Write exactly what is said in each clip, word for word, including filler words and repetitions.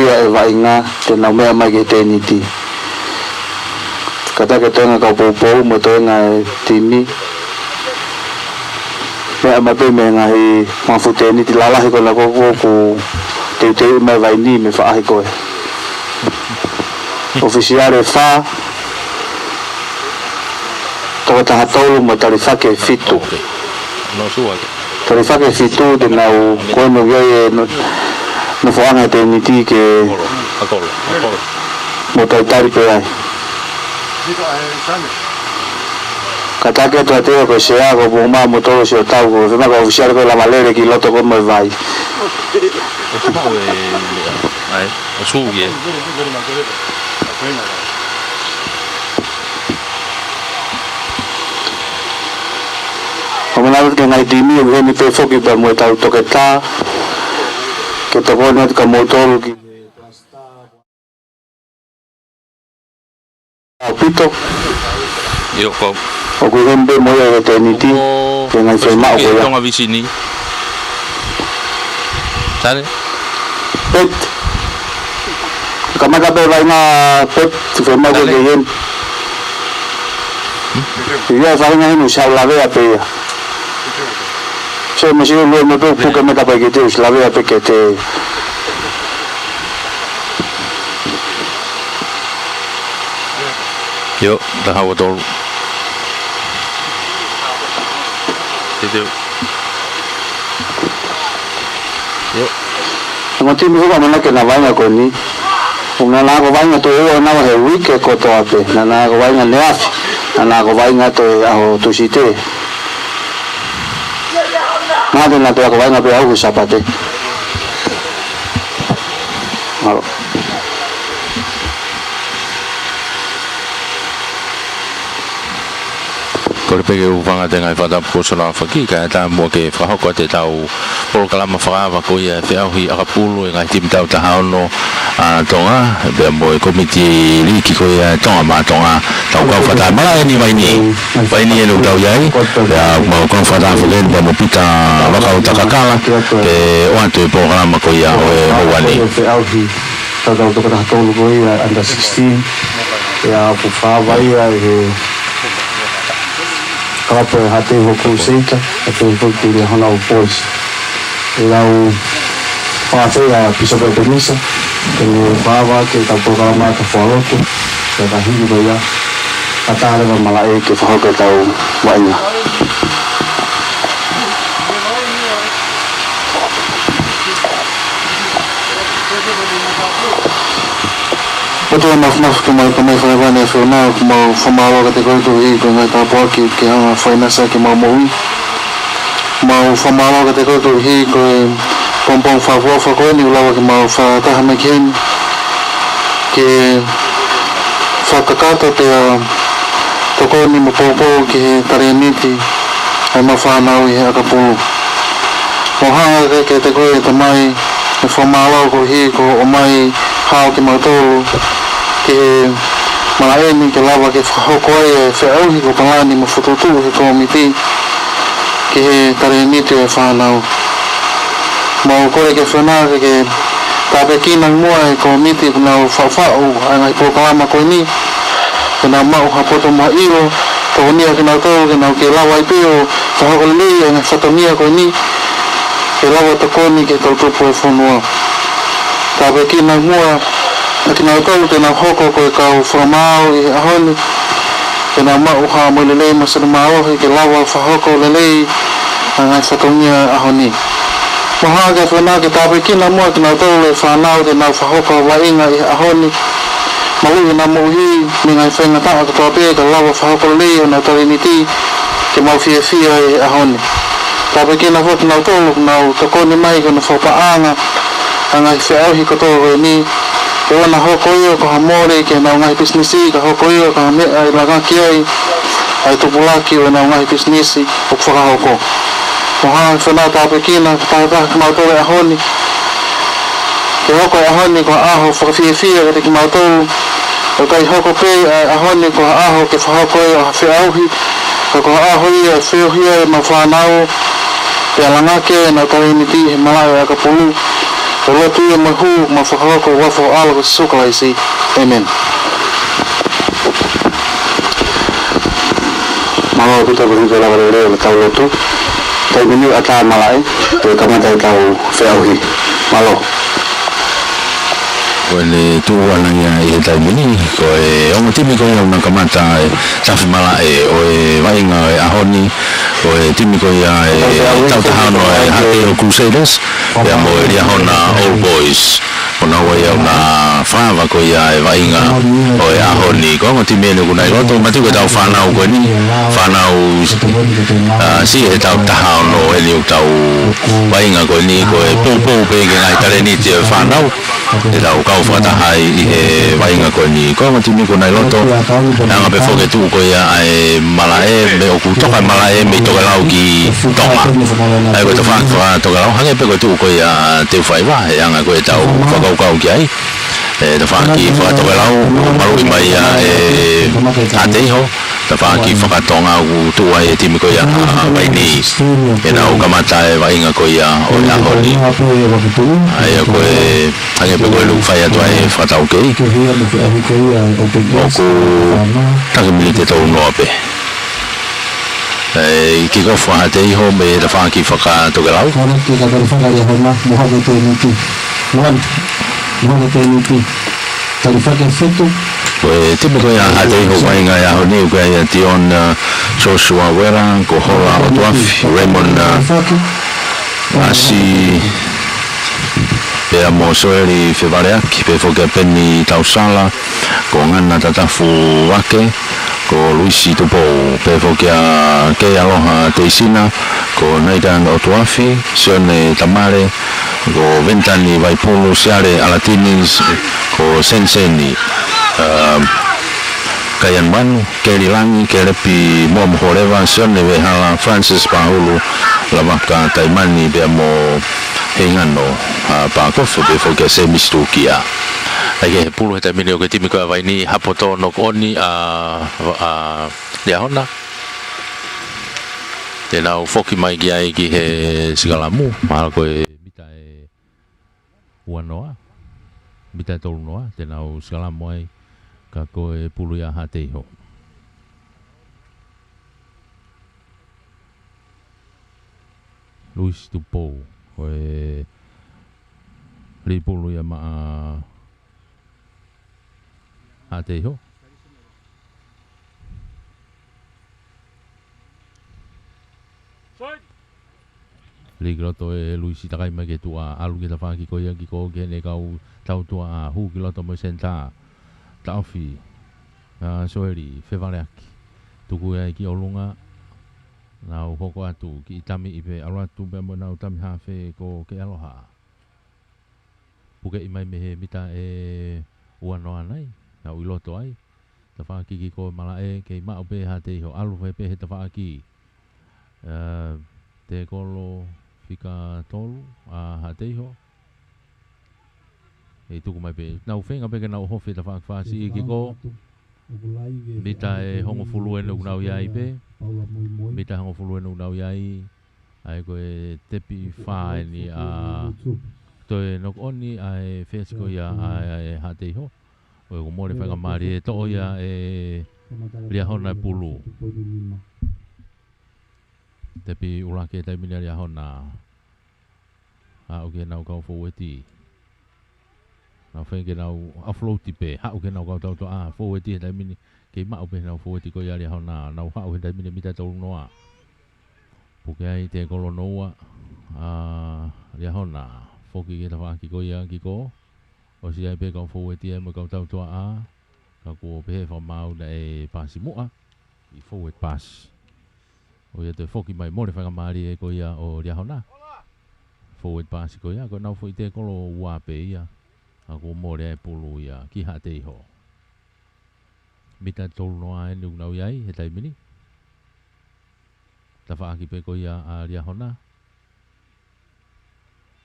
ia e vaʻinga te nau meʻa mai ki he tēniti. Kātaki e toenga kau poupou mo e toenga e timi. Meʻa mai pē mei he ngaahi mafu tēniti lalahi ko ena ko ē ʻoku teuteu mai vaini mei he faʻahi ko ē. ʻOfisiale fā, tokotaha tolu mo e talifaki ʻe fitu. Talifaki ʻe fitu te nau kono ki ai e no-, nofoʻanga tēniti ke mo talitali pē ai. Kātaki atu ʻa e ko e sea ko Puma mo Tolo Siotau ko e fema ko e ʻofisiale ko e lava lele ki loto ko ē mo e vai. ʻOmai atu ki he ngaahi timi ʻoku ʻi heni pē foki pea mo e tau toketā ke tokoni atu kia moutolu ki ʻaupito. ʻIo, ko. ʻOku ʻi heni pē mo ia he tēniti, ko, ko e ngaahi fai maʻu ko ia. Tonga Visini. Tale? Pet. Kamata pē vaʻinga Pet, fai maʻu ko ia. Ia e vaʻinga heni ʻoku sai lavea pē ia. Sio, masiʻi lue mo tō puke mei he kapai ke te ʻosi lavea pē ke te. ʻIo, taha ua tolu. Te teu. ʻIo. Naʻa mo timi hoko ʻamanaki ke na vaʻinga ko eni. ʻOku na nau ako vaʻinga tuʻo ua naua he uike kotoa pē. Na nau ako vaʻinga ʻaneafi. Na nau ako vaʻinga atu he ʻaho Tūsite. Naʻa te na te ako vaʻinga pē ʻaho Sāpate. Mālō. Kole pē ke u hūfanga he ngaahi fakatapu kuo ʻosi hoko, kae ʻatā muʻa ke fakahoko atu ʻetau polokalama fakaava ko ia e feʻauhi ʻakapulu e ngaahi timi taʻu taha ono ʻa Tonga, pea mo e kōmiti liiki ko ia ʻa Tonga Maʻa Tonga, tau kau fakataha malaʻe ni vaini. Vaini ʻeni ʻoku tau ʻi ai, pea mau kau fakataha foki ʻeni pea mo Pita Vakautakakala, ke ʻoatu e polokalama ko ia ʻo e houa ni. Feʻauhi tautau tokotaha tolu ko ia under sixteen. ʻIo, ʻoku fakaava ia ʻe he kalapu ʻa e Haʻateiho Crusader, ʻa e Haʻateiho Crusader Honau Boys. ʻE lau fakaafeʻi ʻa Bishop Ebenezer ke ne fakaava ʻaki ʻetau polokalama ʻa e fakalotu, ʻa e hili ko ia, ʻatā leva malaʻe ke fakahoko ʻetau vaʻinga. Ko e māfimafi ke mau, ke mau fakaava ʻa e feʻunga, ʻoku mau fakamālō kiate koe koeʻuhi ko e ngaahi tāpuaki ke hanga ʻo fakainasa ke mau moʻui. Mau fakamālō kiate koe koeʻuhi ko e pongipongi fakaʻofoʻofa ko eni ʻoku lava ke mau fakataha mai ki heni. Ke fakakakato pea tokoni mo poupou ki he talēniti ʻa ʻemau fānau ʻi he ʻakapulu. Mau hanga kiate koe Tamai ʻo fakamālō koeʻuhi ko hoʻo ʻomai hao kimautolu ki he malaʻe ni ke lava ke fakahoko ai e feʻauhi ko e palani mo e fokotuʻutuʻu ʻa e kōmiti ki he talēniti ʻo e fānau. Mau kole ke fenā ke, ke tāpuekina muʻa e kōmiti ʻoku nau faʻufaʻu ʻa e ngaahi polokalama ko eni. Ke nau maʻu ha poto mo ha ʻilo, tokoniʻi kinautolu ke nau kei lava ai pē ʻo fakahoko lelei ʻa e ngaahi fatongia ko eni. Ke lava tokoni ki he tau tupu e fonua. Tāpuekina muʻa ʻa kinautolu te nau hoko ko e kau fakamaau ʻi he ʻaho ni. Ke nau maʻu ha moʻui lelei mo sene mālohi ke lava fakahoko lelei ʻa e ngaahi fatongia ʻaho ni. Mau hanga ke fenā ke tāpuekina muʻa kinautolu e fānau te nau fakahoko vaʻinga ʻi he ʻaho ni. Maluʻi ʻenau moʻui mei he ngaahi faingataʻa kotoa pē ka lava fakahoko lelei honau talēniti ke mau fiefia ʻi he ʻaho ni. Tāpuekina foki kinautolu ʻoku nau tokoni mai ki hono fakapaʻanga ʻa e ngaahi feʻauhi kotoa ko eni. Ke ʻoua naʻa hoko ia ko ha mole ki heʻenau ngaahi pisinisi, ka hoko ia ko ha meʻa ʻe langaki ai ʻa e tupulaki ʻo ʻenau ngaahi pisinisi ʻoku fakahoko. Mau hanga ke fenā tāpuekina, fakataha kimautolu he ʻaho ni. Ke hoko e ʻaho ni ko ha ʻaho fakafiefia kiate kimautolu. ʻOku ʻikai hoko pē ʻa e ʻaho ni ko ha ʻaho ke fakahoko ai ha feʻauhi, ka ko ha ʻaho ia ʻe feohi ai ʻemau fānau, pea langaki ai ʻenau talēniti he malaʻe ʻakapulu. Ko e lotu ia mo e hū mo e fakahoko ʻi he huafa ho ʻAlo ko Sīsū Kalaisi. ʻĒmeni. Mālō ʻaupito ʻa e hiki lava lelei ʻo e kau lotu. Taimi ni ʻatā e malaʻe, pea kamata ʻetau feʻauhi. Mālō. Ko ʻene tuʻu ʻana ia ʻi he taimi ni, ko e ongo timi ko ia ʻoku na kamata e tafi malaʻe ʻo e vaʻinga ʻo e ʻaho ni, ko e timi ko ia ʻe tautaha hono ʻe Haʻateiho Crusaders, pea mo e Liahona Old Boys. Ko naua ia ʻoku na fakaava ko ia e vaʻinga ʻo e ʻaho ni. Ko e ongo timi eni ʻoku na ʻi loto, matuku ʻetau fānau ko eni, fānau, ʻa, siʻi he tautaha hono eni ʻoku tau vaʻinga ko eni, ko e poupou pē ki he ngaahi talēniti ʻo e fānau. ʻEtau kau fakataha ai ʻi he vaʻinga ko eni. Ko e ongo timi ʻoku na ʻi loto, ʻe anga pē foki e tuʻu ko ia ʻa e malaʻe, mei ʻoku toka e malaʻe mei tokelau ki tonga. ʻA ia ko e tafaʻaki fakatokelau, hangē pē ko e tuʻu ko ia ʻa Teufaiva, ʻe anga ko ʻetau fakakaukau ki ai. ʻE tafaʻaki fakatokelau, ʻoku maluʻi mai ia ʻe Haʻateiho. Tafaʻaki fakatonga ʻoku tuʻu ai e timi ko ia ʻa Vainī. ʻE nau kamata e vaʻinga ko ia ʻo e ʻaho ni. ʻA ia ko e, hangē pē ko e ʻoku fai atu ai e fakataukei, ʻoku taki miniti ʻe tolu noa pē. ʻE, kick off ʻa Haʻateiho mei he tafaʻaki fakatokelau. Kona ke ka tali faka Liahona, mo hake tēniti. One, mo hake tēniti. Tali faka fetu. Ko e timi ko ia ʻa Haʻateiho vaʻinga ʻi he ʻaho ni, ʻoku ʻi ai ʻa Dion, uh, Joshua Uela, ko Hola ʻOtuafi, Raymond, uh, Asi, pea mo Soeli Fevaleaki, pea foki ʻa Peni Tausala, ko Ngana Tatafuvake, ko Luisi Tupou, pea foki ʻa Kei Aloha Teisina, ko Nathan ʻOtuafi, Sione Tamale, ko Ventani Vaipulu, Siale ʻAlatini, ko Seniseni, um, Kaian Manu, Keli Langi, Kelepi Moamoholeva, Sione Vehala, Francis Pahulu, Lavaka Taimani, pea mo Heingano, ʻa, Pakofe, pea foki ʻa Semisi Tukia. ʻA ia ko e pulu he taimi ni ʻo e timi ko ia ʻa Vainī, hapo tō knock on ʻa, ʻa Liahona. Te nau foki mai ki ai ki he sikalamu, mahalo ko e mita ʻe ua noa, mita ʻe tolu noa, te nau sikalamu ai, ka ko e pulu ia ʻa Haʻateiho. Luisi Tupou, ko e lī pulu ia maʻa Haʻateiho. Lī ki loto ʻe Luisi, takai mai ki tuʻa, ʻalu ki he tafaʻaki ko ia kick off ki heʻene kau tautuaʻa, hū ki loto mo e senitā. Taʻofi ʻa Soeli Fevaleaki. Tuku ia ki ʻolunga. Nau hoko atu, kiʻi tamiʻi pē, ʻalu atu pē mo ʻenau tami haafe ko Kei Aloha. Pukeʻi mai mei he mita ʻe ua noa nai, nau ʻi loto ai. Tafaʻaki kick off malaʻe, kei maʻu pē ʻe Haʻateiho, ʻalu fai pē he tafaʻaki. ʻE, tēkolo fika tolu ʻa Haʻateiho. ʻE tuku mai pē. Nau feinga pē ke nau ʻohofi e tafaʻaki fasi kick off. Mita ʻe hongofulu eni ʻoku nau ʻi ai pē. Mita ʻe hongofulu eni ʻoku nau ʻi ai. ʻA ia ko e tepi fā eni ʻa, toe knock on ʻa e first ko ia ʻa, ʻa, ʻa Haʻateiho. ʻOku mole faingamālie ʻe toʻo ia ʻe Liahona e pulu. Tepi ʻuluaki he taimi ni ʻa Liahona. Haʻu ki heʻenau kau fōueti. Nau feinga ke nau offload pē, haʻu ki heʻenau kau tautuaʻa, fōueti he taimi ni, kei maʻu pē ʻenau fōueti ko ia ʻa Liahona, nau haʻu he taimi ni mita ʻe tolu noa. Puke ai tēkolo hono ua ʻa Liahona, foki ki he tafaʻaki ko ia kick off, ʻosi ʻi ai pē kau fōueti ia mo e kau tautuaʻa, ka kuo pehē fakamaau naʻe paasi muʻa, ʻi forward pass. ʻO ia toe foki mai mole faingamālie ko ia ʻo Liahona. Forward pass ko ia, ko ʻenau foʻi tēkolo ua pē ia. Ka kuo mole ai e pulu ia ki Haʻateiho. Mita ʻe tolu noa eni ʻoku nau ʻi ai he taimi ni. Tafaʻaki pē ko ia ʻa Liahona.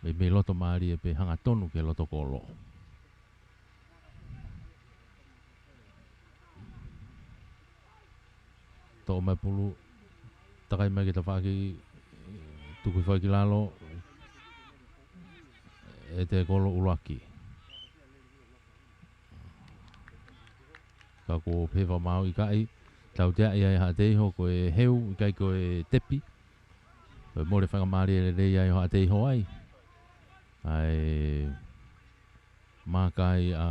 Mei, mei loto mālie pē hangatonu ki he loto kolo. Toʻo mai pulu, takai mai ki he tafaʻaki, tuku hifo ai ki lalo. ʻEte Kolo ʻUluaki. Ka ko Pefa Mau ʻikai. Tauteaʻi ai Haʻateiho ko e heu, ʻikai ko e tepi. Ko e mole faingamālie lelei ai ʻo Haʻateiho ai. ʻAi mākai ʻa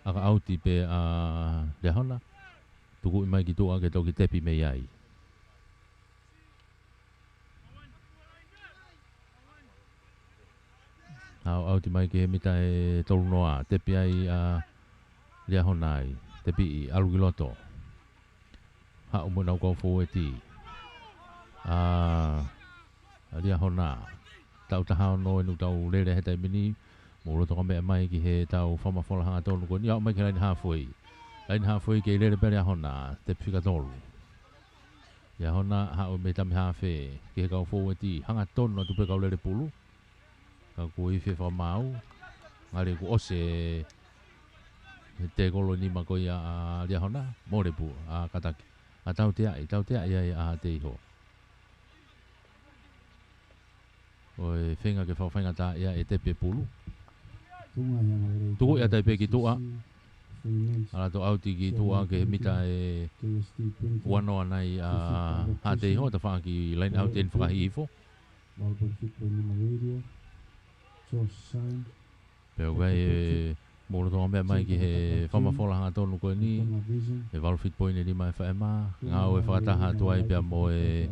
ʻAkaʻauti pea Liahona. Tukuʻi mai ki tuʻa ke toki tepi mei ai. ʻAuʻauti mai ki he mita ʻe tolu noa, tepi ai ʻa Liahona ai, tepi ʻi ʻalu ki loto. Haʻu mo ʻenau kau fōueti. ʻA Liahona, taʻu taha ono ʻenau tau lele he taimi ni, mou lolotonga meʻa mai ki he tau fakamafola hangatonu ko eni, aʻu mai ki he laine hāfoʻi. Laine hāfoʻi kei lele pē Liahona, tepi fika tolu. Liahona haʻu mei tami haafe ki he kau fōueti, hangatonu atu pē kau lele pulu. Ka kuo ifi e fakamaau, ngali kuo ʻosi e tekolo nima ko ia ʻa Liahona, mole pulu ʻa Kataki. ʻA tauteaʻi, tauteaʻi ai ʻa Haʻateiho. ʻO e feinga ke fakafaingataʻaʻia e tepi e pulu. Tuku ia tai pē ki tuʻa. ʻAlu atu ʻauti ki tuʻa ki he mita ʻe ua noa nai ʻa Haʻateiho, tafaʻaki line out eni fakahihifo. Pea ʻoku ʻi ai e mou lolotonga meʻa mai ki he fakamafola hangatonu ko eni, e valu feet poini lima F M, ngāue fakataha atu ai pea mo e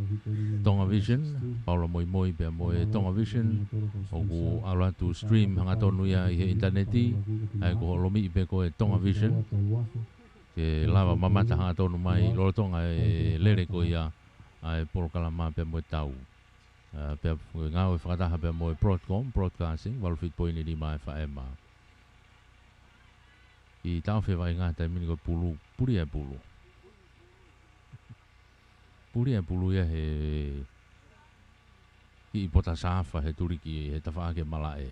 Tonga Vision, Paula Moimoi pea mo e Tonga Vision, ʻoku ʻalu atu stream hangatonu ia ʻi he ʻinitaneti, ʻa ia ko hoʻo lomiʻi pē ko e Tonga Vision, ke lava mamata hangatonu mai lolotonga e lele ko ia ʻa e polokalama pea mo e tau. ʻA, pea ngāue fakataha pea mo e Broadcom, Broadcasting, valu feet poini lima F M. ʻI taʻofi e vaʻinga he taimi ni ko e pulu, puli e pulu. Puli e pulu ia he kiʻi pota saafa he tuliki he tafaʻaki e malaʻe.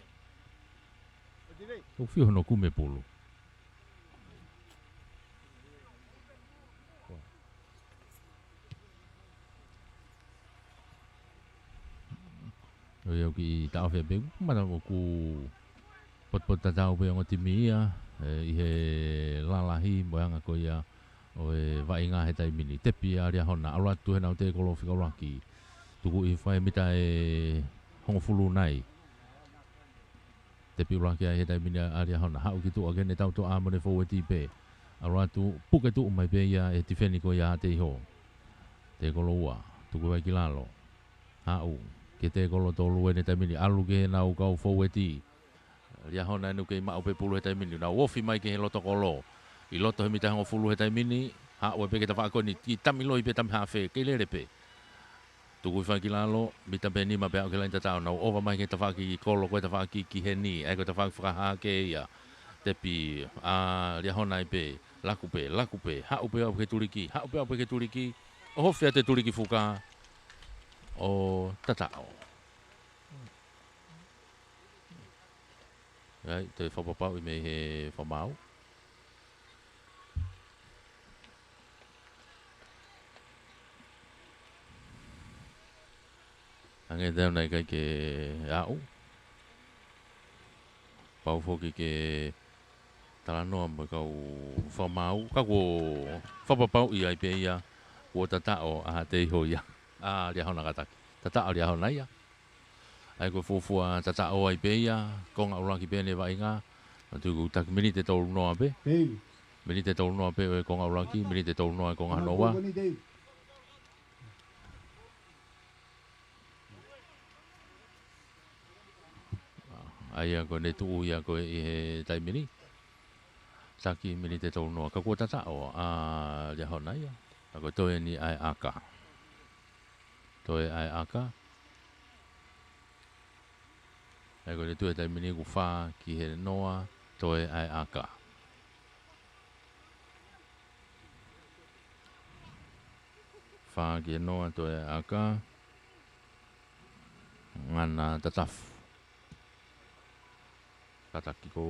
ʻOku fiu hono kumi e pulu. ʻOi, ʻoku kiʻi taʻofi pē, mata ʻoku potupotu tatau pē ongo timi ia, ʻe, ʻi he lalahi mo e anga ko ia ʻo e vaʻinga he taimi ni. Tepi ʻa Liahona, ʻalu atu he nau tekolo fika ʻuluaki. Tukuʻi fai mita ʻe hongofulu nai. Tepi ʻuluaki ai he taimi ni ʻa Liahona. Haʻu ki tuʻa ke ne tautoʻa mo ne fōueti pē. ʻAlu atu, puke tuʻu mai pē ia ʻe he tifeni ko ia Haʻateiho. Tekolo ua, tuku ai ki lalo. Haʻu, ki he tekolo tolu ʻi he taimi ni, ʻalu ki he nau kau fōueti. Liahona ʻoku kei maʻu pē pulu he taimi ni, nau ofi mai ki he loto kolo. ʻI loto he mita hongofulu he taimi ni, haʻu ai pē ki he tafaʻaki ko eni, kiʻi tami loi pē tami haafe, kei lele pē. Tuku hifo ki lalo, mita pē nima pea aʻu ki he laine tataʻo, nau ova mai ki he tafaʻaki kolo, ko e tafaʻaki ki heni, ʻa ia ko e tafaʻaki fakahake ia. Tepi ʻa Liahona ai pē, laku pē, laku pē, haʻu pē ʻo aʻu ki he tuliki, haʻu pē ʻo aʻu ki he tuliki, ʻo ofi atu e tuliki fuka, ʻo tataʻo. ʻAi, toe fakapapauʻi mei he fakamaau. Hangē tau naʻe ʻikai ke aʻu. Pau foki ke talanoa mo e kau fakamaau. Ka kuo fakapapauʻi ai pē ia, kuo tataʻo ʻa Haʻateiho ia. ʻA Liahona kātaki. Tataʻo Liahona ia. ʻAi ko e fuofua tataʻo ai pē ia, konga ʻuluaki pē ʻene vaʻinga. Manatuʻi ko e taki miniti ʻe tolu noa pē. Miniti ʻe tolu noa pē ʻo e konga ʻuluaki, miniti ʻe tolu noa ʻo e konga hono ua. ʻA ia ko ʻene tuʻu ia ko ē ʻi he taimi ni. Taki miniti ʻe tolu noa. Ka kuo tataʻo ʻa Liahona ia. Ka ko e toe eni ʻa e ʻaka. Toe ʻa e ʻaka. ʻA ia ko ʻene tuʻu he taimi ni ʻoku fā ki he noa, toe ʻa e ʻaka. Fā ki he noa, toe ʻa e ʻaka. Ngana tatafu. Kātaki ko,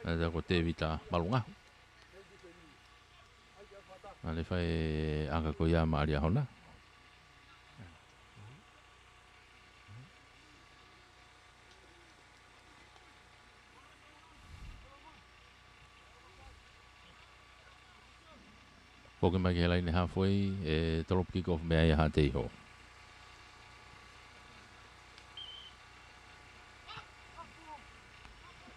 ʻa ia ko Tēvita Malungahu. ʻAlu ʻo fai e ʻaka ko ia maʻa Liahona. Foki mai ki he laine halfway, ʻe tolopu kick off mei ai ʻa Haʻateiho.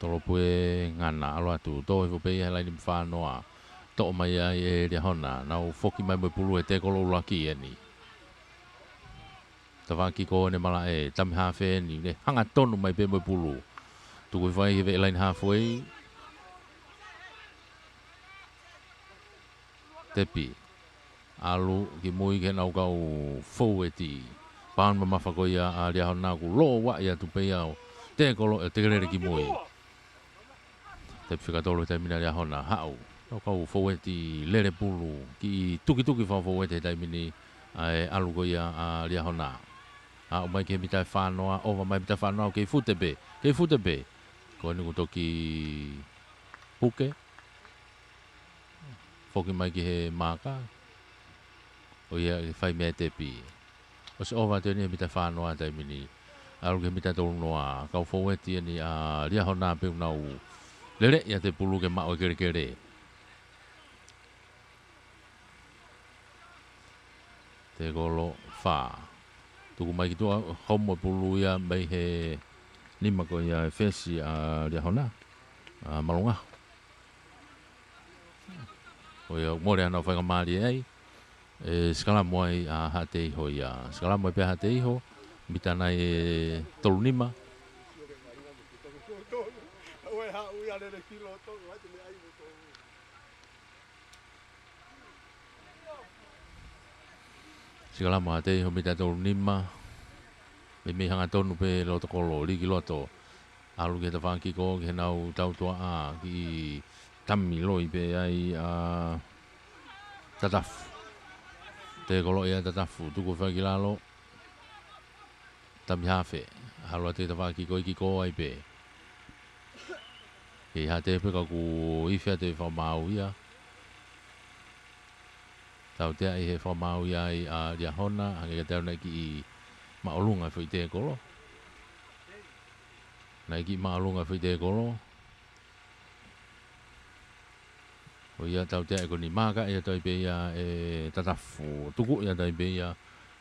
Tolopu ʻe ngana, ʻalu atu, tō hifo pē ia he laine fā noa. Toʻo mai ai ʻe Liahona, nau foki mai mo e pulu he tēkolo ʻuluaki eni. Tafaʻaki kick off ʻene malaʻe, tami hafe eni, ne hangatonu mai pē mo e pulu. Tuku hifo ai he laine halfway. Tepi. ʻAlu ki mui ki heʻenau kau foueti. Paon mamafa ko ia ʻa Liahona kuo lō vaʻi atu pē ia ʻo tēkolo ʻe tekelele ki mui. Tepi fika tolu he taimi ni ʻa Liahona. Haʻu. ʻEnau kau foueti lele pulu. Kiʻi tukituki fakafoueti he taimi ni ʻa e ʻalu ko ia ʻa Liahona. Haʻu mai ki he mita ʻe fā noa, ʻova mai mita ʻe fā noa, kei fute pē. Kei fute pē. Ko eni kuo toki puke. Foki mai ki he maaka. ʻO ia ke fai mei ai e tepi. ʻOsi ʻova atu eni he mita ʻe fā noa he taimi ni. ʻAlu ki he mita ʻe tolu noa. Kau foueti eni ʻa Liahona pē ʻoku nau lele ia he pulu ke maʻu e kelekele. Tēkolo fā. Tuku mai ki tuʻa, homo e pulu ia mei he nima ko ia e fesi ʻa Liahona. ʻA Malunga. ʻO ia, mole ana ʻo faingamālie ai. ʻE sikalamu ai ʻa Haʻateiho ia. Sikalamu ai pē ʻa Haʻateiho. Mita nai ʻe tolu nima. Sikalamu ʻa Haʻateiho mita ʻe tolu nima. Meimei hangatonu pē loto kolo, lī ki loto. ʻAlu ki he tafaʻaki kick off, ki heʻenau tautuaʻa, kiʻi tami loi pē ai ʻa Tatafu. Tēkolo ia ʻa Tatafu, tuku hifo ai ki lalo. Tami hafe, ʻalu atu he tafaʻaki kick off, kick off ai pē. Kei Haʻateiho pē ka kuo ifi atu e fakamaau ia. Tauteaʻi he fakamaau ia ai ʻa Liahona, hangē kiate au naʻe kiʻi māʻolunga e foʻi tēkolo. Naʻe kiʻi māʻolunga e foʻi tēkolo. ʻO ia tauteaʻi ko eni, maakaʻi atu ai pē ia ʻe Tatafu, tukuʻi atu ai pē ia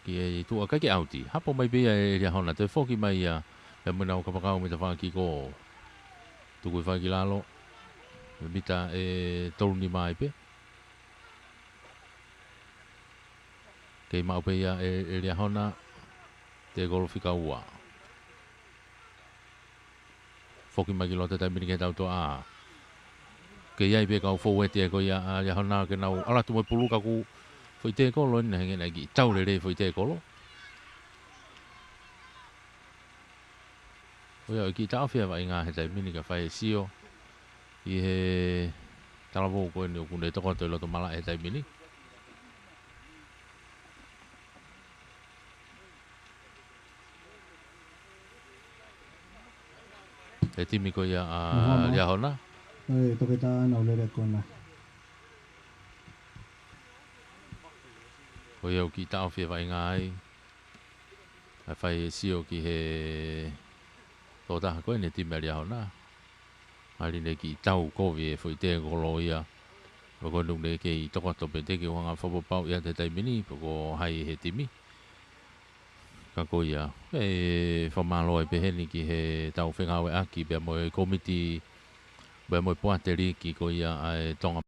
ki he tuʻa, ʻikai ke ʻauti. Hapo mai pē ia ʻe Liahona, toe foki mai ia, pea mo ʻenau kapakau mei he tafaʻaki kick off. Tuku hifo ai ki lalo, mita ʻe tolu nima ai pē. Kei maʻu pē ia ʻe, ʻe Liahona, tēkolo fika ua. Foki mai ki loto he taimi ni ki he tautuaʻa. Kei ʻi ai pē kau foueti ko ia ʻa Liahona ke nau ʻalu atu mo e pulu ka ko e foʻi tēkolo eni naʻe hangē naʻe kiʻi tau lelei e foʻi tēkolo. ʻO ia, ʻoku kiʻi taʻofi e vaʻinga he taimi ni kae fai e sio ʻi he talavou ko eni ʻoku ne tokoto ʻi loto malaʻe he taimi ni. E timi ko ia ʻa Muhammad. Liahona. ʻE, toketā ʻana ʻo lele kona. ʻO ia ʻoku kiʻi taʻofi e vaʻinga ai. ʻA e fai e sio ki he tokotaha ko eni he timi ʻa Liahona. Mahalo naʻe kiʻi tau kovi e foʻi tēkolo ia. Pea ko eni ʻoku ne kei tokoto pē, teʻeki ke u hanga ʻo fakapapauʻi atu he taimi ni pe ko hai he timi. Ka ko ia, ʻe fakamālō ai pē heni ki heʻetau fengāueʻaki pea mo e kōmiti, pea mo e poate liki ko ia ʻa e Tonga.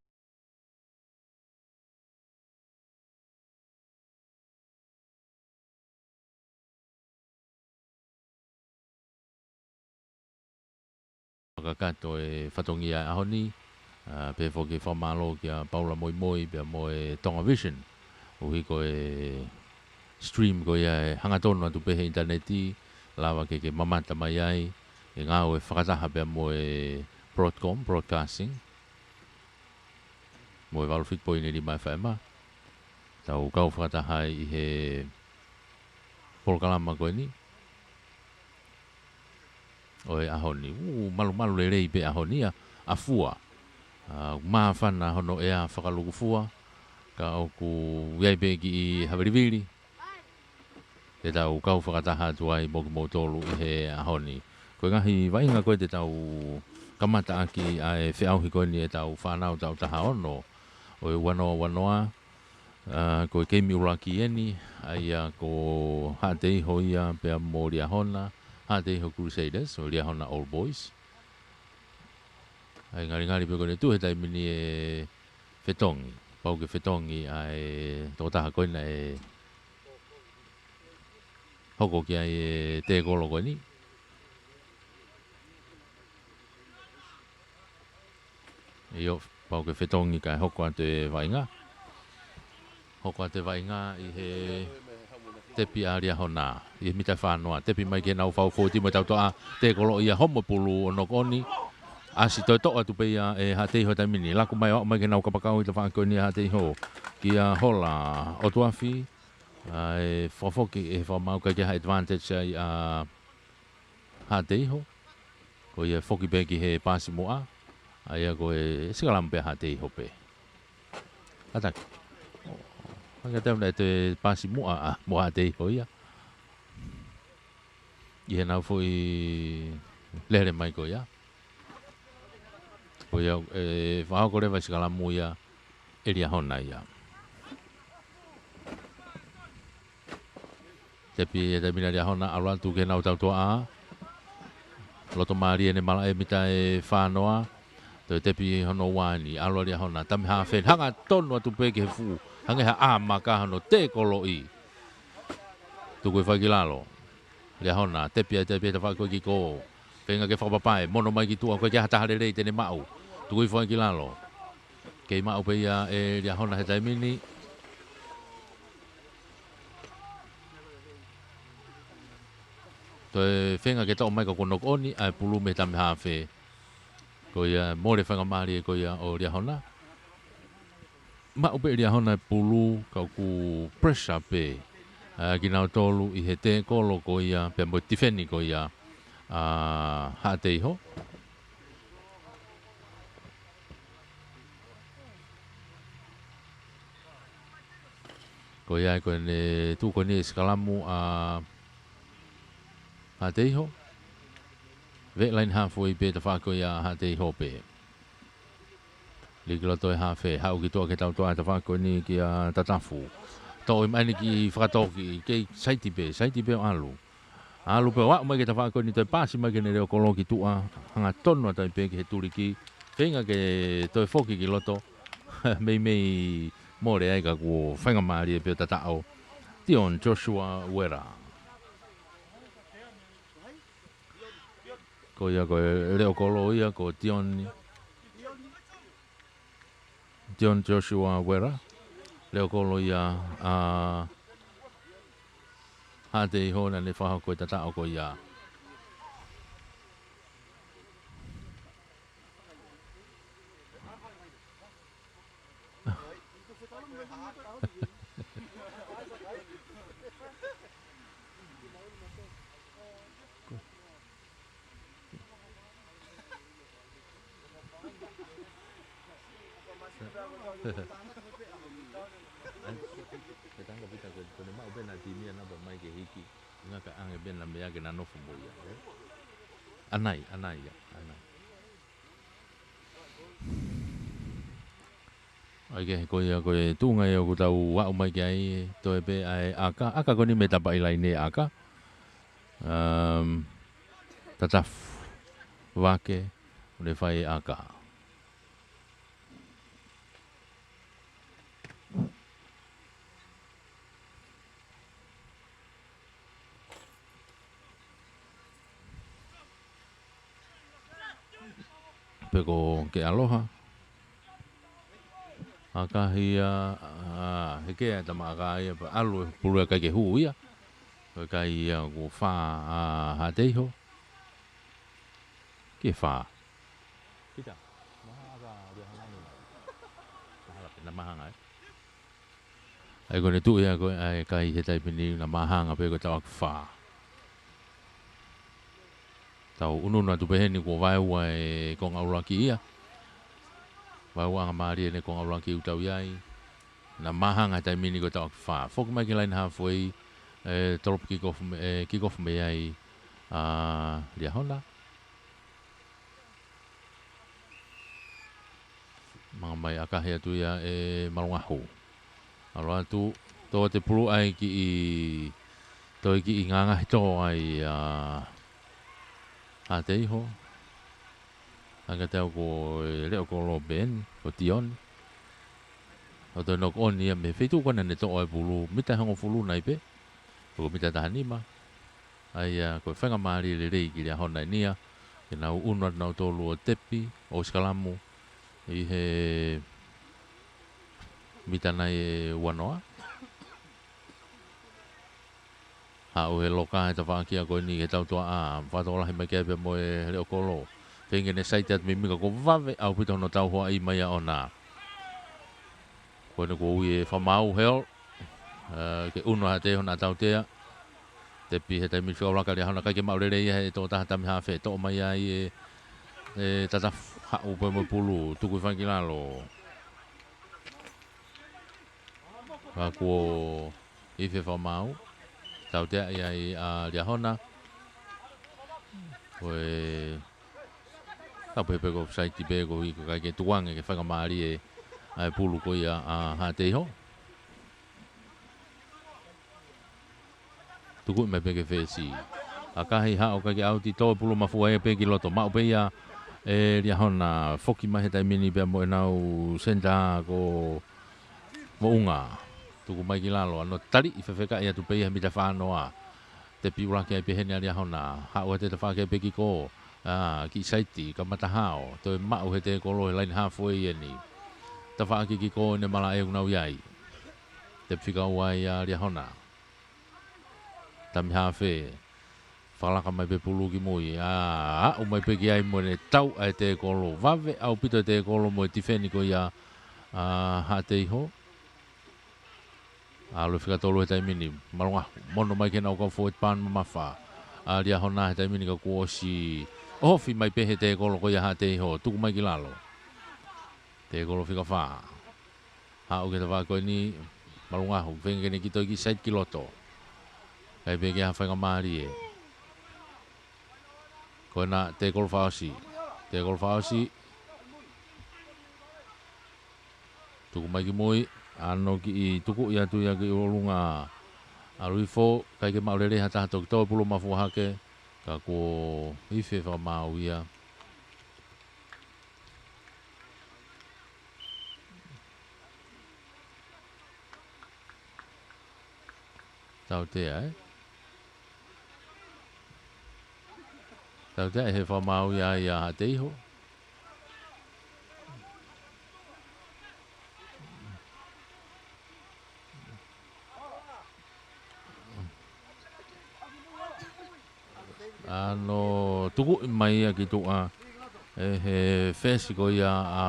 Fakakakato e fatongia ʻo e ʻaho ni, ʻa, pehē foki e fakamālō kia Paula Moimoi pea mo e Tonga Vision. ʻUhi ko e stream ko ia ʻe hangatonu atu pē he ʻinitaneti, lava ke ke mamata mai ai, ʻe ngāue fakataha pea mo e Broadcom Broadcasting. Mo e valu fitu poini nima FM. Tau kau fakataha ai ʻi he polokalama ko eni ʻo e ʻaho ni. ʻOku malumalu lelei pē ʻaho ni ʻa, ʻa Fua. ʻA, māfana hono ʻea fakalukufua. Ka ʻoku ʻi ai pē kiʻi havilivili. Te tau kau fakataha atu ai mo kimoutolu ʻi he ʻaho ni. Ko e ngaahi vaʻinga ko ē te tau kamata ʻaki ʻa e feʻauhi ko eni ʻetau fānau taʻu taha ono ʻo e ua noa ua noa, ʻA, ko e keimi ʻuluaki eni, ʻa ia ko Haʻateiho ia pea mo Liahona, Haʻateiho Crusaders, ʻo Liahona Old Boys. ʻA ia ngalingali pē ko ʻene tuʻu he taimi ni e fetongi. Pau ke fetongi ʻa e tokotaha ko ena ʻe hoko ki ai e tēkolo ko eni. ʻIo, pau ke fetongi kae hoko atu e vaʻinga. Hoko atu e vaʻinga ʻi he tepi ʻa Liahona. ʻI he mita fā noa, tepi mai ki heʻenau fau fōti mo e tautoʻa, tēkolo ia, homo e pulu ʻo knock on. ʻAsi toe toʻo atu pē ia ʻe Haʻateiho he taimi ni. Laku mai ʻo aʻu mai ki heʻenau kapakau ʻi he tafaʻaki ko eni ʻa Haʻateiho kia Hola ʻOtuafi. ʻA e fakafoki ʻe he fakamaau, ʻikai ke ʻi ai ha advantage ai ʻa Haʻateiho. Ko ia foki pē ki he paasi muʻa. ʻA ia ko e sikalamu pē ʻa Haʻateiho pē. Ataki. ʻO, ʻikai ke tau na e toe paasi muʻa ʻa, mo Haʻateiho ia. ʻI heʻenau foʻi lele mai ko ia. Ko ia, ʻe, fakahoko leva e sikalamu ia ʻe Liahona ia. Tepi he taimi ni ʻa Liahona, ʻalu atu ki heʻenau tautoʻa. Loto mālie ʻene malaʻe, mita ʻe fā noa. Toe tepi hono ua ni, ʻalu ʻa Liahona, tami haafe, hangatonu atu pē ki he fuʻu. Hangē ha ʻā maka hono tēkoloʻi. Tuku hifo ai ki lalo. Liahona, tepi ai, tepi ai, tafaʻaki ko ē ki kō. Feinga ke fakapapae, mono mai ki tuʻa, ʻoku ʻikai ke ʻi ai ha taha lelei te ne maʻu. Tuku hifo ai ki lalo. Kei maʻu pē ia ʻe Liahona he taimi ni. Toe feinga ke toʻo mai ka kuo knock on ʻa e pulu mei he tami haafe. Ko ia mole faingamālie ko ia ʻo Liahona. Maʻu pē ʻe Liahona e pulu ka ʻoku pressure pē ʻa kinautolu ʻi he tēkolo ko ia, pea mo e tifeni ko ia ʻa Haʻateiho. Ko ia ko ʻene tuʻu ko eni e sikalamu ʻa Haʻateiho. Veʻe laine haafe pē tafaʻaki ko ia ʻa Haʻateiho pē. Lī ki loto e haafe, haʻu ki tuʻa ki he tautoʻa tafaʻaki ko eni kia Tatafu. Toʻo mai eni ki fakatoki, kei saiti pē, saiti pē ʻo ʻalu. ʻAlu pē ʻo aʻu mai ki he tafaʻaki ko eni, toe paasi mai ki heʻene leʻo kolo ki tuʻa, hangatonu atu ai pē ki he tuliki, feinga ke toe foki ki loto, meimei mole ai ka kuo faingamālie pē ʻo tataʻo. Dion Joshua Uera. Ko ia ko e leʻo kolo ia ko Dion, Dion Joshua Uera. Leʻo kolo ia ʻa Haʻateiho naʻa ne fakahoko e tataʻo ko ia. ʻAi, ke tanga pita ko, ko ʻene maʻu pē ʻena timi ʻa napa mai ke hiki. Ngaka ange pē ʻena meʻa ke na nofo mo ia, ē? ʻAnai, ʻanai ia, ʻanai. ʻAi ke, ko ia, ko e tuʻunga ia ʻoku tau aʻu mai ki ai, toe pē ʻa e ʻaka, ʻaka ko eni mei he tapa ʻi laine ʻaka. Um, Tatafu, Vake, ʻo ne fai ʻaka. Pe ko Keʻaloha. ʻAkahi ia, ʻa, hekea e tama ʻaka ia, pea ʻalu e pulu ʻikai ke hū ia. Ko e kai ia kuo fā ʻa Haʻateiho. Ke fā. Pita, maha ʻaka ria hanani. Mahala pē na mahanga, ē. ʻAi ko ʻene tuʻu ia ko e, ʻa e kai he taimi ni naʻe mahanga pē ko e taʻu ʻaki fā. Tau ʻunuʻunu atu pē heni kuo vaeua e konga ʻuluaki ia. Vaeua anga mālie ʻene konga ʻuluaki ʻoku tau ʻi ai. Naʻe mahanga he taimi ni ko e taʻu ʻaki fā. Foki mai ki he laine haafe, ē, tolopu kick off mei, ē, kick off mei ai ʻa Liahona. Manga mai ʻakahi atu ia ʻe Malungahu. ʻAlu atu, tō atu e pulu ʻa e kiʻi, toe kiʻi ngangahi tō ai ʻa Haʻateiho. Hangē ko e leʻo kolo pē eni, ko Tioni. ʻO toe knock on ia mei he feituʻu ko ē naʻa ne toʻo ai e pulu, mita ʻe hongofulu nai pē, ko e mita taha nima. ʻA ia, ko e faingamālie lelei ki Liahona eni ia, ke nau ʻunu atu nautolu ʻo tepi, ʻo sikalamu, ʻi he mita nai ʻe uanoa. Haʻu he loka he tafaʻaki ko eni ki he tautuaʻa, fakatokolahi mai ki ai pea mo e leʻo kolo. Feinga ke ne saiti atu mimika, kuo vave ʻaupito hono tauhoaʻi mai ʻaʻona. Ko eni kuo ui e fakamaau hel, ē, ke ʻunu ʻa Haʻateiho naʻa tautea. Tepi he taimi ni fika ʻuluaki ʻa Liahona, ʻikai ke maʻu lelei ia he tokotaha tami hafe, toʻo mai ai e, e tatafu, haʻu pē mo e pulu, tuku ʻi fanga ki lalo. Ka kuo ifi e fakamaau, tautea ia ʻa Liahona. Ko e, ka pehē pē ko e offside pē ko ē, ʻikai ke tukuange ke faingamālie ʻa e pulu ko ia ʻa Haʻateiho. Tuku mai pē ki he fesi. ʻAkahi, haʻu, ʻikai ke ʻauti, tō e pulu mafua ia pē ki loto. Maʻu pē ia ʻe Liahona, foki mai he taimi ni pea mo ʻenau senitā ko Moʻunga. Tuku mai ki lalo, ʻa hono taliʻi fefekaʻi atu pē ia he mita fā noa. Tepi ʻuluaki ai pē heni ʻa Liahona. Haʻu atu e tafaʻaki pē ki kō. ʻA, kiʻi saiti, kamata hao. Toe maʻu he tēkolo he laine halfway eni. Tafaʻaki ki kō ʻene malaʻe ʻoku nau ʻi ai. Tepi fika ua ia ʻa Liahona. Tami hafe. Fakalaka mai pē pulu ki mui. ʻA, aʻu mai pē ki ai mo ʻene tau ʻa e tēkolo. Vave ʻaupito e tēkolo mo e tifeni ko ia ʻa Haʻateiho. ʻAlu e fika tolu he taimi ni. Malungahu. Mono mai ki heʻenau kau forward pass mamafa ʻa Liahona he taimi ni ka kuo ʻosi ʻohofi mai pē he tēkolo ko ia ʻa Haʻateiho. Tuku mai ki lalo. Tēkolo fika fā. Haʻu ki he tafaʻaki ko eni, Malungahu, feinga ke ne kiʻi toe kiʻi saiti ki loto. ʻIkai pē ke ʻi ai ha faingamālie. Ko ena tēkolo fakaʻosi. Tēkolo fakaʻosi. Tuku mai ki mui, ʻa hono kiʻi tukuʻi atu ia ki ʻolunga. ʻAlu hifo, ʻikai ke maʻu lelei ha taha toki tō e pulu mafua hake, ka kuo ifi e fakamaau ia. Tautea, ē? Tautea ʻe he fakamaau ia ʻa Haʻateiho. ʻA hono tukuʻi mai ia ki tuʻa ʻe he fesi ko ia ʻa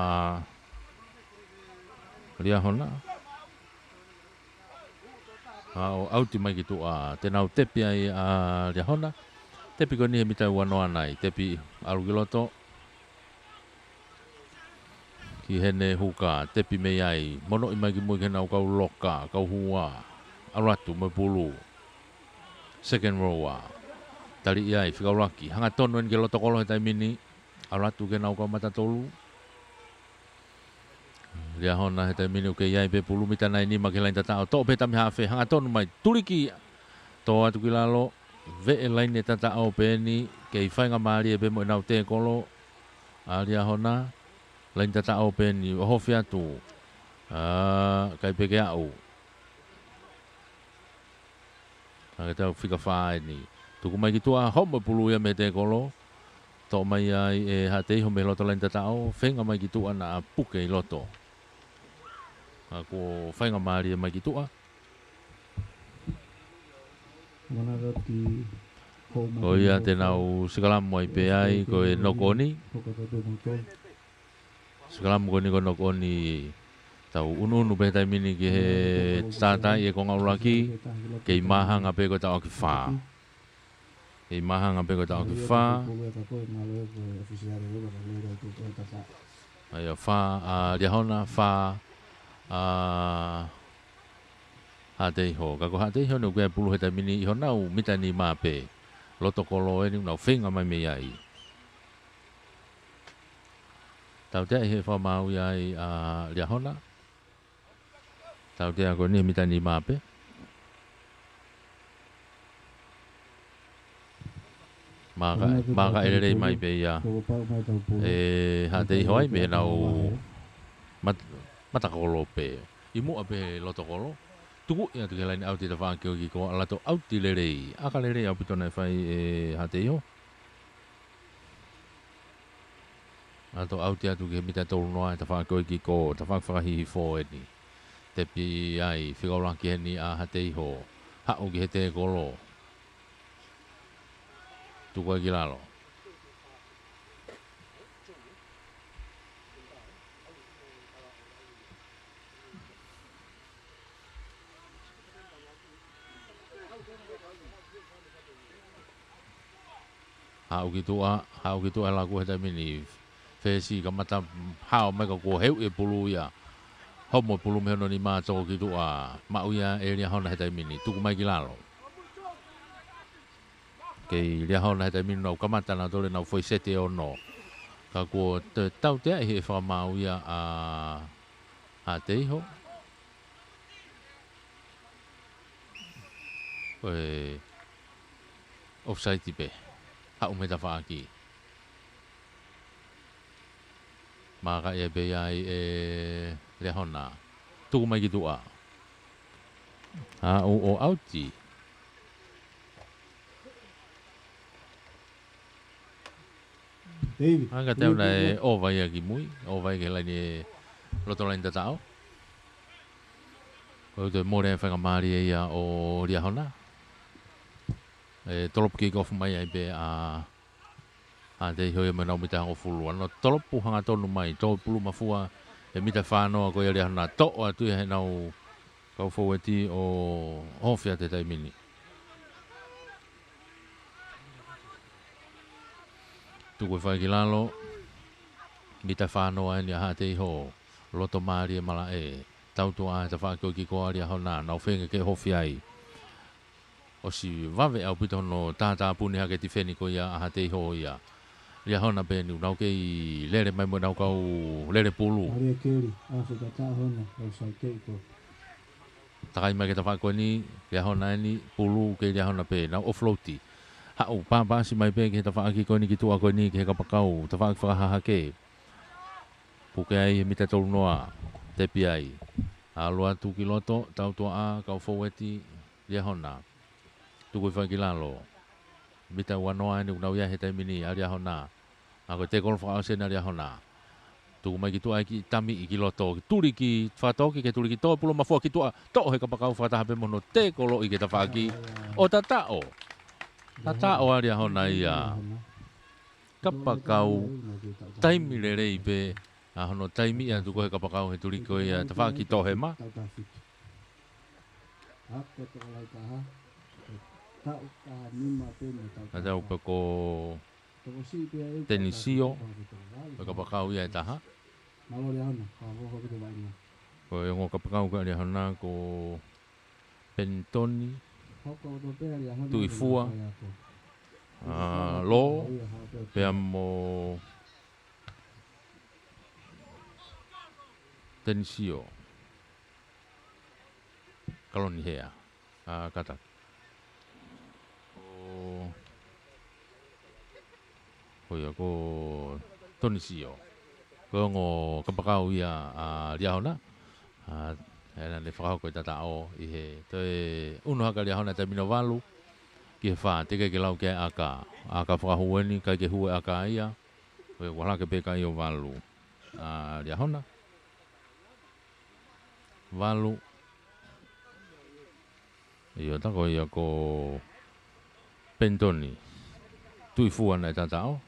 Liahona. ʻA, ʻo ʻauti mai ki tuʻa, te nau tepi ai ʻa Liahona. Tepi ko eni he mita ʻe uanoa nai, tepi ʻalu ki loto. Ki heʻene huka, tepi mei ai, monoʻi mai ki mui ki heʻenau kau loka, kau hua, ʻalu atu mo e pulu. Second rower. Taliʻi ai, fika ʻuluaki. Hangatonu eni ki loto kolo he taimi ni, ʻalu atu ki heʻenau kau mata tolu. Liahona he taimi ni ʻoku kei ʻi ai pē pulu mita nai nima ki he laine tataʻo, toʻo pē tami hafe, hangatonu mai, tuliki, tō atu ki lalo, veʻe laine tataʻo pē eni, kei faingamālie pē mo ʻenau tēkolo ʻa Liahona, laine tataʻo pē eni, ʻohofi atu. ʻA, ʻikai pē ke aʻu. Hangē ko e fika fā eni. Tuku mai ki tuʻa, homo e pulu ia mei he tēkolo. Toʻo mai ai ʻe Haʻateiho mei loto laine tataʻo, feinga mai ki tuʻa naʻa puke ʻi loto. Ka kuo faingamālie mai ki tuʻa. Manavati, hou mai. Ko ia te nau sikalamu ai pē ai, ko e knock on. Sikalamu ko eni ko e knock on, tau ʻunuʻunu pē he taimi ni ki he tātai e konga ʻuluaki, kei māhanga pē ko e taʻoki fā. Kei māhanga pē ko e taʻoki fā. ʻA ia fā ʻa Liahona, fā ʻa Haʻateiho. Ka ko Haʻateiho eni ʻoku ʻi ai e pulu he taimi ni ʻi honau mita nima pē. Loto kolo eni ʻoku nau feinga mai mei ai. Tautea ʻe he fakamaau ia ʻa Liahona. Tautea ko eni he mita nima pē. Maka, maka ʻe lelei mai pē ia. ʻE Haʻateiho ai mei heʻenau mat-, matakolo pē. ʻI muʻa pē he loto kolo. Tuku ia atu ki he laine ʻauti tafaʻaki ʻo e kiʻi kō, ʻalu atu ʻauti lelei. ʻAka lelei ʻaupito naʻe fai ʻe Haʻateiho. ʻAlu atu ʻauti atu ki he mita tolu noa he tafaʻaki ʻo e kiʻi kō, tafaʻaki fakahihifo eni. Tepi ai, fika ʻuluaki heni ʻa Haʻateiho. Haʻu ki he tēkolo. Tuku ai ki lalo. Haʻu ki tuʻa, haʻu ki tuʻa e laku he taimi ni. Fesi kamata hao mai ka kuo heu e pulu ia. Homo e pulu mei hono nima toko ki tuʻa. Maʻu ia ʻe Liahona he taimi ni. Tuku mai ki lalo. Kei Liahona he taimi ni nau kamata nautolu ʻenau foʻi seti ʻe ono. Ka kuo te-, tautea ʻi he fakamaau ia ʻa, ʻa Haʻateiho. Ko e offside pē. Haʻu mei tafaʻaki. Maka ia pē ia ʻe Liahona. Tuku mai ki tuʻa. Haʻu ʻo ʻauti. David. Anga teu naʻe ʻova ia ki mui, ʻova ia ki he laine, loto laine tataʻo. Ko e toe mole e faingamālie ia ʻo Liahona. ʻE tolopu kick off mai ai pē ʻa, ʻa Haʻateiho ia mei heʻenau mita hongofulu. ʻAno tolopu hangatonu mai, tō pulu mafua he mita fā noa ko ia Liahona. Toʻo atu ia heʻenau kau fōueti ʻo ofi atu he taimi ni. Tuku e fai ki lalo. Mita fā noa eni ʻa Haʻateiho. Loto mālie malaʻe. Tautea he tafaʻaki ʻo e kiʻi kō ʻa Liahona. Nau feinga ke ofi ai. ʻOsi vave ʻaupito hono tātāpuni hake e tifeni ko ia ʻa Haʻateiho ia. Liahona pē eni ʻoku nau kei lele mai mo ʻenau kau lele pulu. Mālie keli, ʻa e fekata hono, ʻo sai kei ko. Takai mai ki he tafaʻaki ko eni, Liahona eni, pulu kei Liahona pē, nau offload. Haʻu pāpasi mai pē ki he tafaʻaki ko eni ki tuʻa ko eni ki he kapakau, tafaʻaki fakahahake. Puke ai he mita tolu noa, tepi ai. ʻAlu atu ki loto, tautea ʻa e kau fōueti, Liahona. Tuku e fai ki lalo. Mita ua noa eni ʻoku nau ʻi ai he taimi ni ʻa Liahona. ʻA ko e tēkolo fakaʻosi eni ʻa Liahona. Tuku mai ki tuʻa e kiʻi tamiʻi ki loto. Tuli ki fakatoki ke tuli ki tō pulu mafua ki tuʻa. Toʻo he kapakau fakataha pē mo hono tēkolo ʻi he tafaʻaki. ʻO tataʻo. Tataʻo ʻa Liahona ia. Kapakau. Taimi lelei pē. ʻA hono taimi ia tuku he kapakau he tuli ko ia tafaʻaki toʻohema. Ka tau pē ko Tenisio, ko e kapakau ia ʻe taha. Ko e ongo kapakau ko Liahona ko Penitoni, Tuifua, ʻa, Lo, pea mo Tenisio. Kaloni Hea, ʻa, Kataki. Ko, ko ia, ko Tenisio. Ko e ongo kapakau ia ʻa Liahona. ʻA, ʻe naʻa ne fakahoko e tataʻo ʻi he toe ʻunu hake ʻa Liahona taimi ni ʻo valu ki he fā, teʻeki ke lau ki ai ʻaka. ʻAka fakahū eni, ʻikai ke hū e ʻaka ia. Ko ia kuo hala hake pē kai ʻo valu. ʻA, Liahona. Valu. ʻIo, tā ko ia ko Penitoni. Tuifua naʻe tataʻo.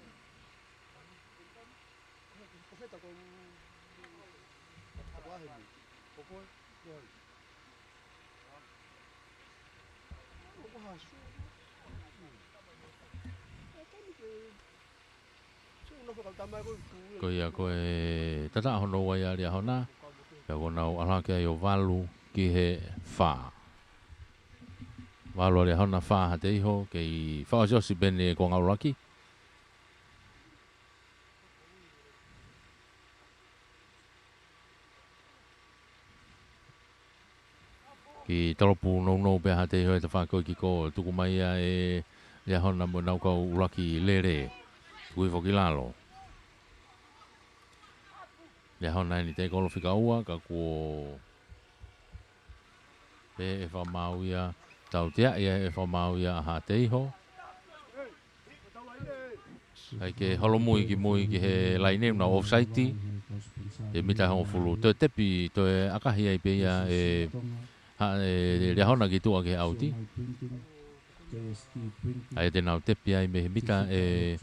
Ko ia ko e tataʻo hono ua ia ʻa Liahona, pea kuo nau hala hake ai ʻo valu ki he fā. Valu ʻa Liahona, fā Haʻateiho, kei fakaʻosiʻosi pē eni e konga ʻuluaki. Kiʻi talopu nounou pē ʻa Haʻateiho he tafaʻaki ko ē kiʻi kolo, tuku mai ia ʻe Liahona mo ʻenau kau ʻuluaki lele. Tuku hifo ki lalo. Liahona ʻeni tekolo fika ua, ka kuo pehē ʻe he fakamaau ia, tauteaʻi ʻe he fakamaau ia ʻa Haʻateiho. ʻAi ke holomui ki mui ki he laine, ʻoku nau offside, ʻe mita hongofulu. Toe tepi, toe ʻakahi ai pē ia ʻe Ha-, ʻe Liahona ki tuʻa ki he ʻauti. ʻAi te nau tepi ai mei he mita ʻe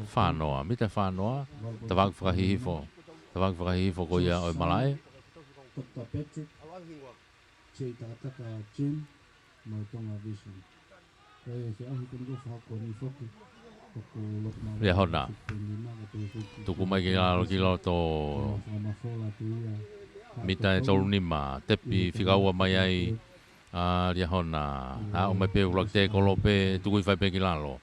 fānoa, mita fānoa, tafaʻaki fakahihifo, tafaʻaki fakahihifo ko ia ʻo e malaʻe. J Takataka Jim, mo Tonga Vision. Ko e feʻauhi ko eni ko e fehoko ni foki. Ko e loto ma Liahona. Tuku mai ki lalo ki loto. Mita ʻe tolu nima, tepi fika ua mai ai ʻa Liahona. Aʻu mai pē ʻuluaki tekolo pē, tuku hifo ai pē ki lalo.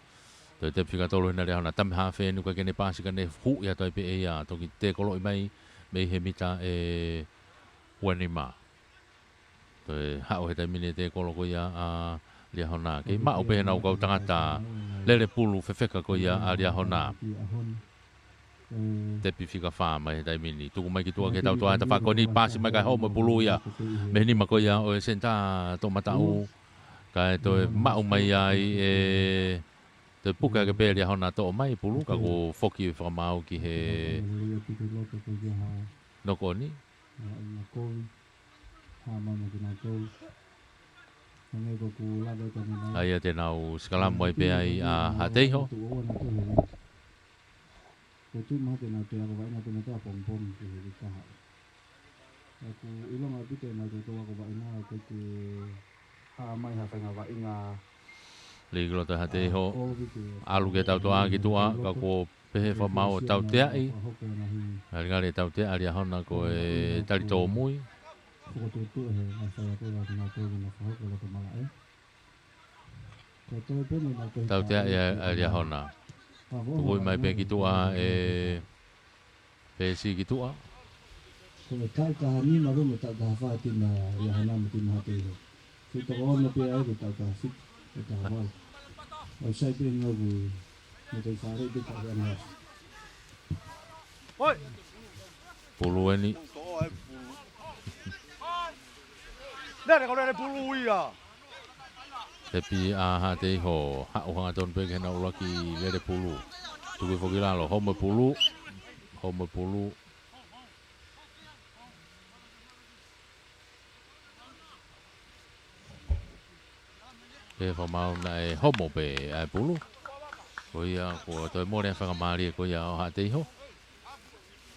Toe tepi fika tolu hena Liahona, tama hafe ʻeni ʻoku ʻikai ke ne paasi ka ne huʻi atu ai pē ʻe ia, toki tekoloʻi mai mei he mita ʻe ua nima. Toe haʻu he taimi ni e tekolo ko ia ʻa Liahona. Kei maʻu pē heʻenau kau tangata lele pulu fefeka ko ia ʻa Liahona. Tepi fika fā mai he taimi ni. Tuku mai ki tuʻa ki he tautoʻa he tafaʻaki ko eni, paasi mai kae homo e pulu ia. Mei he nima ko ia ʻo e senitā toʻomataʻu. Kae toe maʻu mai ai ʻe toe puke hake pē Liahona toʻo mai pulu, ka kuo foki e fakamaau ki he knock on. ʻA ia te nau sikalamu ai pē ai ʻa Haʻateiho. Lī ki loto Haʻateiho. ʻAlu ki he tautoʻa ki tuʻa, ka kuo pehē fakamaau ʻo tauteaʻi. Ngalingali e tautea ʻa Liahona ko e tali tōmui. Tauteaʻi ʻa, ʻa Liahona. Tuku mai pē ki tuʻa ʻe Pesi ki tuʻa. Ko e taʻu taha nima, ko e taʻu taha fā tina Liahona mo tina Haʻateiho. Ko e toko ono pē ai ko e taʻu taha fitu, ko e taha valu. ʻOku sai pē ngau ku, mo te fare pē taʻu ana. Pulu ʻeni. Nere, ko nere pulu ia. Tepi ʻa Haʻateiho, haʻu hangatonu pē ki heʻenau ʻuluaki lele pulu. Tuku hifo ki lalo, homo e pulu, homo e pulu. Pehē fakamaau naʻe homo pē ʻa e pulu. Ko ia kuo toe mole e faingamālie ko ia ʻo Haʻateiho.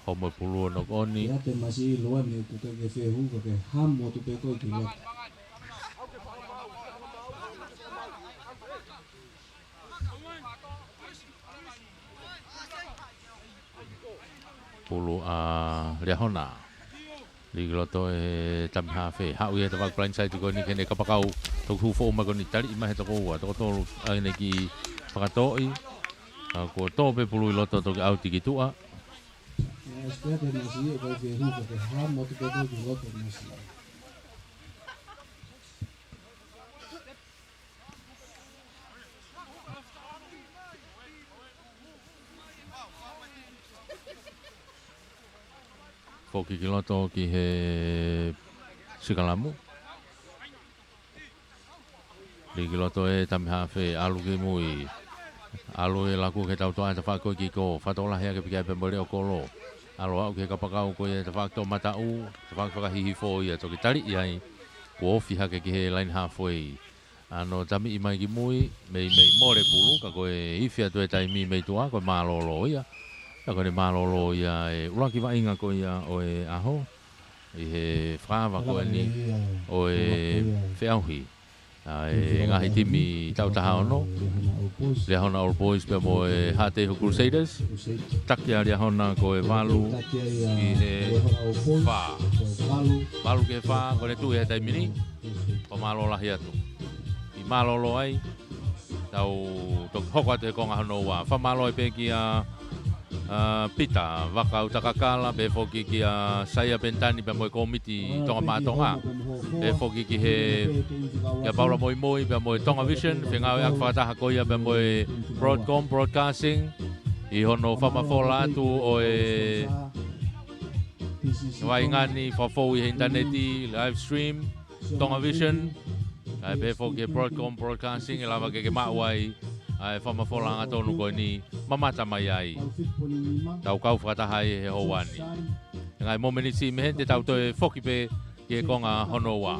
Homo e pulu ʻo knock on. Ia te masi loa ni ʻoku ʻikai ke fehuka ke hamo atu pē ko ē ki loto. Pulu ʻa Liahona. Lī ki loto e tama hafe. Haʻu ia he tafaʻaki blindside ko eni ki heʻene kapakau. Toki hū foʻou mai ko eni, taliʻi mai he toko ua, toko tolu, ʻai ʻene kiʻi fakatoʻi. Ka kuo tō pē pulu ʻi loto, toki ʻauti ki tuʻa. Ia, ʻosi pē te masi ia, ʻikai fehuka ke hamo atu pē ko ē ki loto masi. Foki ki loto ki he sikalamu. Lī ki loto e tama hafe, ʻalu ki mui. ʻAlu e laku ki he tautoʻa he tafaʻaki ko ē kiʻi kolo, fakatokolahi hake pē ki ai pea mo e leʻo kolo. ʻAlu aʻu ki he kapakau ko ia he tafaʻaki toʻomataʻu, tafaʻaki fakahihifo ia, toki taliʻi ai. Kuo ofi hake ki he laine halfway. ʻAno tamiʻi mai ki mui, meimei mole pulu, ka ko e ifi atu e taimi mei tuʻa, ko e mālōlō ia. Ka ko ʻene mālōlō ia e ʻuluaki vaʻinga ko ia ʻo e ʻaho. ʻI he fakaava ko eni ʻo e feʻauhi ʻa e ngaahi timi taʻu taha ono. Liahona Old Boys pea mo e Haʻateiho Crusaders. Taki ʻa Liahona ko e valu ki he fā. Valu ki he fā, ko ʻene tuʻu he taimi ni. Ko e mālō lahi atu. ʻI mālōlō ai, tau toki hoko atu he konga hono ua. Fakamālō ai pē kia ʻa Pita Vakautakakala, pehē foki kia Saia Penitani pea mo e kōmiti Tonga Maʻa Tonga. Pehē foki ki he, kia Paula Moimoi pea mo e Tonga Vision, fengāueʻaki fakataha ko ia pea mo e Broadcom Broadcasting, ʻi hono fakamafola atu ʻo e vaʻinga ni fakafou ʻi he ʻinitaneti, live stream, Tonga Vision, kae pehē foki ki he Broadcom Broadcasting, ʻe lava ke ke maʻu ai ʻa e fakamafola hangatonu ko eni, mamata mai ai. Tau kau fakataha ai he houa ni. He ngaahi momeniti mei heni te tau toe foki pē ki he konga hono ua.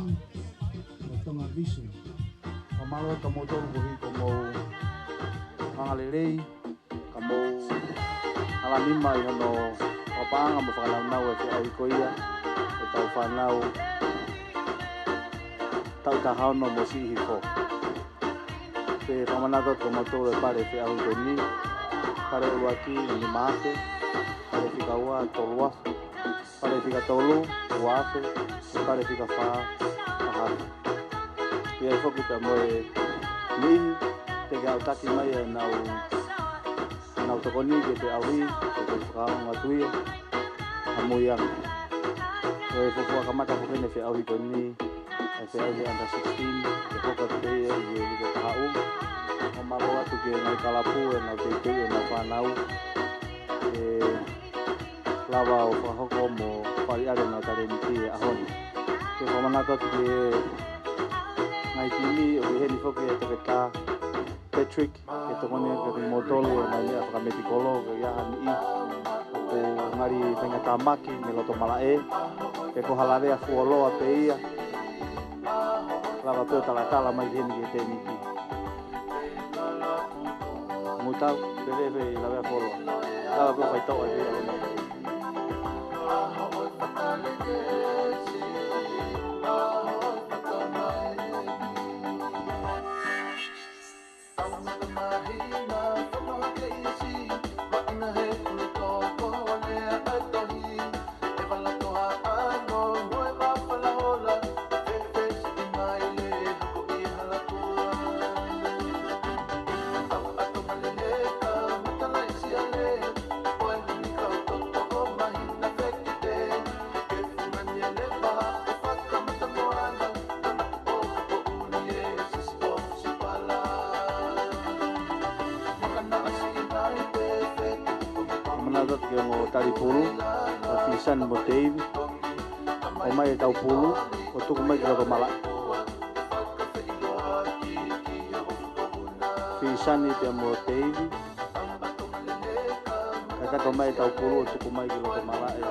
Fakamālō kia moutolu koeʻuhi ko hoʻomou angalelei, ka mou hala nima ʻi hono papaʻanga mo fakanaunau e feʻauhi ko ia ʻetau fānau taʻu taha ono mo siʻi hifo. Pea fakamanatu atu kia moutolu e pale feʻauhi ko eni, pale ʻuluaki nima afe, pale fika ua tolu afe, pale fika tolu ua afe, pale fika fā taha afe. Pea ʻi ai foki pea mo e niʻihi te ke aʻutaki mai ʻenau, ʻenau tokoni ki he feʻauhi, ʻoku ou fakaongo atu ia ʻamui ange. Ko e fuofua kamata foki eni e feʻauhi ko eni, e feʻauhi under sixteen, ke hoko atu pē ia ʻi he uike kahaʻu. Fakamālō atu ki he ngaahi kalapu ʻenau teuteu ʻenau fānau ke lava ʻo fakahoko mo fakaʻaliʻali ʻenau talēniti he ʻaho ni. Pea fakamanatu atu ki he ngaahi timi, ʻoku ʻi heni foki e Toketā Patrick, ke tokoni atu kia moutolu he ngaahi meʻa fakamedikolo, ko ia ʻa e niʻihi ʻoku ngali faingatāmaki mei loto malaʻe, pe ko ha lavea fuoloa pē ia, lava pē ʻo talatala mai heni ki he tēniti. Mou tau, pehē pē ʻi he lavea fuoloa. Lava pē ʻo faitoʻo ai pē ia. Manatu atu ki he ongo tali pulu, ʻa Fisani mo Teivi. ʻOmai ʻetau pulu, ʻo tuku mai ki loto malaʻe. Fisani pea mo Teivi. Kae kata mai ʻetau pulu ʻo tuku mai ki loto malaʻe.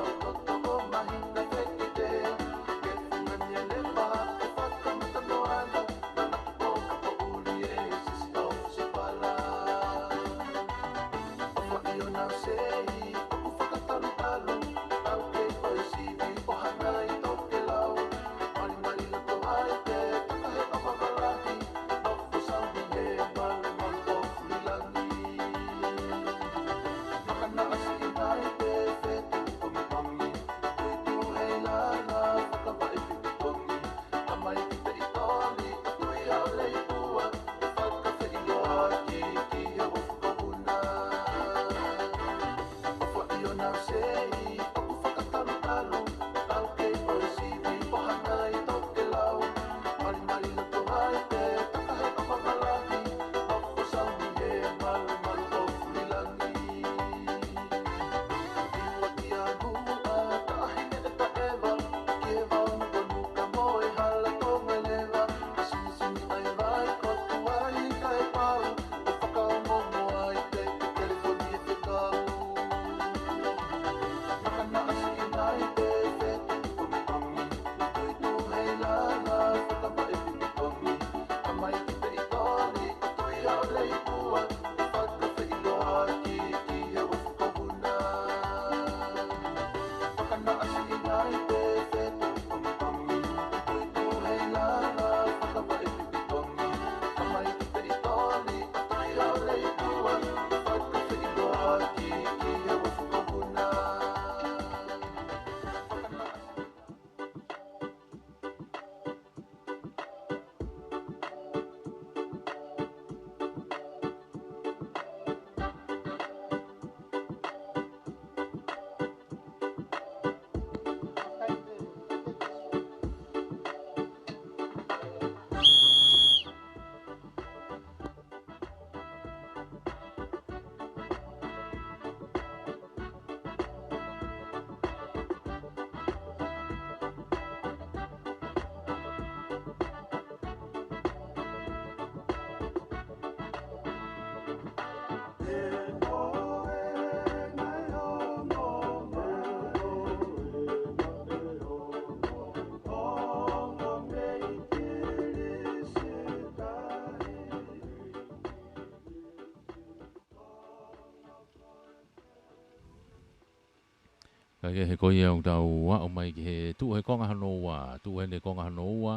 Kae kehe ko ia ʻoku tau aʻu mai ki he tuʻu he konga hono ua, tuʻu he konga hono ua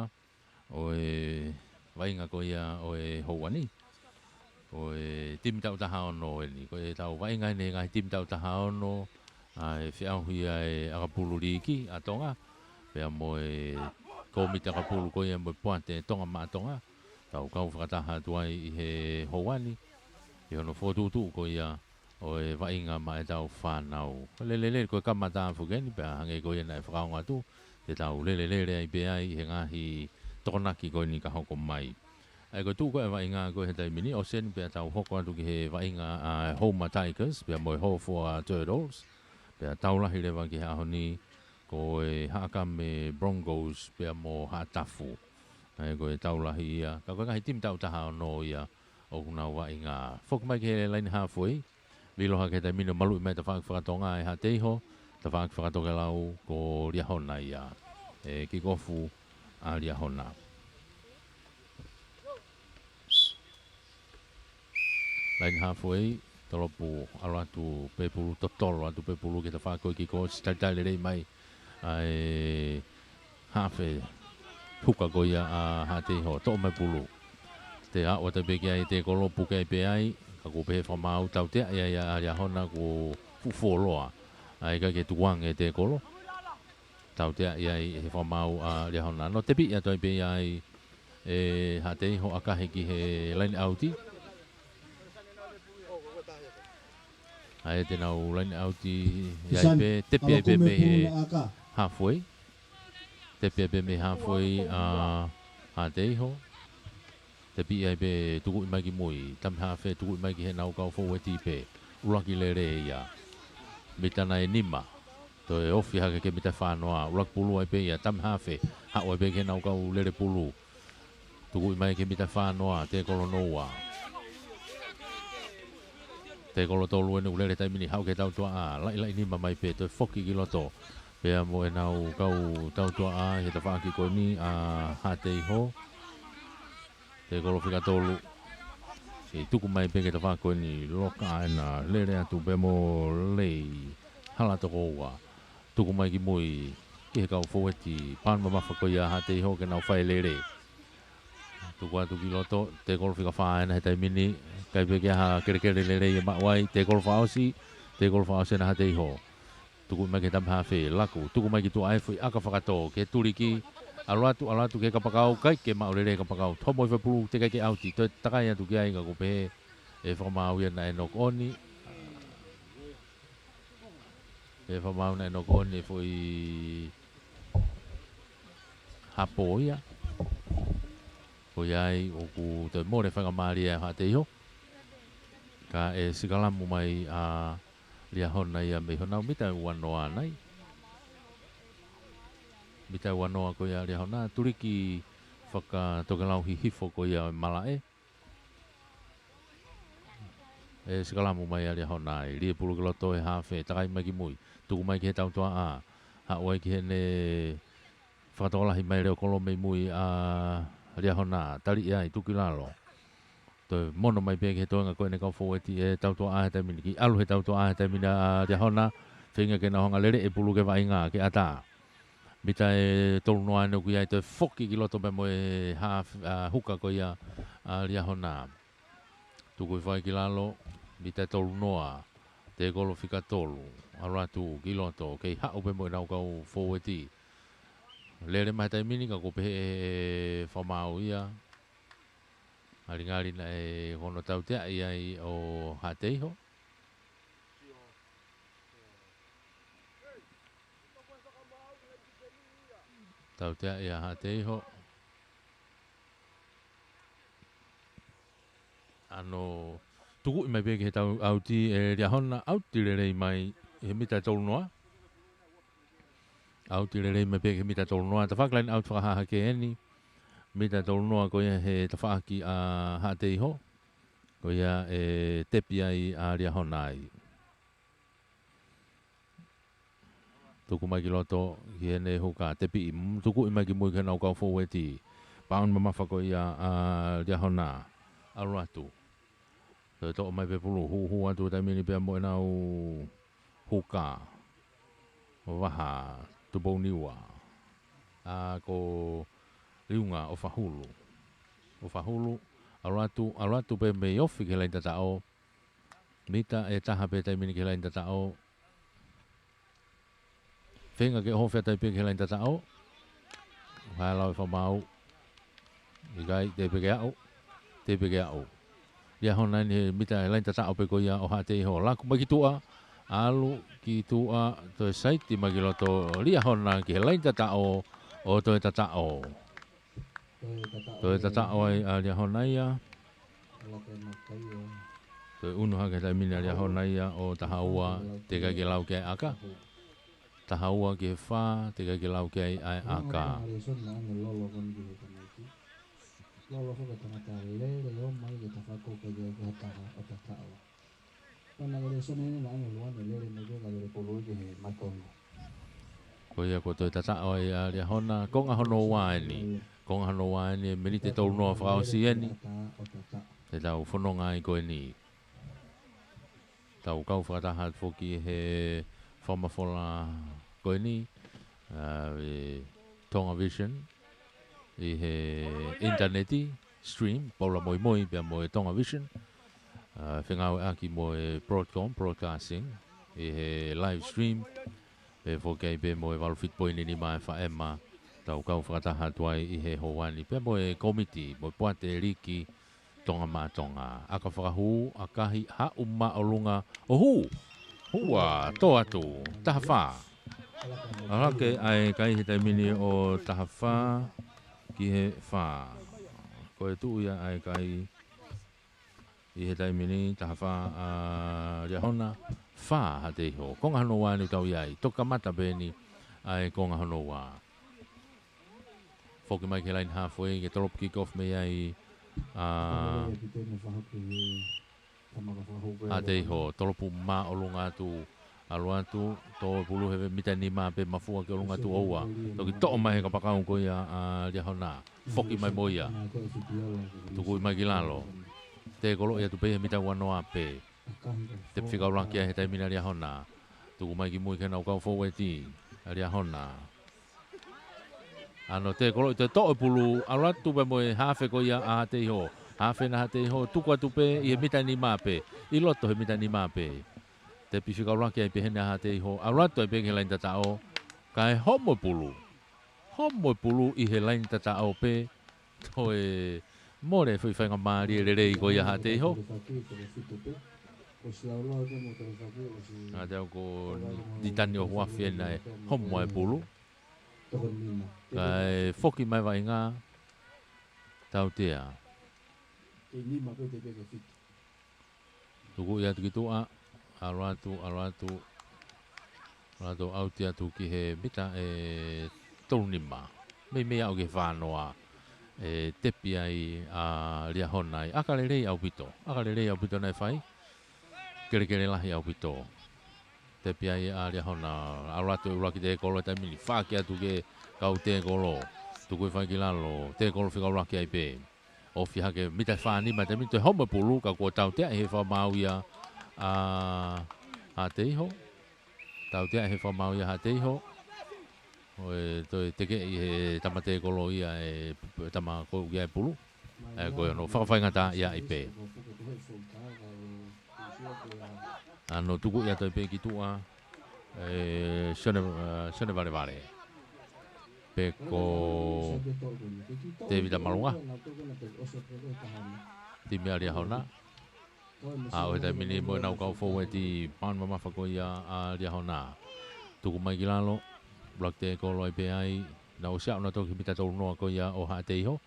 ʻo e vaʻinga ko ia ʻo e houa ni. Ko e timi taʻu taha ono eni. Ko e tau vaʻinga eni he ngaahi timi taʻu taha ono, ʻa e feʻauhi ʻa e ʻakapulu liiki ʻa Tonga, pea mo e kōmiti ʻakapulu ko ia mo e poate Tonga maʻa Tonga. Tau kau fakataha atu ai ʻi he houa ni, ʻi hono fokotuʻutuʻu ko ia ʻo e vaʻinga maʻa e tau fānau. Ko e lelelele, ko e kamata foki eni, pea hangē ko ia naʻe fakaongo atu, te tau lelelele ai pē ai he ngaahi tokonaki ko eni ka hoko mai. ʻA ia ko e tuʻu ko e vaʻinga ko e he taimi ni, ʻosi eni pea tau hoko atu ki he vaʻinga ʻa e Houma Tigers, pea mo e Hofoa Turtles, pea tau lahi leva ki he ʻaho ni, ko e Haʻakame Broncos, pea mo Haʻatafu. ʻA ia ko e tau lahi ia, ka ko e ngaahi timi taʻu taha ono ia, ʻoku nau vaʻinga. Foki mai ki he laine halfway, vilo hake he taimi ni ʻo maluʻi mai tafaʻaki fakatonga ʻe Haʻateiho, tafaʻaki fakatokelau ko Liahona ia. ʻE kikofu ʻa Liahona. Laine halfway, tolopu ʻalu atu pē pulu, totolo atu pē pulu ki he tafaʻaki ko e kikosi, talitali lelei mai ʻa e hafe huka ko ia ʻa Haʻateiho, toʻo mai pulu. Te aʻu atu pē ki ai, tekolo puke ai pē ai, ka kuo pehē fakamaau, tautea ia ʻa Liahona kuo fuʻu fuoloa. ʻA ia ʻikai ke tukuange tekolo. Tautea ia ʻi he fakamaau ʻa Liahona. No tepi atu ai pē ia ʻe Haʻateiho ʻo ʻakahi ki he laine ʻauti. ʻA ia te nau laine ʻauti ia ai pē, tepi ai pē mei he halfway. Tepi ai pē mei he halfway ʻa Haʻateiho. Tepi ai pē tukuʻi mai ki mui. Tami hafe tukuʻi mai ki he nau kau foueti pē. ʻUluaki lele ia. Mita nai nima. Toe ofi hake ki he mita fā noa. ʻUluaki pulu ai pē ia. Tami hafe. Haʻu ai pē ki he nau kau lele pulu. Tukuʻi mai ki he mita fā noa, tekolo noa. Tekolo tolu eni ʻoku lele he taimi ni, haʻu ki he tautuaʻa, laʻilaʻi nima mai pē, toe foki ki loto. Pea mo e nau kau tautuaʻa, he tafaʻaki ko eni ʻa Haʻateiho. Tekolo fika tolu. ʻE tuku mai pē ki he tafaʻaki ko eni, loka ena, lele atu pea mo Lei. Hala toko ua. Tuku mai ki mui, ki he kau foueti, paanu mamafa ko ia ʻa Haʻateiho ke nau fai lele. Tuku atu ki loto, tekolo fika fā ena he taimi ni, ʻikai pē ke ʻi ai ha kelekele lelei ʻe maʻu ai, tekolo fakaʻosi, tekolo fakaʻosi ena ʻa Haʻateiho. Tuku mai ki he tami hafe, laku, tuku mai ki tuʻa ʻa e foʻi ʻaka fakatō, ki he tuliki, ʻalu atu, ʻalu atu ki he kapakau, ʻikai ke maʻu lelei kapakau, tomo ʻi he pulu, teʻeki ai ke ʻauti, toe takai atu ki ai ka kuo pehē ʻe fakamaau ia naʻe knock on. ʻE fakamaau naʻe knock on e foʻi hapo ia. Ko ia ai ʻoku toe mole faingamālie ʻa Haʻateiho. Kae sikalamu mai ʻa Liahona ia mei honau mita ʻe ua noa nai. Mita ʻe ua noa ko ia ʻa Liahona, tuliki fakatokelau hihifo ko ia ʻo e malaʻe. ʻE sikalamu mai ʻa Liahona ai, lie pulu ki loto ʻe hafe, takai mai ki mui, tuku mai ki he tautuaʻa, haʻu ai ki heʻene fakatokolahi mai leʻo kolo mei mui ʻa Liahona, tali ia ʻi tuki lalo. Toe mono mai pē ki he toenga ko ʻene kau foueti ʻe tautuaʻa he taimi ni, kiʻi ʻalu he tautuaʻa he taimi ni ʻa Liahona, feinga ke nau hanga lele e pulu ke vaʻinga, ke ʻatā. Mita ʻe tolu noa eni ʻoku ʻi ai, toe foki ki loto pea mo e haf-, ʻa, huka ko ia ʻa Liahona. Tuku hifo ai ki lalo, mita ʻe tolu noa, tekolo fika tolu, ʻalu atu ki loto, kei haʻu pē mo ʻenau kau foueti. Lele mai he taimi ni ka kuo pehē ʻe fakamaau ia. Ngalingali naʻe hono tautea ia ʻo Haʻateiho. Tautea ia ʻa Haʻateiho. ʻAno tukuʻi mai pē ki he tau ʻauti ʻe Liahona, ʻauti lelei mai he mita ʻe tolu noa. ʻAuti lelei mai pē ki he mita ʻe tolu noa. Tafaʻaki laine ʻauti fakahahake eni. Mita ʻe tolu noa ko ia he tafaʻaki ʻa Haʻateiho. Ko ia ʻe tepi ai ʻa Liahona ai. Tuku mai ki loto ki heʻene huka, tepi, mm, tukuʻi mai ki mui ki heʻenau kau foueti. Paanu mamafa ko ia ʻa Liahona. ʻAlu atu. Toe toʻo mai pē pulu, hūhū atu he taimi ni pea mo ʻenau huka. ʻo Vaha, Tupouniua. ʻA ko Liunga ʻo Fahulu. ʻO Fahulu, ʻalu atu, ʻalu atu pē mei ofi ki he laini tataʻo. Mita ʻe taha pē taimi ni ki he laini tataʻo. Feinga ke ʻohofi atu ai pē ki he laini tataʻo. Hae lau e fakamaau. ʻIkai, teʻeki ke aʻu. Teʻeki ke aʻu. Liahona eni he mita he laini tataʻo pē ko ia ʻo Haʻateiho. Laku mai ki tuʻa. ʻAlu ki tuʻa. Toe saiti mai ki loto. Liahona ki he laini tataʻo ʻo toe tataʻo. Toe tataʻo ai ʻa Liahona ia. Toe unu hake he taimi ni ʻa Liahona ia ʻo taha ua, teʻeki ke lau ki ai ʻa e ʻaka. Taha ua ki he fā, teʻeki ke lau ki ai ʻa e ʻaka. Lolo foki tangata lele o mai ke tafako ke ia ke taha ʻo tataʻo. Pana ke lēsoni ni na ange luane lele mai ke ka lele polo ke he matolu. Ko ia ko toe tataʻo ai ʻa Liahona, konga hono ua eni. Konga hono ua eni, e miniti tolu noa fakaʻosi eni. Te tau fononga ai ko eni. Tau kau fakataha atu foki he fakamafola ko eni, ʻa e Tonga Vision, ʻi he ʻinitaneti, stream, Paula Moimoi, pea mo e Tonga Vision, ʻa, fengāueʻaki mo e Broadcom, Broadcasting, ʻi he live stream, pea foki ai pē mo e valu fitu poini nima FM, tau kau fakataha atu ai ʻi he houa ni, pea mo e komiti, mo e poate liki, Tonga Maʻa Tonga. ʻAka fakahū, ʻakahi, haʻu māʻolunga, ʻo hū. Hua, tō atu, taha fā. ʻAlu hake ʻa e kai he taimi ni ʻo taha fā ki he fā. Ko e tuʻu ia ʻa e kai ʻi he taimi ni taha fā ʻa Liahona, fā Haʻateiho. Konga hono ua eni ʻoku tau ʻi ai. Toki kamata pē eni ʻa e konga hono ua. Foki mai ki he laini halfway, ke tolopu kick off mei ai ʻa Haʻateiho, tolopu māʻolunga atu, ʻalu atu, tō e pulu he mita nima pē mafua ki ʻolunga tuʻo ua. Toki toʻo mai he kapakau ko ia ʻa Liahona. Foki mai mo ia. Tukuʻi mai ki lalo. Tēkoloʻi atu pē he mita ua noa pē. Tepi fika ʻuluaki ia he taimi ni ʻa Liahona. Tuku mai ki mui ki heʻenau kau fōueti ʻa Liahona. ʻAno tēkoloʻi, toe toʻo e pulu, ʻalu atu pē mo e hafe ko ia ʻa Haʻateiho. Hafe ʻa Haʻateiho, tuku atu pē ʻi he mita nima pē. ʻI loto he mita nima pē. Tepi fika ʻuluaki ai pē heni ʻa Haʻateiho. ʻAlu atu ai pē ki he laini tataʻo. Kae homo e pulu. Homo e pulu ʻi he laini tataʻo pē. Toe mole foʻi faingamālie lelei ko ia ʻa Haʻateiho. Haʻateiho ko Nitani ʻo Huafi ena ʻe homo e pulu. Kae foki mai vaʻinga. Tautea. Tukuʻi atu ki tuʻa, ʻalu atu, ʻalu atu, ʻalu atu, ʻauti atu ki he mita ʻe tolu nima. Meimei aʻu ki he fā noa, ʻe tepi ai ʻa Liahona ai. ʻAka lelei ʻaupito, ʻaka lelei ʻaupito naʻe fai. Kelekele lahi ʻaupito. Tepi ai ʻa Liahona, ʻalu atu e ʻuluaki tēkolo he taimi ni, faki atu ki he kau tēkolo. Tukuʻi fai ki lalo, tēkolo fika ʻuluaki ai pē. Ofi hake mita fā nima he taimi ni, toe homo e pulu, ka kuo tautea ʻe he fakamaau ia ʻa Haʻateiho. Tautea ʻe he fakamaau ia ʻa Haʻateiho. ʻO e toe tekeʻi he tama tēkolo ia e tama ko ia e pulu. ʻE ko e ʻono fakafaingataʻaʻia ai pē. ʻAno tukuʻi atu ai pē ki tuʻa, ʻe Sione, ʻe Sione Valevale. Pe ko Tēvita Malunga. Timi ʻa Liahona. ʻA ʻo he taimi ni mo ʻenau kau fōueti pauni mamafa ko ia ʻa Liahona. Tuku mai ki lalo, ʻuluaki tēkolo ai pē ai, nau ʻosi aʻu nautolu ki he mita tolu noa ko ia ʻo Haʻateiho.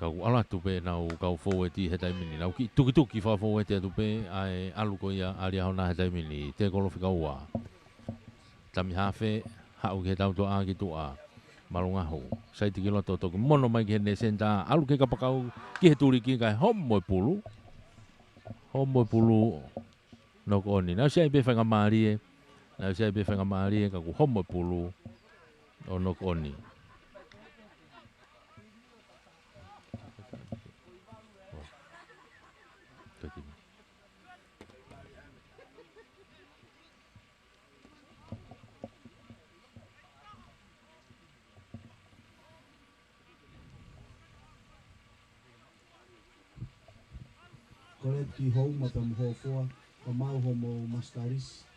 Ka kuo ʻalu atu pē ʻenau kau fōueti he taimi ni. Nau kiʻi tukituki fakafōueti atu pē ʻa e ʻalu ko ia ʻa Liahona he taimi ni. Tēkolo fika ua. Tami hafe, haʻu ki he tautoʻa ki tuʻa. Malungahu. Saiti ki loto toki mono mai ki heʻene senitā. ʻAlu ki he kapakau ki he tuliki kae homo e pulu. Homo e pulu. Knock on. Naʻe ʻosi ʻi ai pē faingamālie. Naʻe ʻosi ʻi ai pē faingamālie ka kuo homo e pulu. ʻO knock on. Koleti Houma pea mo Hofoa, ka mau homou Masitalis.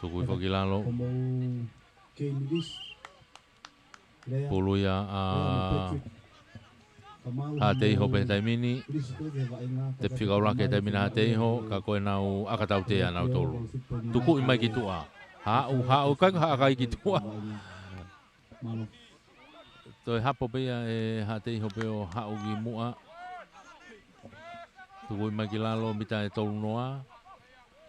Tuku hifo ki lalo. Homou Keimilis. Lea. Pulu ia ʻa Lea mo Patrick. Ka mau Haʻateiho homou pē he taimi ni. Lisi pē ki he vaʻinga, ka Tepi fika ʻuluaki he taimi ni Haʻateiho, ka ko ʻenau ʻakatautea nautolu. Tukuʻi mai ki tuʻa. Haʻu, haʻu, kai, haʻu kai ki tuʻa. Mālō. Toe hapo pē ia ʻe Haʻateiho pē ʻo haʻu ki muʻa. Tukuʻi mai ki lalo mita ʻe tolu noa.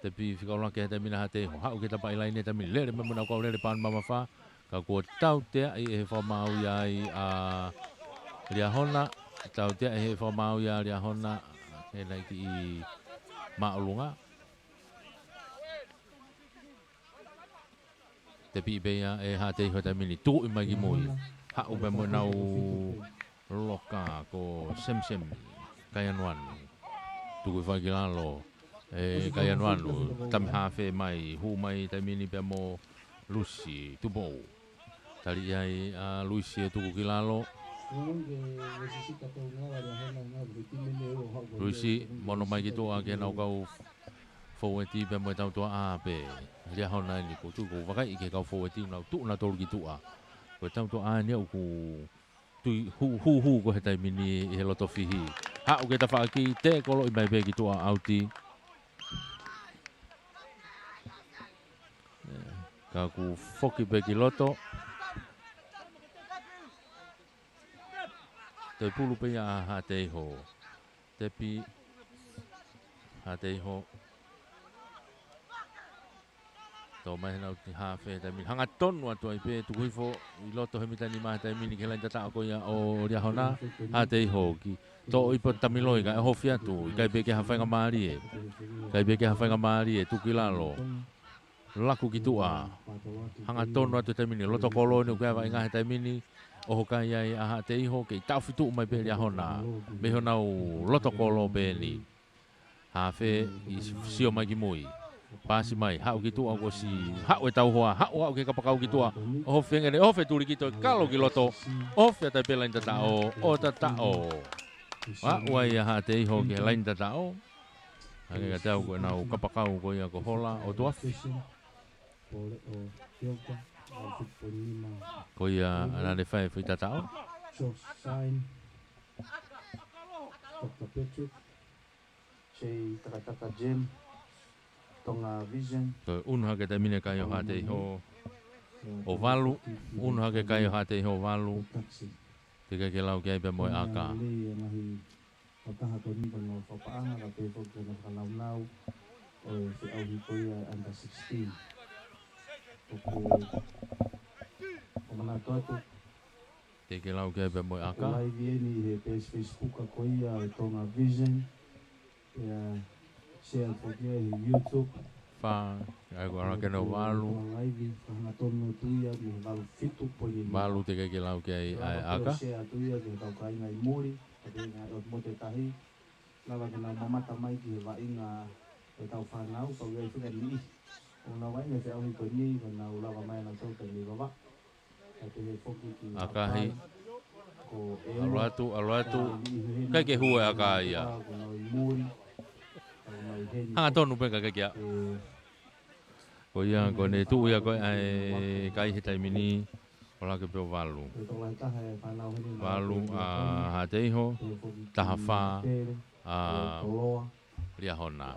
Tepi fika ʻuluaki he taimi ni Haʻateiho. Haʻu ki he tapa ʻi laine he taimi ni. Lele mai mo ʻenau kau lele paʻanga mamafa. Ka kuo tauteaʻi ʻe he fakamaau ia ai ʻa Liahona. Tauteaʻi ʻe he fakamaau ia ʻa Liahona. He naʻe kiʻi māʻolunga. Tepi pē ia ʻe Haʻateiho he taimi ni. Tukuʻi mai ki mui. Haʻu pē mo ʻenau loka ko Semsem Kaianuanu. Tuku hifo ki lalo ʻe Kaianuanu. Tami hafe mai. Hū mai taimi ni pea mo Lusi Tupou. Tali ai ʻa Luisi ʻo tuku ki lalo. Luisi, mono mai ki tuʻa ki heʻenau kau foueti pea mo e tautuaʻa pē. Liahona eni ko tu ko vakai ki he kau foueti ʻoku nau tuʻu nautolu ki tuʻa. Ko e tautuaʻa eni ʻoku tui hū, hū, hū ko he taimi ni ʻi he loto fihi. Haʻu ki he tafaʻaki, tekoloʻi mai pē ki tuʻa, ʻauti. Ka kuo foki pē ki loto. Toe pulu pē ia ʻa Haʻateiho. Tepi. Haʻateiho. Tō mai ʻenau timi hafe he taimi ni. Hangatonu atu ai pē, tuku hifo ʻi loto he mita nima he taimi ni ki he laine tataʻo ko ia ʻo Liahona. Haʻateiho ki. Toʻo ʻi pē ʻo tamiloi kae ʻohofi atu. ʻIkai pē ke ha faingamālie. ʻIkai pē ke ha faingamālie. Tuku ki lalo. Laku ki tuʻa. Hangatonu atu he taimi ni. Loto kolo eni ʻoku ʻi ai e vaʻinga he taimi ni. ʻOho kai ai ʻa Haʻateiho. Kei taʻofi tuʻu mai pē Liahona. Mei honau loto kolo pē eni. Hafe ʻi sio mai ki mui. Pasi mai, haʻu ki tuʻa kuo ʻosi, haʻu e tauhoa, haʻu, haʻu ki he kapakau ki tuʻa. ʻOhofi ange, ʻohofi tuli ki toe kalo ki loto. ʻOhofi atu ai pē laine tataʻo, ʻo tataʻo. Haʻu ai ʻa Haʻateiho ki he laine tataʻo. Hangē kiate au ko ʻenau kapakau ko ia ko Hola ʻOtuafi. Ko ia naʻa ne fai e foʻi tataʻo. Josh Sign. Doctor Patrick. Jay Takataka Jim, Tonga Vision. Toe unu hake taimi ni e kai ʻo Haʻateiho ʻo valu, unu hake kai ʻo Haʻateiho ʻo valu. Teʻeki ke lau ki ai pea mo e ʻaka. Lei e ngaahi fakataha ko eni ko ʻenau fakapaʻanga ka pehē foki ko ʻenau fakanaunau ʻo e feʻauhi ko ia under sixteen. ʻOku, ʻoku manatu atu. Teʻeki ke lau ki ai pea mo e ʻaka. Live eni he page Facebook ko ia ʻo e Tonga Vision. Pea share foki ia he YouTube. Fā, ʻa ia ko e ʻalake ʻenau valu. Tonga Live, fakahangatonu atu ia mei he valu fitu poini nima. Valu teʻeki ke lau ki ai ʻa e ʻaka. Share atu ia ki he kau kāinga ʻi muli, ka pehē ngaahi ʻotu motu ʻe tahi. Lava ke nau mamata mai ki he vaʻinga ʻetau fānau, kau ia ʻi fika niʻihi. ʻOku nau vaʻinga he feʻauhi ko eni, ka nau lava mai ʻa nautolu pē mei Vavaʻu. ʻAkahi. ʻAlu atu, ʻalu atu. ʻIkai ke hū e ʻaka ia. Hangatonu pē ka ʻikai ke aʻu. Ko ia, ko ʻene tuʻu ia ko ē ʻa e kai he taimi ni, ʻo laka pē ʻo valu. Valu ʻa Haʻateiho, taha fā ʻa Liahona.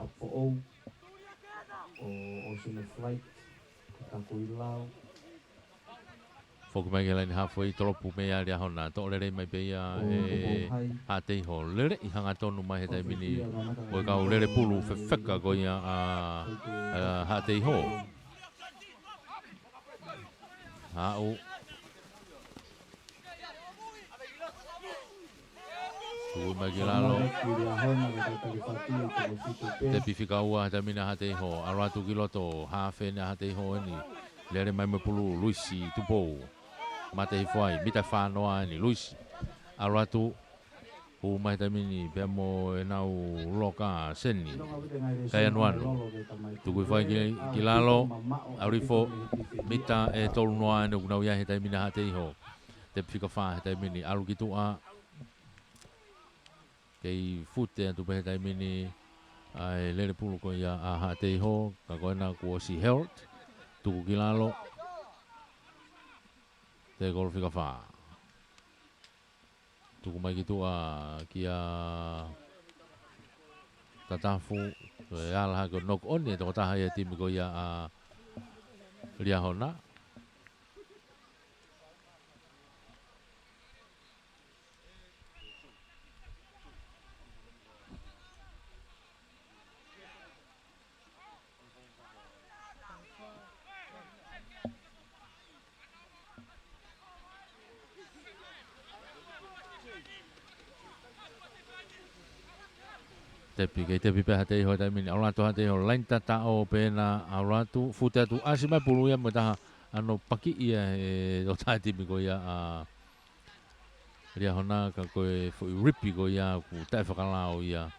Foki mai ki he laine hafoi, tolopu mei ai Liahona, toʻo lelei mai pē ia ʻe Haʻateiho. Lele ʻi hangatonu mai he taimi ni, ko e kau lele pulu fefeka ko ia ʻa, ʻa Haʻateiho. Haʻu. Tuku mai ki lalo. Tepi fika ua he taimi ni ʻa Haʻateiho. ʻAlu atu ki loto, hafe eni ʻa Haʻateiho eni. Lele mai mo e pulu, Luisi Tupou. Mate hifo ai, mita fā noa eni, Luisi. ʻAlu atu, hū mai he taimi ni, pea mo ʻenau loka Seni Kaianuanu. Tuku hifo ai ki, ki lalo, ʻalu hifo, mita ʻe tolu noa eni ʻoku nau ʻi ai he taimi ni ʻa Haʻateiho. Tepi fika fā he taimi ni, ʻalu ki tuʻa. Kei fute atu pē he taimi ni, ʻa e lele pulu ko ia ʻa Haʻateiho, ka ko ena kuo ʻosi held, tuku ki lalo, tekolo fika fā. Tuku mai ki tuʻa kia Tatafu, ʻe ala hake ʻo knock on ʻe he tokotaha ia ʻo e timi ko ia ʻa Liahona. Tepi, kei tepi pē ʻa Haʻateiho he taimi ni. ʻAlu atu ʻa Haʻateiho, laine tataʻo pē ena, ʻalu atu, fute atu, ʻasi mai pulu ia mo e taha ʻano pakiʻi ia ʻe he tokotaha timi ko ia ʻa Liahona, ka ko e foʻi ripi ko ia ʻoku taʻefakalao ia.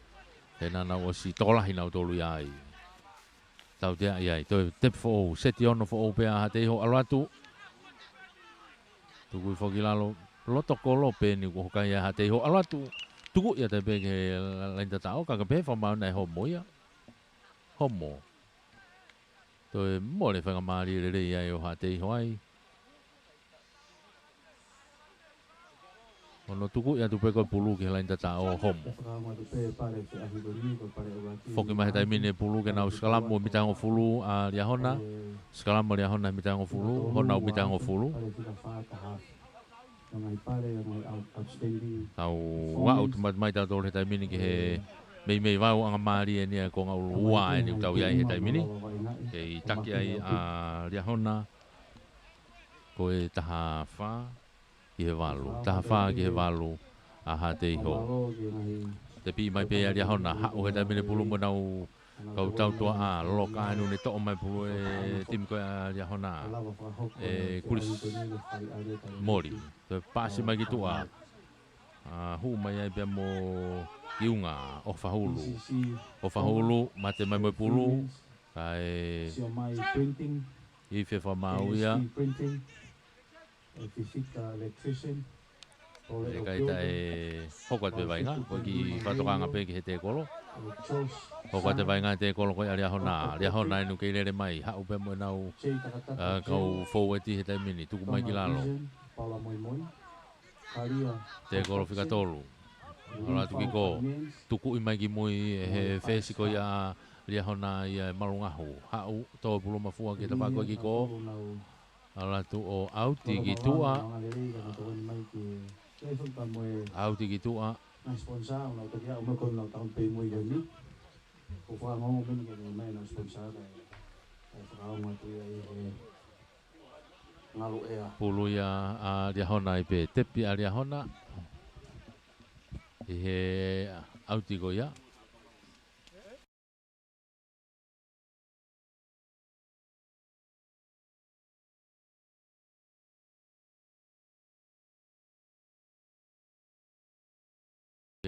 He naʻa nau ʻosi tokolahi nautolu ia ai. Tautea ia ai, toe tepi foʻou, seti ono foʻou pē ʻa Haʻateiho, ʻalu atu. Tuku hifo ki lalo, loto kolo pē eni kuo hoka ia ʻa Haʻateiho, ʻalu atu. Tuku ia tepi ki he la-, laine tataʻo, ka ka pehē fakamaau naʻe homo ia. Homo. Toe mole faingamālie lelei ia ʻo Haʻateiho ai. Hono tuku ia atu pē ko e pulu ki he laine tataʻo, homo. Foki mai he taimi ni e pulu ke nau sikalamu mita hongofulu ʻa Liahona. Sikalamu ʻa Liahona mita hongofulu, honau mita hongofulu. Tau aʻu atu mai tautolu he taimi ni ki he meimei vau angamālie eni ʻa e konga ʻulu ua eni ʻoku tau ʻi ai he taimi ni. Kei taki ai ʻa Liahona, ko e taha fā ki he valu. Taha fā ki he valu ʻa Haʻateiho. Tepi mai pē ʻa Liahona, haʻu he taimi ni e pulu mo ʻenau kau tautuaʻa, loka ʻa eni ʻo ne toʻo mai pulu e timi ko ia ʻa Liahona. ʻE Kulisi Moli, toe paasi mai ki tuʻa. ʻA, hū mai ai pea mo Kiunga, ʻOfahulu. ʻOfahulu, mate mai mo e pulu. Kae ifi fakamaau ia. ʻIkai taʻe hoko atu e vaʻinga, ko e kiʻi fakatokanga pē ki he tekolo. Hoko atu e vaʻinga he tekolo ko ia ʻa Liahona. Liahona eni ʻoku kei lele mai, haʻu pē mo ʻenau, ʻa, kau foueti he taimi ni, tuku mai ki lalo. Tekolo fika tolu. ʻAlu atu ki kō. Tukuʻi mai ki mui ʻe he fesi ko ia ʻa Liahona ia ʻe Malungahu. Haʻu, tō pulu mafua ki he tafaʻaki ko ē ki kō. ʻAlu atu ʻo ʻauti ki tuʻa. ʻAuti ki tuʻa. Pulu ia ʻa Liahona ai pē, tepi ʻa Liahona ʻi he ʻauti ko ia.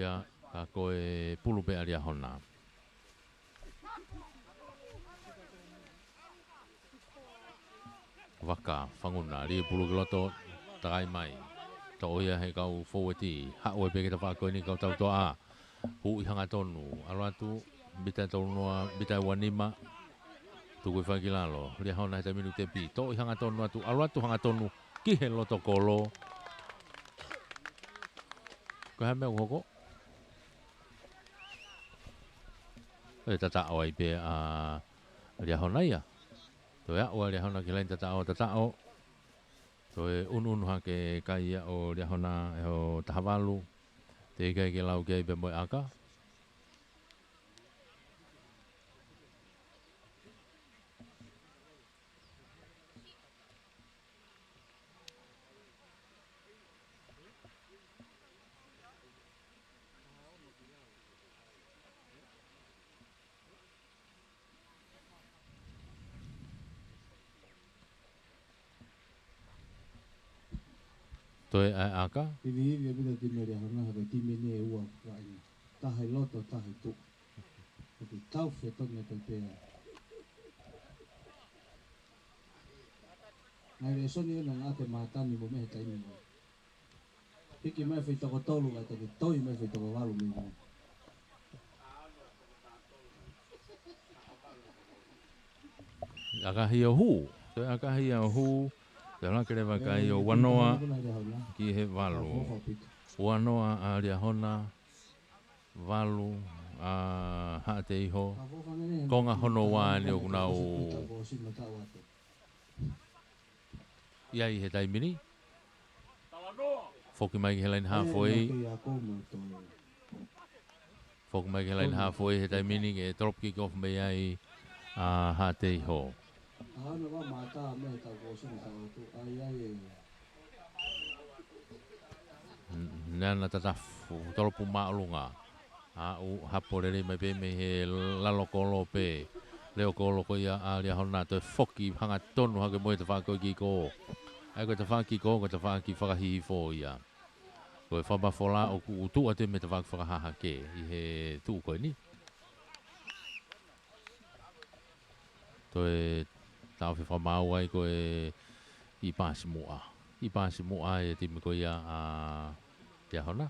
Ia, ka ko e pulu pē ʻa Liahona. Vaka, Fanguna, lī pulu ki loto, takai mai. Toʻo ia he kau foueti, haʻu ai pē ki he tafaʻaki ko eni kau tautuaʻa. Huʻi hangatonu, ʻalu atu, mita tolu noa, mita ua nima, tuku hifo ki lalo, Liahona he taimi ni ʻoku tepi, toʻo hangatonu atu, ʻalu atu hangatonu, ki he loto kolo. Ko e hā e meʻa ʻoku hoko? ʻE tataʻo ai pē ʻa Liahona ia. Toe aʻu ʻa Liahona ki he laine tataʻo, tataʻo. Toe unuunu hake kai ia ʻo Liahona ʻe hoʻo taha valu. Teʻeki ai ke lau ki ai pē mo e ʻaka. Toe ʻai ʻaka. Iviivi ʻa pita timi ʻa Liahona, hake timi ni ʻe ua kaina. Taha ʻi loto, taha ʻi tuʻa. Ko e kau fetongi ʻa pea. Ngai lēsoni ʻo na ngate mātani mo mehe taimi mo. Hiki mai foʻi toko tolu, ka te ke toi mai foʻi toko valu mei mo. ʻAkahi ʻo hū. Toe ʻakahi ʻo hū. Toe laka leva e kai ʻo ua noa ki he valu. Ua noa ʻa Liahona, valu ʻa Haʻateiho. Konga hono ua eni ʻoku nau ʻi ai he taimi ni. Foki mai ki he laine haafe. Foki mai ki he laine haafe he taimi ni ke drop kick off mei ai ʻa Haʻateiho. N-, nea na tatafu, tolopu māʻolunga. ʻA, ʻū hapo lelei mai pē mei he lalo kolo pē. Leo kolo ko ia ʻa Liahona, toe foki hangatonu hake mo e tafaʻaki kick off. ʻA ia ko e tafaʻaki kick off, ko e tafaʻaki fakahihifo ia. Ko e fakamafola ʻoku tuʻu atu mei he tafaʻaki fakahahake ʻi he tuʻu ko eni. Toe taʻofi fakamaau ai ko e kiʻi pasi muʻa. Kiʻi pasi muʻa e timi ko ia ʻa Liahona.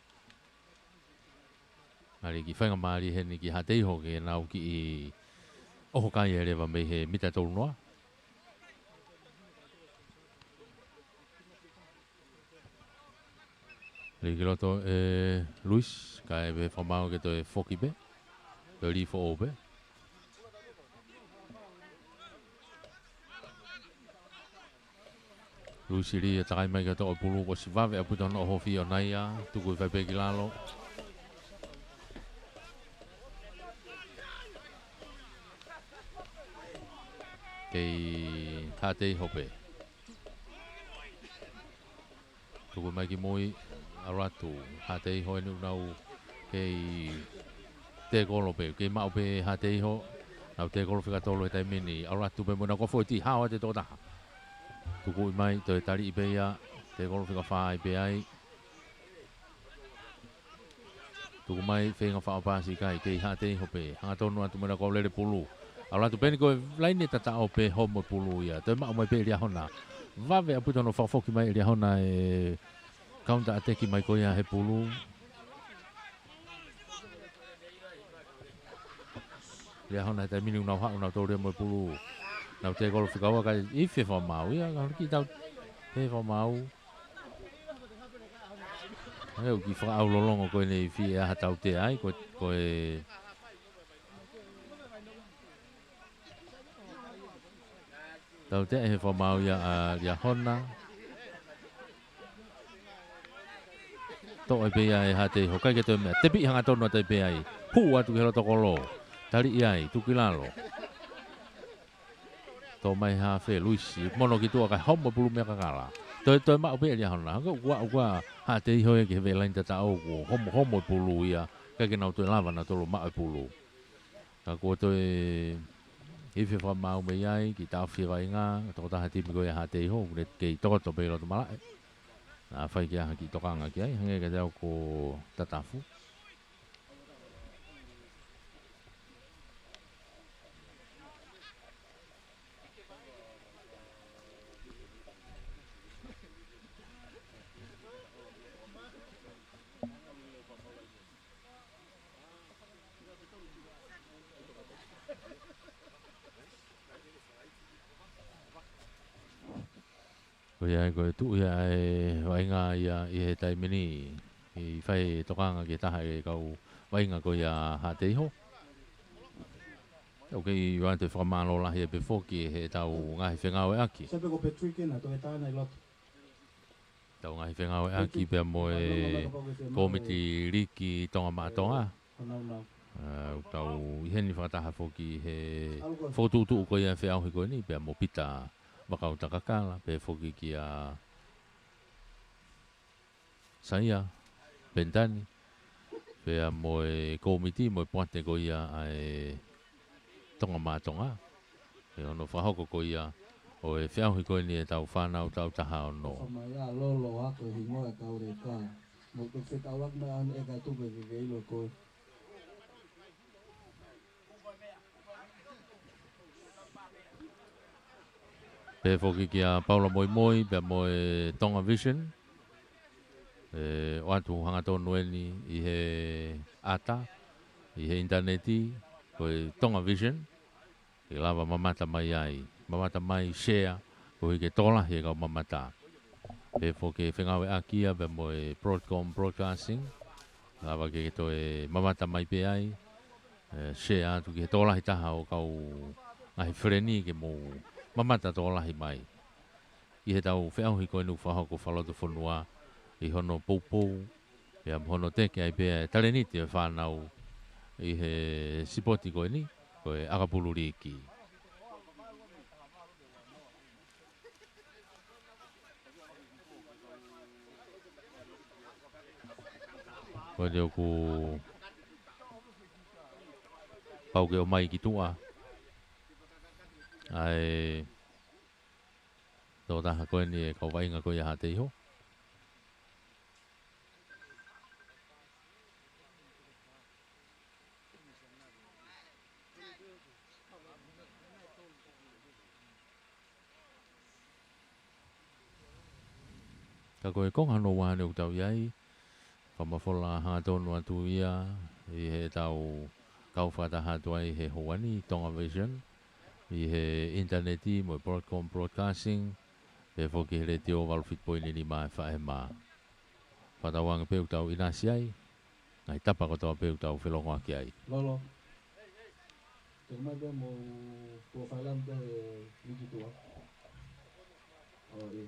Mālie kiʻi faingamālie heni ki Haʻateiho ke nau kiʻi ʻoho kai e leva mei he mita tolu noa. Lī ki loto ʻe Luis, kae pehē fakamaau ke toe foki pē. Toe lī foʻou pē. Luis lī ʻo takai mai ki he toʻo pulu, kuo ʻosi vave ʻaupito hono ʻohofi ʻona ia, tuku ʻi fai pē ki lalo. Kei Haʻateiho pē. Tuku mai ki mui, ʻalu atu, Haʻateiho eni ʻoku nau kei tekolo pē, kei maʻu pē Haʻateiho, nau tekolo fika tolu he taimi ni, ʻalu atu pē mo nau kofo iti, hao atu e tokotaha. Tuku mai, toe taliʻi pē ia, tekolo fika fā ai pē ai. Tuku mai, feinga faʻo pasi kai, kei Haʻateiho pē. Hangatonu atu mo nau kau lele pulu. ʻAlu atu pē eni ko e laine tataʻo pē homo pulu ia. Toe maʻu mai pē Liahona. Vave ʻaupito hono fakafoki mai Liahona e counter attack mai ko ia he pulu. Liahona he taimi ni ʻoku nau haʻu nau tōlia mo e pulu. Nau tekolo fika ua kai ifi fakamaau ia. Ka holo ki tau te fakamaau. ʻE, ʻoku kiʻi fakaʻaulolongo ko eni ifi ʻe ʻaha tautea ai, ko, ko e tautea he fakamaau ia ʻa Liahona. Toʻo ai pē ia ʻe Haʻateiho, ʻikai ke toe meʻa. Tepiʻi hangatonu atu ai pē ai. Hū atu ki he loto kolo. Taliʻi ai, tuku ki lalo. Tō mai hafe Luisi, mono ki tuʻa kae homo e pulu mei he kakala. Toe, toe maʻu pē Liahona, hangē ʻoku ʻa, ʻoku ʻa Haʻateiho ia ki he veʻe laine tataʻo kuo homo, homo e pulu ia, ʻikai ke nau toe lava nautolu ʻo maʻu e pulu. Ka kuo toe ifi fakamaau mei ai, kiʻi taʻofi e vaʻinga, tokotaha timi ko ia Haʻateiho, ʻoku ne kei tokoto pē ʻi loto malaʻe. Naʻa fai ke ʻaha kiʻi tokanga ki ai, hangē kiate au ko tatafu. Ko ia ai ko e tuʻu ia e vaʻinga ia ʻi he taimi ni ʻi fai e tokanga ki he taha e kau vaʻinga ko ia Haʻateiho. ʻOku kei ʻoatu e fakamālō lahi pē foki he ʻetau ngaahi fengāueʻaki. Sepe ko Patrick ena, toe tāna ʻi loto. Tau ngaahi fengāueʻaki pea mo e kōmiti liki Tonga Maʻa Tonga. ʻA, ʻoku tau ʻi heni fakataha foki he fokotuʻutuʻu ko ia e feʻauhi ko eni, pea mo Pita Vakautakakala, pea foki kia Saia Penitani, pea mo e kōmiti mo e poate ko ia ʻa e Tonga Maʻa Tonga. ʻI hono fakahoko ko ia ʻo e feʻauhi ko eni ʻetau fānau taʻu taha ono. Fakaʻamu ia lolo ako e hingoa e kau leka. Mo ke fekauʻaki mai ʻa e ka tupe ke ke ʻilo ko e. Pea foki kia Paula Moimoi, pea mo e Tonga Vision. ʻE, ʻoatu hangatonu eni ʻi he ʻata, ʻi he ʻinitaneti, ko e Tonga Vision. ʻE lava mamata mai ai. mamata mai Share, koeʻuhi ke tokolahi e kau mamata. Pea foki ke fengāueʻaki ia pea mo e Broadcom Broadcasting, lava ke toe mamata mai pē ai, ē, Share atu ki he tokolahi taha ʻo e kau ngaahi feleni ke mou mamata tokolahi mai ʻi heʻetau feʻauhi ko eni ʻoku fakahoko fakalotofonua ʻi hono poupou, pea mo hono teke ai pē ʻa e talēniti ʻo e fānau ʻi he sipoti ko eni, ko e ʻakapulu liiki. Ko eni ʻoku pau ke ʻomai ki tuʻa ʻa e tokotaha ko eni ʻa e kau vaʻinga ko ia ʻa Haʻateiho. Ka ko e konga hono ua ʻeni ʻoku tau ʻi ai, fakamafola hangatonu atu ia ʻi heʻetau kau fakataha atu ai he houa ni, Tonga Vision, ʻi he ʻinitaneti mo e Broadcom Broadcasting, pea foki he letiō valu fitu poini nima F M. Fakatauange pē ʻoku tau ʻinasi ai, ngaahi tapa kotoa pē ʻoku tau felongoaki ai. Lolo. Te mai pē mo tuʻa failam pē ʻi ki tuʻa. ʻO ʻi.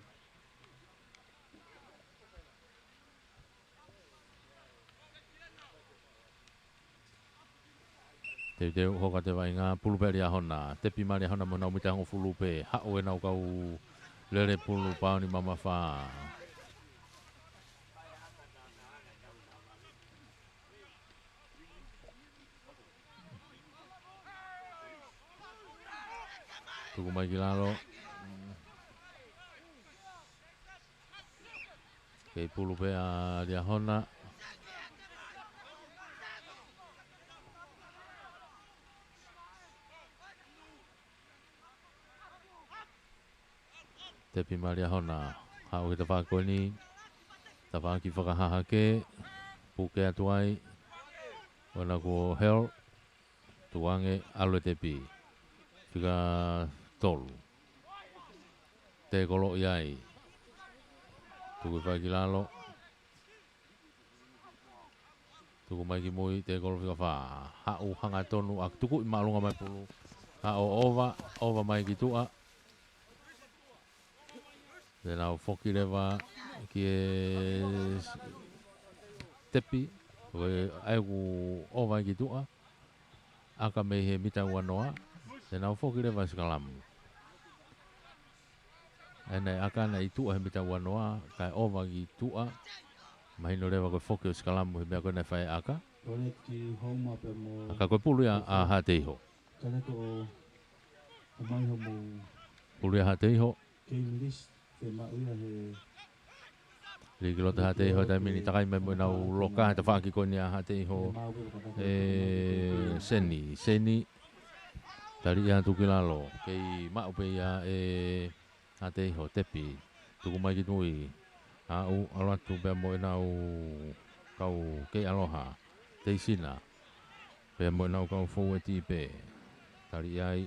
Teuteu hoko atu e vaʻinga, pulu pē ʻa Liahona, tepi mai ʻa Liahona mo ʻenau mita hongofulu pē, haʻu ʻenau kau lele pulu paoni mamafa. Tuku mai ki lalo. Kei pulu pē ʻa Liahona. Tepi mai ʻa Liahona. Haʻu ki he tafaʻaki ko eni. Tafaʻaki fakahahake. Puke atu ai. ʻOua naʻa kuo hel. Tuʻu ange, ʻalu e tepi. Fika tolu. Tēkolo ʻi ai. Tuku hifo ki lalo. Tuku mai ki mui, tēkolo fika fā. Haʻu hangatonu ʻa tuku ʻi māʻolunga mai pulu. Haʻu ʻova, ʻova mai ki tuʻa. Te nau foki leva ki he tepi, ko e ʻai ʻoku ʻova ki tuʻa, ʻaka mei he mita ua noa, te nau foki leva sikalamu. ʻA ena ʻe ʻaka naʻe ʻi tuʻa he mita ua noa, kae ʻova ki tuʻa, mahino leva ko e foki ʻo sikalamu he meʻa ko ē naʻe fai ʻe ʻaka. Correct ki Houma pea mo. ʻAka ko e pulu ia ʻa Haʻateiho. Kane ko ʻomai homo. Pulu ia ʻa Haʻateiho. Kei list, te maʻu ia he. Liki loto Haʻateiho, taimi ni takai mai mo ʻenau loka, he tafaʻaki ko eni ʻa Haʻateiho. He maʻu pē kata ʻE, Seni, Seni. Tali ia atu ki lalo. Kei maʻu pē ia ʻe Haʻateiho, tepi. Tuku mai ki tui. Aʻu, ʻalu atu pea mo ʻenau kau kei ʻaloha. Teisina. Pea mo ʻenau kau foueti pē. Tali ai.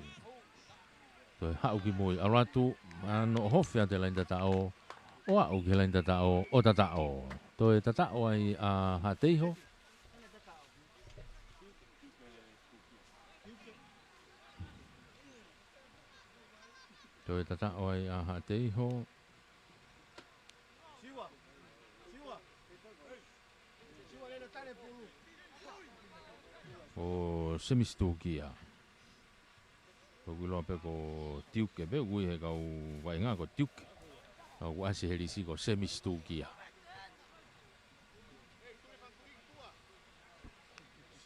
Toe haʻu ki mui. ʻAlu atu, ʻa noʻo hofe atu e laini tataʻo. ʻO aʻu ki he laini tataʻo, ʻo tataʻo. Toe tataʻo ai ʻa Haʻateiho. Toe tataʻo ai ʻa Haʻateiho. ʻO Semisi Tukia. ʻOku ʻiloa pē ko Tiuke, pea ʻoku ʻi he kau vaʻinga ko Tiuke. Ka ʻoku ʻasi he lisi ko Semisi Tukia.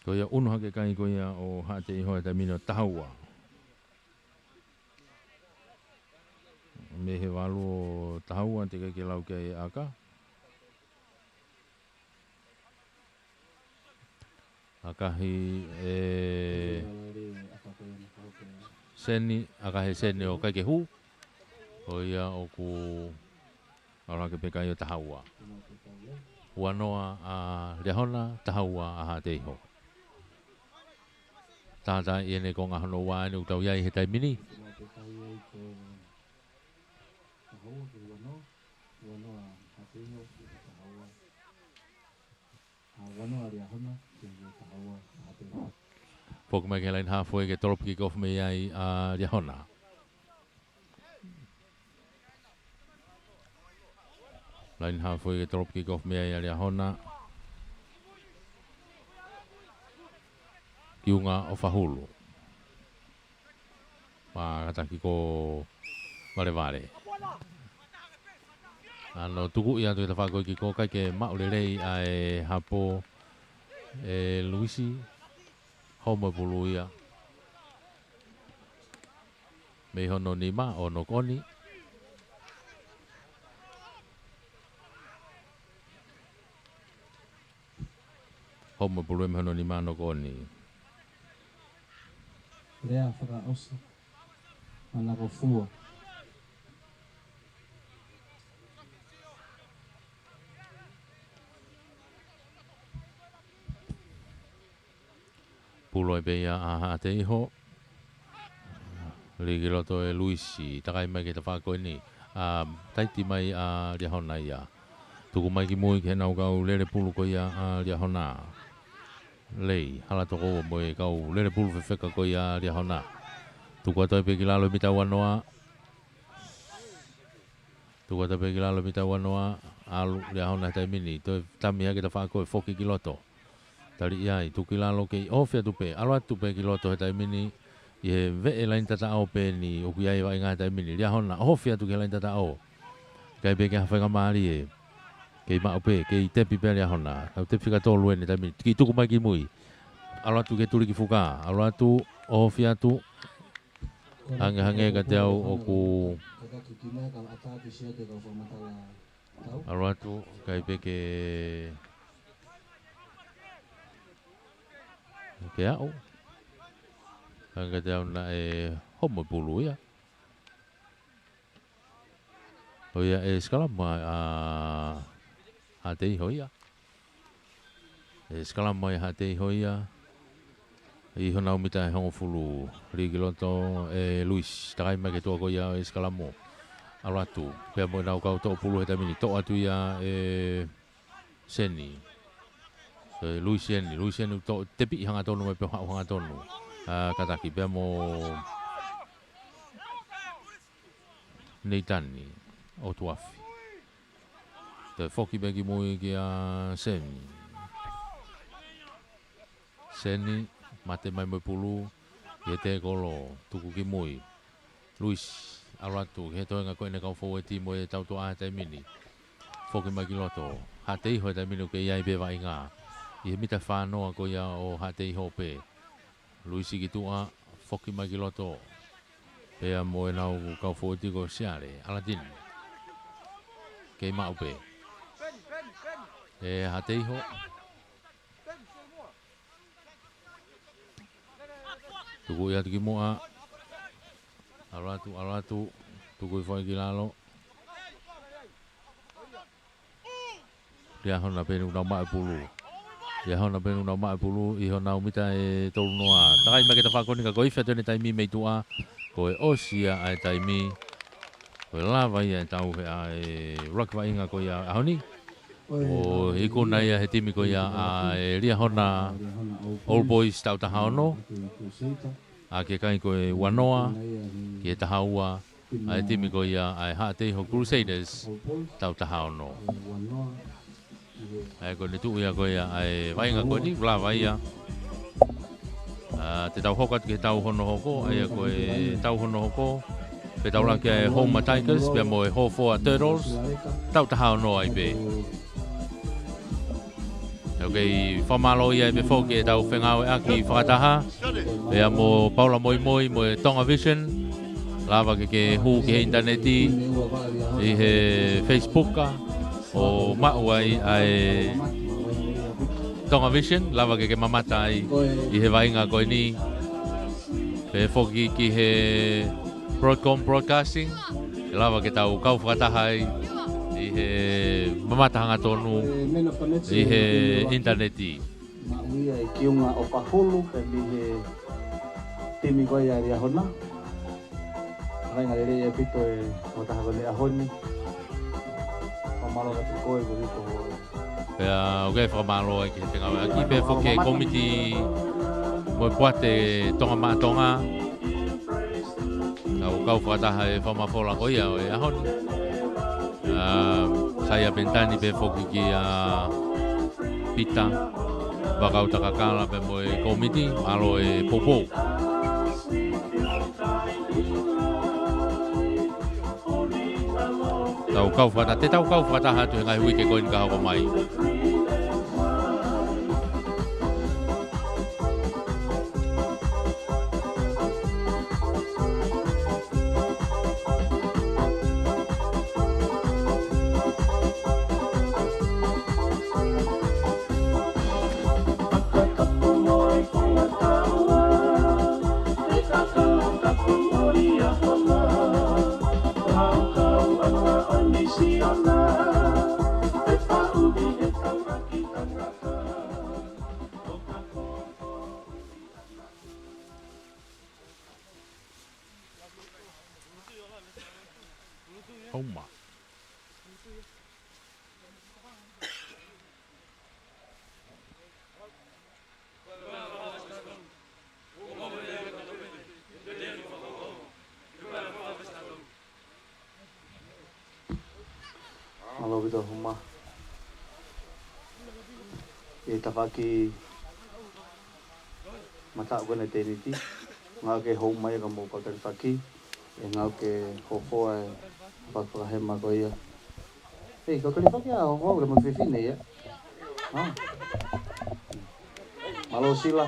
Ko ia ʻunu hake kai ko ia ʻo Haʻateiho he taimi ni ʻo taha ua. Mei he valu ʻo taha ua teʻeki ke lau ki ai ʻe ʻaka. ʻAkahi ʻe Seni, ʻakahi ʻe Seni ʻo kai ke hū. Ko ia ʻoku ʻalu hake pē kai ʻo taha ua. Ua noa ʻa Liahona, taha ua ʻa Haʻateiho. Tātā ʻi heʻene konga hono ua ʻeni ʻoku tau ʻi ai he taimi ni. Ano a Liahona, ke ke tahaua ate. Foki mai ki he laine halfway ke drop kick off mei ai ʻa Liahona. Laine halfway ke drop kick off mei ai ʻa Liahona. Kiunga ʻo Fahulu. Mā kataki ko Valevale. Ano tuku ia atu he tafaʻaki ko ē kick off, ʻikai ke maʻu lelei ʻa e hapo ʻe Luisi. Homo e pulu ia. Mei hono nima ʻo knock on. Homo e pulu ia mei hono nima knock on. Lea fakaʻosi. Manako fua. Pulu ai pē ia ʻa Haʻateiho. Lī ki loto ʻe Luisi, takai mai ki he tafaʻaki ko eni. ʻA, taiti mai ʻa Liahona ia. Tuku mai ki mui ki heʻenau kau lele pulu ko ia ʻa Liahona. Lei, hala toko ua mo e kau lele pulu fefeka ko ia ʻa Liahona. Tuku atu ai pē ki lalo mita ua noa. Tuku atu pē ki lalo mita ua noa, ʻalu Liahona he taimi ni, toe tami hake tafaʻaki ko ē foki ki loto. Tali ia ai, tuku ki lalo kei ʻohofi atu pē, ʻalu atu pē ki loto he taimi ni, ʻi he veʻe laine tataʻo pē eni, ʻoku ʻi ai e vaʻinga he taimi ni, Liahona, ʻohofi atu ki he laine tataʻo. ʻIkai pē ke ha faingamālie, kei maʻu pē, kei tepi pē Liahona, tau tepi fika tolu eni he taimi ni, kiʻi tuku mai ki mui. ʻAlu atu ki he tuliki fuka, ʻalu atu, ʻohofi atu, Hangehangē kiate au ʻoku ʻalu atu, ʻikai pē ke, ke aʻu. Hangē kiate au naʻe homo e pulu ia. ʻO ia ʻe sikalamu ʻa Haʻateiho ia. ʻE sikalamu ʻa Haʻateiho ia. ʻI honau mita ʻe hongofulu, lī ki loto ʻe Luisi. Takai mai ki he tuʻa ko ia ʻe sikalamu. ʻAlu atu. Pea mo ʻenau kau toʻo pulu he taimi ni. Toʻo atu ia ʻe Seni. ʻE Luisi eni. Luisi eni toʻo tepi hangatonu mai pē haʻu hangatonu. ʻA, kataki. Pea mo Neitani ʻOtuafi. Toe foki pē ki mui kia Seni. Seni, mate mai mo e pulu, ʻi he tēkolo, tuku ki mui. Luisi, ʻalu atu, ki he toenga ko ʻene kau foueti mo e tautuʻa he taimi ni. Foki mai ki loto, Haʻateiho he taimi ni ʻoku ʻi ai pē vaʻinga. ʻI he mita fā noa ko ia ʻo Haʻateiho pē. Luisi ki tuʻa, foki mai ki loto. Pea mo ʻenau kau foueti ko Siale, ʻAlatini. Kei maʻu pē. ʻE Haʻateiho. Tuku ia atu ki muʻa. ʻAlu atu, ʻalu atu. Tuku hifo ai ki lalo. Liahona pē ʻoku nau maʻu e pulu. Liahona pē ʻoku nau maʻu e pulu ʻi honau mita ʻe tolu noa. Takai mai ki he tafaʻaki ko eni ka ko e ifi atu eni e taimi mei tuʻa. Ko e ʻosi ia ʻa e taimi. Ko e lava ia e tau he ʻa e ʻuluaki vaʻinga ko ia ʻaho ni. ʻO ikuna ia he timi ko ia ʻa e Liahona Old Boys taʻu taha ono. ʻA ke kai ko e ua noa, ki he taha ua, ʻa e timi ko ia ʻa e Haʻateiho Crusaders, taʻu taha ono. ʻA ia ko ʻene tuʻu ia ko ia ʻa e vaʻinga ko eni, lava ia. ʻA, te tau hoko atu ki he tau hono hoko, ʻa ia ko e tau hono hoko. Pea tau laka ki he Houma Tigers, pea mo e Hofoa Turtles, taʻu taha ono ai pē. ʻOku kei fakamālō ai pē foki ʻetau fengāueʻaki fakataha. Pea mo Paula Moimoi mo e Tonga Vision. Lava ke ke hū ki he ʻinitaneti ʻi he Facebook ʻo maʻu ai ʻa e Tonga Vision. Lava ke ke mamata ai ʻi he vaʻinga ko eni. Pea foki ki he Broadcom Broadcasting. Lava ke tau kau fakataha ai ʻi he mamata hangatonu ʻi he ʻinitaneti. Maʻu ia ʻe Kiunga ʻo Pahulu, pea mei he timi ko ia ʻa Liahona. Vaʻinga lelei ʻaupito e mo taha ko eni ʻaho ni. Fakamālō atu koe ko Vito. Pea ʻoku fakamālō ai ki he ngāue ʻaki pē foki e kōmiti mo e poate Tonga Maʻa Tonga. Tau kau fakataha e fakamafola ko ia ʻo e ʻaho ni. ʻA, Saia Penitani pē foki kia Pita Vakautakakala pea mo e kōmiti, mālō e poupou. Tau kau fakata-, te tau kau fakataha atu he ngaahi uike ko eni ka hoko mai. Houma. Mālō ʻaupito Houma. ʻI he tafaʻaki mataʻu ko ena ʻa e tēniti, ngāue ki he Houma ia ka mou kau talifaki, ʻe ngāue ki he Hofoa e fakafakahema ko ia. Hei, kau talifaki ʻa Hofoa, ʻoku le mo fefine ia. Ah. Mālō Sila.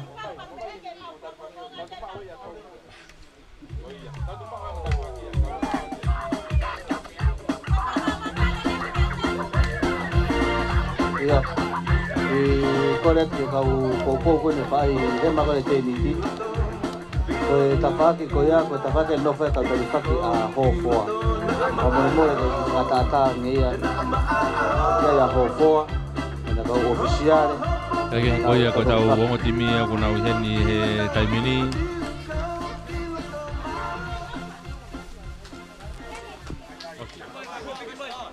Ia, ʻi he kole ki he kau poupou ko eni ʻoku fai hema ko ē tēniti. Ko e tafaʻaki ko ia, ko e tafaʻaki ʻe nofo ai e kau talifaki ʻa Hofoa. Ka molemole ke ngataʻatā ange ia, ia ʻia Hofoa, ʻena kau ʻofisiale. Kae kehe ko ia ko ʻetau ongo timi ia ʻoku nau ʻi heni he taimi ni.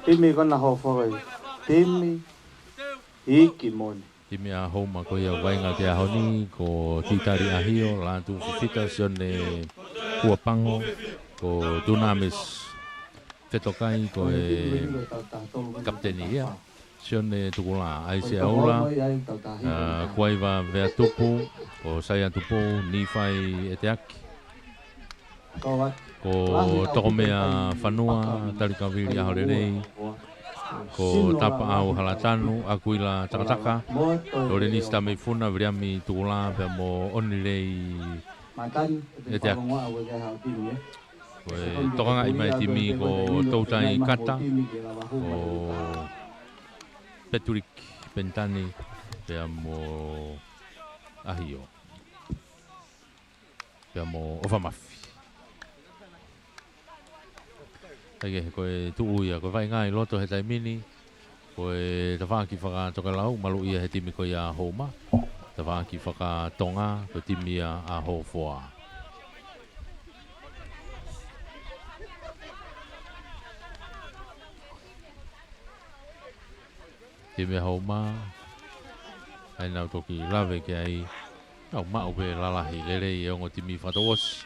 Timi ko ena Hofoa ko ia. Timi iiki moʻoni. Timi ʻa Houma ko ia ʻoku vaʻinga ki he ʻaho ni, ko Titali ʻAhio, Lātū Fifita, Sione Kuapango, ko Dunamis Fetokai, ko e kapiteni ia. Sione Tukulā, ʻAisea Ula, ʻa, Kuaiva Veatupu, ko Saia Tupou, Nīfai ʻEteaki. Ko Tokomea Fanua, Talikavili ʻAholelei, ko Tapaʻau Halatanu, ʻAkuila Takataka, Lolenisi Tameifuna, Viliami Tukulā, pea mo ʻOnilei ʻEteaki. Ko e tokangaʻi mai e timi ko Toutai Kata, ko Petulik Penitani, pea mo ʻAhio. Pea mo ʻOfamafi. Kae kehe, ko e tuʻu ia, ko e vaʻinga ʻi loto he taimi ni, ko e tafaʻaki fakatokelau, maluʻi ia he timi ko ia ʻa Houma. Tafaʻaki fakatonga, ko e timi ia ʻa Hofoa. Timi ʻa Houma, ʻa ia naʻa ku toki lave ki ai, ʻoku maʻu pē lalahi lelei e ongo timi fakatouʻosi.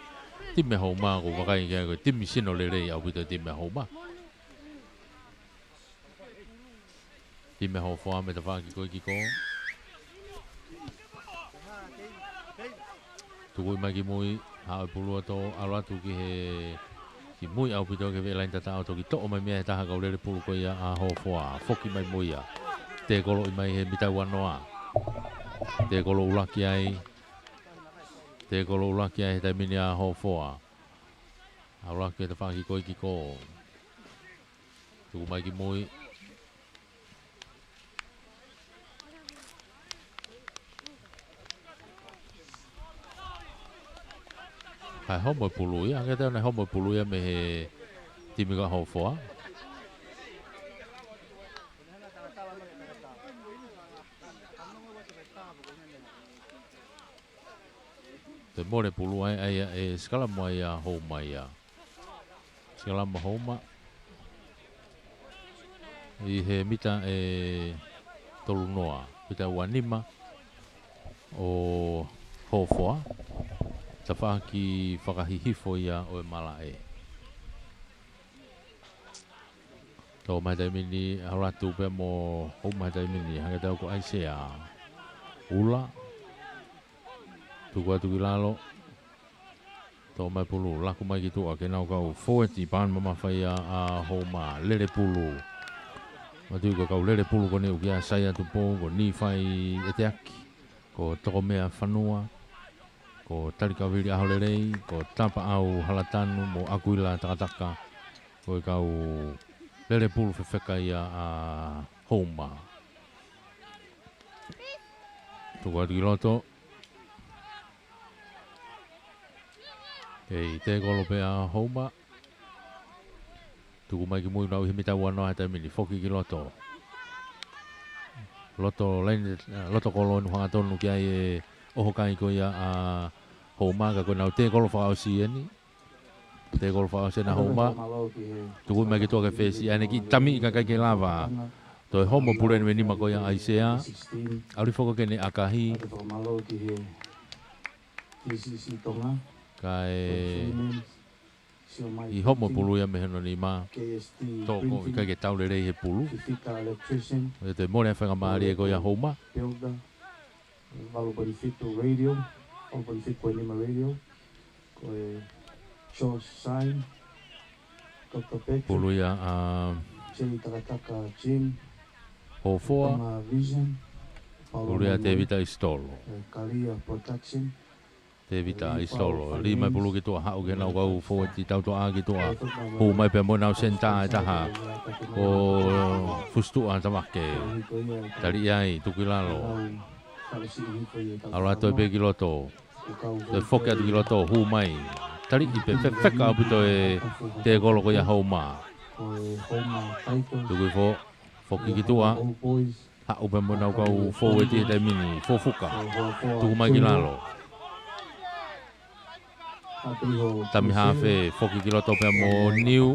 Timi ʻa Houma ʻoku ou vakai ki ai ko e timi sino lelei ʻaupito e timi ʻa Houma. Timi ʻa Hofoa mei he tafaʻaki ko ē kiko. Tukuʻi mai ki mui, haʻu e pulu ʻo toʻo, ʻalu atu ki he, ki mui ʻaupito ki he veʻe laine tataʻo, toki toʻo mai mei ai he taha kau lele pulu ko ia ʻa Hofoa. Foki mai mo ia. Tēkoloʻi mai he mita ua noa. Tēkolo ʻuluaki ai. Tēkolo ʻuluaki ai he taimi ni ʻa Hofoa. ʻAlu atu ki he tafaʻaki ko ē kiko. Tuku mai ki mui. Kae homo e pulu ia, hangē ʻoku ʻi ai hono homo e pulu ia mei he timi ko ē ʻa Hofoa. Toe mole pulu ai, ʻa ia ʻe sikalama ai ʻa Houma ia. Sikalama Houma. ʻI he mita ʻe tolu noa, mita ua nima ʻo Hofoa. Tafaʻaki fakahihifo ia ʻo e malaʻe. Tō mai taimi ni, ʻalu atu pea mo Houma taimi ni, hangē tau ko ʻAisea. ʻUla. Tuku atu ki lalo. Tō mai pulu, laku mai ki tuʻa, ke nau kau fōueti, pāni mamafa ia ʻa Houma, lele pulu. Matuʻi ko e kau lele pulu ko eni ʻoku ʻia Saia Tupou, ko Nīfai ʻEteaki, ko Tokomea Fanua, ko Talikavili ʻAholelei, ko Tapaʻau Halatanu, mo ʻAkuila Takataka, ko e kau lele pulu fefeka ia ʻa Houma. Tuku atu ki loto. Kei tēkolo pē ʻa Houma. Tuku mai ki mui lau ʻi he mita ua noa he taimi ni, foki ki loto. Loto laine, loto kolo ʻoku hangatonu ki ai e ʻoho kai ko ia ʻa Houma, ka ko ʻenau tēkolo fakaʻosi eni. Tēkolo fakaʻosi ʻena Houma. Tuku mai ki tuʻa ke fesi, ʻa ʻene kiʻi tami ʻikai ke lava. Toe homo pulu eni mei nima ko ia ʻAisea. ʻAlu foki ki heʻene ʻakahi. Kae ʻi homo pulu ia mei hono nima. Tō ko ē ʻikai ke tau lelei he pulu. ʻE toe mole ʻa faingamālie ko ia Houma. Valu poini fitu Radio, valu poini fitu poini nima Radio, ko e George Sign, Doctor Patrick, Pulu ia ʻa Jay Takataka Jim, Hofoa, Tonga Vision, Paolo Pulu ia Manuel, Tevita Isitolo. eh, Kalia Production, Tevita Isitolo, lima pulu ki tuʻa haʻu ke nau kau fōueti tautuʻa ki tuʻa. Hū mai pea mo ʻenau senitā ʻe taha. Ko Fusituʻa Tavake. Taliʻi ai, tuku ki lalo. ʻAlu atu pē ki loto. Toe foki atu ki loto, hū mai. Taliʻi pē fefeka ʻaupito e tēkolo ko ia Houma. Tuku hifo, foki ki tuʻa. Haʻu pē mo ʻenau kau fōueti he taimi ni, Fofuka. Tuku mai ki lalo. Tami hafe, foki ki loto pea mo Niu.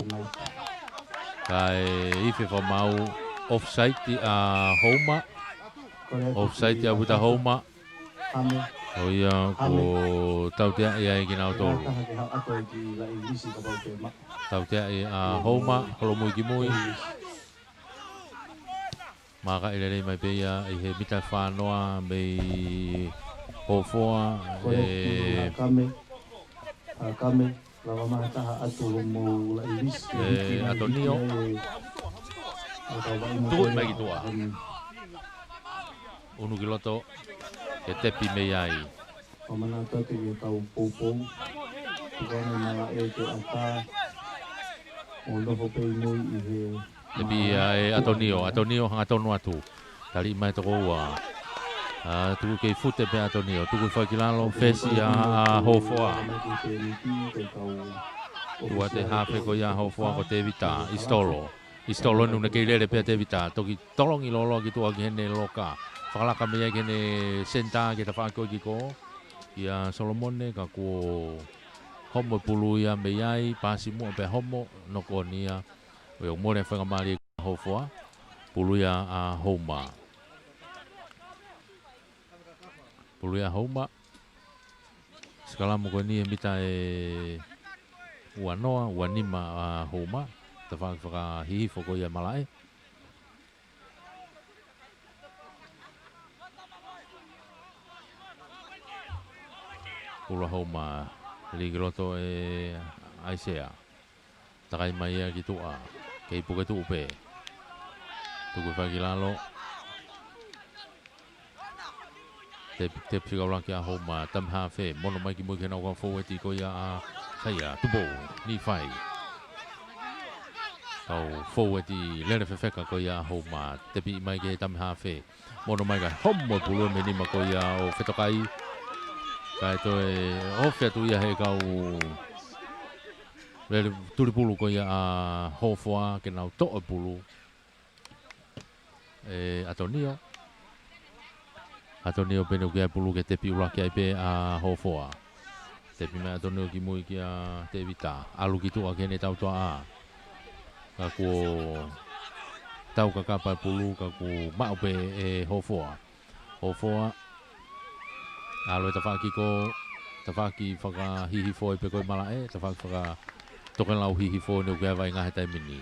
Kae ifi fakamaau, offside ʻa Houma. Offside ʻaupito Houma. ʻO ia kuo tauteaʻi ai kinautolu. Tauteaʻi ʻa Houma, holomui ki mui. Makaʻi lelei mai pē ia ʻi he mita fā noa mei Hofoa, ʻe, Kame, ʻa Kame, lava mai taha atu mo Laʻilisi, ʻe, Atonio. Tuʻu mai ki tuʻa. ʻUnu ki loto, ke tepi mei ai. Fakamālō atu ki he kau poupou. Tukana mala e ke ata. ʻO nofo pē ʻi mui ʻi he Tepi ia ʻe Atonio, Atonio hangatonu atu. Taliʻi mai toko ua. ʻA, tuku kei fute pē Atonio, tuku fai ki lalo, fesi ia ʻa Hofoa. Tuku atu e hafe ko ia Hofoa ko Tevita, Isitolo. Isitolo ʻoku ne kei lele pē Tevita, toki tolongi lōloa ki tuʻa ki heʻene loka. Fakalaka mei ai ki heʻene senitā ke tafaʻaki ko ē ki kō. ʻIa Solomone ka kuo homo pulu ia mei ai, pasi muʻa pea homo, noko ʻoni ia. ʻO ia ʻoku mole faingamālie ʻa Hofoa. Pulu ia ʻa Houma. Pulu ia Houma. Sikalamu ko eni he mita ʻe ua noa, ua nima ʻa Houma. Tafaʻaki fakahihifo ko ia malaʻe. Pulu ʻa Houma, lī ki loto ʻe ʻAisea. Takai mai ia ki tuʻa, kei puke tuʻu pē. Tuku fai ki lalo. Te, te fika ula ki ʻa Houma, tami hafe, mono mai ki mui ki heʻenau kau fōueti ko ia ʻa Saia, Tupou, Nīfai. Kau fōueti lele fefeka ko ia ʻa Houma, tepi mai ki he tami hafe. Mono mai kae homo e pulu mei nima ko ia ʻo Fetokai. Kae toe ofi atu ia he kau lele tuli pulu ko ia ʻa Hofoa ke nau toʻo e pulu. ʻE Atonio. Atonio pea ne uki ai pulu ke tepi ula ki ai pē ʻa Hofoa. Tepi mai Atonio ki mui kia Tevita. ʻAlu ki tuʻa ki heʻene tautuʻa. Ka kuo Tau kakapa e pulu ka kuo maʻu pē ʻe Hofoa. Hofoa. ʻAlu e tafaʻaki ko, tafaʻaki fakahihifo ai pē ko e malaʻe, tafaʻaki fakatokelau hihifo ʻoku ʻi ai e vaʻinga he taimi ni.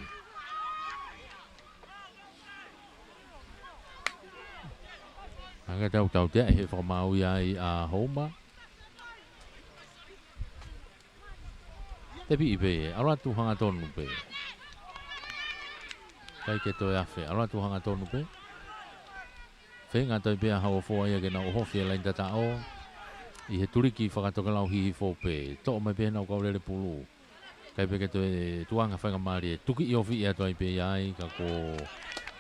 Hangē tau tautea ʻi he fakamaau ia ai ʻa Houma. Tepiʻi pē, ʻalu atu hangatonu pē. ʻIkai ke toe afe, ʻalu atu hangatonu pē. Feinga atu ai pē ʻa Hofoa ia ke nau ʻohofi e laini tataʻo. ʻI he tuliki fakatokelau hihifo pē. Toʻo mai pē ʻenau kau lele pulu. ʻIkai pē ke toe tuʻunga faingamālie. Tuki ʻi ofi ia atu ai pē ia ai ka ko.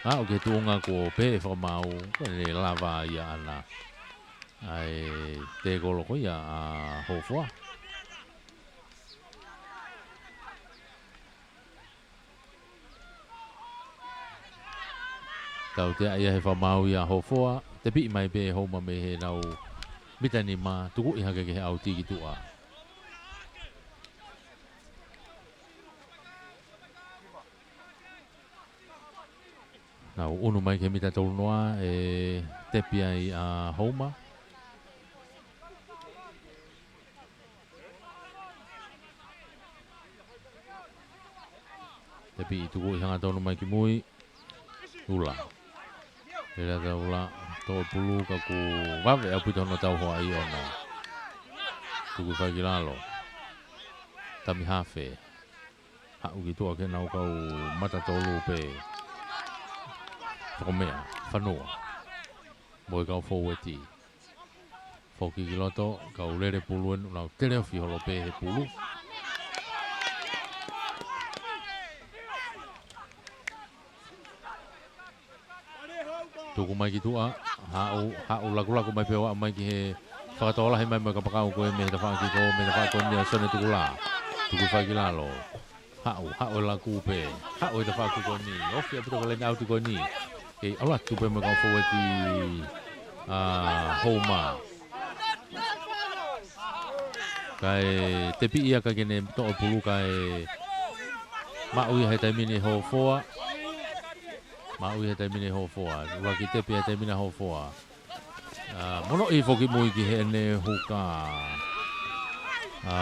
ʻA, ʻoku ke tuʻunga ko pē e fakamaau. Ko ʻene lava ia ʻana. ʻA e tēkolo ko ia ʻa Hofoa. Tautea ia he fakamaau ia ʻa Hofoa, tepiʻi mai pē Houma mei heʻenau mita nima, tukuʻi hake ki he ʻautiki tuʻa. Nau ʻunu mai ki he mita tolu noa, ʻe tepi ai ʻa Houma. Tepiʻi tukuʻi hangatonu mai ki mui. ʻUla. Lele atu ʻa ʻUla, toʻo e pulu ka kuo vave ʻaupito hono tauhoaʻi ʻona. Tuku fai ki lalo. Tamihafe. Haʻu ki tuʻa ki heʻenau kau mata tolu pē. Tokomea, Fanua. Mo e kau foueti. Foki ki loto, kau lele pulu ʻoku nau teleofi holo pē he pulu. Tuku mai ki tuʻa, haʻu, haʻu lakulaku mai pē ʻo aʻu mai ki he fakatokolahi mai mo e kapakau ko ē mei he tafaʻaki ko, mei he tafaʻaki ko eni ʻa Sione Tukulā. Tuku fai ki lalo. Haʻu, haʻu e laku pē. Haʻu e tafaʻaki ko eni. Ofi ʻaupito ki he laini ʻauti ko eni. Kei ʻalu atu pē mo e kau foueti ʻa Houma. Kae tepiʻi ia ka ke ne toʻo e pulu kae maʻu ia he taimi ni ʻe Hofoa. Maʻu ia he taimi ni ʻe Hofoa. ʻUluaki tepi he taimi ni ʻa Hofoa. ʻA, monoʻi foki mui ki heʻene huka. ʻA,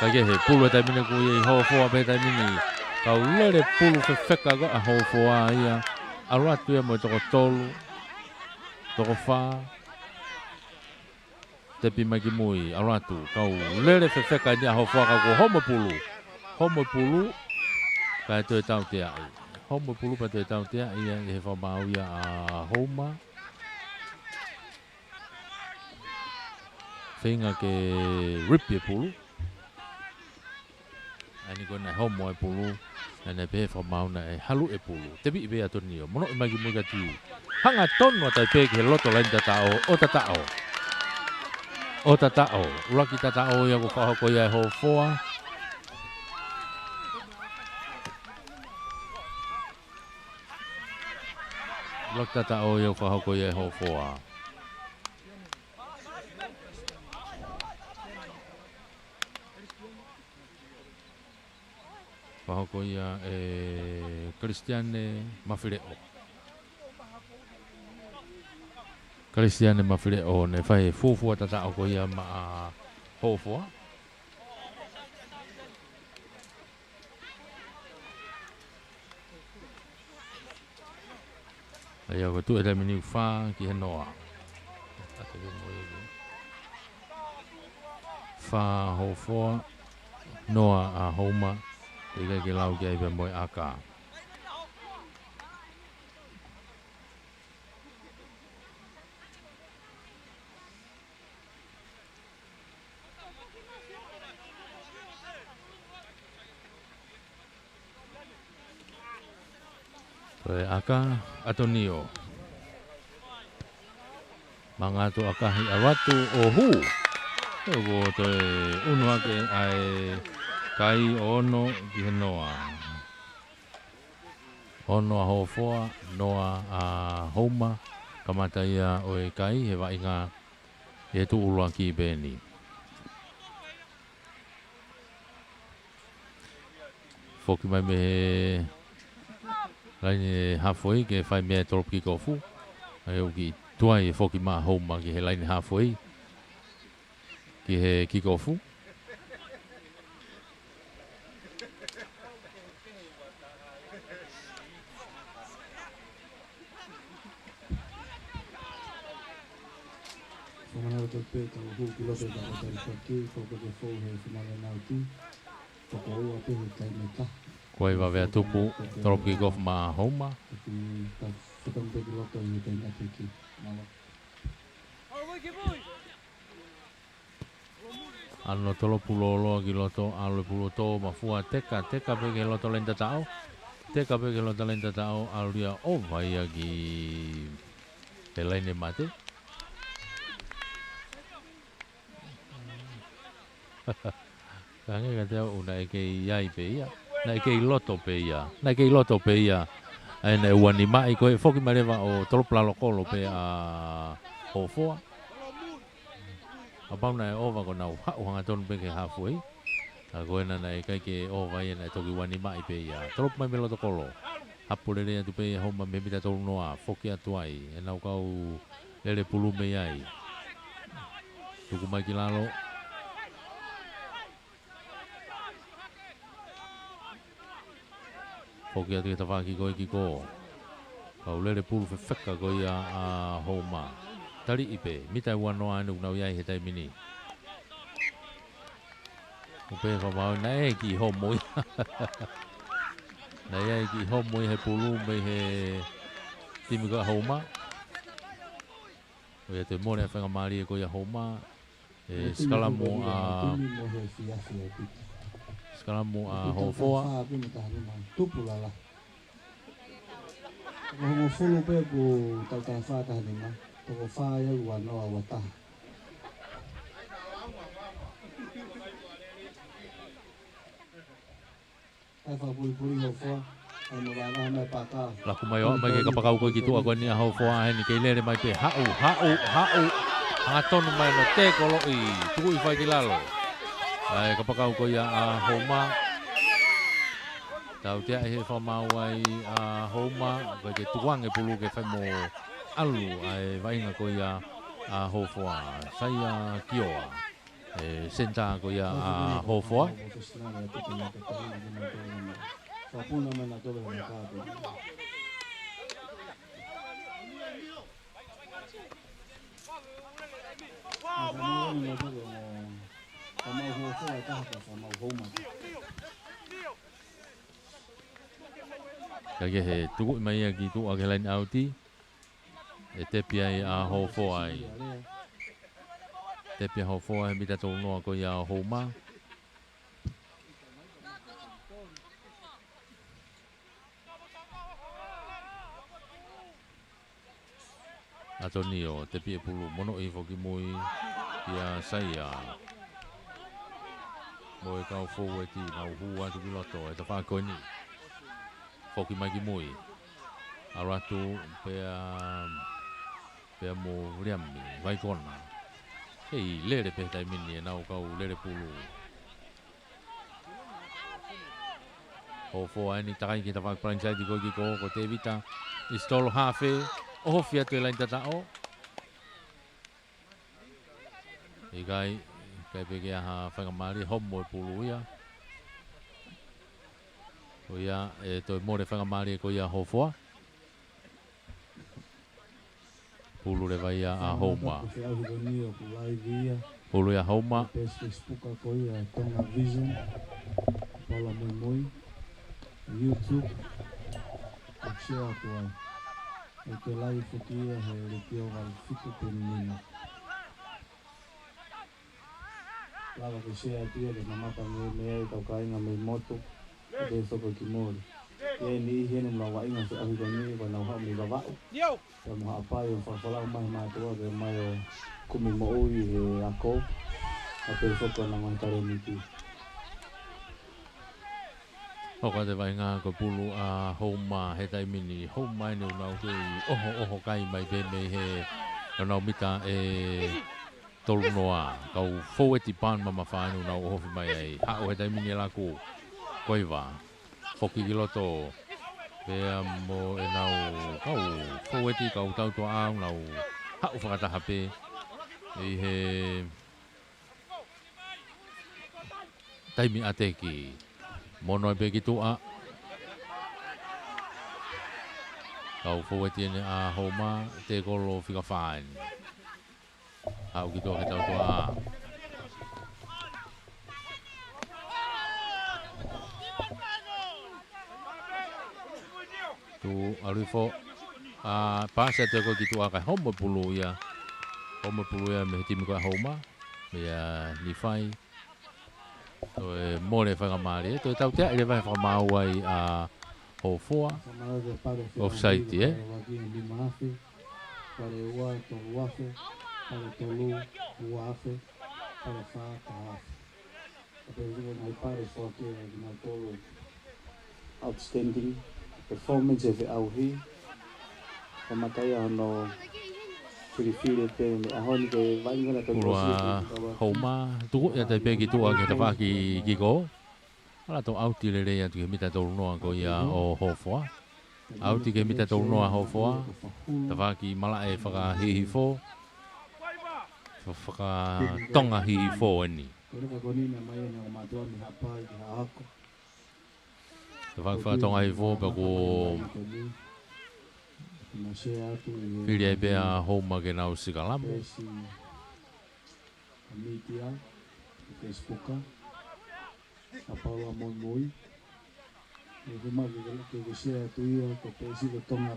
Kae kehe, pulu he taimi ni ʻoku ʻi ai ʻa Hofoa pē he taimi ni. Kau lele pulu fefeka ko ē ʻa Hofoa ia. ʻAlu atu ia mo e toko tolu. Toko fā. Tepi mai ki mui, ʻalu atu. Kau lele fefeka eni ʻa Hofoa ka kuo homo e pulu. Homo e pulu, kae toe tauteaʻi. Homo e pulu pea toe tauteaʻi ia ʻi he fakamaau ia ʻa Houma. Feinga ke ripi e pulu. ʻA eni ko ē naʻe homo e pulu, naʻe pehē fakamaau naʻe halu e pulu. Tepiʻi pē ʻe ʻAtonio, monoʻi mai ki mui ka tiu. Hangatonu atu ai pē ki he loto laini tataʻo, ʻo tataʻo. ʻO tataʻo, ʻuluaki tataʻo ia kuo fakahoko ia ʻe Hofoa. ʻUluaki tataʻo ia kuo fakahoko ia ʻe Hofoa. Fakahoko ia ʻe Kalisitiane Mafileʻo. Kalisitiane Mafileʻo ne fai e fuofua tataʻo ko ia maʻa Hofoa. ʻA ia ko e tuʻu he taimi ni ʻoku fā ki he noa. Fā Hofoa, noa ʻa Houma, ʻikai ke lau ki ai pea mo e ʻaka. Ko e ʻaka, ʻAtonio. Mangatu ʻakahi ʻalu atu ʻo hū. ʻE, kuo toe ʻunu hake ʻa e kai ʻo ono ki he noa. Ono ʻa Hofoa, noa ʻa Houma, kamata ia ʻo e kai he vaʻinga ʻi he tuʻu ʻuluaki pē ʻeni. Foki mai mei he laine halfway ke fai mei ai e tolopu kikofu. ʻA ia ʻoku kiʻi tuai e foki mai ʻa Houma ki he laine halfway ki he kikofu. Fakamanatu pē tau hū ki loto ʻi he taʻataʻa faki, fakapoke fou he finale nau tī, fakaua pē he taimi ʻe taha. Kuo ʻi ai e vave ʻa tupu, tolopu kikofu maʻa Houma. Ki ta fakamu pē ki loto ʻi he taimi ʻe taha ki. Mālō. ʻAlu e tolopu lōloa ki loto, ʻalu e pulu ʻo tō mafua, teka, teka pē ki he loto laine tataʻo. Teka pē ki he loto laine tataʻo, ʻalu ia ʻova ia ki he laine mate. Ka hangē kiate au naʻe kei ʻi ai pē ia. Naʻe kei loto pē ia. Naʻe kei loto pē ia. ʻA ia naʻe ua nimaʻi ko ē foki mai leva ʻo tolopu lalo kolo pē ʻa Hofoa. Kapau naʻe ʻova kuo nau haʻu hangatonu pē ki he halfway. Ka ko ena naʻe ʻikai ke ʻova ia, naʻe toki ua nimaʻi pē ia. Tolopu mai mei loto kolo. Hapo lelei atu pē ia Houma mei he mita tolu noa. Foki atu ai. ʻEnau kau lele pulu mei ai. Tuku mai ki lalo. Foki atu ki he tafaʻaki ko ē kiko. Kau lele pulu fefeka ko ia ʻa Houma. Taliʻi pē, mita ʻe ua noa ʻeni ʻoku nau ʻi ai he taimi ni. ʻOku pehē fakamaau naʻe kiʻi homo ia. Naʻe ʻi ai e kiʻi homo ia he pulu mei he timi ko ē ʻa Houma. ʻO ia toe mole ʻa e faingamālie ko ia ʻa Houma. ʻE sikalamu ʻa, sikalamu ʻa Hofoa. Tupu lala. Ko hongofulu pē ʻoku tau taha fā taha nima. Toko fā ia ua noa ua taha. ʻAi fakapulipuli Hofoa, ʻai mo vāvā mai paka. Laku mai ʻo aʻu mai ki he kapakau ko ē ki tuʻa ko eni ʻa Hofoa, heni kei lele mai pē haʻu, haʻu, haʻu. Hangatonu mai ʻo tēkoloʻi, tukuʻi fai ki lalo. ʻA e kapakau ko ia ʻa Houma. Tautea ʻi he fakamaau ai ʻa Houma, ko e ke tukuange pulu ke fai mo ʻalu, ʻa e vaʻinga ko ia ʻa Hofoa. Saia Kioa. ʻE, senitā ko ia ʻa Hofoa. Ka ke he tukuʻi mai ia ki tuʻa ki he laine ʻauti. ʻE tepi ai ʻa Hofoa ai. Tepi ʻa Hofoa he mita tolu noa ko ia ʻa Houma. ʻAtonio, tepi e pulu, mono ʻi foki mui, kia Saia. Mo e kau foueti, nau hū atu ki loto, he tafaʻaki ko eni. Foki mai ki mui. ʻAlu atu, pea, pea mo Liami, Vaikona. Kei lele pē he taimi ni ʻenau kau lele pulu. Hofoa ʻeni takai ki he tafaʻaki palaini saiti ko ē ki ko, ko Tevita. Isitolo hafe, ʻohofi atu e laini tataʻo. ʻIkai, ʻikai pē ke ʻi ai ha faingamālie, homo e pulu ia. Ko ia, ʻe toe mole faingamālie ko ia Hofoa. Pulu leva ia ʻa Houma. Pulu ia Houma. Page Facebook ko ia Tonga Vision. Pala Muimui. YouTube. Share atu ai. ʻE toe live foki ia he letiō valu fitu poini nima. Lava ke share atu ia ke mamata mei, mei ai kau kāinga mei motu. Ke soko ki mole. ʻI ai e niʻihi ʻoku nau vaʻinga he ʻaho ko eni, ko ʻenau haʻu mei Vavaʻu. Pea mo Haʻapai ʻo fakafolau mai mātuʻa ke mai ʻo kumi moʻui he ako. ʻA pē foki ʻenau ngaahi talēniti. ʻOku ʻi ai e vaʻinga ko e pulu ʻa Houma he taimi ni. Houma ʻoku nau kei ʻohoʻoho kai mai pē mei he ʻenau mita ʻe tolunoa. Kau foueti pan mamafa ʻoku nau ʻohofi mai ai. Haʻu he taimi ni ʻa Laku. Koiva. Foki ki loto. Pea mo ʻenau kau foueti kau tautuaʻa ʻoku nau haʻu fakataha pē. ʻI he taimi ʻa Teki. Mono ai pē ki tuʻa. Kau foueti eni ʻa Houma, tēkolo fika fā eni. Haʻu ki tuʻa ki he tautuaʻa. Tuʻu ʻalu hifo. ʻA, pasi atu ko ē ki tuʻa kae homo pulu ia. Homo pulu ia mei he timi ko ē ʻa Houma. Meia Nifai. Toe mole faingamālie. Toe tautea ʻi he vahe fakamaau ai ʻa Hofoa. Offside, ē? Pale ua, tolu afe. Pale tolu, ua afe. Pale fā, taha afe. Pea pehē ngaahi pale foki ʻa kinautolu. Outstanding performance ʻi he feʻauhi. Kamata ia hono filifili pē mei he ʻaho ni ke vaʻinga na. Pulu ʻa Houma, tuku ia tai pē ki tuʻa ki he tafaʻaki kiko. ʻAlu atu ʻauti lelei atu ki he mita tolunoa ko ia ʻo Hofoa. ʻAuti ki he mita tolunoa Hofoa. Tafaʻaki malaʻe fakahihifo. Fa-, fakatonga hihifo eni. Ko e leka ko eni naʻe mai ʻeni ʻo mātuʻa mei Haʻapai ki Haʻako. Tafaʻaki fakatonga hihifo pea kuo fili ai pē ʻa Houma ke nau sikalamu. Mītia, Facebook, ʻa Paula Moimoi.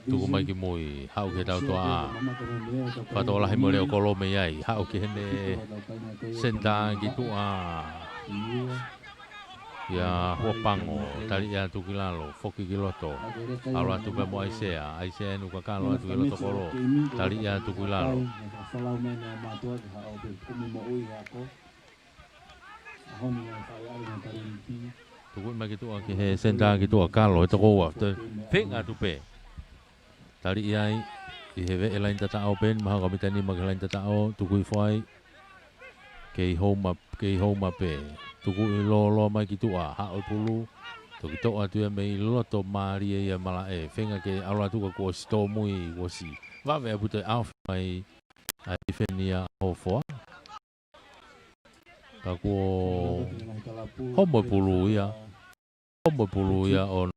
Tuku mai ki mui, haʻu ki he tautuaʻa. Fato lahi mo Leokolo mei ai, haʻu ki heʻene senitā ki tuʻa. ʻIa Huapango, tali atu ki lalo, foki ki loto. ʻAlu atu pē mo ʻAisea, ʻAisea ʻoku kakalo atu ki loto kolo, tali atu ki lalo. Tuku mai ki tuʻa ki he senitā ki tuʻa Kalo, he toko ua, toe feinga atu pē. Tali ai, ʻi he veʻe laine tataʻo pē eni, mahalo ko e mita nima ki he laine tataʻo, tuku hifo ai. Kei Houma, kei Houma pē. Tuku ʻi lōloa mai ki tuʻa, haʻu e pulu. Toki toʻo atu ia mei loto mālie ia malaʻe. Feinga ke ʻalu atu ka kuo ʻosi tōmui, kuo ʻosi vave ʻaupito e ʻaofi mai ʻa e tifeni ʻa Hofoa. Ka kuo homo e pulu ia. Homo e pulu ia ʻo.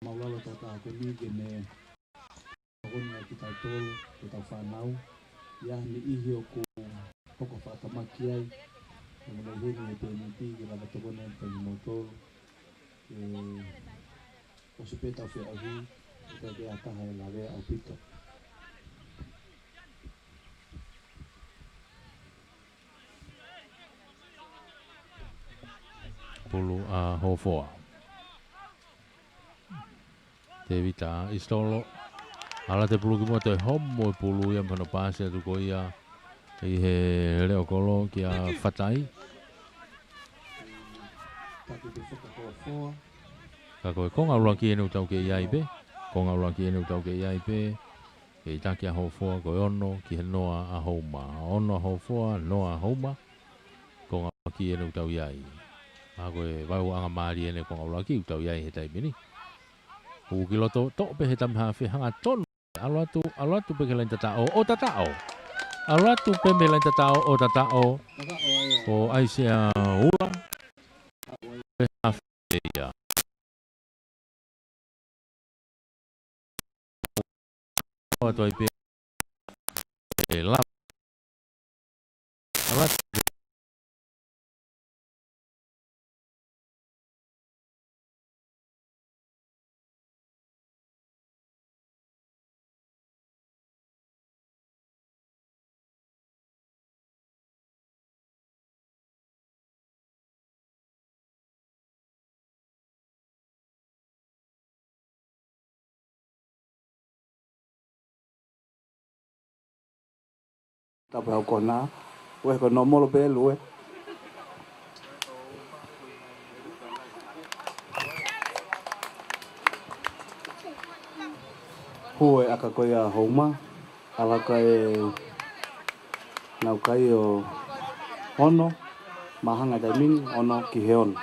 Maulalo tata ko ni ke ne tokoni ai ki tautolu, ki tau fānau. ʻI ai ha niʻihi ʻoku hoko fakatamaki ai. Ke mo nei heni e peniti ke lava tokoni ai pē mo tolu. Ke ʻosi pē tau feʻauhi, ʻe ke ʻataha e lave ʻaupito. Pulu ʻa Hofoa. Tevita Isitolo. ʻAlu atu e pulu ki muʻa, toe homo e pulu ia mei hono pasi atu ko ia ʻi he leʻo kolo kia Fatai. Ka ko e konga ʻuluaki eni ʻoku tau kei ʻi ai pē. Konga ʻuluaki eni ʻoku tau kei ʻi ai pē. Kei taki ʻa Hofoa, ko e ono ki he noa ʻa Houma. Ono ʻa Hofoa, noa ʻa Houma. Konga ʻuluaki eni ʻoku tau ʻi ai. ʻA ko e vaeuaʻanga mālie eni konga ʻuluaki ʻoku tau ʻi ai he taimi ni. Hū ki loto, toʻo pē he tama hafe, hangatonu. ʻAlu atu, ʻalu atu pē ki he laine tataʻo, ʻo tataʻo. ʻAlu atu pē mei he laine tataʻo, ʻo tataʻo. Ko ʻAisea Ula. Pē hafe ia. ʻAlu atu ai pē. ʻE lava. ʻAlu atu. Tapu hau kona, ue ko no molo pelu e. Hue ʻaka ko ia Houma, ʻalaka e nau kai ʻo ono, māhanga taimini, ono ki he ono.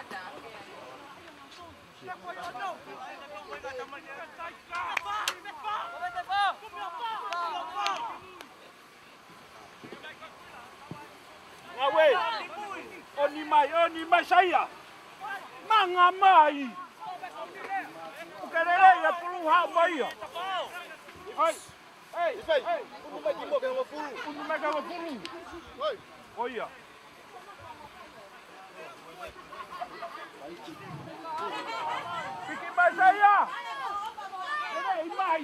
Awe, ʻoni mai, ʻoni mai Saia. Manga mai. Puke lelei e pulu haʻu mai ia. Hai. Hei, hei. Unu mai ki mo ke hongofulu. Unu mai ki hongofulu. Hei. ʻO ia. Piki mai Saia. Lelei mai.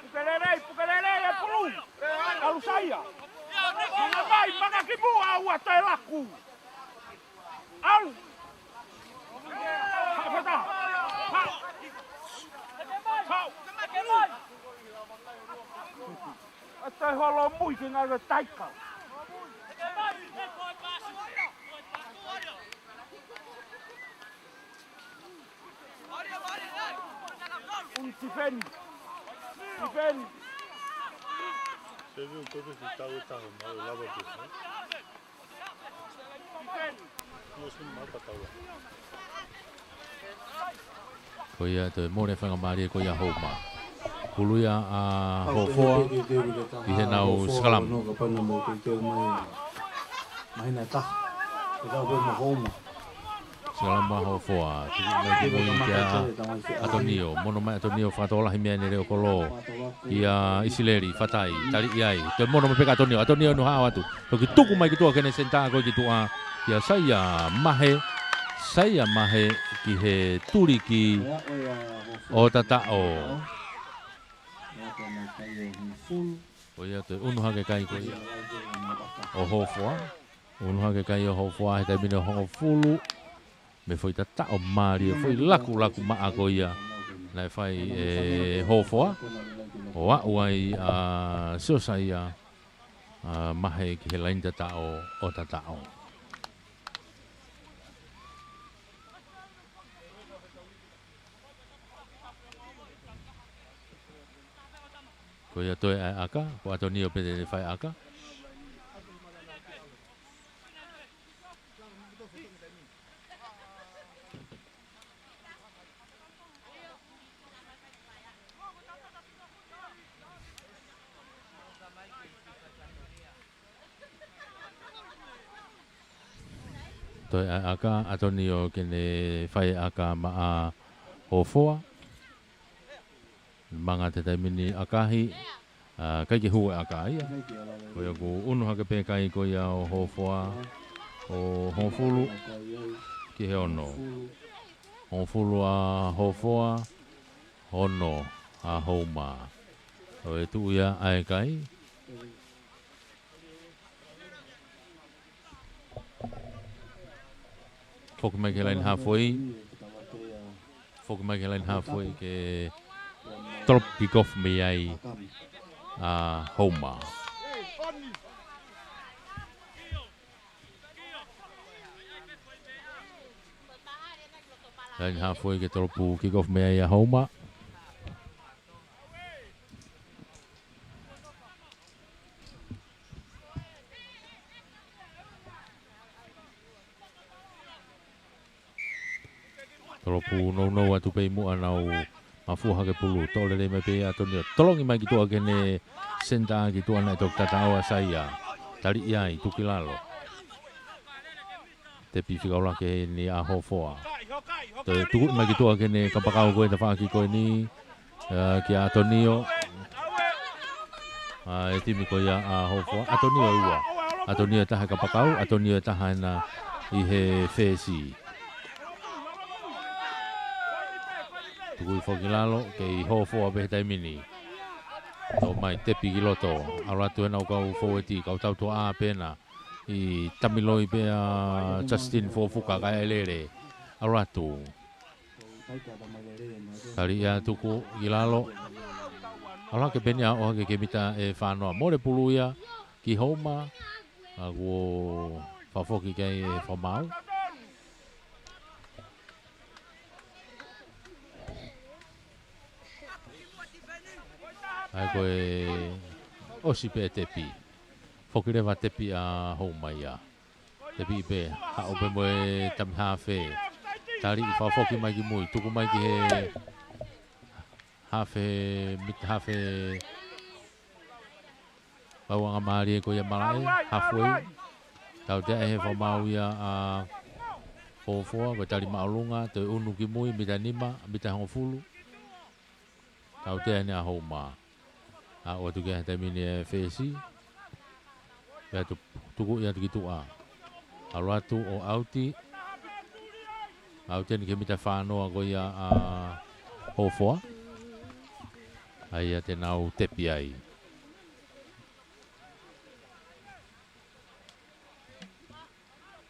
Puke lelei, puke lelei e pulu. ʻAlu Saia. Manga mai, manga ki muʻa, ʻoua toe laku. ʻAlu. Haʻu fata. Haʻu. Haʻu. ʻE toe holo mui ke ngalo taika. Un tifeni. Tifeni. Se viu koe pe ki tau e taha, mau lava pē, ē? Tifeni. Io, sun mau ka tau la. Ko ia toe mole faingamālie ko ia Houma. Pulu ia ʻa Hofoa ʻi heʻenau sikalam. Mahina taha. Ke tau pē mo Houma. Sikalam ʻa Hofoa. Tuku mai ki mui kia ʻAtonio. Mono mai ʻAtonio fakatokolahi mei ai ʻene leʻo kolo. Kia ʻIsileli, fatai, taliʻi ai. Toe mono mai pē kia ʻAtonio. ʻAtonio ʻunu haʻu atu. Toki tuku mai ki tuʻa ki heʻene senitā ko ē ki tuʻa. Kia Saia Mahe. Saia Mahe ki he tuliki ʻo Tataʻo. ʻO ia toe unu hake kai ko ia ʻo Hofoa. Unu hake kai ʻo Hofoa he taimi ni ʻo hongofulu. Mei he foʻi tataʻo mālie, foʻi lakulaku maʻa ko ia naʻe fai ʻe Hofoa. ʻO aʻu ai ʻa Siosaia ʻa Mahe ki he laini tataʻo ʻo Tataʻo. Ko ia toe ʻa e ʻaka, ko ʻAtonio pē te ne fai ʻaka. Toe ʻa e ʻaka, ʻAtonio ke ne fai ʻaka maʻa Hofoa. Manga he taimi ni ʻakahi, ʻa, ʻikai ke hū e ʻaka ia. Ko ia ʻoku unu hake pē kai ko ia ʻo Hofoa, ʻo hongofulu ki he ono. Hongofulu ʻa Hofoa, ono ʻa Houma. ʻO e tuʻu ia ʻa e kai. Foki mai ki he laini hafoi. Foki mai ki he laini hafoi ke tolopu kikofu mei ai ʻa Houma. Laini hafoi ke tolopu kikofu mei ai ʻa Houma. Tolopu nounou atu pē ʻi muʻa nau mafua hake pulu. Toʻo lelei mai pē ʻa ʻAtonio. Tolongi mai ki tuʻa ki heʻene senitā ki tuʻa naʻe toki tataʻo ʻa Saia. Taliʻi ai, tuku ki lalo. Tepi fika ʻuluaki eni ʻa Hofoa. Toe tuku mai ki tuʻa ki heʻene kapakau ko e tafaʻaki ko eni. ʻA, kia ʻAtonio. ʻA, e timi ko ia ʻa Hofoa. ʻAtonio ʻe ua. ʻAtonio ʻe taha he kapakau, ʻAtonio ʻe taha ena ʻi he fesi. Tuku hifo ki lalo, kei Hofoa pē he taimi ni. Toʻo mai tepi ki loto. ʻAlu atu ena ʻo kau foueti, kau tautua ʻa pena. ʻI tamiloi pē ʻa Justin Fofuka kae lele. ʻAlu atu. Tali ia tuku ki lalo. ʻAlu hake pē eni ʻo ʻohake ki he mita ʻe fā noa. Mole pulu ia ki Houma. ʻA kuo fakafoki ki ai ʻe Fakamaau. ʻA ia ko e ʻosi pē tepi. Foki leva tepi ʻa Houma ia. Tepi pē, haʻu pē mo e tami hafe. Tali ʻi fakafoki mai ki mui. Tuku mai ki he hafe, mita hafe. Pau anga mālie ko ia malaʻe, halfway. Tautea ʻe he Fakamaau ia ʻa Hofoa, ko e tali māʻolunga, toe ʻunu ki mui, mita nima, mita hongofulu. Tautea eni ʻa Houma. ʻA ʻoatu ki he taimi ni ʻe Fesi. Pea tu-, tuku ia atu ki tuʻa. ʻAlu atu ʻo ʻauti. ʻAuti eni ki he mita fā noa ko ia ʻa Hofoa. ʻA ia te nau tepi ai.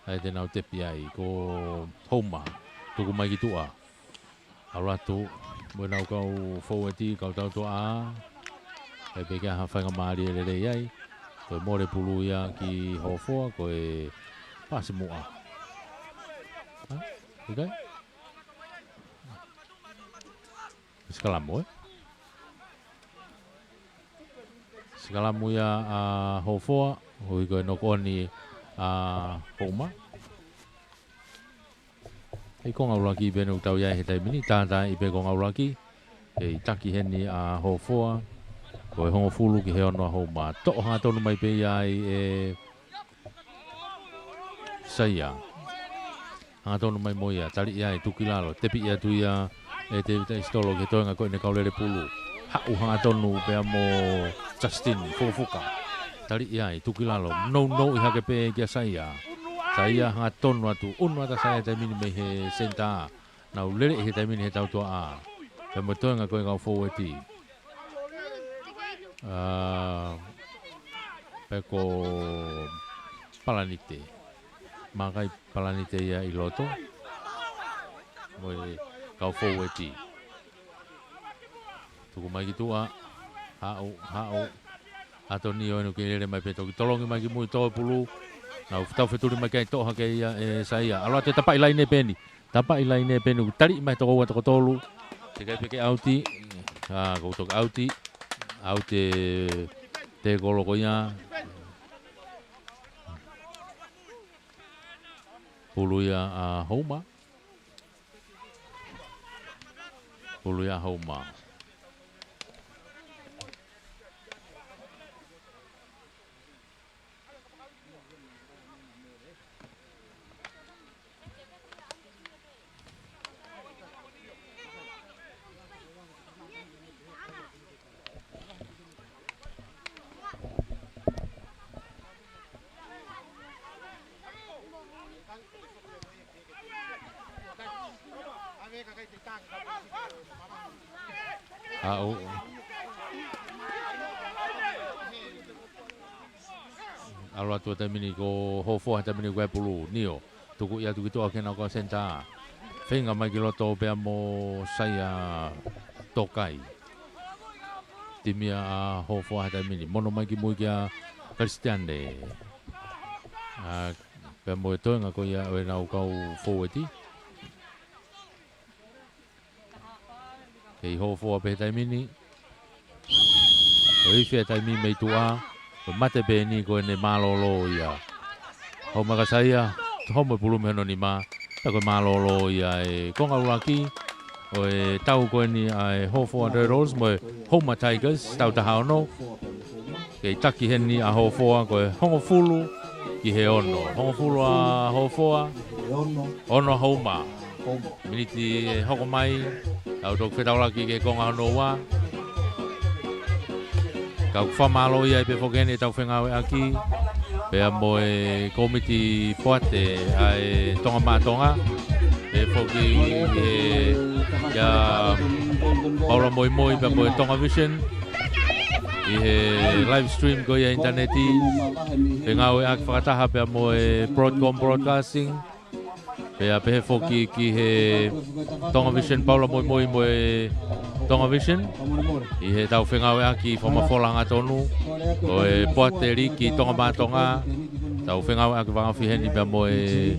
ʻA ia te nau tepi ai, ko Houma, tuku mai ki tuʻa. ʻAlu atu, mo ʻenau kau foueti, kau tautuaʻā. ʻIkai pē ke ʻi ai ha faingamālie lelei ai. Ko e mole pulu ia ki Hofoa, ko e pasi muʻa. Ha? ʻIkai? Sikalamu, ē? Sikalamu ia ʻa Hofoa, ʻoku ʻi ai ko e knock on ʻa Houma. ʻI he konga ʻuluaki pē eni ʻoku tau ʻi ai he taimi ni, tātā ʻi pē konga ʻuluaki. ʻE ʻi taki heni ʻa Hofoa, ko e hongofulu ki he ono ʻa Houma. Toʻo hangatonu mai pē ia ai ʻe Saia. Hangatonu mai mo ia, tali ia ʻe tuku ki lalo, tepi ia atu ia ʻe Tevita ʻIsitolo ki he toenga ko eni kau lele pulu. Haʻu hangatonu pea mo Justin Fukafuka. Tali ia ʻe tuku ki lalo, nounou ʻi hake pē kia Saia. Saia hangatonu atu, ʻunu atu ʻa Saia taimi ni mei he senitā. Nau lele ʻi he taimi ni he tautuaʻā. Pea mo e toenga ko e kau foueti. ʻA, pea ko Palanite. Makai Palanite ia ʻi loto. Mo e kau foueti. Tuku mai ki tuʻa. Haʻu, haʻu. Antonio ʻEnu ke lele mai pē toki tolongi mai ki mui tō pulu. Nau tau fetuli mai kai toʻo hake ia ʻe Saia. ʻAlu atu ʻo tapaʻi laine pē eni. Tapaʻi laine pē eni, tali mai toko ua toko tolu. Teʻeki ai pē ke ʻauti. ʻA, ko e toki ʻauti. ʻAuti ʻe Tekolo ko ia. Pulu ia ʻa Houma. Pulu ia ʻa Houma. ʻAlu atu ʻa e taimi ni ko Hofoa he taimi ni ko e pulu, Nio. Tuku ia atu ki tuʻa ki heʻenau kau senitā. Feinga mai ki loto pea mo Saia Tokai. Timi ia ʻa Hofoa he taimi ni. Mono mai ki mui kia Kalisitiane. ʻA, pea mo e toenga ko ia ʻo ʻenau kau foueti. Kei Hofoa pē he taimi ni. ʻOku ʻi ai e taimi mei tuʻa. Ko e mate pē eni ko ʻene mālōlō ia. Houma kia Saia. Homo e pulu mei hono nima. Pea ko e mālōlō ia e konga ʻuluaki ʻo e tau ko eni ʻa e Hofoa Turtles mo e Houma Tigers, tau taha ono. Kei taki heni ʻa Hofoa ko e hongofulu ki he ono. Hongofulu ʻa Hofoa, ono ʻa Houma. Miniti ʻe hoko mai, tau toki fetaulaki ki he konga hono ua. Kau fakamālō ia ʻi he pē foki eni ʻetau fengāueʻaki. Pea mo e kōmiti poate ʻa e Tonga Maʻa Tonga. ʻI he foki ʻe ia Paula Moimoi pea mo e Tonga Vision. ʻI he live stream ko ia ʻinitaneti. Fengāueʻaki fakataha pea mo e Broadcom Broadcasting. Pea pehē foki ki he Tonga Vision, Paula Moimoi mo e Tonga Vision, ʻi heʻetau fengāueʻaki fakamafola hangatonu ʻo e poate liki Tonga maʻa Tonga. Tau fengāueʻaki fakaʻosi heni pea mo e,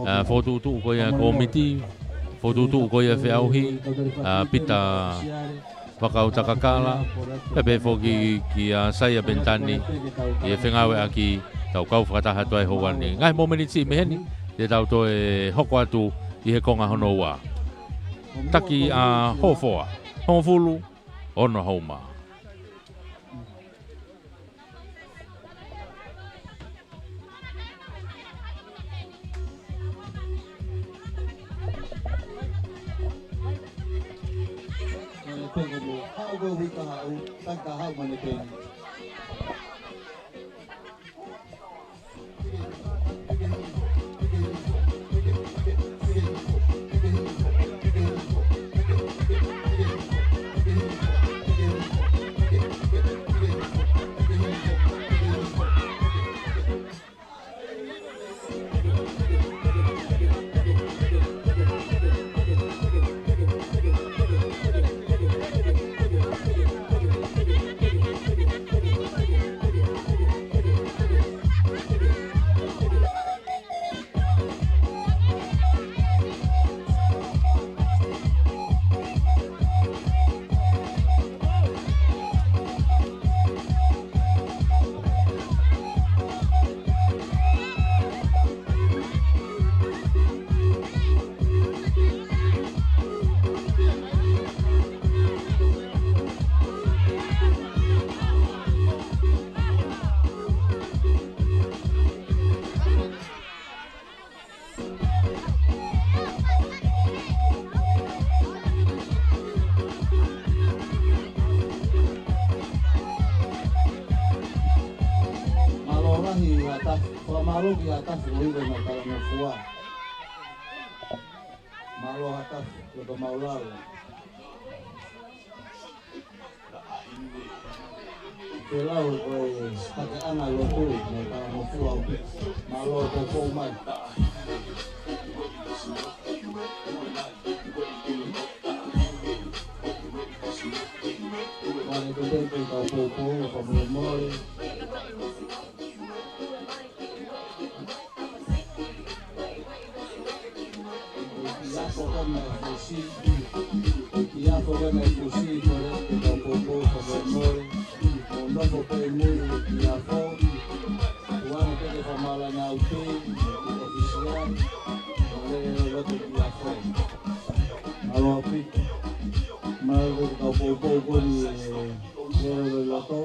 ā, fokotuʻutuʻu ko ia kōmiti, fokotuʻutuʻu ko ia feʻauhi, ā, Pita Fakautakakala, pea pehē foki kia Saia Penitani, ʻi he fengāueʻaki ʻetau kau fakataha atu ʻi he houa ni. Ngaahi mōmeniti mei heni, te tau toe hoko atu ʻi he konga hono ua. Taki ʻa Hofoa, hongofulu, ono hauma. Mane pego mo, haʻu ko hui ka haʻu, taki ka haʻu mane pego. Mālō lahi ʻa Tafu, fakamālō ki ʻa Tafu ʻo ʻilo na talangofua. Mālō ʻa Tafu, loto maulalo. Ke lau ko e hake ʻana lotu, mo talangofua ʻo Pita. Mālō ʻoku ou mai. Mane ko te ke kau poupou, ka mole mole. Kiafo ko ena e fusi, kiafo ko ena e fusi, ko e ke kau poupou, ka mole mole. ʻO nofo pē mui kiafo. Kuana ke ke fakamālō ʻaupito, ʻofisiale, ʻo lele loto kiafo. Mālō ʻaupito. Mālō ke kau poupou ko eni e lele loto.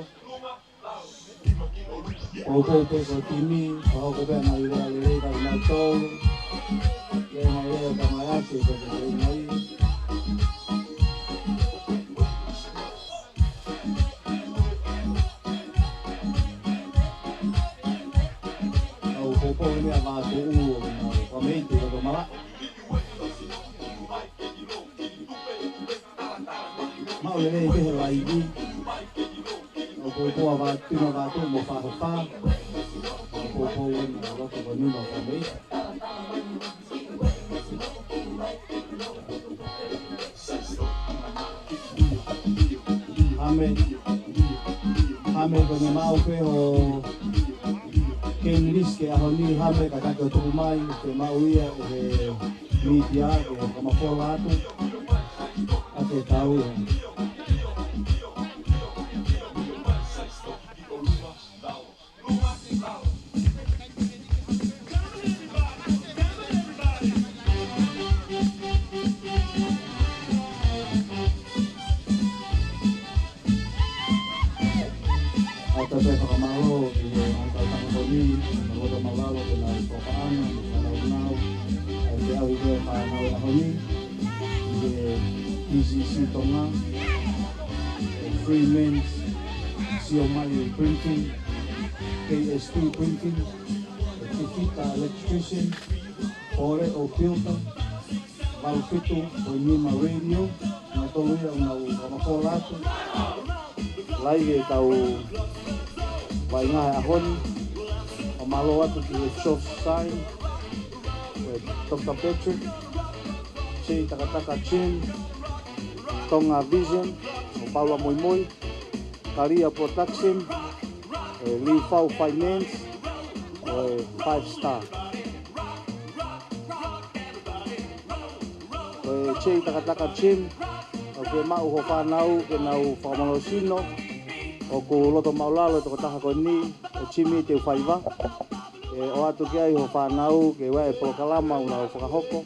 Poupou pē ko e timi, pea hoko pē ʻa e ngaahi lea lelei ka ʻi nai tolu. Lea ngaahi lea ka mai ake, ko e lea mai. Kau poupou eni ʻa Vātuʻu, ʻo Vāmeite, ʻo Tomala. Maʻu lelei pē he laivi. Kau poupou ʻa Vātuʻu, Vātuʻu mo Fafafa. Kau poupou eni ʻa Loto Vanino Vāmeite. Hame, Hame ko ʻene maʻu pē ho game list ki he ʻaho ni, Hame, ka ke ʻoatu mai, ke maʻu ia ʻe he mītia, ke fakamafola atu, ʻa e tau ia. ʻOatu pē fakamālō ki he ʻaho tau tangata ni, mo e loto maulalo ke nau tokaʻana, mo e nau nau, ʻa e feʻauhi ko ē fānau ʻaho ni, ki he P C C Tonga, Freeman's, Siomai Printing, K S T Printing, Fifita Electrician, Pole ʻo Builder, Valu Fitu ʻo Nima Radio, nautolu ia ʻoku nau fakamafola atu. Lahi ʻetau vaʻinga he ʻaho ni, ʻo mālō atu ki he Soft Sign, ʻe Doctor Patrick, J Takataka Gym, Tonga Vision, ʻo Paula Moimoi, Kalia Production, ʻe Liufau Finance, ʻo e Five Star. Ko e J Takataka Gym, ʻoku ke maʻu ho fānau ke nau fakamālohisino, ʻoku loto māʻulalo e tokotaha ko eni, ʻo Jimmy Teufaiva. ʻE ʻoatu ki ai ho fānau ke ʻi ai e polokalama ʻoku nau fakahoko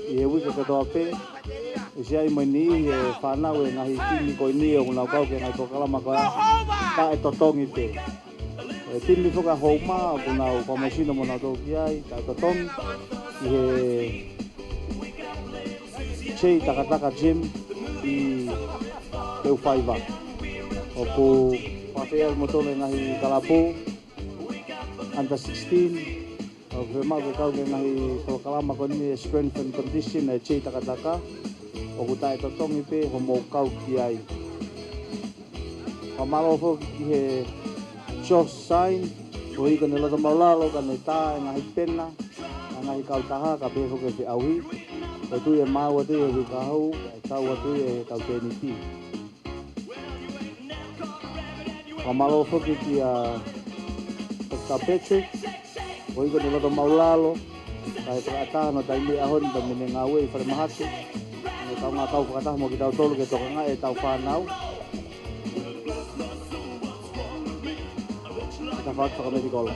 ʻi he uike kotoa pē. ʻE siʻi ʻi ai mo e niʻihi e fānau e ngaahi timi ko eni ʻoku nau kau ki he ngaahi polokalama ko ia, taʻetotongi pē. E timi foki ʻa Houma ʻoku nau fakamālohisino mo nau tō ki ai, taʻetotongi ʻi he J Takataka Gym ʻi Teufaiva. ʻOku fakafeʻiloaki mo tonu e ngaahi kalapu under sixteen, ʻoku fiemaʻu ke kau ki he ngaahi polokalama ko eni e strength and condition ʻa e J Takataka. ʻOku taʻetotongi pē hoʻomou kau ki ai. Fakamālō foki ki he Josh Sign, koeʻuhi ko ʻene loto māʻulalo, ka ne tā e ngaahi pena, ʻa e ngaahi kautaha, kae pehē foki e feʻauhi. Ko e tui ʻe maau atu ia ʻi he uike kahaʻu, ʻe tau atu ia ʻi he tau tēniti. Fakamālō foki kia Doctor Patrick, koeʻuhi ko ʻene loto māʻulalo, kae fakaʻatā hono taimi ʻi he ʻaho ni, taimi ʻene ngāue ʻi falemahaki. Ne kaungā kau fakataha mo kitautolu ke tokangaʻi e tau fānau. Ka faka-, fakamedikolo.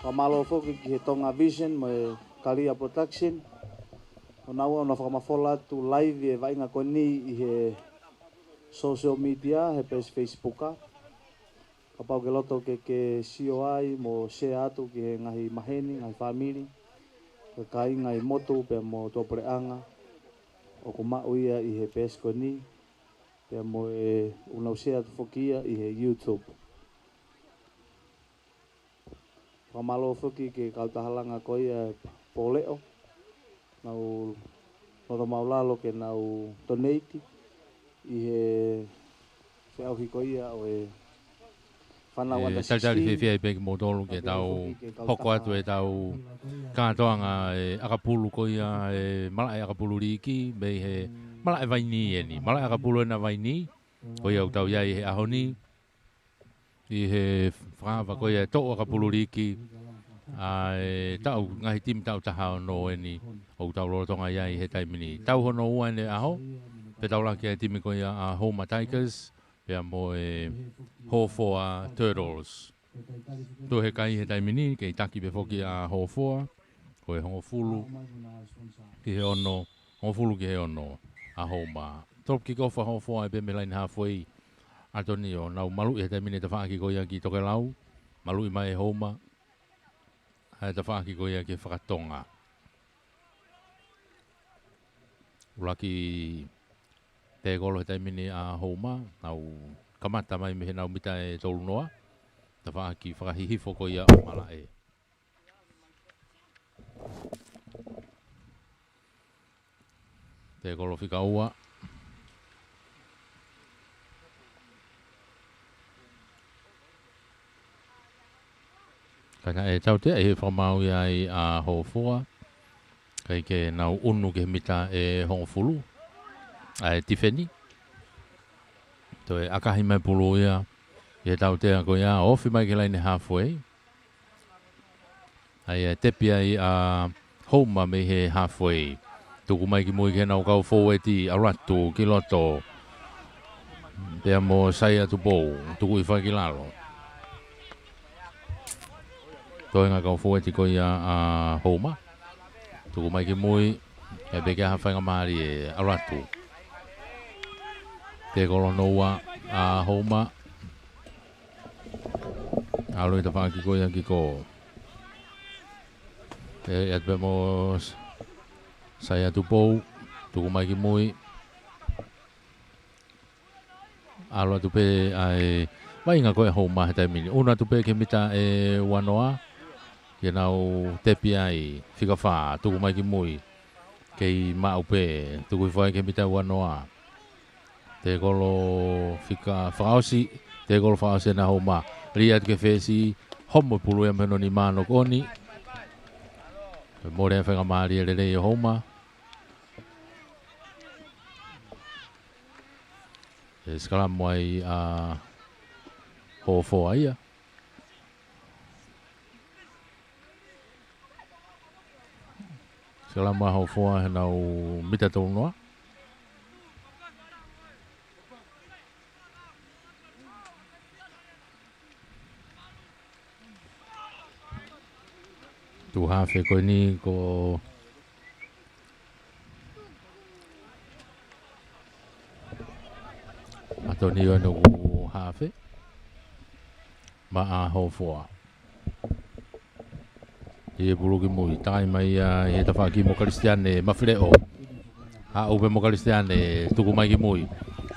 Fakamālō foki ki he Tonga Vision mo e Kalia Production. ʻOku nau ō ʻo fakamafola atu live e vaʻinga ko eni ʻi he social media, he peesi Facebook. Kapau ʻoku ke loto ke ke sio ai mo share atu ki he ngaahi maheni, ngaahi fāmili, kakai, ngaahi motu, pea mo tuʻapuleʻanga ʻoku maʻu ia ʻi he peesi ko eni, pea mo e ʻoku nau share atu foki ia ʻi he YouTube. Fakamālō foki ki he kautaha langa ko ia Pōleʻo, nau loto māʻulalo ke nau donate ʻi he feʻauhi ko ia ʻo e fānau ʻe under sixteen. Talitali fiefia ai pē kimoutolu ke tau hoko atu e tau kātoanga e ʻakapulu ko ia, e malaʻe ʻakapulu līki, mei he malaʻe Vainī eni. Malaʻe ʻakapulu ena Vainī, ko ia ʻoku tau ʻi ai he ʻaho ni, ʻi he fakaava ko ia e toʻu ʻakapulu līki ʻa e taʻu, ngaahi timi taʻu taha ono eni ʻoku tau lolotonga ʻi ai he taimi ni. Taʻu hono ua eni ʻaho, pea tau laka ki he timi ko ia ʻa Houma Tigers, pea mo e Hofoa Turtles. Tō he kai he taimi ni, kei taki pē foki ʻa Hofoa, ko e hongofulu ki he ono, hongofulu ki he ono ʻa Houma. Tō kick off ʻa Hofoa ʻe pē mei he laine halfway. ʻAtoni ʻo nau maluʻi he taimi ni e tafaʻaki ko ia ki tokelau, maluʻi mai ʻe Houma ʻa e tafaʻaki ko ia ki he fakatonga. ʻUluaki tēkolo he taimi ni ʻa Houma, nau kamata mai mei he nau mita ʻe tolu noa. Tafaʻaki fakahihifo ko ia ʻo malaʻe. Tēkolo fika ua. Ka naʻe tautea ʻi he fakamaau ia ai ʻa Hofoa, kae nau ʻunu ki he mita ʻe hongofulu ʻa e tifeni. Toe ʻakahi mai pulu ia ʻi he tautea ko ia, ofi mai ki he laine halfway. ʻA ia ʻe tepi ai ʻa Houma mei he halfway. Tuku mai ki mui ki heʻenau kau fōueti, ʻalu atu ki loto. Pea mo Saia Tupou, tuku hifo ki lalo. Toenga kau fōueti ko ia ʻa Houma. Tuku mai ki mui, ʻe peke ha faingamālie, ʻalu atu. Tēkolo hono ua ʻa Houma. ʻAlu e tafaʻaki ko ia ki ko. ʻE, ʻe atu pē mo S-, Saia Tupou, tuku mai ki mui. ʻAlu atu pē ʻa e vaʻinga ko ē ʻa Houma he taimi ni. ʻUnu atu pē ki he mita ʻe ua noa, ke nau tepi ai, fika fā, tuku mai ki mui. Kei maʻu pē, tuku hifo ai ki he mita ua noa. Tekolo fika fakaʻosi, tekolo fakaʻosi ʻena Houma. Lī atu ki he fesi, homo pulu ia mei hono nima ʻo e kolo. Mole ai e faingamālie lelei ʻo Houma. ʻE sikalami ai ʻa Hofoa ia. Sikalami ʻa Hofoa heʻenau mita tolu noa. Tuʻu hafe ko eni ko ʻAtonio ʻoku hafe. Maʻa Hofoa. ʻI he pulu ki mui, takai mai ia ʻi he tafaʻaki mo Kalisitiane Mafileʻo. Haʻu pē mo Kalisitiane, tuku mai ki mui.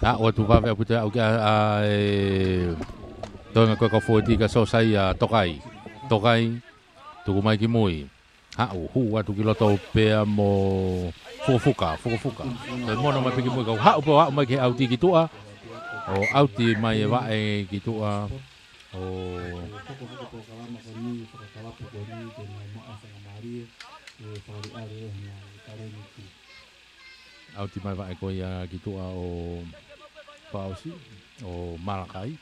Haʻu atu vave ʻaupito, haʻu ki ʻa, ʻa e toenga ko e kau fōueti ka Sosaia Tokai. Tokai, tuku mai ki mui. Haʻu, hū atu ki loto pea mo Fukafuka, Fukafuka. Toe mono mai pē ki mui, kau haʻu pē, haʻu mai ki he ʻauti ki tuʻa. ʻO ʻauti mai e vaʻe ki tuʻa. ʻO Ko e hoko hoko polokalama ko eni, fakakalapu ko eni, ke nau maʻu faingamālie, ʻe fakaʻaliʻali ʻe hona talēniti. ʻAuti mai vaʻe ko ia ki tuʻa ʻo Pausi, ʻo Malakai.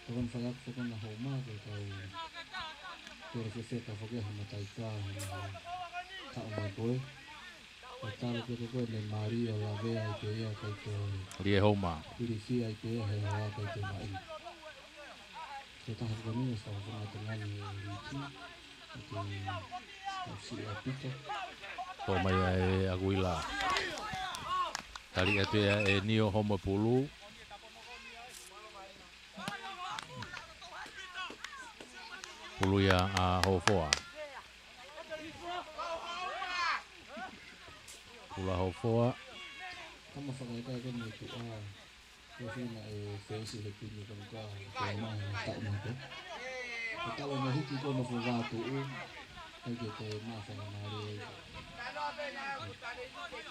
Tokoni faiako foki ʻa Houma, ko e kau pele fefeka foki ha mataika, ha mataika mai ko ē. Ko e talo pē ko ē ne mali ʻo lavea ai pē ia kai ko ē. Lie Houma. Pilisi ai pē ia he hala kai ko ē mai. Ko e taha ko eni ʻa e tau fanga tengani e Liti. Ko e tau siʻi ʻa Pita. Tō mai ʻa e Akuila. Tali atu ia ʻe Nio, homo pulu. Pulu ia ʻa Hofoa. Pulu ʻa Hofoa. Tama fakaʻekai ko eni tuʻa. Ko e fina e fesi he timi ko eni ka, ko e maha na taʻu mai ko. Ko e talo na hiki ko eni fo vātuʻu. Kai ke te mafa na mare.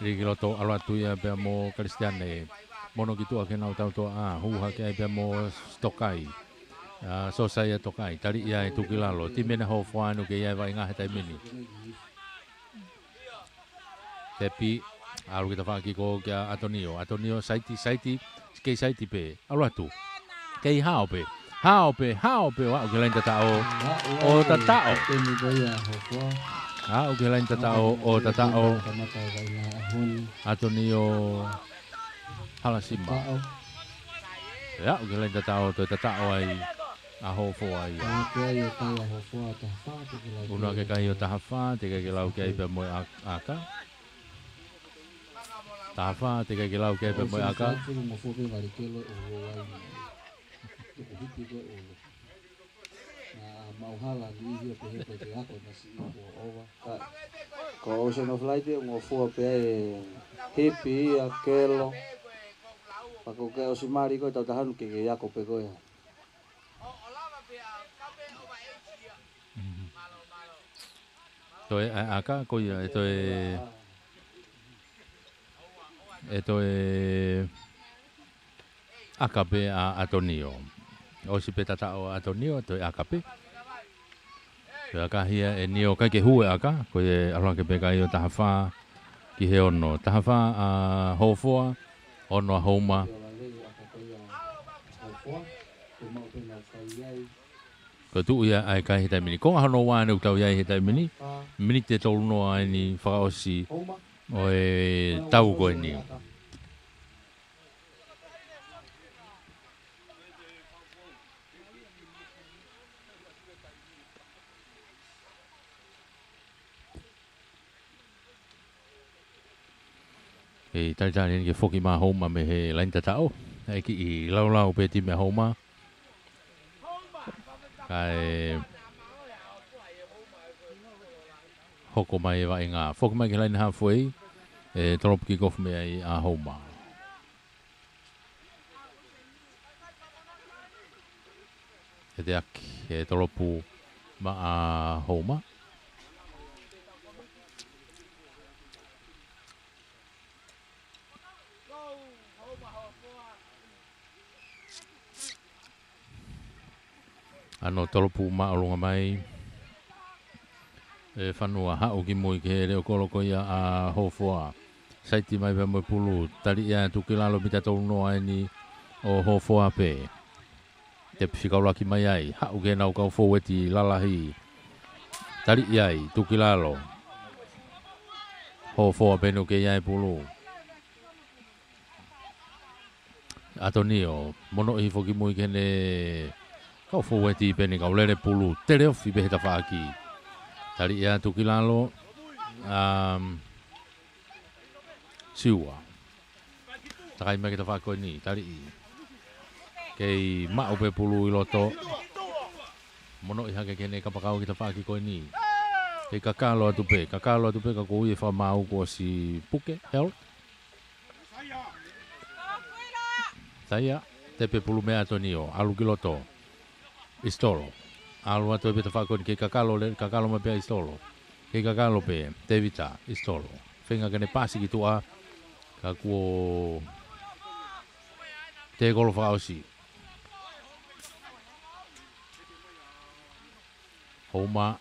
Lī ki loto, ʻalu atu ia pea mo Kalisitiane. Mono ki tuʻa ke nau tautoʻa, hū hake ai pea mo Tokai. ʻA, Sosaia Tokai, tali ia e tuku ki lalo. Timi ʻena Hofoa ʻoku kei ʻi ai e vaʻinga he taimi ni. Tepi, ʻalu ki tafaʻaki ko kia ʻAtonio. ʻAtonio, saiti, saiti, kei saiti pē. ʻAlu atu. Kei hao pē. Hao pē, hao pē, ʻo aʻu ki he laine tataʻo. ʻO tataʻo. Temi ko ia Hofoa. Aʻu ki he laine tataʻo, ʻo tataʻo. Kamata e vaʻinga ʻaho ni. ʻAtonio Halasima. Tataʻo. ʻE aʻu ki he laine tataʻo, toe tataʻo ai ʻa Hofoa ia. Aʻu ki ai e kai ʻa Hofoa, taha fā, te ke lau. Unu ake kai ʻo taha fā, teʻeki ke lau ki ai pea mo e ʻa-, ʻaka. Taha fā, teʻeki ke lau ki ai pea mo e ʻaka. Fuku mo fuku pē vale kelo ʻo lou ai. Tuku hipi ko ē ʻo lou. Na mau hala ni hia pē he ko e ako na si i ko ova. Ka, ko Ocean of Light ʻoku ngofua pē ʻe hipi ia kelo. Pea ko e ʻosi mali ko e tau tahanu ke ke ako pē ko ia. Mhm. Toe ʻa-, ʻaka ko ia, ʻe toe, ʻe toe ʻaka pē ʻa ʻAtonio. ʻOsi pē tataʻo ʻa ʻAtonio, toe ʻaka pē. Toe ʻaka hia ʻe Nio, kai ke hū e ʻaka, ko e ʻalu hake pē kai ʻo taha fā ki he ono. Taha fā ʻa Hofoa, ono ʻa Houma. Ko e tuʻu ia ʻa e kai he taimi ni. Konga hono ua ʻeni ʻoku tau ʻi ai he taimi ni. Miniti ʻe tolu noa ʻeni fakaʻosi ʻo e tau ko eni. ʻE talitali ʻeni ke foki mai ʻa Houma mei he laine tataʻo. ʻE kiʻi laulau pē timi ʻa Houma. Kae hoko mai e vaʻinga. Foki mai ki he laine halfway. ʻE tolopu kick off mei ai ʻa Houma. Teaki e tolopu maʻa Houma. Ano tolopu maʻolunga mai. E fanua haʻu ki mui ki he leʻo kolo ko ia ʻa Hofoa. Saiti mai pea mo e pulu. Tali ia tuku ki lalo mita tolu noa eni ʻo Hofoa pē. Tepi fikaulaki mai ai. Haʻu ki heʻenau kau foueti lalahi. Tali ia tuku ki lalo. Hofoa pē ʻoku ʻi ai e pulu. ʻAtonio, monoʻi foki mui ki heʻene kau foueti pē ʻene kau lele pulu, tele ofi pē he tafaʻaki. Tali ia tuku ki lalo, um, Siua. Takai mai ki he tafaʻaki ko eni, tali ʻi. Kei maʻu pē pulu ʻi loto. Monoʻi hake ki heʻene kapakau ki he tafaʻaki ko eni. Kei kakalo atu pē, kakalo atu pē ka ko ia e fakamāu kuo ʻosi puke, Harold. Taia, tepe pulu mei ʻAtonio, ʻalu ki loto. Isitolo. ʻAlu atu pē tafaʻaki ko eni, kei kakalo, le, kakalo mai pē ʻa Isitolo. Kei kakalo pē, Tevita, Isitolo. Feinga ke ne pasi ki tuʻa, ka kuo tēkolo fakaʻosi. Houma.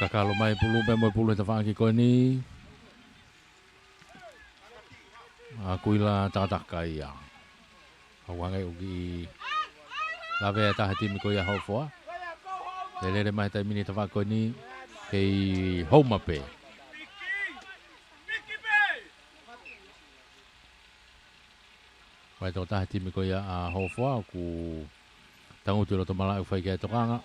Kakalo mai pulu pē mo e pulu he tafaʻaki ko eni. ʻA Kuila takataka ia. Hau ange ʻoku lave ʻa e taha timi ko ia Hofoa. Te lele mai he taimi ni tafaʻaki ko eni. Kei Houma pē. Vai tō taha timi ko ia ʻa Hofoa, ʻoku tangutu ʻi loto malaʻe ʻoku fai ki ai e tokanga.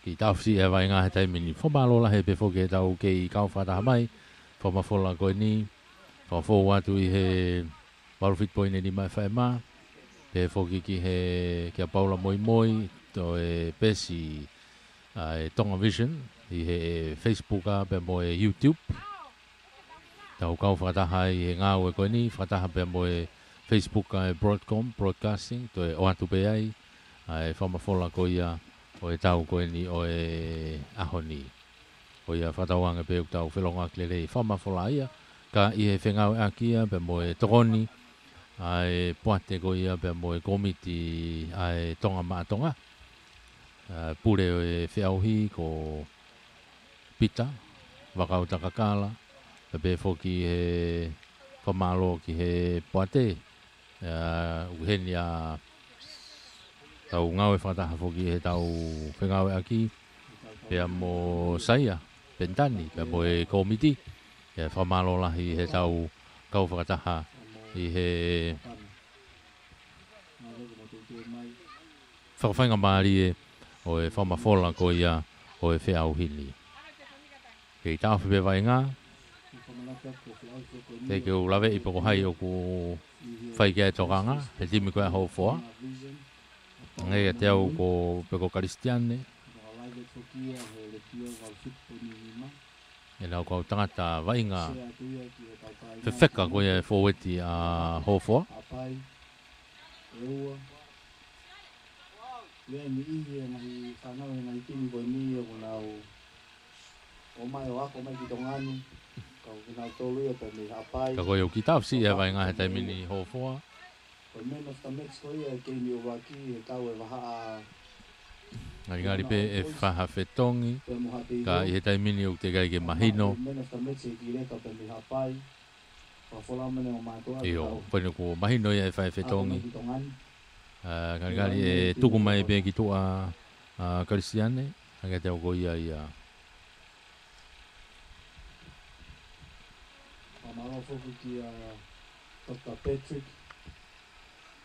Kiʻi taʻofi siʻi e vaʻinga he taimi ni. Fakamālō lahi pē foki ʻetau kei kau fakataha mai. Fakamafola ko eni. Fakafou atu ʻi he valu fitu poini nima F M. Pehē foki ki he, kia Paula Moimoi, toe pesi ʻa e Tonga Vision, ʻi he Facebook ʻa pea mo e YouTube. Tau kau fakataha ʻi he ngāue ko eni, fakataha pea mo e Facebook ʻa e Broadcom, Broadcasting, toe ʻoatu pē ai, ʻa e fakamafola ko ia ʻo e tau ko eni ʻo e ʻaho ni. Ko ia fakatauange pē ʻoku tau felongoaki lelei fakamafola ia, ka ʻi he fengāueʻaki ia pea mo e tokoni, ʻa e poate ko ia pea mo e kōmiti ʻa e Tonga Maʻa Tonga. ʻA, pule ʻo e feʻauhi ko Pita, Vakautakakala, pea pehē foki he fakamālō ki he poate, ʻa, ʻoku heni ʻa tau ngāue fakataha foki he tau fengāueʻaki, pea mo Saia, Penitani, pea mo e kōmiti, ʻa e fakamālō lahi he tau kau fakataha ʻi he fakafaingamālie ʻo e fakamafola ko ia ʻo e feʻauhi ni. Kei taʻofi pē vaʻinga, te ke u laveʻi pe ko hai ʻoku fai ki ai e tokanga, he timi ko ia Hofoa. Ngai ʻiate au ko pe ko Kalisitiane. ʻEnau kau tangata vaʻinga fefeka ko ia e foueti ʻa Hofoa. Ia e niʻihi e ngaahi fānau e ngaahi timi ko eni ʻoku nau ō mai ʻo ako mai ki Tonga ni. Ka ko kinautolu ia pē mei Haʻapai. Ka ko ia ʻoku kiʻi taʻofi siʻi e vaʻinga he taimi ni Hofoa. Ko e man of the match ko ia e keimi ʻuluaki he kau e vahaʻa. Ngalingali pē e faha fetongi. Ka ʻi he taimi ni ʻoku teʻeki ai ke mahino. Man of the match e kileka pē mei Haʻapai. Io, ko eni kuo mahino ia e faha fetongi. ʻA, ngalingali e tuku mai pē ki tuʻa ʻa Kalisitiane, hangē te au ko ia ia. Fakamālō foki kia Doctor Patrick.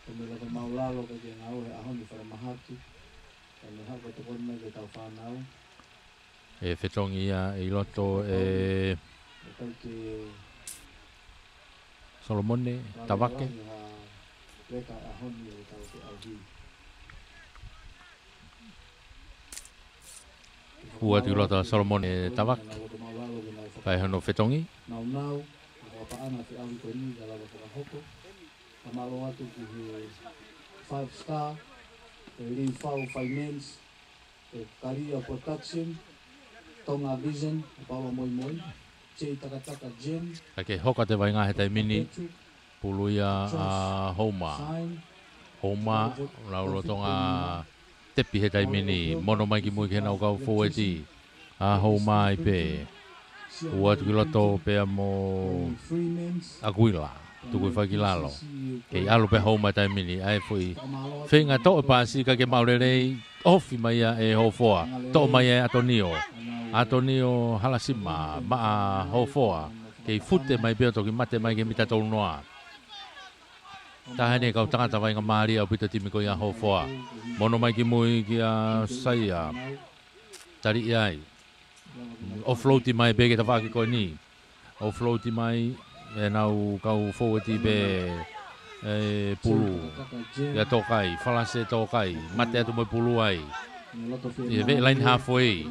Ko e meʻa lava māʻulalo ka ke ngāue he ʻaho ni, fakamahaki. Ka me haʻu ka tokoni mai ke tau fānau. ʻE fetongi ia ʻi loto ʻe Solomone Tavake. Hū atu ki loto ʻa Solomone Tavake. Fai hono fetongi. Naunau, ʻa e paʻanga feʻauhi ko eni ka lava fakahoko. Ka mālō atu ki he Five Star, ʻe Lifau Finance, ʻe Kalia Production, Tonga Vision, ʻa Paula Moimoi, J Takataka Gym, ka ke hoka te vainga he taimi ni, Patrick, pulu ia ʻa Houma. Houma, lau lotonga tepi he taimi ni, mono mai ki mui ki heʻenau kau fōueti. ʻA Houma ai pē. Hū atu ki loto pea mo ʻAkuila. Tuku hifo ki lalo. Kei ʻalu pē Houma taimi ni, ʻa e foʻi feinga toʻo e pasi ka ke maʻu lelei, ofi mai ia ʻe Hofoa. Toʻo mai ʻe ʻAtonio. ʻAtonio Halasima, maʻa Hofoa. Kei fute mai pē ʻo toki mate mai ki he mita tolu noa. Taha eni e kau tangata vainga mālie ʻaupito timi ko ia Hofoa. Mono mai ki mui kia Saia. Tali ai. Offload mai pē ki he tafaʻaki ko eni. Offload mai ʻenau kau fōueti pē ʻe Pulu. Ia Tokai, Falase Tokai, mate atu mo e pulu ai. ʻI he veʻe laine halfway.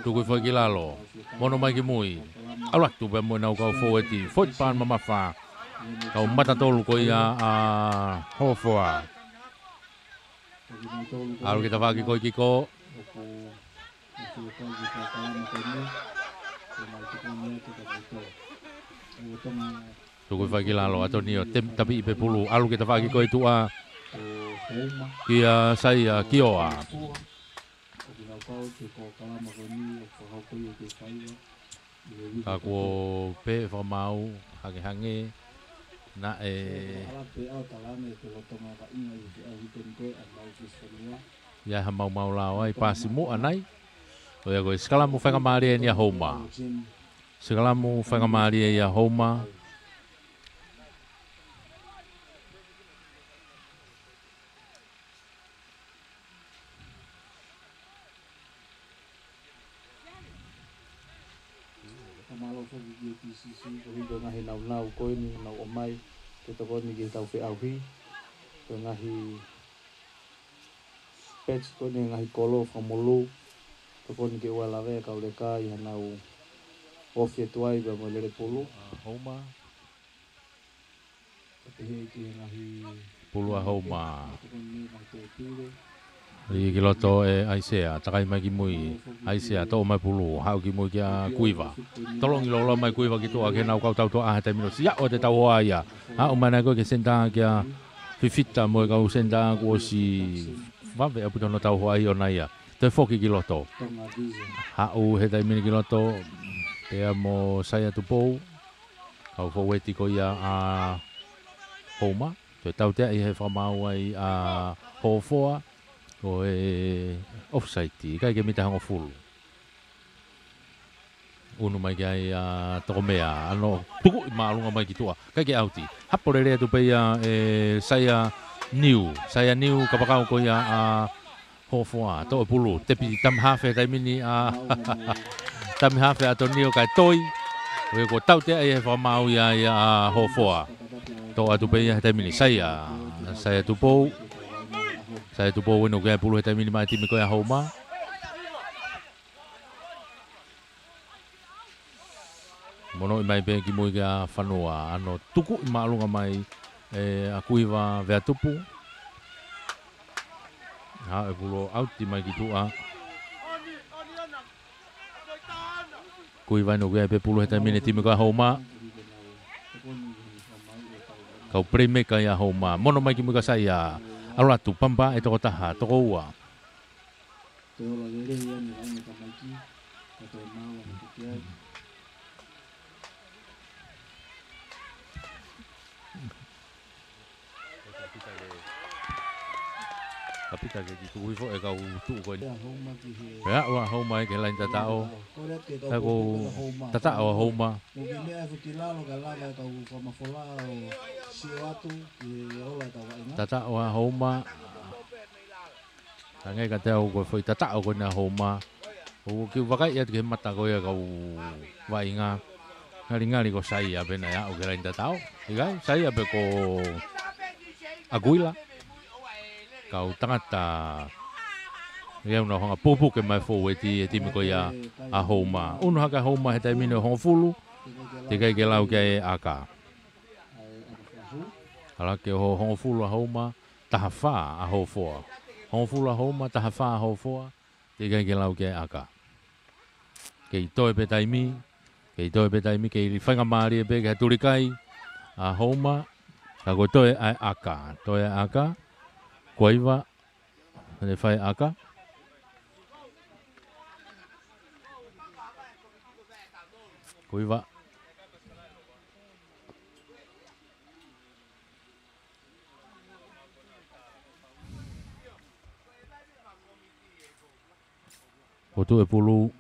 Tuku hifo ki lalo. Mono mai ki mui. ʻAlu atu pē mo ʻenau kau fōueti. Foʻi pān mamafa. Kau mata tolu ko ia ʻa Hofoa. ʻAlu ki he tafaʻaki ko ē kiko. Tuku hifo ki lalo, ʻAtonio, tem-, tapiʻi pē Pulu, ʻalu ki he tafaʻaki ko ē tuʻa. Kia Saia, Kioa. Ka kuo pehē fakamaau, hangehangē, naʻe ʻi ai ha maumau lao ai, pasi muʻa nai. ʻO ia ko e sikalamu faingamālie eni ʻa Houma. Sikalamu faingamālie ia Houma. Ka mālō foki ki he P C C, koeʻuhi ko e ngaahi naunau ko eni, nau ʻomai, ke tokoni ki heʻetau feʻauhi. Ko e ngaahi patch ko eni, ngaahi kolo fakamolū, tokoni ke ʻoua ʻe lave ʻa e kau leka ʻi haʻanau ofi atu ai pea mo e lele pulu. ʻA Houma. Ka pehē ki he ngaahi pulu ʻa Houma. Tokoni ngaahi pēpile. Lī ki loto ʻe ʻAisea, takai mai ki mui. ʻAisea, toʻo mai pulu, haʻu ki mui kia Kuiva. Tolongi loloa mai Kuiva ki tuʻa ki heʻenau kau tautuaʻā he taimi ni. Siʻa ʻo te tauhoa ia. Haʻu mai nai ko ē ki he senitā kia Fifita mo e kau senitā kuo ʻosi vave ʻaupito hono tauhoa ʻi ʻona ia. Toe foki ki loto. Haʻu he taimi ni ki loto, pea mo Saia Tupou. Kau fōueti ko ia ʻa Houma. Toe tauteaʻi he fakamaau ai ʻa Hofoa. Ko e offside, ʻikai ke mita hongofulu. Unu mai ki ai ʻa Tokomea, ʻa hono tukuʻi māʻolunga mai ki tuʻa. ʻIkai ke ʻauti. Hapo lelei atu pē ia ʻe Saia Niu. Saia Niu, kapakau ko ia ʻa Hofoa, toʻo e pulu, tepi tamahafe he taimi ni ʻa tamahafe ʻa ʻAtonio kae toi. ʻO ia kuo tauteaʻi he fakamaau ia ʻa Hofoa. Toʻo atu pē ia he taimi ni, Saia, Saia Tupou. Saia Tupou ʻoku ʻi ai e pulu he taimi ni maʻa e timi ko ia Houma. Monoʻi mai pē ki mui kia Fanua, ʻa hono tukuʻi māʻolunga mai ʻe ʻa Kuiva Veatupu. Haʻu e pulu ʻo ʻauti mai ki tuʻa. Kuiva ʻoku ʻi ai pē pulu he taimi ni e timi ko ia Houma. Kau playmaker ia Houma. Mono mai ki mui kia Saia. ʻAlu atu, pampa e toko taha, toko ua. Toe ola lelei ange ʻa e tamaiki, ka toe maua mo toki ai. Kapita ke ki tuku hifo e kau tuʻu ko eni. Pea Houma ki he pea ʻoua Houma e ke laini tataʻo. Ko e lea ke kau pōpō ko Houma. Tataʻo Houma. Mo ki meʻa e futi lalo ka lava e kau famafola ʻo sio Tataʻo ʻa Houma. Hangē kiate au ko e foʻi tataʻo ko eni ʻa Houma. ʻOku ou kiʻi vakai atu ki he mata ko ia ʻa e kau vaʻinga. Ngalingali ko Saia pē naʻe aʻu ki he laini tataʻo. ʻIkai, Saia pe ko ʻAkuila. Kau tangata ia ʻoku nau hanga ʻo pupuke mai e fōueti ʻa e timi ko ia ʻa Houma. Unu hake ʻa Houma he taimi ni ʻo hongofulu. Teʻeki ai ke lau ki ai e ʻaka. Ala ke ho-, hongofulu ʻa Houma, taha fā ʻa Hofoa. Hongofulu ʻa Houma, taha fā ʻa Hofoa. Teʻeki ai ke lau ki ai e ʻaka. Kei toe pē taimi, kei toe pē taimi, kei faingamālie pē ke ha tuli kai ʻa Houma, ka kuo toe ʻa e ʻaka, toe ʻa e ʻaka, kuo iva, ʻene fai ʻaka, kuo iva. Ko e tuʻu e pulu.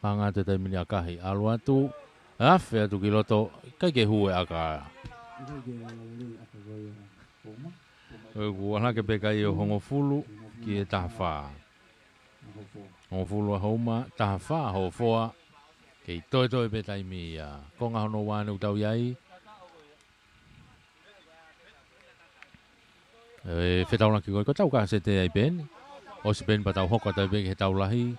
Hanga atu e taimi ni ʻa Kahi. ʻAlu atu. Afe atu ki loto. ʻIkai ke hū e ʻaka. ʻOku ʻalu hake pē kai ʻo hongofulu ki he taha fā. Hongofulu ʻa Houma, taha fā ʻa Hofoa. Kei toetoe pē taimi ia. Konga hono ua ʻoku tau ʻi ai. ʻE fetaulaki ko ē, ko e tau kasete ai pē eni. ʻOsi pē eni pea tau hoko atu ai pē ki he tau lahi.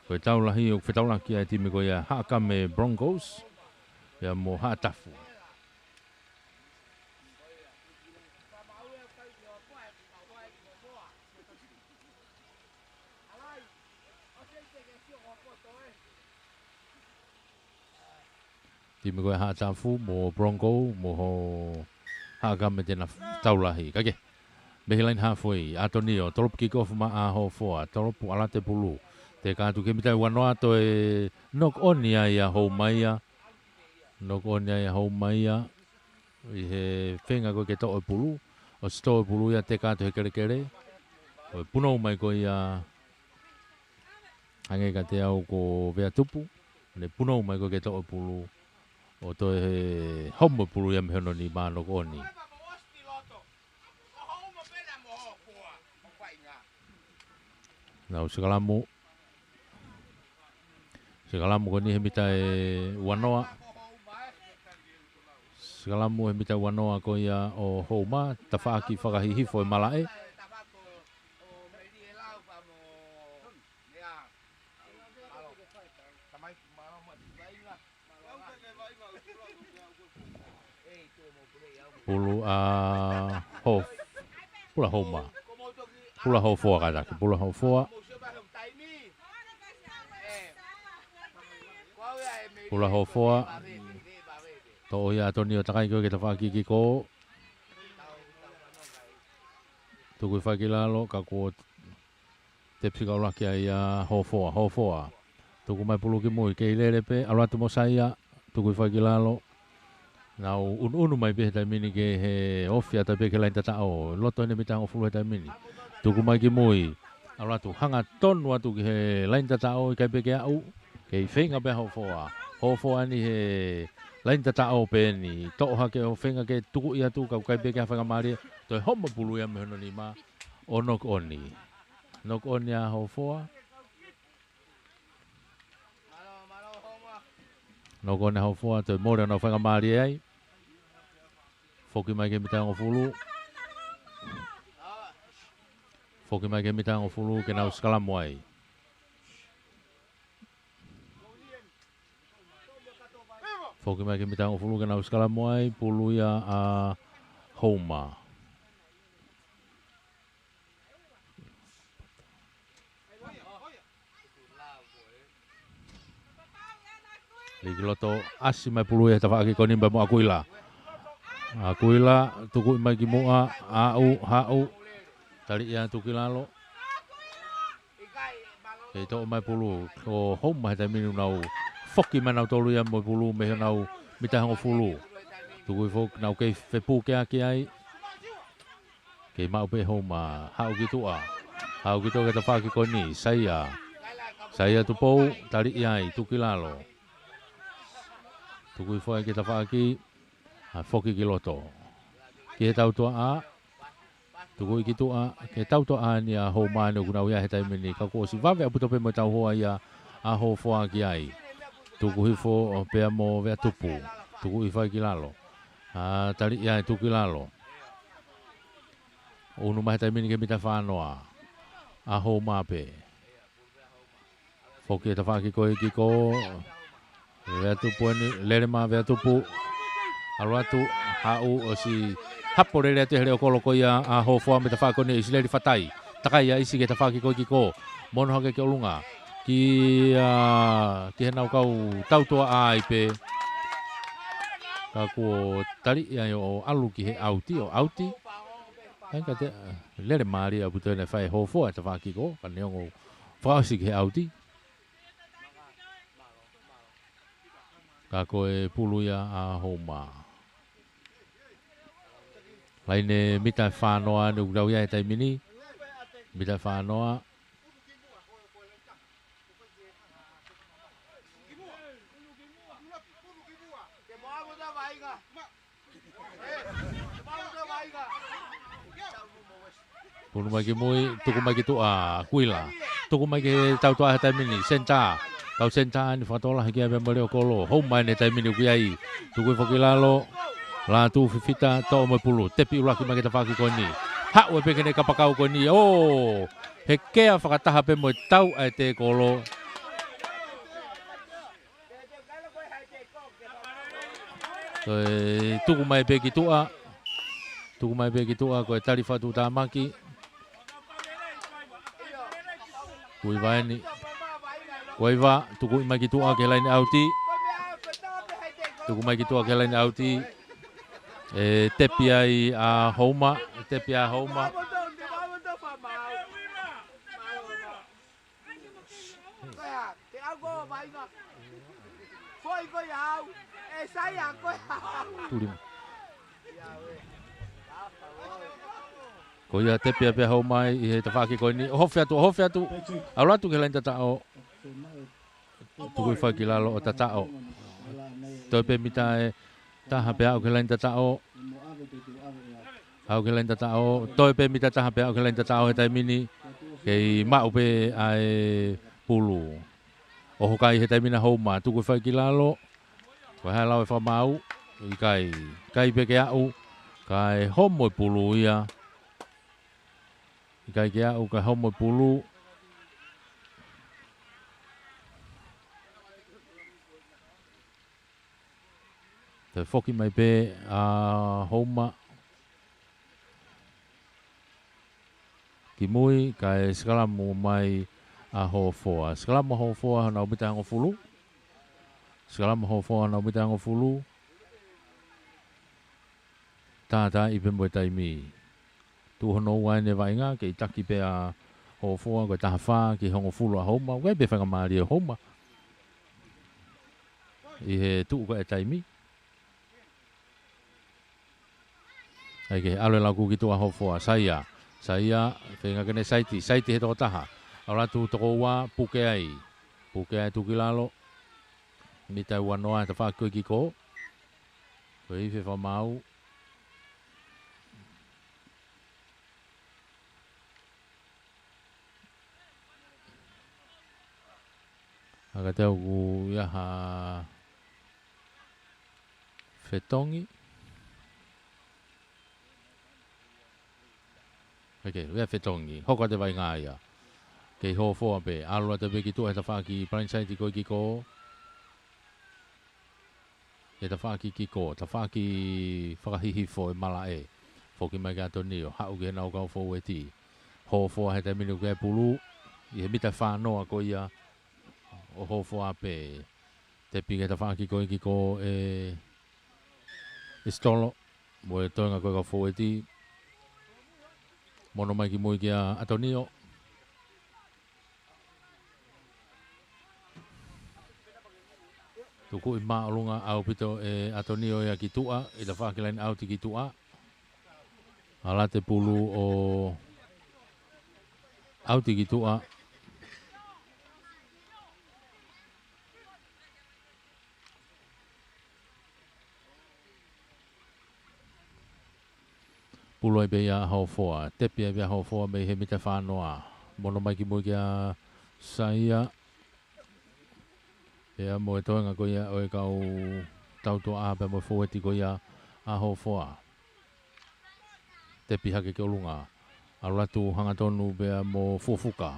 Ko e tau lahi ʻoku fetaulaki ai e timi ko ia Haʻakame Broncos. Pea mo Haʻatafu. Timi ko ē Haʻatafu mo Bronco mo ho Haʻakame te na f-, tau lahi. Kae kehe. Mei he laini hāfoi, ʻAtonio, tolopu kick off maʻa Hofoa, tolopu ʻalu atu e pulu. Teka atu ki he mita ʻe uanoa, toe knock on ia ʻa Houma ia. Knock on ia ʻa Houma ia. ʻI he feinga ko ē ke toʻo e pulu. ʻOsi toʻo e pulu ia, teka atu he kelekele. ʻO punou mai ko ia. Hangē kiate au ko Veatupu, ne punou mai ko ē ke toʻo e pulu, ʻo toe homo e pulu ia mei hono nima, knock on. Nau sikalamu. Sikalamu ko eni he mita ʻe uanoa. Sikalamu he mita uanoa ko ia ʻo Houma, tafaʻaki fakahihifo e malaʻe. Pulu ʻa Ho-, pulu ʻa Houma. Pulu ʻa Hofoa kātaki, pulu ʻa Hofoa. Pulu ʻa Hofoa. Toʻo ia ʻa ʻAtonio, takai ko ē ki he tafaʻaki kick off. Tuku hifo ki lalo, ka kuo tepisi kaulaki ai ʻa Hofoa, Hofoa. Tuku mai pulu ki mui, kei lele pē, ʻalu atu mo Saia, tuku hifo ki lalo. Nau unuunu mai pē he taimi ni ki he ofi atu pē ki he laini tataʻo, loto ʻene mita hongofulu he taimi ni. Tuku mai ki mui, ʻalu atu, hangatonu atu ki he laini tataʻo, ʻikai pē ke aʻu, kei feinga pē ʻa Hofoa. Hofoa eni he laini tataʻo pē eni, toʻo hake ʻo feinga ke tukuʻi atu, ka ʻikai pē ke ha faingamālie, toe homo pulu ia mei hono nima, ʻo knock on. Knock on ʻa Hofoa. Knock on ʻa Hofoa, toe mole ʻo nau faingamālie ai. Foki mai ki he mita hongofulu. Foki mai ki he mita hongofulu ke nau sikalamu ai. Foki mai ki he mita hongofulu ke nau sikalamu ai, pulu ia ʻa Houma. Liki loto, ʻasi mai pulu ia he tafaʻaki ko eni pea mo ʻAkuila. ʻAkuila, tukuʻi mai ki muʻa, aʻu, haʻu, taliʻi atu ki lalo. Kei toʻo mai pulu, ko Houma he taimi ni ʻoku nau foki mai nautolu ia mo e pulu mei honau mita hongofulu. Tuku hifo, nau kei fepukeaki ai. Kei maʻu pē Houma, haʻu ki tuʻa. Haʻu ki tuʻa ki he tafaʻaki ko eni, Saia. Saia Tupou, taliʻi ai, tuku ki lalo. Tuku hifo ai ki he tafaʻaki. ʻA foki ki loto. Ki he tautuaʻa. Tuku ʻi ki tuʻa, ki he tautuaʻa ʻeni ʻa Houma ʻeni ʻoku nau ʻi ai he taimi ni. Ka kuo ʻosi vave ʻaupito pē mo e tauhoa ia ʻa Hofoa ki ai. Tuku hifo pea mo Veatupu. Tuku ʻi fai ki lalo. ʻA, tali ia e tuku ki lalo. ʻUnu mai he taimi ni ki he mita fānoa. ʻA Houma pē. Foki e tafaʻaki ko ē ki ko. Veatupu ʻeni, lele mai Veatupu. ʻAlu atu, haʻu ʻosi hapo lele atu he leʻo kolo ko ia ʻa Hofoa mo e tafaʻaki ko ʻeni ʻa ʻIsileli Fatai. Takai ʻa ʻIsi ki he tafaʻaki ko ē ki ko. Mono hake ki ʻolunga. Ki, ʻa, ki heʻenau kau tautuaʻa ai pē. Ka kuo tali ia ʻo ʻalu ki he ʻauti, ʻo ʻauti. ʻAi ka te, lele mālie ʻaupito ʻena ʻe fai ʻe Hofoa e tafaʻaki ko, ka neongo fakaʻosi ki he ʻauti. Ka ko e pulu ia ʻa Houma. Laine mita fānoa ʻeni ʻoku nau ʻi ai he taimi ni. Mita fānoa. Pulu mai ki mui, tuku mai ki tuʻa, Kuila. Tuku mai ki he tautuaʻa he taimi ni, senitā. Kau senitā ʻeni fakatōlahi ki ai pea mo e leʻo kolo. Houma ʻeni he taimi ni ʻoku ʻi ai. Tuku hifo ki lalo. Lātū fifita, toʻo mo e pulu. Tepi ʻuluaki mai ki he tafaʻaki ko ʻeni. Haʻu ai pē ki heʻene kapakau ko ʻeni. ʻŌ! He kea fakataha pē mo e tau ʻa e tēkolo. Ko e tuku mai pē ki tuʻa. Tuku mai pē ki tuʻa, ko e tali fakatuʻutāmaki. Kuiva ʻeni. Kuiva, tuku mai ki tuʻa ki he laine ʻauti. Tuku mai ki tuʻa ki he laine ʻauti. ʻE tepi ai ʻa Houma, tepi ʻa Houma. Tuli. Ko ia tepi pē ʻa Houma ʻi he tafaʻaki ko ʻeni. ʻOhofi atu, ʻohofi atu. ʻAlu atu ki he laine tataʻo. Tuku ʻi fai ki lalo ʻo tataʻo. Toe pē mita ʻe taha pea aʻu ki he laine tataʻo. Aʻu ki he laine tataʻo. Toe pē mita taha pea aʻu ki he laine tataʻo he taimi ni. Kei maʻu pē ʻa e pulu. ʻOho kai he taimi ni ʻa Houma. Tuku ʻi fai ki lalo. Ko e hā e lau e fakamaau. ʻIkai. ʻIkai pē ke aʻu. Kae homo e pulu ia. ʻIkai ke aʻu kae homo e pulu. Toe foki mai pē ʻa Houma ki mui, kae sikalamu mai ʻa Hofoa. Sikalamu ʻa Hofoa honau mita hongofulu. Sikalamu ʻa Hofoa honau mita hongofulu. Tātaaʻi pē mo e taimi. Tuʻu hono ua ʻeni e vaʻinga, kei taki pē ʻa Hofoa, ko e taha fā ki he hongofulu ʻa Houma, ʻoku ʻi ai pē faingamālie ʻa Houma. ʻI he tuʻu ko ē e taimi. ʻAi ke ʻalu e laku ki tuʻa ʻa Hofoa, Saia. Saia, feinga ke ne saiti, saiti he toko taha. ʻAlu atu toko ua, puke ai. Puke ai tuku ki lalo. Mita ua noa, tafaʻaki ko ē ki ko. Ko e ifi fakamaau. ʻA ka te au ku ia ha fetongi. ʻIkai, ia fetongi. Hoko atu e vaʻinga ia. Kei Hofoa pē. ʻAlu atu pē ki tuʻa he tafaʻaki palainisaiti ko ē ki ko. He tafaʻaki ki ko. Tafaʻaki fakahihifo e malaʻe. Foki mai ki ʻAtonio. Haʻu ki heʻenau kau foueti. Hofoa he taimi ni ʻoku ʻi ai e pulu. ʻI he mita fānoa ko ia. ʻO Hofoa pē. Tepi ki he tafaʻaki ko ē ki ko ʻe Isitolo. Mo e toenga ko ē kau foueti. Mono mai ki mui kia ʻAtonio. Tuku ʻi māʻolunga ʻaupito ʻe ʻAtonio ia ki tuʻa, ʻi he tafaʻaki laine ʻauti ki tuʻa. ʻAlu atu e pulu ʻo ʻauti ki tuʻa. Pulu ai pē ia ʻa Hofoa. Tepi ai pē ʻa Hofoa mei he mita fā noa. Mono mai ki mui kia Saia. Pea mo e toenga ko ia ʻo e kau tautuʻa pea mo e fōueti ko ia ʻa Hofoa. Tepi hake ki ʻolunga. ʻAlu atu hangatonu pea mo Fuafuka.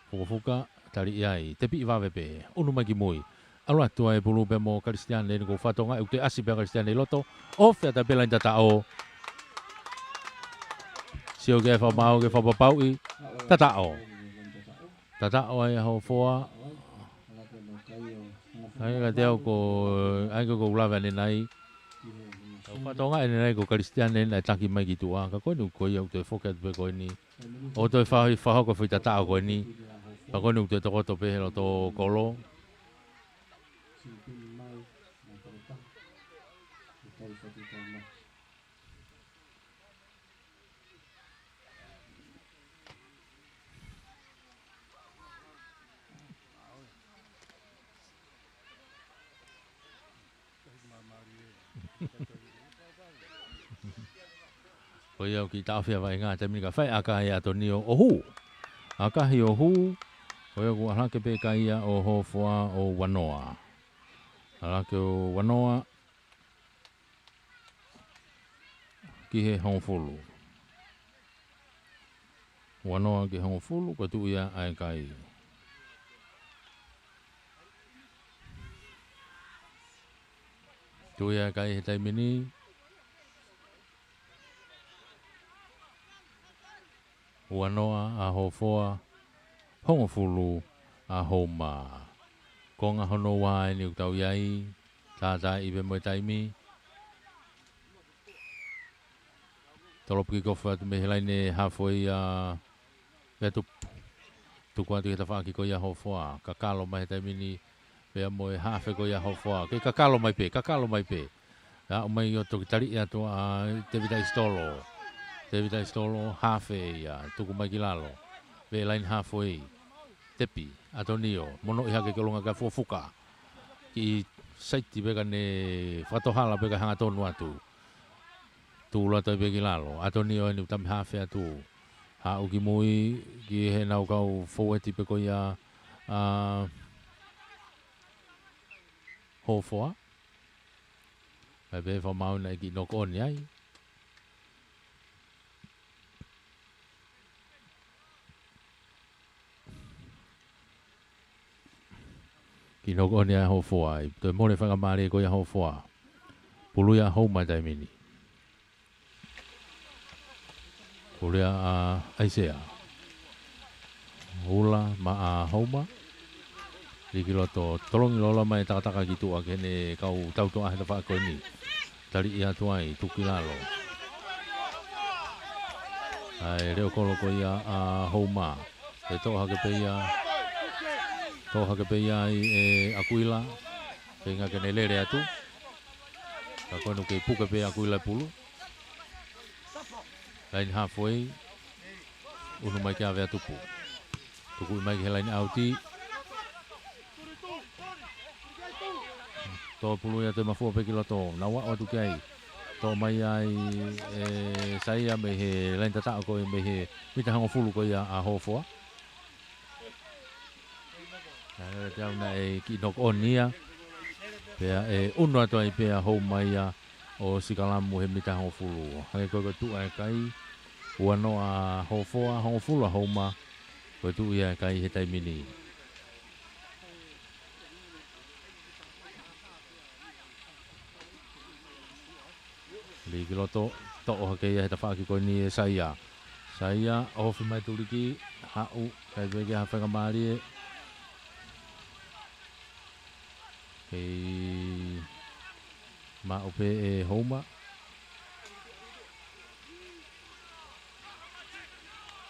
Fuafuka, tali ʻi ai. Tepi ʻi vave pē. ʻUnu mai ki mui. ʻAlu atu ai pulu pea mo Kalisitiane, ʻoku fakatonga ʻe ʻUte ʻasi pea Kalisitiane ʻi loto. ʻOfa atu pē laine tataʻo. Sio ke fakamaau ke fakapapauʻi. Tataʻo. Tataʻo ai ʻa Hofoa. ʻAi ka te au ko, ʻai ko ko ulave ane nai. Ka fakatonga ane nai ko Kalisitiane naʻe taki mai ki tuʻa. Ka ko eni ko ia ʻoku toe foki atu pē ko eni. ʻO toe fahi fahoko fai tataʻo ko eni. Ka ko eni ʻoku toe tokoto pē he loto kolo. Ko ia ʻoku kiʻi taʻofi ʻa e vaʻinga, taimi ni ka fai ʻakahi ʻa ʻAtonio ʻo hū. ʻAkahi ʻo hū, ko ia ʻoku ʻalu hake pē kaia ʻo Hofoa ʻo ua noa. ʻAlu hake ʻo ua noa ki he hongofulu. Ua noa ki he hongofulu, ko e tuʻu ia ʻa e kai. Tuʻu ia ʻa e kai he taimi ni. Ua noa ʻa Hofoa, hongofulu ʻa Houma. Konga hono ua eni ʻoku tau ʻi ai, tātaaʻi pē mo e taimi. Tolopu kikofu atu mei he laine hafoi ʻa Veatupu. Tuku atu ki he tafaʻaki ko ia Hofoa. Kakalo mai he taimi ni pea mo e hafe ko ia Hofoa. Kei kakalo mai pē, kakalo mai pē. ʻA, ʻomai ʻo toki tali atu ʻa Tevita ʻIsitolo. Tevita ʻIsitolo, hafe ia. Tuku mai ki lalo. Pea laine hafoi. Tepi, ʻAtonio. Mono ʻi hake ki ʻolunga kia Fuafuka. Kiʻi saiti pē ka ne fakatohala pē ka hangatonu atu. Tū loto ai pē ki lalo. ʻAtonio eni ʻoku tami hafe atu. Haʻu ki mui ki he nau kau fōueti pē ko ia ʻa Hofoa. Kae pehē fakamaau naʻe kiʻi knock on ai. Kiʻi knock on ia Hofoa ai. Toe mole faingamālie ko ia Hofoa. Pulu ia Houma taimi ni. Pulu ia ʻa ʻAisea. Ula maʻa Houma. Liki loto tolongi lolo mai takataka ki tuʻa ki heʻene kau tautuʻa he tafaʻaki ko eni. Tali ia atu ai, tuku ki lalo. ʻAi, leʻo kolo ko ia ʻa Houma. ʻE toʻo hake pē ia. Toʻo hake pē ia ai ʻe ʻAkuila. Feinga ke ne lele atu. Ka ko eni ʻoku kei puke pē ʻe ʻAkuila e pulu. Laine hafoi. ʻUnu mai kia Veatupu. Tukuʻi mai ki he laine ʻauti. Toʻo pulu ia toe mafua pē ki loto. Nau aʻu atu ki ai. Toʻo mai ai ʻe Saia mei he laine tataʻo ko ia mei he mita hongofulu ko ia ʻa Hofoa. Ka lele te au naʻe kiʻi knock on ia. Pea ʻe ʻunu atu ai pē ʻa Houma ia ʻo sikalamu he mita hongofulu. Hangē ko e ko e tuʻu ʻa e kai, ua noa ʻa Hofoa, hongofulu ʻa Houma, ko e tuʻu ia ʻa e kai he taimi ni. Liki loto, toʻo hake ia he tafaʻaki ko eni ʻe Saia. Saia, ofi mai tuliki, haʻu, kai peke ha faingamālie. Kei maʻu pē ʻe Houma.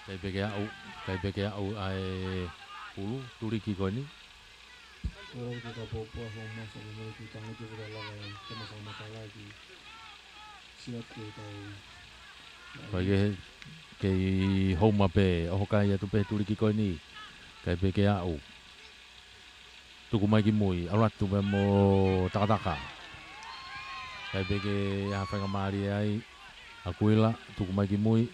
Kai peke aʻu, kai peke aʻu ʻa e pulu, tuliki ko eni. Ora ki ka pōpua Houma sa me mole ki tango ki vela lava e tama sa matala ki siat ke tau. Kai ke, kei Houma pē, ʻoho kai atu pē tuliki ko eni. Kai peke aʻu. Tuku mai ki mui, ʻalu atu pē mo takataka. Kai peke ha faingamālie ai. ʻAkuila, tuku mai ki mui.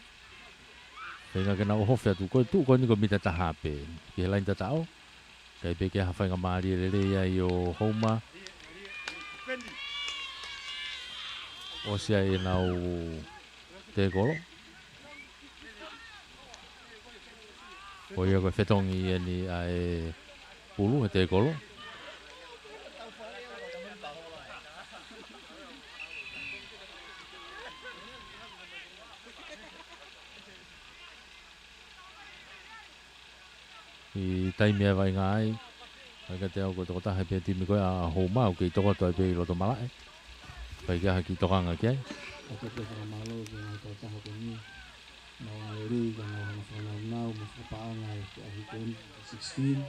Feinga ke nau ʻohofi atu, ko e tuʻu ko eni ko e mita taha pē ki he laini tataʻo. Kae pehē ke ʻi ai ha faingamālie lelei ai ʻo Houma. ʻOsi ai ʻenau tēkolo. Ko ia ko e fetongi eni ʻa e pulu he tēkolo. ʻI he taimi ʻe vaʻinga ai, ʻikai ke te au ko e tokotaha pē timi ko ia ʻa Houma, ʻoku kei tokoto ai pē ʻi loto malaʻe. ʻIkai ke ʻi ai ha kiʻi tokanga ki ai. ʻOku ou fakamālō ki he ngaahi tokotaha ko eni. Nau lelei ka nau hanga ʻo fakanaunau mo fakapaʻanga ʻi he ʻaho ko eni, sixteen.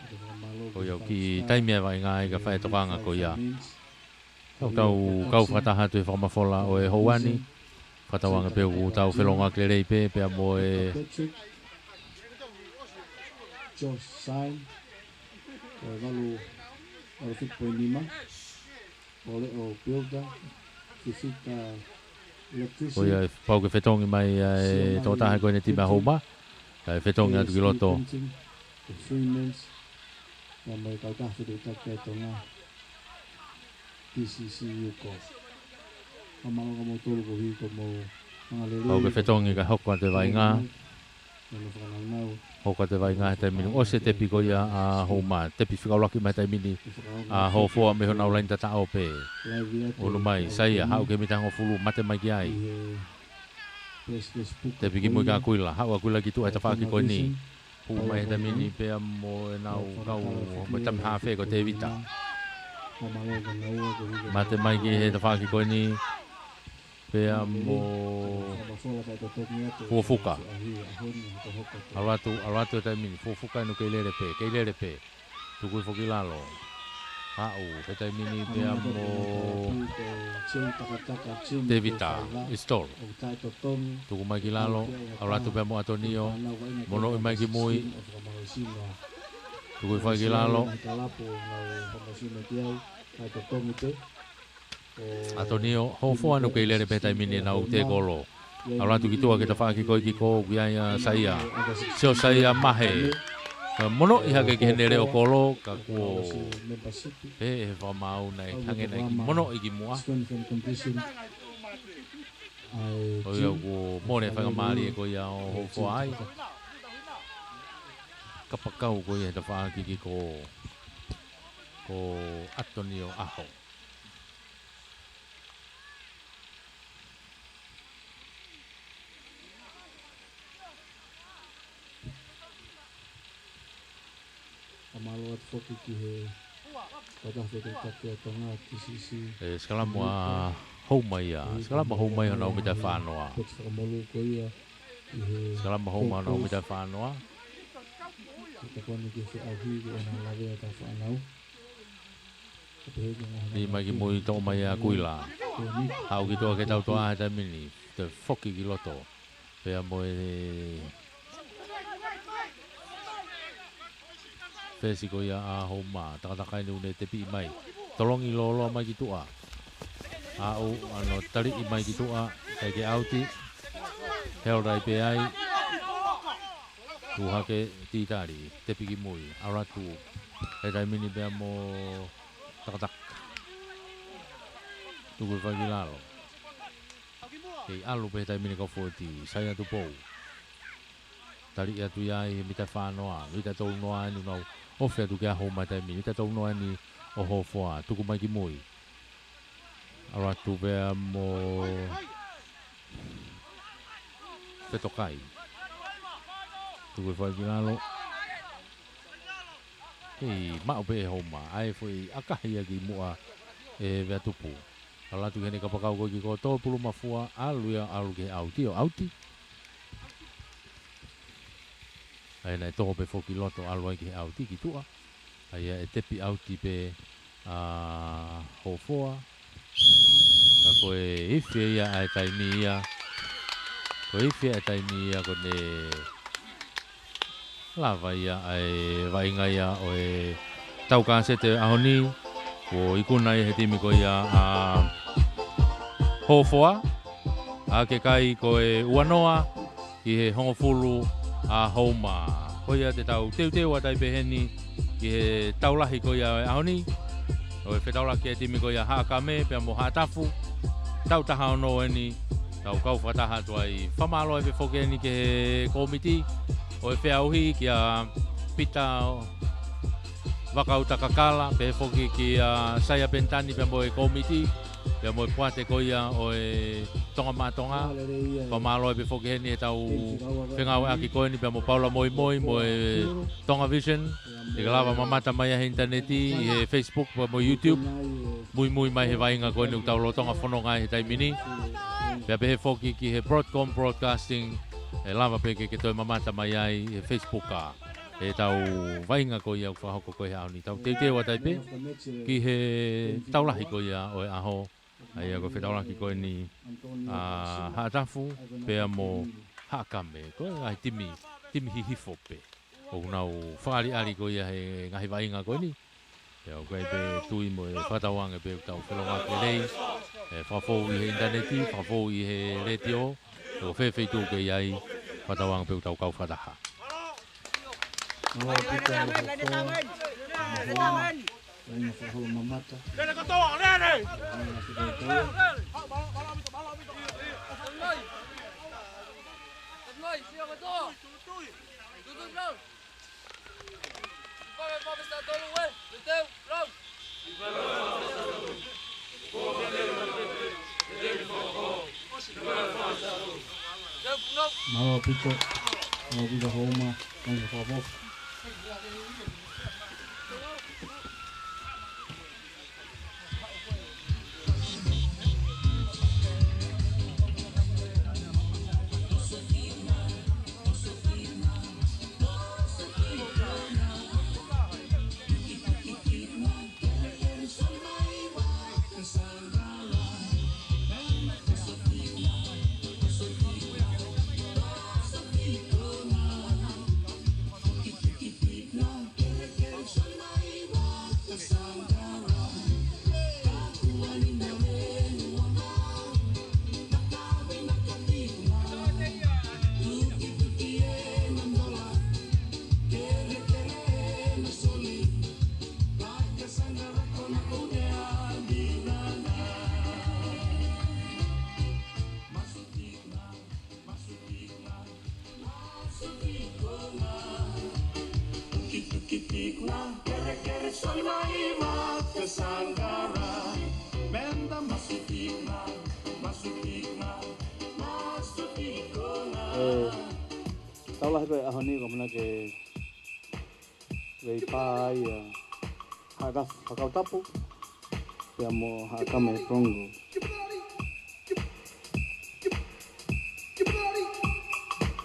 ʻOku ou fakamālō ki he five star. Ko ia ʻoku kei taimi ʻe vaʻinga ai ka fai e tokanga ko ia. Tau, tau kau fakataha atu he fakamafola ʻo e houa ni. Fakatauange pē ʻoku tau felongoaki lelei pē, pea mo e Josh Sign, ko e valu, valu fitu poini nima. Ko Leʻo Builder, Fifita Electrician. Ko ia ʻe pau ke fetongi mai ʻa e tokotaha ko eni timi ʻa Houma. Kae fetongi atu ki loto. Freeman's, pea mo e kautaha fetuʻutaki ʻa Tonga, T C C U ko. Fakamālō kia moutolu koeʻuhi ko hoʻomou hanga lelei. Pau ke fetongi kae hoko atu e vaʻinga. Hoko atu e vaʻinga he taimi ni. ʻOsi e tepi ko ia ʻa Houma. Tepi fika ʻuluaki mai he taimi ni ʻa Hofoa mei honau laini tataʻo pē. Unu mai, Saia, haʻu ki he mita hongofulu, mate mai ki ai. Tepi ki mui kia ʻAkuila, haʻu ʻAkuila ki tuʻa he tafaʻaki ko eni. Hū mai he taimi ni pea mo ʻenau kau mo e tama haafe ko Tevita. Mate mai ki he tafaʻaki ko eni. Pea mo Fuafuka. ʻAlu atu, ʻalu atu he taimi ni. Fuafuka inu kei lele pē, kei lele pē. Tukui foki lalo. Haʻu he taimi ni pea mo Tevita Isitolo. Tuku mai ki lalo, ʻalu atu pea mo ʻAtonio. Monoʻi mai ki mui. Tukui foki ki lalo. ʻAtonio, Hofoa inu kei lele pē he taimi ni ʻenau tēkolo. ʻAlu atu ki tuʻa ki he tafaʻaki ko ē ki ko ē ʻoku ʻi ai ʻa Saia. Sio Saia mahe. Monoʻi hake ki heʻene leʻo kolo, ka kuo pehē ʻe he fakamaau naʻe hangē naʻe kiʻi monoʻi kimuʻa. Ko ia kuo mole faingamālie ko ia ʻo Hofoa ai. Kapakau ko ia he tafaʻaki ki ko, ko ʻAtonio ʻAho. Fakamālō atu foki ki he kautaha fetuʻutaki ʻa Tonga, T C C. ʻE, sikalama Houma ia. Sikalama Houma ia honau mita fā noa. Poti fakamoʻoni ko ia ʻi he Sikalama Houma honau mita fā noa. Ko e tokoni ki he feʻauhi ko ʻena lavea ʻa e fānau. Pi mai ki mui, toʻo mai ʻa ʻAkuila. Haʻu ki tuʻa ki he tautoʻa he taimi ni. Toe foki ki loto. Pea mo e fesi ko ia ʻa Houma. Takatakai ni ʻoku ne tepiʻi mai. Tolongi lōloa mai ki tuʻa. Aʻu, ʻano taliʻi mai ki tuʻa. ʻIkai ke ʻauti. Held ai pē ai. Tuʻu hake, tī tali, tepi ki mui, ʻalu atu. He taimi ni pea mo Takataka. Tuku hifo ki lalo. Kei ʻalu pē he taimi ni kau fōueti, Saia Tupou. Taliʻi atu ia ʻi he mita fā noa, mita tolu noa eni ʻoku nau ofi atu ki ai Houma he taimi ni, mita tolu noa eni ʻo Hofoa, tuku mai ki mui. ʻAlu atu pea mo Fetokai. Tuku hifo ki lalo. Kei maʻu pē ʻe Houma, ʻa e foʻi ʻakahi ia ki muʻa ʻe Veatupu. ʻAlu atu ki heʻene kapakau ko ē ki ko ē, tō pulu mafua, ʻalu ia, ʻalu ki he ʻauti, ʻo ʻauti. ʻA ia naʻe toho pē foki loto, ʻalu ai ki he ʻauti ki tuʻa. ʻA ia ʻe tepi ʻauti pē ʻa Hofoa. Ka ko e ifi ia ʻa e taimi ia. Ko e ifi ʻa e taimi ia ko ʻene lava ia ʻa e vaʻinga ia ʻo e tau kāsete ʻaho ni. Kuo ikuna ia he timi ko ia ʻa Hofoa. ʻa e kai ko e ua noa ki he hongofulu ʻa Houma. Ko ia te tau teuteu atu ai pē heni ki he tau lahi ko ia ʻo e ʻaho ni, ʻo e fetaulaki e timi ko ia Haʻakame pea mo Haʻatafu. Tau taha ono eni, tau kau fakataha atu ai. Fakamālō ai pē foki eni ki he kōmiti ʻo e feʻauhi, kia Pita Vakautakakala, pehē foki kia Saia Penitani pea mo e kōmiti, pea mo e poate ko ia ʻo e Tonga Maʻa Tonga. Fakamālō ai pē foki heni he tau fengāueʻaki ko eni pea mo Paula Moimoi mo e Tonga Vision. Te ke lava mamata mai ai he ʻinitaneti, ʻi he Facebook pea mo YouTube. Muimui mai he vaʻinga ko eni ʻoku tau lolotonga fononga ai he taimi ni. Pea pehē foki ki he Broadcom Broadcasting, ʻe lava pē ke ke toe mamata mai ai he Facebook ʻa e tau vaʻinga ko ia ʻoku fakahoko ko ē he ʻaho ni. Tau teuteu atu ai pē ki he tau lahi ko ia ʻo e ʻaho. ʻA ia ko e fetaulaki ko eni ʻa Haʻatafu pea mo Haʻakame. Ko e ngaahi timi, timi hihifo pē ʻoku nau fakaʻaliʻali ko ia he ngaahi vaʻinga ko eni. Pea ʻoku ʻi ai pē tui mo e fakatauange pē ʻoku tau felongoaki lelei, ʻe fakafou ʻi he ʻinitaneti, fakafou ʻi he letiō, ʻo fēfē feituʻu ʻoku ke ʻi ai, fakatauange pē ʻoku tau kau fakataha. Mālō Pita, mālō Pita. Mālō Pita. Mālō Pita. Mālō Pita, mālō Pita Houma, mālō Pita Houma. ʻE, tau lahi ko e ʻaho ni ko e mana ke lei pā ai ʻa Haʻatafu, Hakautapu, pea mo Haʻakame Prongo.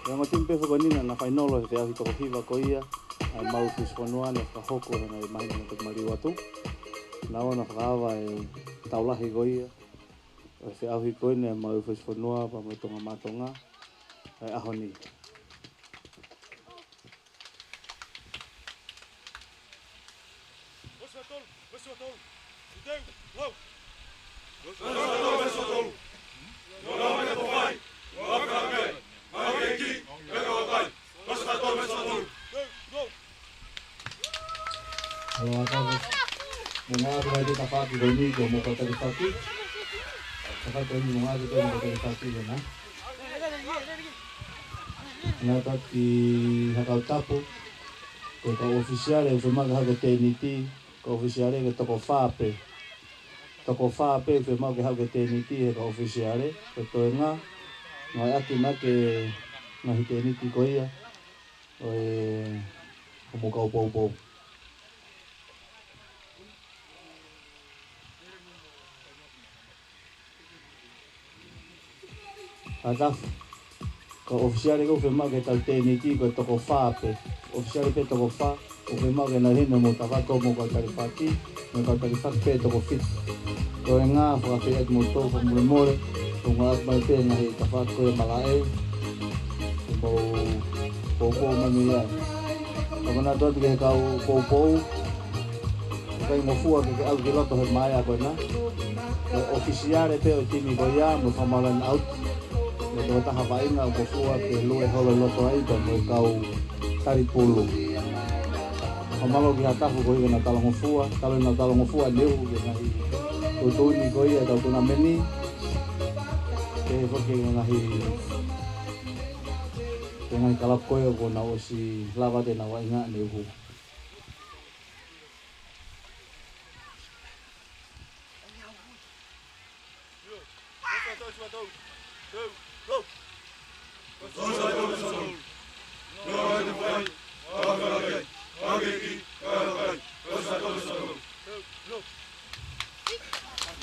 Pea ongo timi pē foki eni naʻa na fainolo he feʻauhi toko hiva ko ia ʻa e Maʻu Fusi Fonua naʻe fakahoko he ngaahi māhina naʻe toki maliu atu. Naʻa na fakaava e tau lahi ko ia ʻo e feʻauhi ko eni ʻa e Maʻu Fusi Fonua pea mo e Tonga Maʻa Tonga ʻa e ʻaho ni. Alo, ata ko. Mo ngā ko mai te tafaʻaki ko eni ko mo ka talifaki. Tafaʻaki ko eni mo ngā ko te mo ka talifaki ko na. Ngā taki Hakautapu. Ko e kau ʻofisiale, ʻoku fiemaʻu ke haʻu ki he tēniti, kau ʻofisiale ke toko fā pē. Toko fā pē ʻoku fiemaʻu ke haʻu ki he tēniti he kau ʻofisiale, ko e toenga, ngāueʻaki mai ki he ngaahi tēniti ko ia ʻo e hoʻomou kau poupou. Hakautapu. Ko e ʻofisiale ʻoku fiemaʻu ke tau tēniti ko e toko fā pē. ʻOfisiale pē toko fā. ʻOku fiemaʻu ke nau hino mo tafaʻaki mo kau talifaki. Mo kau talifaki pē toko fitu. Ko e ngā fakafeʻiloaki mo tō fakamolemole. Ko e ngā atu mai pē ngaahi tafaʻaki ko e malaʻe. Ko e mau poupou mai mei ai. Ka mana atu atu ki he kau poupou. ʻIkai ngofua ke ke ʻalu ki loto he maea ko ena. Ko e ʻofisiale pē ʻo e timi ko ia, mo e fakamālō ʻaupito. Ko e tokotaha vaʻinga ʻoku fua ke lue holo loto ai pea mo e kau talipulu. Fakamālō ki Haʻatafu koeʻuhi ko ʻenau talangofua, talu ʻenau talangofua ʻaneuhu ki he ngaahi tuʻutuʻuni ko ia ʻetau tonameni. Pehē foki ki he ngaahi, ki he ngaahi kalapu ko ia kuo nau ʻosi lava atu ʻenau vaʻinga ʻaneuhu.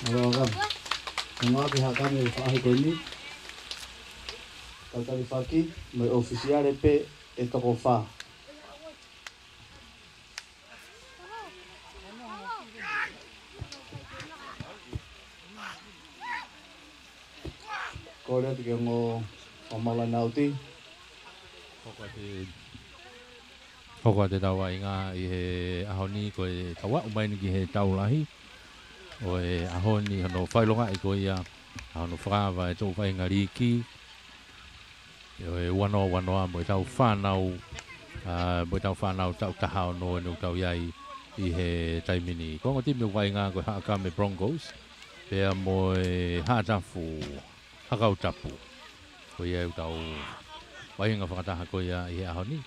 Mālō ʻaupito. Ko e ngāue ki he Haʻakame ʻi he faʻahi ko eni. Tau talifaki, mo e ʻofisiale pē ʻe toko fā. Kole atu ke ongo ʻo maʻu laine ʻauti. Hoko atu, hoko atu ʻetau vaʻinga ʻi he ʻaho ni ko e tau aʻu mai ni ki he tau lahi ʻo e ʻaho ni, hono fakaʻilongaʻi ko ia ʻa hono fakaava e toʻu vaʻinga liiki ʻo e ua noa ua noa mo ʻetau fānau, ā, mo ʻetau fānau taʻu taha ono ʻeni ʻoku tau ʻi ai ʻi he taimi ni. Ko e ongo timi ʻoku vaʻinga ko e Haʻakame Broncos, pea mo e Haʻatafu Hakau Tapu. Ko ia ʻoku tau vaʻinga fakataha ko ia ʻi he ʻaho ni.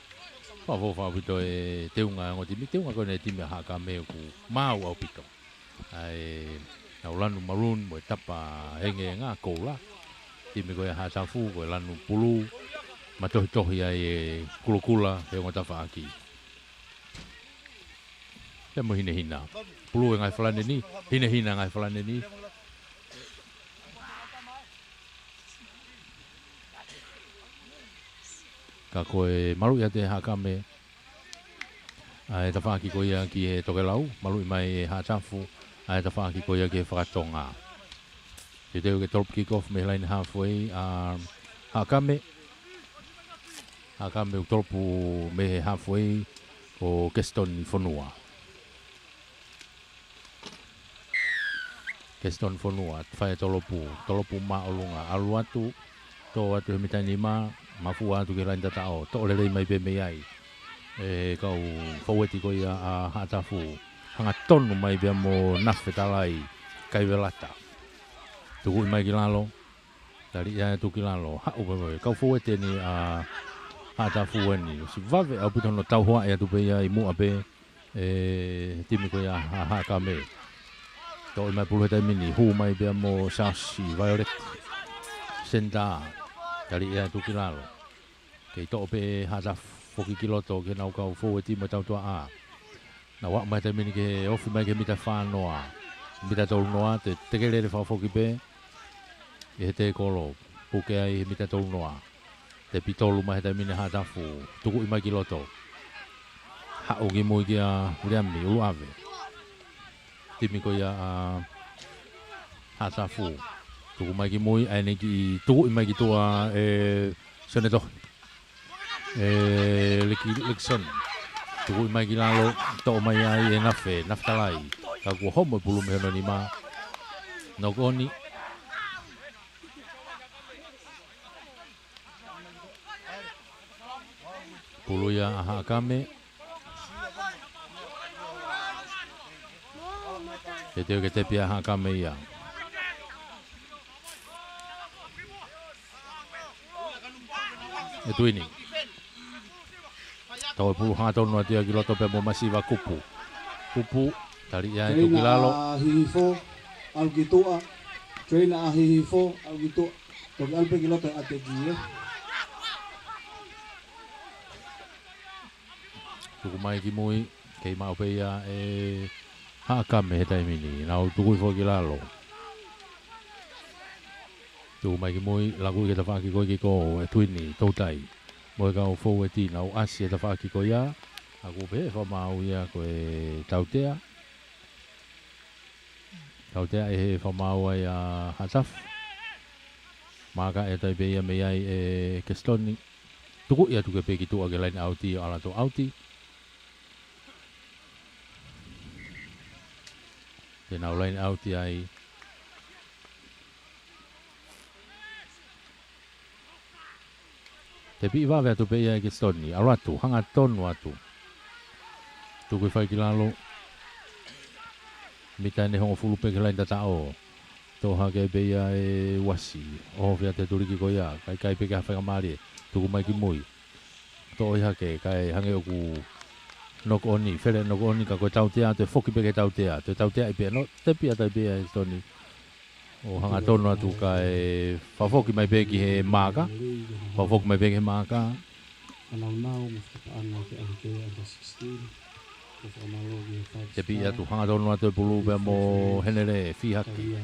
Fakaʻofoʻofa ʻaupito e teunga ongo timi, teunga ko eni e timi ʻa Haʻakame ʻoku maau ʻaupito. ʻA ʻenau lanu maroon mo e tapa engeenga koula. Timi ko ia Haʻatafu ko e lanu pulū, matohitohi ai e kulokula he ongo tafaʻaki. Pea mo e hinehina. Pulū e ngaahi falane ni, hinehina e ngaahi falane ni. Ka ko e maluʻi atu ʻe Haʻakame ʻa e tafaʻaki ko ia ki he tokelau, maluʻi mai ʻe Haʻatafu ʻa e tafaʻaki ko ia ki he fakatonga. Teuteu ke tolopu kick off mei he laine halfway ʻa Haʻakame. Haʻakame ʻoku tolopu mei he halfway ko Keston Fonua. Keston Fonua, fai e tolopu, tolopu māʻolunga, ʻalu atu, tō atu he mita nima, mafua atu ki he laine tataʻo, toʻo lelei mai pē mei ai e kau fōueti ko ia ʻa Haʻatafu, hangatonu mai pea mo Nafetalai Kaivelata. Tukuʻi mai ki lalo, taliʻi atu ki lalo, haʻu pē mo e kau fōueti ʻeni ʻa Haʻatafu ʻeni, ʻosi vave ʻaupito hono tauhoaʻi atu pē ia ʻi muʻa pē e timi ko ia ʻa Haʻakame. Toʻo mai pulu he taimi ni, hū mai pea mo Sasi Violet. Senitā, taliʻi atu ki lalo. Kei toʻo pē ʻe Haʻatafu foki ki loto ki heʻenau kau fōueti mo e tautuaʻā. Nau aʻu mai he taimi ni ke ofi mai ki he mita fā noa. Mita tolu noa, te, tekelele fakafoki pē ʻi he tēkolo. Puke ai he mita tolu noa. Tepi tolu mai he taimi ni ʻa Haʻatafu. Tukuʻi mai ki loto. Haʻu ki mui kia Liami ʻUluʻave. Timi ko ia ʻa Haʻatafu. Tuku mai ki mui, ʻa ʻene kiʻi tukuʻi mai ki tuʻa ʻe Seneto. ʻE Liki, Likisoni. Tukuʻi mai ki lalo, toʻo mai ai ʻe Nafe, Nafetalai. Ka kuo homo e pulu mei hono nima. Nokoni. Pulu ia ʻa Haʻakame. Teuteu ke tepi ʻa Haʻakame ia. ʻE Tuini. Tau e pulu hangatonu atu ia ki loto pea mo Masiva Kupu. Kupu, taliʻi ai ki lalo. Trainer ʻa Hihifo, ʻalu ki tuʻa. Trainer ʻa Hihifo, ʻalu ki tuʻa. Toki ʻalu pē ki loto e ʻateki, ē. Tuku mai ki mui, kei maʻu pē ia ʻe Haʻakame he taimi ni. Nau tukuʻi foki ki lalo. Tuku mai ki mui, laku ki he tafaʻaki ko ē ki ko ē ʻe Tuini Toutai. Mo e kau fōueti nau ʻasi he tafaʻaki ko ia. ʻA ia kuo pehē ʻe he fakamaau ia ko e tautea. Tautea ʻe he fakamaau ia ʻa Haʻatafu. Maaka ʻe tai pē ia mei ai ʻe Kesitoni. Tukuʻi atu ke pē ki tuʻa ki he laine ʻauti ʻo ʻalu atu ʻauti. Te nau laine ʻauti ai. Tepiʻi vave atu pē ia ʻe Kesitoni. ʻAlu atu, hangatonu atu. Tuku ʻi fai ki lalo. Mita ʻe hongofulu pē ki he laini tataʻo. Toʻo hake pē ia ʻe Uasi. ʻOho atu he tuliki ko ia. Kae ʻikai pē ke ha faingamālie. Tuku mai ki mui. Toʻo ʻi hake, kae hangē ʻoku knock on, fele knock on, ka ko e tautea, toe foki pē ki he tautea, toe tauteaʻi pē, no, tepi atu ai pē ia ʻe Kesitoni. ʻO hangatonu atu kae fakafoki mai pē ki he maaka, fakafoki mai pē ki he maaka. Tepiʻi atu hangatonu atu e pulu pea mo Henele Fihaki.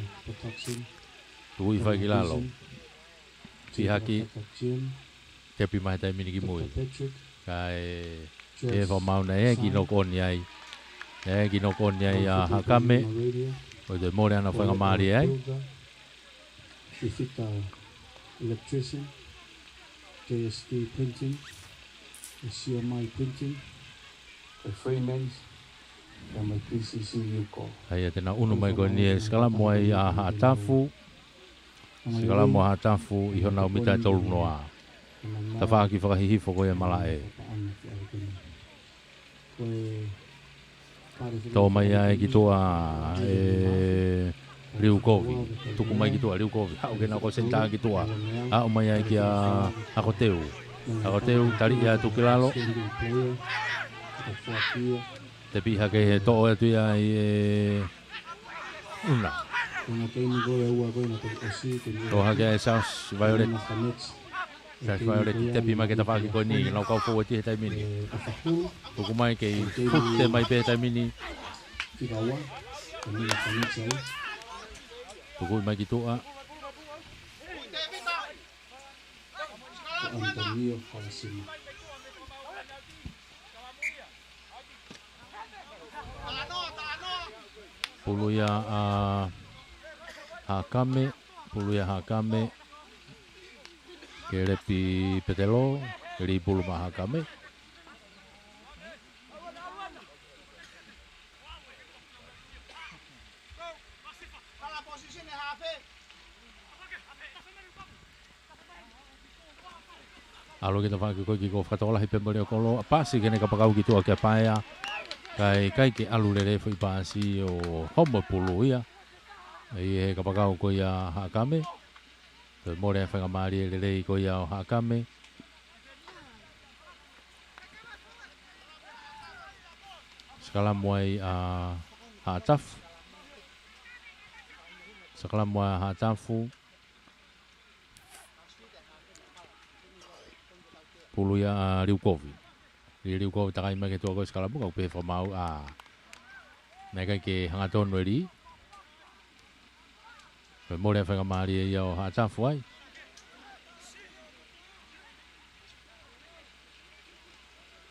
Tuku ʻi fai ki lalo. Fihaki. Tepi mai he taimi ni ki mui. Kae, ʻe fakamaau naʻe ʻi ai e knock on ai. Naʻe ʻi ai e knock on ai ʻa Haʻakame. ʻO toe mole ʻana faingamālie ai. Fifita Electrician, K S D Printing, ʻe C M I Printing, ʻe Freeman's, ʻe mai P C C Yuko. ʻA ia te na ʻunu mai ko eni e sikalamu ai ʻa Haʻatafu. Sikalamu ʻa Haʻatafu ʻi honau mita ʻe tolu noa. Tafaʻaki fakahihifo ko ia e malaʻe. Toʻo mai ai ki tuʻa ʻe Liukovi. Tuku mai ki tuʻa Liukovi. Haʻu ke na ko senitā ki tuʻa. Haʻu mai ai kia Hakoteu. Hakoteu, taliʻi atu ki lalo. Tepiʻi hake he toʻo atu ia ʻe ʻUna. Toʻo hake ʻe South Violet. South Violet, tepi mai ki he tafaʻaki ko eni, nau kau fōueti he taimi ni. Tuku mai kei fute mai pē he taimi ni. Tuku mai ki tuʻa. Pulu ia ʻa Haʻakame, pulu ia ʻa Haʻakame. Kelepi Petelo, ke lī pulu maʻa Haʻakame. ʻAlu ki he tafaʻaki ko ē kiʻi ko fakatokolahi pē mo Leokolo, paasi ki heʻene kapakau ki tuʻa kia Paea. Kae ʻikai ke ʻalu lelei e foʻi paasi ʻo homo pulu ia. ʻI he kapakau ko ia ʻa Haʻakame. Toe mole e faingamālie lelei ko ia ʻo Haʻakame. Sikalamu ai ʻa Haʻatafu. Sikalamu ai ʻa Haʻatafu. Pulu ia ʻa Liukovi. Lī Liukovi takai mai ki he tuʻa ko ē sikalamu, kau pehē fakamaau ʻa. Naʻe ʻikai ke hangatonu e lī. Toe mole e faingamālie ia ʻo Haʻatafu ai.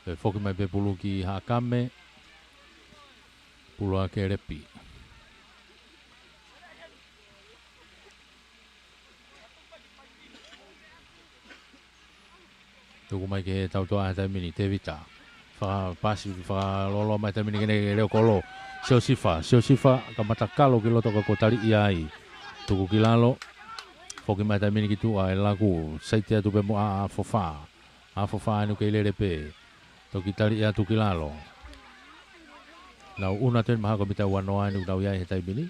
Toe foki mai pē pulu ki Haʻakame. Pulu ʻa Kelepi. Tuku mai ki he tautoʻa he taimi ni, Tevita. Fakapaasi, fakalōloa mai he taimi ni ki heʻene Leokolo. Siosifa, Siosifa, kamata kalo ki loto ka kuo taliʻi ai. Tuku ki lalo. Foki mai he taimi ni ki tuʻa ʻe Laku. Saiti atu pē mo ʻa, ʻa Fofā. ʻA Fofā ʻoku kei lele pē. Toki taliʻi atu ki lalo. Nau ʻuna atu eni mahalo ko e mita ua noa eni ʻoku nau ʻi ai he taimi ni.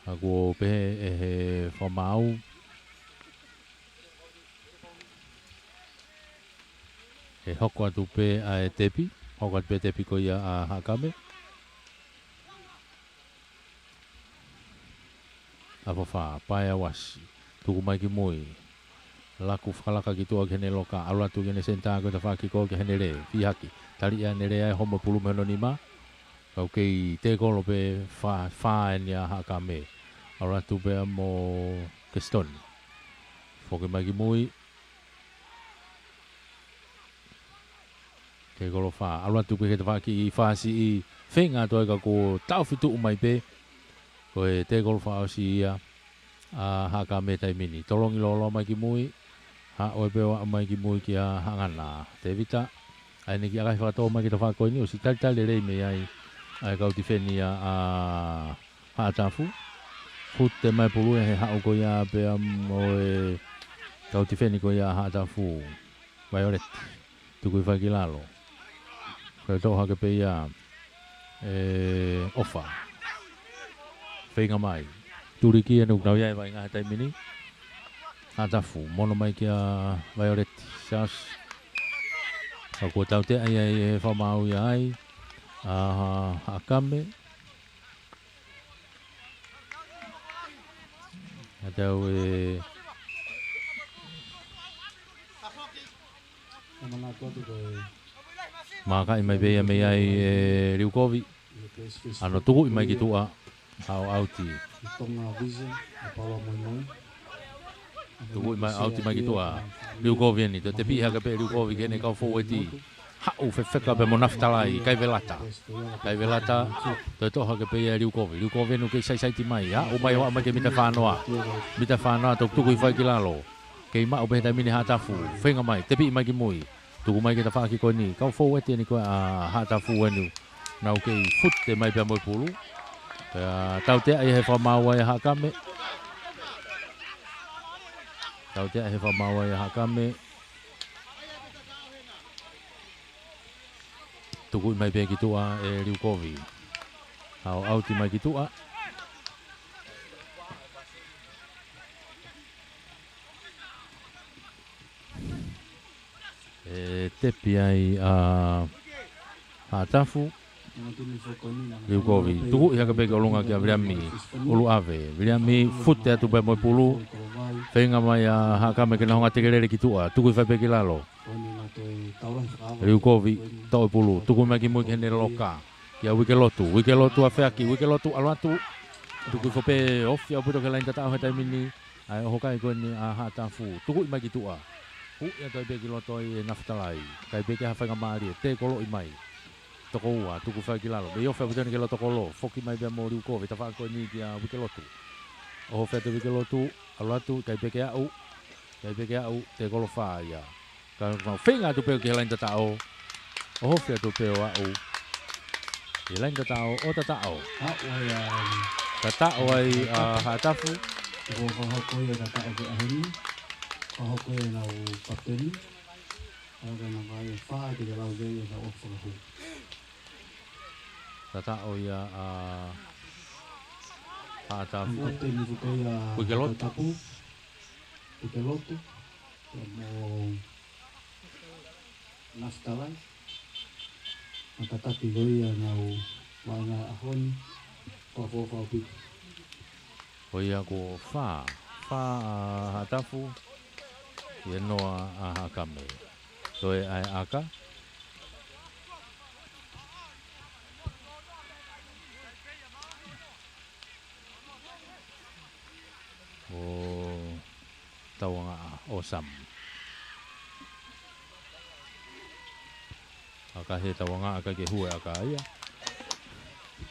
Ka kuo pehē ʻe he fakamaau. ʻE hoko atu pē ʻa e tepi, hoko atu pē tepi ko ia ʻa Haʻakame. ʻA Fofā, Paea Uasi, tuku mai ki mui. Laku fakalaka ki tuʻa ki heʻene loka, ʻalu atu ki heʻene senitā ko e tafaʻaki ko ē kia Henele, Fihaki. Taliʻi ʻe Henele ai homo pulu mei hono nima. Kau kei tekolo pē fā, fā eni ʻa Haʻakame. ʻAlu atu pea mo Kesitoni. Foki mai ki mui. Tekolo fā. ʻAlu atu pē ki he tafaʻaki fāsiʻi. Feinga atu ai ka kuo taʻofi tuʻu mai pē. Ko e tekolo fā ʻosi ia ʻa Haʻakame he taimi ni. Tolongi lōloa mai ki mui. Haʻu ai pē ʻo aʻu mai ki mui kia Haʻangana. Tevita. ʻA eni kiʻi ʻakahi fakatō mai ki he tafaʻaki ko eni. ʻOsi talitali lelei mei ai ʻa e kau tifeni ʻa, ʻa Haʻatafu. Fute mai pulu ia he haʻu ko ia pea mo e kau tifeni ko ia ʻa Haʻatafu. Vaioleti. Tuku ʻi fai ki lalo. Ko e toʻo hake pē ia ʻe ʻOfa. Feinga mai. Tuliki ʻene ʻuku nau ia ʻi he vaʻinga he taimi ni. Haʻatafu. Mono mai kia Vaioleti. Siaosi. Ka kuo tautea ia ʻi he fakamaau ia ai. ʻA Haʻakame. ʻA tau e Mākaʻi mai pē ia mei ai ʻe Liukovi. ʻAno tukuʻi mai ki tuʻa. Haʻu ʻauti. Tukuʻi mai ʻauti mai ki tuʻa. Liukovi eni. Toe tepiʻi hake pē Liukovi ki heʻene kau foueti. Haʻu fefeka pē mo Nafitalai. Kaivelata. Kaivelata. Toe toʻo hake pē ia Liukovi. Liukovi eni kei saisaiti mai. Haʻu mai ʻo aʻu mai ki he mita fānoa. Mita fānoa toki tuku ʻi fai ki lalo. Kei maʻu pē he taimi ni Haʻatafu. Feinga mai, tepiʻi mai ki mui. Tuku mai ki he tafaʻaki ko eni. Kau foueti eni ko ē ʻa Haʻatafu eni. Nau kei fute mai pea mo e pulu. Pea tautea ia he fakamaau ʻa Haʻakame. Tautea he fakamaau ʻa Haʻakame. Tukuʻi mai pē ki tuʻa ʻe Liukovi. Haʻu ʻauti mai ki tuʻa. ʻE tepi ai ʻa Haʻatafu. Liukovi. Tukuʻi hake pē ki ʻolunga kia Viliami. ʻUluʻave. Viliami fute atu pē mo e pulu. Feinga mai ʻa Haʻakame ke ne hanga ʻo tekelele ki tuʻa. Tuku ʻi fai pē ki lalo. Liukovi. Toʻo e pulu. Tuku mai ki mui ki heʻene loka. Kia Uikelotu. Uikelotu ʻa Feaki. Uikelotu ʻalu atu. Tuku ʻi fai pē ofi ʻaupito ki he laini tataʻo he taimi ni. ʻA e ʻoho kai ko eni ʻa Haʻatafu. Tukuʻi mai ki tuʻa. Huʻi atu ai pē ki loto ai ʻe Nafitalai. Kai pē ke ha faingamālie. Tēkoloʻi mai. Toko ua, tuku ʻi fai ki lalo. Mei ofi ʻaupito eni ki he loto kolo. Foki mai pea mo Liukovi. Tafaʻaki ko eni kia Uikelotu. ʻOho fē atu Uikelotu. ʻAlu atu. Kai pē ke aʻu. Kai pē ke aʻu. Tēkolo fā ia. Ka mau feinga atu pē ki he laini tataʻo. ʻOho fē atu pē ʻo aʻu. ʻI he laini tataʻo, ʻo tataʻo. Aʻu ai ʻa Tataʻo ai ʻa Haʻatafu. Ko fakahoko ia tataʻo ki he ʻaho ni. Fakahoko ia ʻenau kapiteni. ʻA ia ko e namba ʻe fā ke te lau ki ai ʻenau ʻofa fakahū. Tataʻo ia ʻa Haʻatafu. Kapiteni ko ia Uikelotu. Tapu. Uikelotu. Pea mo Nafitalai. Matataki ko ia ʻenau vaʻinga ʻaho ni. Fakaʻofoʻofa ʻaupito. Ko ia ko fā. Fā ʻa Haʻatafu. ʻI he noa ʻa Haʻakame. Toe ʻa e ʻaka. ʻO Tauangaʻa, ʻo Sam. ʻAka he Tauangaʻa ʻikai ke hū e ʻaka ia.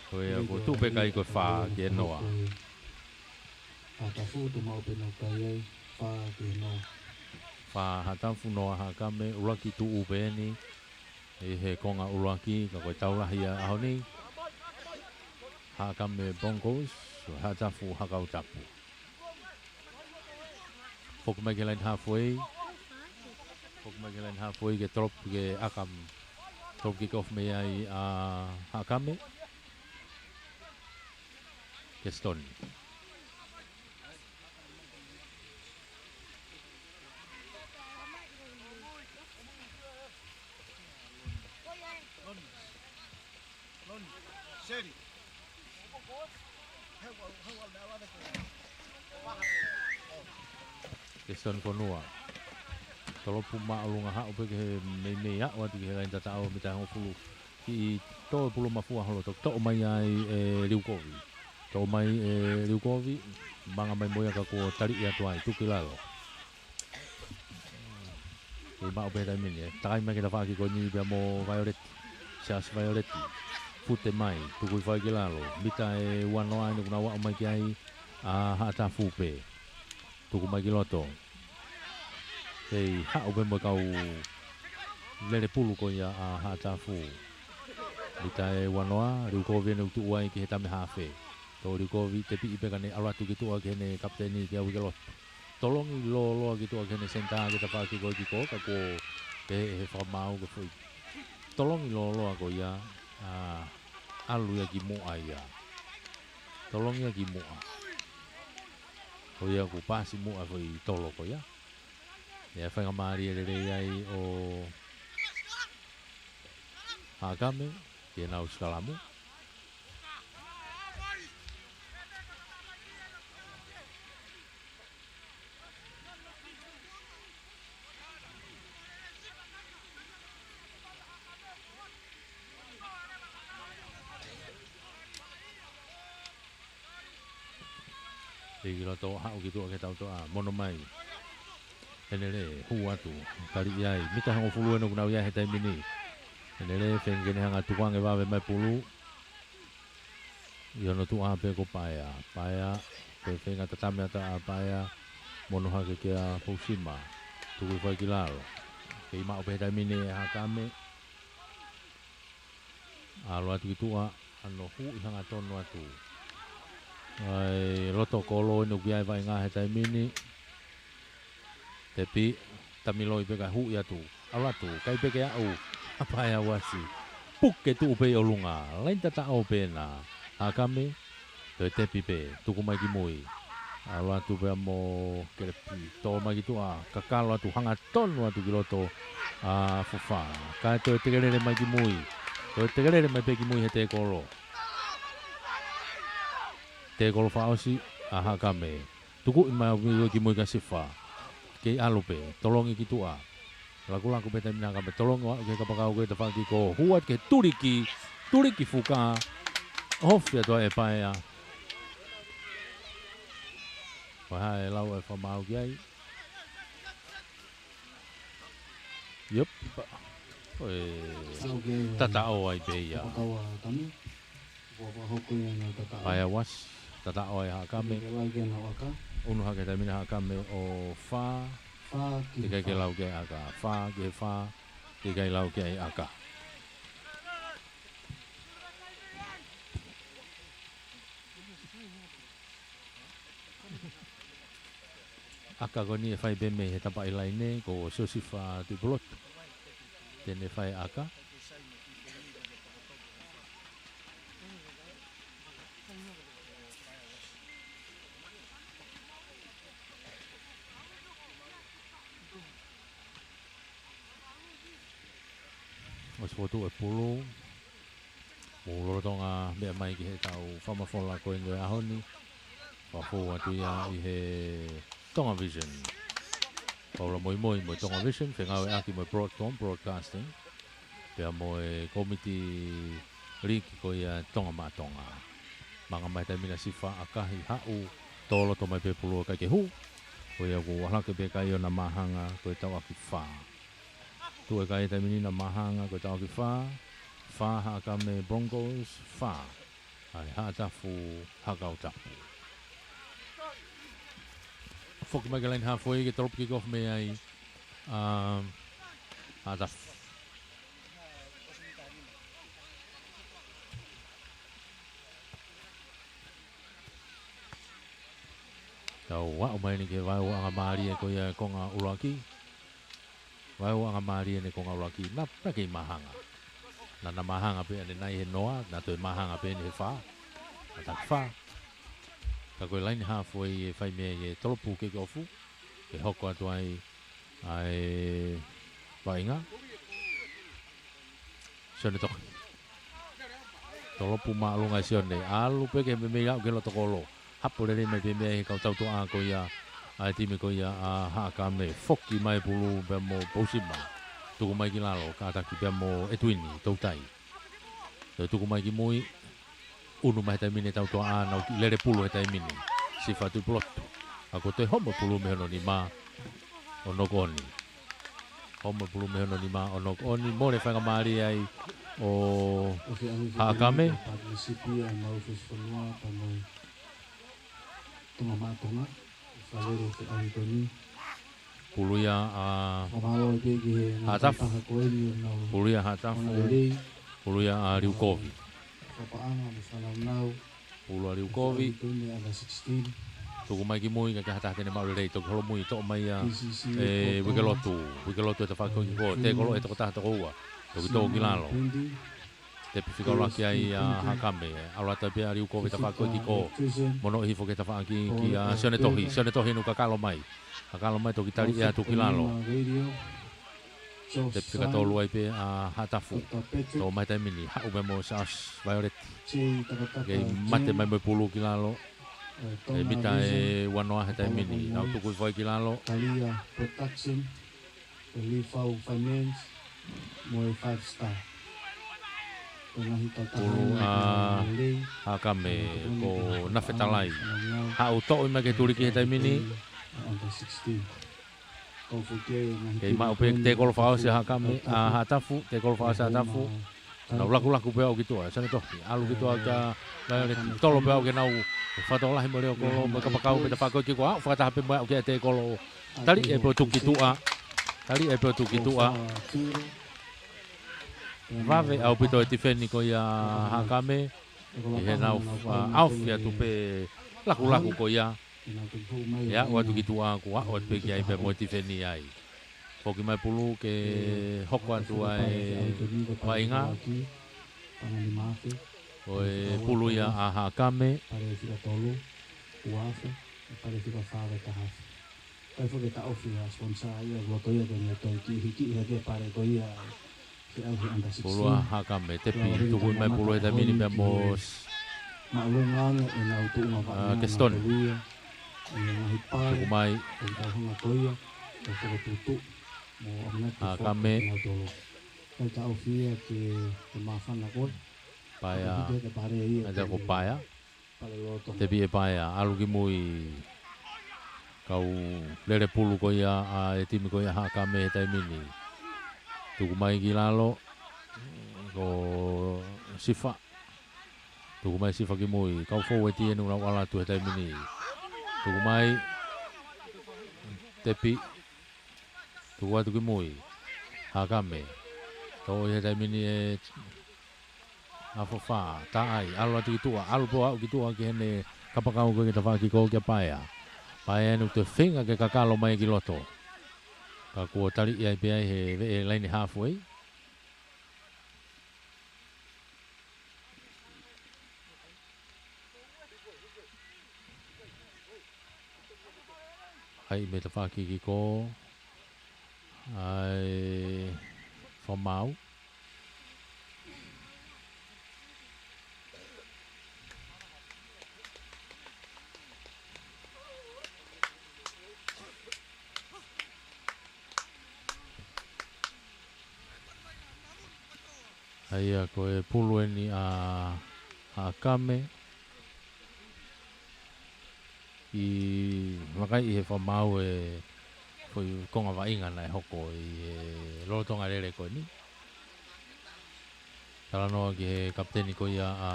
Ko ia ko tupe kai ko e fā ki he noa. Haʻatafu tuʻu maʻu pē ʻenau kai ai, fā ki he noa. Fā Haʻatafu, noa Haʻakame, ʻuluaki tuʻu pē eni. ʻI he konga ʻuluaki, ka ko e tau lahi ʻa e ʻaho ni. Haʻakame Broncos, Haʻatafu Hakau Tapu. Foki mai ki he laini halfway. Foki mai ki he laini halfway ke drop ki he ʻaka. Drop kick off mei ai ʻa Haʻakame. Keston. Keston Fonua. Tolopu māʻolunga haʻu pē ki he meimei aʻu atu ki he laini tataʻo mita hongofulu. Kiʻi toe pulu mafua holo toki toʻo mai ai ʻe Liukovi. Toʻo mai ʻe Liukovi, manga mai mo ia ka kuo taliʻi atu ai, tuku ki lalo. Kei maʻu pē he taimi ni, ʻe takai mai ki he tafaʻaki ko eni pea mo Vaioleti. Siaosi Vaioleti. Fute mai, tuku ʻi fai ki lalo. Mita ʻe uanoa eni kuo nau aʻu mai ki ai ʻa Haʻatafu pē. Tuku mai ki loto. Kei haʻu pē mo e kau lele pulu ko ia ʻa Haʻatafu. Mita ʻe uanoa, Liukovi eni ʻoku tuʻu ai ki he tame hafe. Toʻo Liukovi, tepiʻi pē ka ne ʻalu atu ki tuʻa ki heʻene kapiteni kia Uikelotu. Tolongi lōloa ki tuʻa ki heʻene senitā ki he tafaʻaki ko ē ki ko, ka ko e, ʻe he fakamaau ko e foʻi tolongi lōloa ko ia, ʻa, ʻalu ia ki muʻa ia. Tolongi ia ki muʻa. Ko ia kuo paasi muʻa foʻi tolo ko ia. ʻE faingamālie lelei ai ʻo Haʻakame, ki heʻenau sikalamu. Lī ki loto, haʻu ki tuʻa ki he tautoʻa, mono mai. Henele, hū atu, kali ai, mita hongofulu ʻeni ʻoku nau ʻi ai he taimi ni. Henele, feinga ke ne hanga tukuange vave mai pulu. ʻI hono tuʻa pē ko Paea, Paea, pē feinga tatami atu ʻa Paea, mono hake kia Pousima, tuku hifo ai ki lalo. Kei maʻu pē he taimi ni ʻe Haʻakame. ʻAlu atu ki tuʻa, ʻa hono huʻi hangatonu atu. ʻAi, loto kolo ʻeni ʻoku ʻi ai e vaʻinga he taimi ni. Tepi, tamiloi pē kae huʻi atu. ʻAlu atu, ʻikai pē ke aʻu ʻa Paea Uasi. Puke tuʻu pē ʻi ʻolunga. Laine tataʻo pē ena. Haʻakame, toe tepi pē, tuku mai ki mui. ʻAlu atu pea mo Kelepi, tō mai ki tuʻa, kakalo atu, hangatonu atu ki loto ʻa Fafā. Kae toe tekelele mai ki mui. Toe tekelele mai pē ki mui he tēkolo. Tēkolo fakaʻosi ʻa Haʻakame. Tukuʻi mai ʻo mui ki mui kia Sifa. Kei ʻalu pē, tolongi ki tuʻa. Lakulaku pē taimi ni ʻa Haʻakame, tolongi ʻo aʻu ki he kapakau ko e tafaʻaki ko, hū atu ki he tuliki, tuliki fuka, ofi atu ʻe Paea. Ko e hā e lau ʻa e fakamaau ki ai? Yep. Ko e Sau ke tataʻo ai pē ia. Kapakau ʻa Tami. Ua fakahoko ia ʻa e tataʻo. Paea Uasi, tataʻo ai Haʻakame. Ke lau ki he ʻaka. Unu hake taimi ni Haʻakame ʻo fā. Fā ki he fā. Teʻeki ai ke lau ki he ʻaka. Fā ki he fā. Teʻeki ai lau ki he ʻaka. ʻAka ko eni ʻe fai pē mei he tapaʻi laine ko Siosifa Tuʻipulotu. Te ne fai ʻaka. ʻOsi fotu e pulu. Mou lolotonga meʻa mai ki heʻetau fakamafola ko eni ʻo e ʻaho ni. Fakafou atu ia ʻi he Tonga Vision. Paula Moimoi mo e Tonga Vision, fengāueʻaki mo e Broadcom Broadcasting. Pea mo e kōmiti liki ko ia Tonga Maʻa Tonga. Maʻanga mai taimi ni ʻa Sifa ʻakahi haʻu, tō loto mai pē pulu ʻikai ke hū. Ko ia kuo ʻalu hake pē kai ʻo na māhanga ko e tauʻaki fā. Tuʻu e kai taimi ni na māhanga ko e tauʻaki fā, fā Haʻakame Broncos, fā ʻa e Haʻatafu Hakautapu. Foki mai ki he laine haafe ke tolopu kick off mei ai ʻa Haʻatafu. Tau aʻu mai eni ki he vaeuaʻanga mālie ko ia e konga ʻuluaki. Vaeuaʻanga mālie ʻeni konga ʻuluaki. Na, na kei māhanga. Na, na māhanga pē ʻanenai he noa, na toe māhanga pē ʻeni he fā. Na taki fā. Ka ko e laine haafe ʻe fai mei ai e tolopu kick off. Ke hoko atu ai ʻa e vaʻinga. Sione Toki. Tolopu māʻolunga ʻe Sione. ʻAlu pē ke meimei aʻu ki he loto kolo. Hapo lelei mai pē mei he kau tautoʻa ko ia ʻa e timi ko ia ʻa Haʻakame. Foki mai pulu pea mo Pousima. Tuku mai ki lalo, kātaki pea mo ʻEtuini Toutai. Toe tuku mai ki mui, unu mai he taimi ni e tautoʻa, nau kiʻi lele pulu he taimi ni. Sifa Tuʻipulotu. Ka kuo toe homo pulu mei hono nima ʻo knock on. Homo pulu mei hono nima ʻo knock on. Mole faingamālie ai ʻo Haʻakame. Partnership ia ʻa e Maʻu Fesifonua pea mo e Tonga Maʻa Tonga. Fakalele ʻo e ʻaho ko eni. Pulu ia ʻa Haʻatafu. Pulu ia ʻa Haʻatafu. Pulu ia ʻa Liukovi. Pulu ʻa Liukovi. Tuku mai ki mui, ka ke hata hata ne maʻu lelei, toki holomui, toʻo mai ia, e, Uikelotu, Uikelotu e tafaʻaki ko ē ki kō, tekolo e tokotaha tokoua, toki tō ki lalo. Tepi fika ʻuluaki ai ʻa Hakame, ʻalu atu pē ʻa Liukovi tafaʻaki ko ē ki kō, mono ihi foki tafaʻaki kia Sione Tohi, Sione Tohi ʻoku kakalo mai, kakalo mai toki tali ia atu ki lalo. Tepi fika tolu ai pē ʻa Haʻatafu, tō mai taimi ni, haʻu pē mo Sas Violet. Kei mate mai mo e pulu ki lalo. E mita ʻe uanoa he taimi ni, nau tuku hifo ai ki lalo. Talia Production, e Lifau Finance, mo e Five Star. Pulu ʻa Hakame ko Nafetalai. Haʻu toʻo mai ke tuliki he taimi ni. Kei maʻu pē tekolo fakaʻosi ʻa Hakame, ʻa Haʻatafu, tekolo fakaʻosi ʻa Haʻatafu. Nau lakulaku pē ʻo aʻu ki tuʻa, Sione Tohi, ʻalu ki tuʻa kia Violet, tolo pē ʻo aʻu ki he nau fakatokolahi mo Leokolo, mo e kapakau pē tafaʻaki ko ē ki kō, aʻu fakataha pē mo e aʻu ki he tekolo. Tali ʻe pē ʻo tuku ki tuʻa, tali ʻe pē ʻo tuku ki tuʻa. Vave ʻaupito e tifeni ko ia Hakame, ʻi heʻenau, ʻa, ʻaofi atu pē lakulaku ko ia. ʻE aʻu atu ki tuʻa, kuo aʻu atu pē ki ai pea mo e tifeni ai. Foki mai pulu ke hoko atu ai vaʻinga. Ko e pulu ia ʻa Hakame. Pulu ʻa Hakame, tepi tuku mai pulu he taimi ni pea mo s-, ʻa, Keston. Tuku mai. Hakame. Paea. ʻAita ko Paea. Tepi ʻe Paea, ʻalu ki mui. Kau lele pulu ko ia ʻa e timi ko ia Hakame he taimi ni. Tuku mai ki lalo, ko Sifa. Tuku mai Sifa ki mui. Kau fou e tienu nau ʻalu atu he taimi ni. Tuku mai. Tepi. Tuku atu ki mui. Hakame. Tō ʻi he taimi ni ʻe Afofa, taʻai, ʻalu atu ki tuʻa, ʻalu pē ʻo aʻu ki tuʻa ki heʻene kapakau ko ē ki he tafaʻaki ko ē kia Paea. Paea ʻoku toe feinga ke kakalo mai ki loto. Ka kuo tali ia pē ai he veʻe laine haafuei. Hai mei tafaʻaki ki kō. ʻAi, Famau. ʻA ia ko e pulu eni ʻa, ʻa Hakame. ʻI, vakai ʻi he Famau e foʻi konga vaʻinga naʻe hoko ʻi he lolotonga lele ko eni. Talanoa ki he kapiteni ko ia ʻa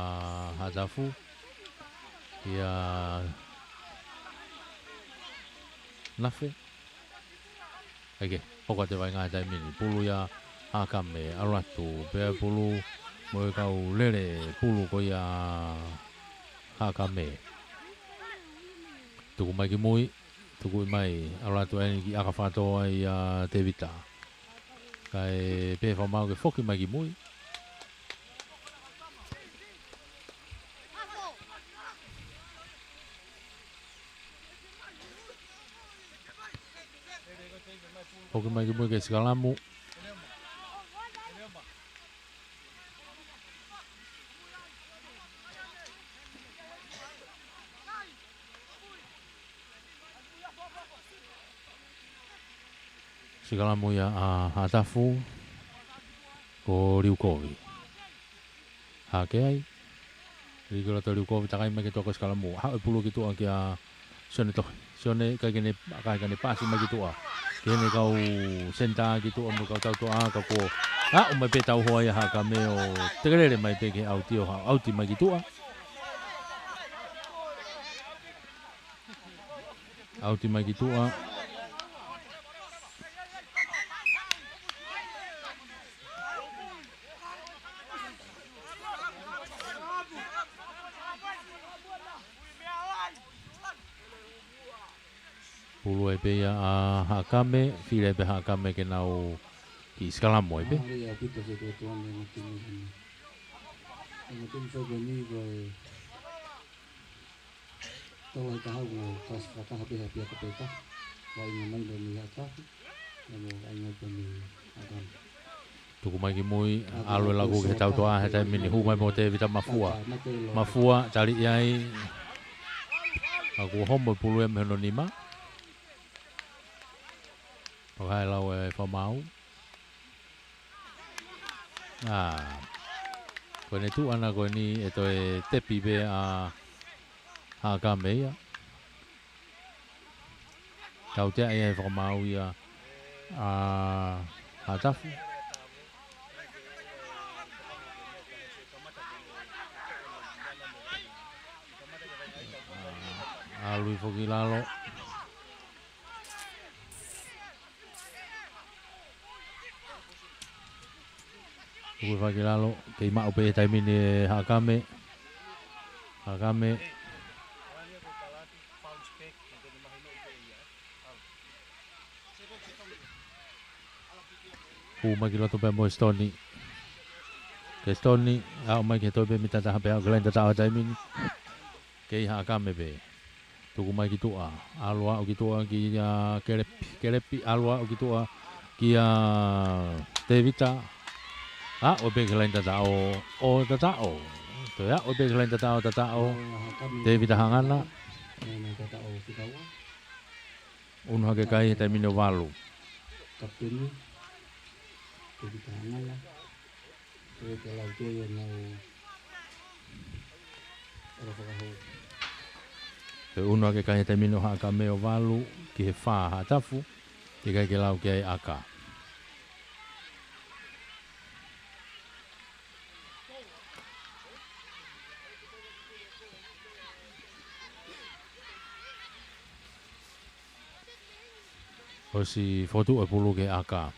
Haʻatafu. ʻIa Nafe. ʻAi ke, hoko atu e vaʻinga he taimi ni. Pulu ia ʻa Hakame, ʻalu atu, pea pulu mo e kau lele pulu ko ia ʻa Hakame. Tuku mai ki mui, tuku mai, ʻalu atu eni ki ʻakafatoa ia Tevita. Kae pehē Famau ke foki mai ki mui. Foki mai ki mui ke sikalamu. Sikalamu ia ʻa Haʻatafu, ko Liukovi. Hake ai. Liukovi, Liukovi, takai mai ke toko sikalamu. Haʻu e pulu ki tuʻa kia Sione Tohi. Sione, ʻikai ke ne, ʻikai ke ne paasi mai ki tuʻa. Ki heʻene kau senitā ki tuʻa mo e kau tautuʻa ka ko. Aʻu mai pē tauhoa ia Hakame ʻo tekelele mai pē ki he ʻauti ʻo ha-, ʻauti mai ki tuʻa. ʻAuti mai ki tuʻa. Pulu ai pē ia ʻa Haʻakame, fili ai pē Haʻakame ke nau kiʻi sikalamu ai pē. Mālie ʻaupito e tuʻutuʻuni ʻa e timi ni. ʻA e timi fai pē ni ko e tolo i ka hau ngā kasi fakataha pē ha pia ka peta. Vaʻinga mai pē ni Haʻatafu, mo vaʻinga pē ni Haʻakame. Tuku mai ki mui, ʻalu e laku ki he tautoʻa he taimi ni, hū mai mo Tevita Mafua. Mafua, tali ai. Ka kuo homo e pulu ia mei hono nima. Pakae lau e fakamaau. ʻĀ. Ko ʻene tuʻu ʻana ko eni ʻe toe tepi pē ʻa Haʻakame ia. Tautea ia e fakamaau ia ʻa Haʻatafu. ʻAlu hifo ki lalo. Tuku hifo ki lalo, kei maʻu pē he taimi ni ʻe Haʻakame. Haʻakame. Hū mai ki loto pē mo Stoni. Ke Stoni, aʻu mai ki he toe pē mita taha pē aʻu ki he laine tataʻo he taimi ni. Kei Haʻakame pē. Tuku mai ki tuʻa. ʻAlu aʻu ki tuʻa kia Kelepi. Kelepi ʻalu aʻu ki tuʻa kia Tevita. Aʻu pē ki he laine tataʻo ʻo tataʻo. Toe aʻu pē ki he laine tataʻo ʻo tataʻo. Tevita Hangana. ʻUnu hake kai he taimi ni ʻo valu. Kapiteni. Tevita Hangana. Pea ke lau ke ia nau ʻalu fakahou. Pea ʻunu hake kai he taimi ni ʻo Haʻakame ʻo valu ki he fā Haʻatafu. Teʻeki ai ke lau ki ai ʻaka. ʻOsi fotu e pulu ki he ʻaka.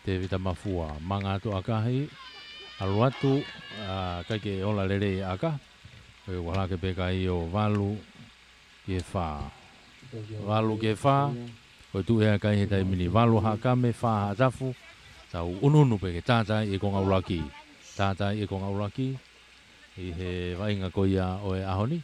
Tevita Mafua, manga atu ʻakahi, ʻalu atu, ʻikai ke ola lelei ʻaka. Ko e ua hake pē kai ʻo valu ki he fā. Valu ki he fā. Ko e tuʻu ia kai he taimi ni, valu Haʻakame, fā Haʻatafu. Tau ʻunuʻunu pē ke tātaaʻi e konga ʻuluaki. Tātaaʻi e konga ʻuluaki ʻi he vaʻinga ko ia ʻo e ʻaho ni.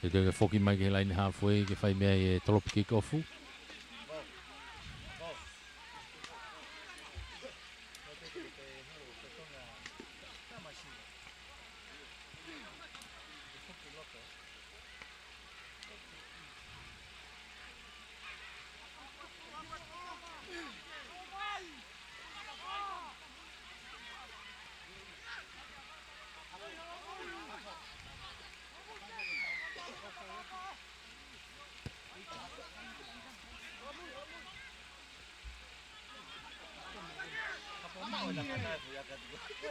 ʻE toe ke foki mai ki he laine halfway ke fai mei ai e tolopi kick off.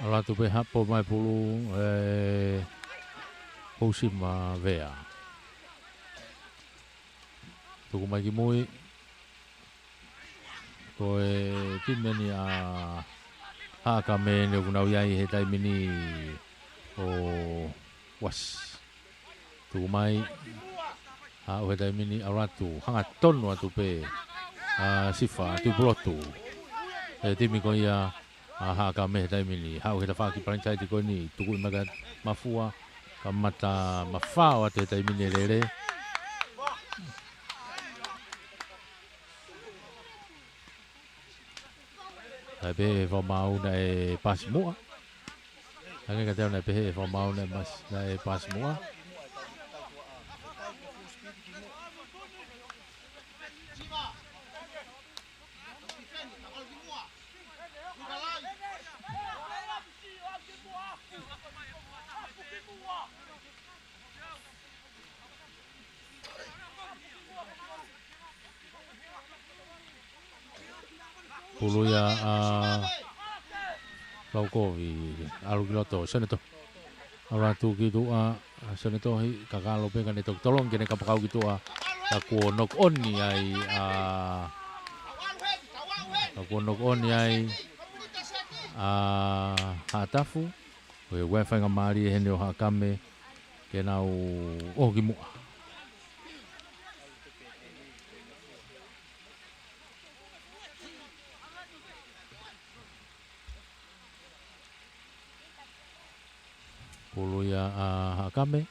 ʻAlu atu pē hapo mai pulu, ʻe Housi Mavea. Tuku mai ki mui. Ko e timi eni ʻa Haʻakame eni ʻoku nau ʻi ai he taimi ni ʻo Uasi. Tuku mai, aʻu he taimi ni ʻalu atu, hangatonu atu pē ʻa Sifa Tuʻipulotu. He timi ko ia ʻa Haʻakame he taimi ni, haʻu he tafaʻaki palanitaiti ko eni, tuku mai kia Mafua, kamata mafao atu he taimi ni e lele. Naʻe pehē ʻe he fakamaau naʻe pasi muʻa. Hangē kiate au naʻe pehē ʻe he fakamaau naʻe mas-, naʻe pasi muʻa. Pulu ia ʻa Laukovi, ʻalu ki loto, Senetohi. ʻAlu atu ki tuʻa, Senetohi, kakalo pē ka ne toki tolongi ke ne kapakau ki tuʻa. Ka kuo knock on ai ʻa, ka kuo knock on ai ʻa Haʻatafu. Ko e ʻuhinga faingamālie heni ʻo Haʻakame ke nau ō ki muʻa. Pulu ia ʻa Haʻakame.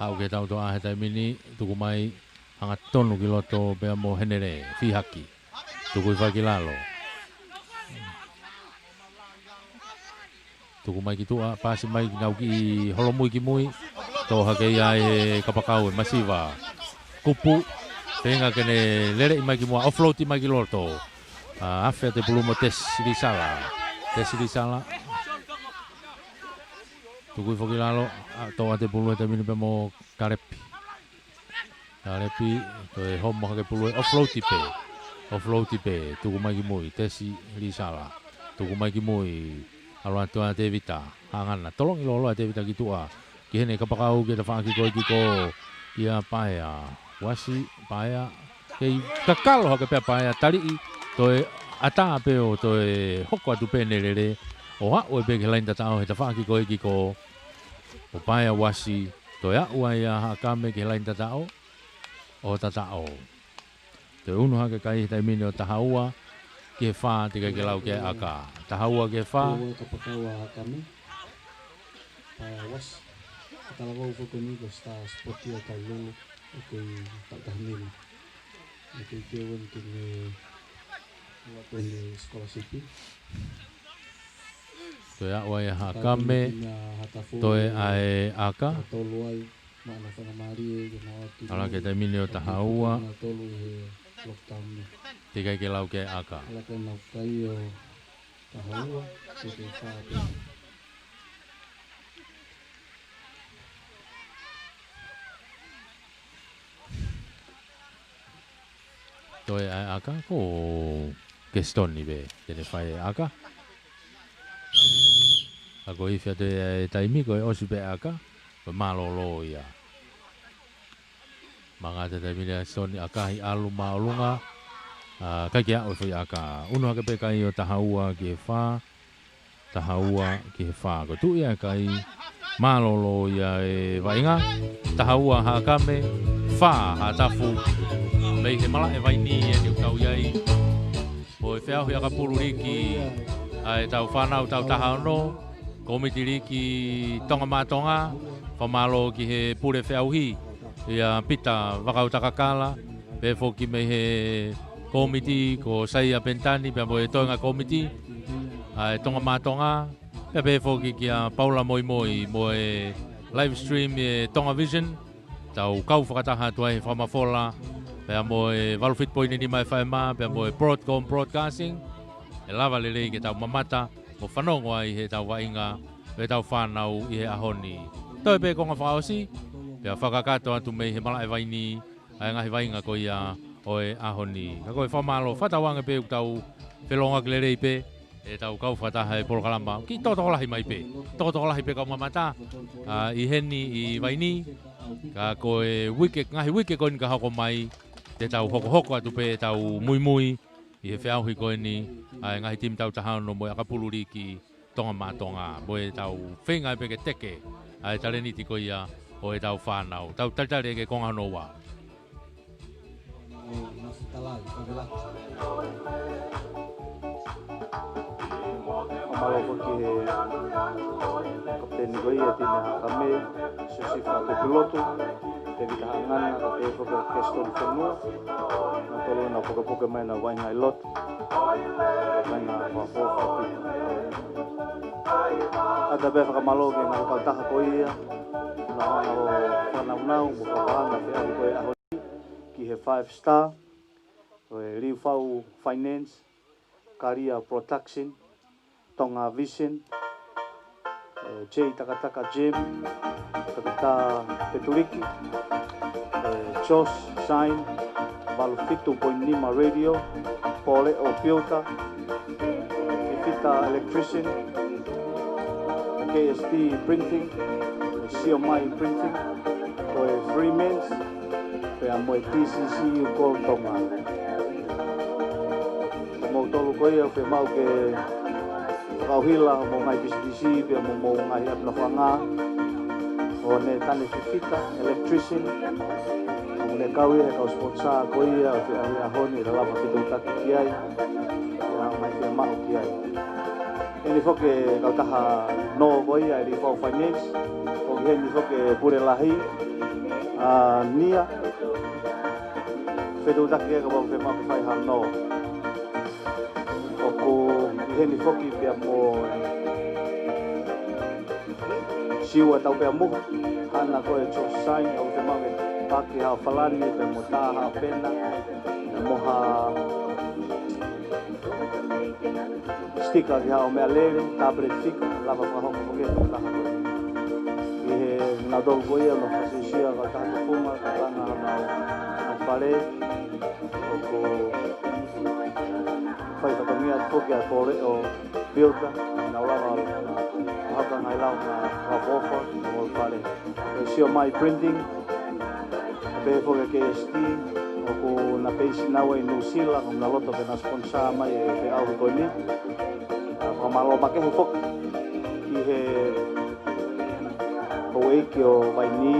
Haʻu ke tau toʻa he taimi ni, tuku mai, hangatonu ki loto pea mo Henele, Fihaki. Tuku hifo ki lalo. Tuku mai ki tuʻa, pasi mai ki nau kiʻi holomui ki mui. Tō hake ia ʻe he kapakau ʻe masiva. Kupu, feinga ke ne leleʻi mai ki muʻa, offload mai ki loto. ʻA, afe ʻa Tepulu mo Tesi Lisala. Tesi Lisala. Tuku hifo ki lalo, ʻa, tō ʻa Tepulu he taimi ni pea mo Kalepi. Kalepi, toe homo hake Pulu ʻe offload pē. Offload pē, tuku mai ki mui, Tesi Lisala. Tuku mai ki mui, ʻalu atu ʻa Tevita, hangana. Tolongi lōloa ʻa Tevita ki tuʻa. Ki heʻene kapakau ki he tafaʻaki ko ē kiko kia Paea. Uasi, Paea. Kei kakalo hake pē ʻa Paea, taliʻi, toe ʻatā pē ʻo toe hoko atu pē ʻene lele. ʻO aʻu ai pē ki he laini tataʻo he tafaʻaki ko ē kiko ʻo Paea, uasi. Toe aʻu ai ʻa Haʻakame ki he laini tataʻo. ʻO tataʻo. Toe unu hake kai he taimi ni ʻo taha ua ki he fā, teʻeki ai ke lau ki ai ʻa ʻAka. Taha ua ki he fā. Ua kapakau ʻa Haʻakame. Paea, uasi. Ka talavou foki eni ko e star sport ia ʻa Kailulu. ʻOku kei taʻu taha nima. ʻOku kei keu eni ke ne ʻalu atu ʻene scholarship. Toe aʻu ai ʻa Haʻakame, toe ʻa e ʻAka. Ala ki he taimi ni ʻo taha ua. Teʻeki ai ke lau ki ai ʻa ʻAka. Toe ʻa e ʻAka, ko Kesitoni pē te ne fai e ʻAka. Ka ko e ifi atu e taimi ko e ʻosi pē ʻa e ʻAka, ko e mālōlō ia. Manga atu e taimi ni ʻa Kesitoni, ʻakahi ʻalu māʻolunga, ʻa, ʻikai ke aʻu e foʻi ʻAka. Unu hake pē kai ʻo taha ua ki he fā. Taha ua ki he fā. Ko e tuʻu ia e kai, mālōlō ia e vaʻinga. Taha ua Haʻakame, fā Haʻatafu. Mei he Malaʻe Vaini eni ʻoku tau ʻi ai. Mo e feʻauhi ʻakapulu liki ʻa e tau fānau taʻu taha ono, kōmiti liki Tonga Maʻa Tonga, fakamālō ki he pule feʻauhi, ʻia Pita Vakautakakala, pehē foki mei he kōmiti ko Saia Penitani, pea mo e toenga kōmiti ʻa e Tonga Maʻa Tonga, pea pehē foki kia Paula Moimoi mo e live stream ʻi he Tonga Vision, tau kau fakataha atu ai he fakamafola, pea mo e valu fitu poini nima F M, pea mo e Broadcom Broadcasting, ʻe lava lelei ke tau mamata mo fanongo ai he tau vaʻinga, mo e tau fānau ʻi he ʻaho ni. Toe pē konga fakaʻosi, pea fakakakato atu mei he Malaʻe Vaini, ʻa e ngaahi vaʻinga ko ia ʻo e ʻaho ni. Ka ko e fakamālō, fakatauange pē ʻoku tau felōngoaki lelei pē, ʻetau kau fakataha he polokalama. Kiʻi tokotokolahi mai pē. Tokotokolahi pē kau mamata, ʻa, ʻi heni ʻi Vaini. Ka ko e uike, ngaahi uike ko eni ka hoko mai, te tau hokohoko atu pē ʻetau muimui ʻi he feʻauhi ko eni ʻa e ngaahi timi taʻu taha ono mo e ʻakapulu liki Tonga Maʻa Tonga, mo ʻetau feinga pē ke teke ʻa e talēniti ko ia ʻo ʻetau fānau. Tau talitali ki he konga hono ua. Mālō foki he kapiteni ko ia ʻa e timi Haʻakame, Siosifa Tupilotu, Tevita Haʻangana, ka pehē foki ʻa Kesitoni Fonua, nautolu naʻa nau pukepuke mai ʻenau vaʻinga ʻi loto. Vaʻinga fakafoʻou fakapito. ʻAta pē fakamālō ki he ngaahi kautaha ko ia naʻa nau fānaunau mo fakahoko e feʻauhi ko e ʻaho ni, ki he Five Star, ʻo e Liufau Finance, Kalia Production, Tonga Vision, ʻe J Takataka Gym, Toketā Petuliki, ʻe Josh Shine, valu fitu poini nima Radio, Pole ʻo Piota, Fifita Electrician, K S T Printing, Siomai Printing, ko e Freeman's, pea mo e T C C Gold Tonga. Ko moutolu ko ia ʻoku fiemaʻu ke fakaʻuhila hoʻomou ngaahi pisinisi, pea mo hoʻomou ngaahi ʻapi nofoʻanga. Ko ʻEne Tane Fifita, electrician, ʻoku ne kau ia he kau sponsor ko ia ʻo e feʻauhi ʻaho ni, ʻe lava ke fetuʻutaki ki ai, ʻi he ngaahi fiemaʻu ki ai. ʻI heni foki e kautaha nō ko ia ʻa e Rifau Finance, ʻoku ʻi heni foki e pule lahi, ʻa Nia, fetuʻutaki ia kapau ʻoku fiemaʻu ke fai ha nō. ʻOku ʻi heni foki pea mo Siua Taupea Muha, hangē ko e Joe Saini, ʻoku fiemaʻu ke paki haʻo falani, pea mo tā haʻo pena, pea mo ha sitika ki haʻo meʻalele, tablet fika, lava fakahoko foki e kautaha ko ia. ʻI he nautolu ko ia, ʻoku nau fakasiosio ʻa e kautaha tufunga, ka langa honau fale, ʻoku fai fatongia foki ʻa e pole ʻo builder, nau lava ʻo haka ngaahi lao ngaahi fakaʻofoʻofa, mo e fale. Ko e Siomai Printing, pehē foki e K S T, ʻoku na peisi naua ʻi Nuʻusila, ʻoku na loto ke na sponsor mai e feʻauhi ko eni. ʻA, fakamālō makehe foki ki he houʻeiki ʻo Vainī,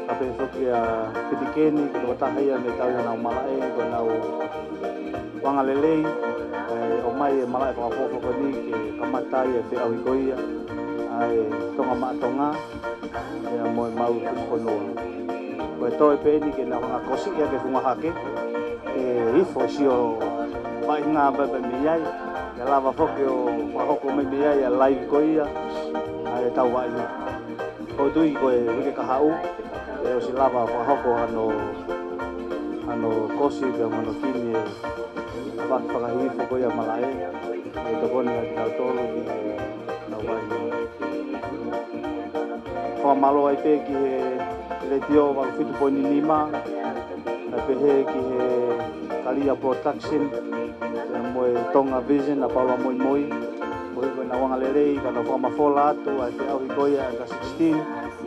pea pehē foki ʻa Piti Keni, ko e tokotaha ia mei he tau ia ʻenau malaʻe, ko ʻenau angalelei, ʻe ʻomai e malaʻe fakaʻofoʻofa ko eni ke kamata ai e feʻauhi ko ia ʻa e Tonga Maʻa Tonga, pea mo e Maʻu Fusifonua. Ko e toe pē eni ke nau hanga ʻo kosiʻi ʻaki e funga hake, ke ifo sio vaʻinga pē mei ai, ke lava foki ʻo fakahoko mai mei ai ʻa e live ko ia ʻa e tau vaʻinga. ʻOku ou tui ko e uike kahaʻu, ʻe ʻosi lava fakahoko hano, hano kosi pea mo hano kini e ʻapi fakahihifo ko ia malaʻe, ʻe tokoni ʻa kitautolu ki he tau vaʻinga. Fakamālō ai pē ki he Letiō valu fitu poini nima, pea pehē ki he Kalia Production, pea mo e Tonga Vision ʻa Paula Moimoi, koeʻuhi ko ʻenau angalelei, ka nau fakamafola atu ʻa e feʻauhi ko ia ʻa e under sixteen,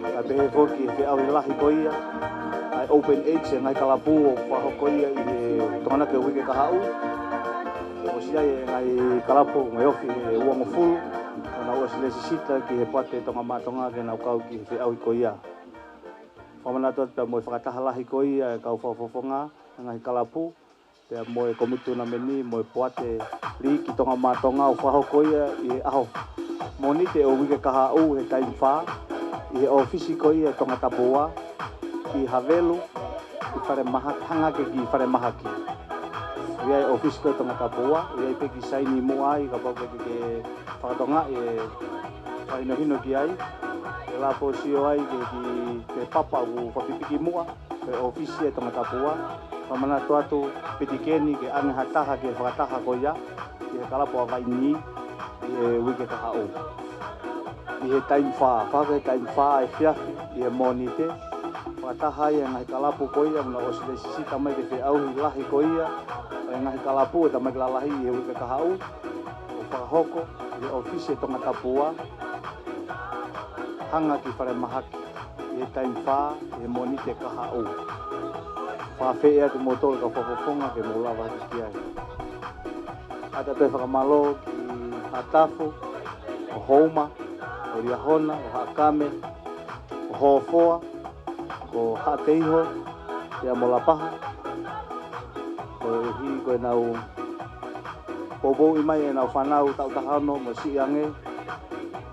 pea pehē foki ki he feʻauhi lahi ko ia ʻa e Open Age ʻa e ngaahi kalapu ʻoku fakahoko ia ʻi he Tokonaki ʻo e uike kahaʻu. ʻOsi ʻi ai e ngaahi kalapu ʻoku nau ofi he uangofulu, ʻoku nau ʻosi lēsisita ki he Poate Tonga Maʻa Tonga ke nau kau ki he feʻauhi ko ia. Fakamanatu atu pea mo e fakataha lahi ko ia e kau fakafofonga ʻa e ngaahi kalapu, pea mo e kōmiti tunameni mo e poate liiki Tonga Maʻa Tonga ʻoku fakahoko ia ʻi he ʻaho Mōnite ʻo e uike kahaʻu he taimi fā, ʻi he ʻōfisi ko ia ʻo e Tongatapu Ua, ʻi Havelu, ʻi Falemahaki, hanga hake ki Falemahaki. ʻOku ʻi ai e ʻōfisi ko ia ʻo e Tongatapu Ua, ʻoku ʻi ai pē e kiʻi saini muʻa ai, kapau ʻoku ke, ke fakatokangaʻi e fakahinohino ki ai, ke lava ʻo sio ai ki he, ki he papa ʻoku fakapipiki muʻa, ko e ʻōfisi ʻo e Tongatapu Ua. Fakamanatu atu Piti Keni ke ʻoange ha taha ki he fakataha ko ia, ki he kalapu ʻa Vainī, ʻi he uike kahaʻu. ʻI he taimi fā, fakahoko he taimi fā efiafi, ʻi he Mōnite, fakataha ai e ngaahi kalapu ko ia, ʻoku nau ʻosi lēsisita mai ki he feʻauhi lahi ko ia ʻa e ngaahi kalapu ʻo e tamaiki lalahi ʻi he uike kahaʻu, ʻo fakahoko ʻi he ʻōfisi ʻo e Tongatapu Ua, hanga ki Falemahaki, ʻi he taimi fā, ʻi he Mōnite kahaʻu. Fakafeʻiloaki kimoutolu kau fakafofonga ke mou lava hake ki ai. ʻOatu ʻa e fakamālō ki Haʻatafu, ʻo Houma, ʻo Liahona, ʻo Haʻakame, ʻo Hofoa, ko Haʻateiho, pea mo Lapaha. Koeʻuhi ko ʻenau poupouʻi mai ʻenau fānau taʻu taha ono mo siʻi ange,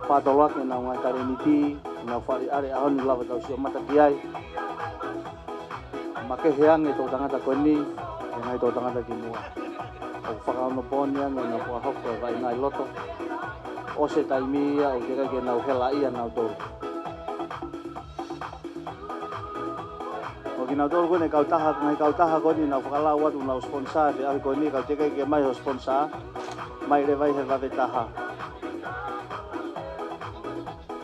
fakatoloaki ʻenau ngaahi talēniti, ʻenau fāʻeleʻale ʻaho ni lava tau sio mata ki ai. Makehe ange e toʻutangata ko eni, ʻi he ngaahi toʻutangata kimuʻa. ʻOku fakaonopooni ange ʻenau fakahoko e vaʻinga ʻi loto. ʻOsi e taimi ia, ʻoku teʻeki ai ke nau helaʻia nautolu. Ko kinautolu ko eni e kautaha, ngaahi kautaha ko eni naʻa ku fakalau atu naʻa ku sponsor e feʻauhi ko eni, ka ʻoku teʻeki ai ke mai hoʻo sponsor, mai leva ʻi he vave taha.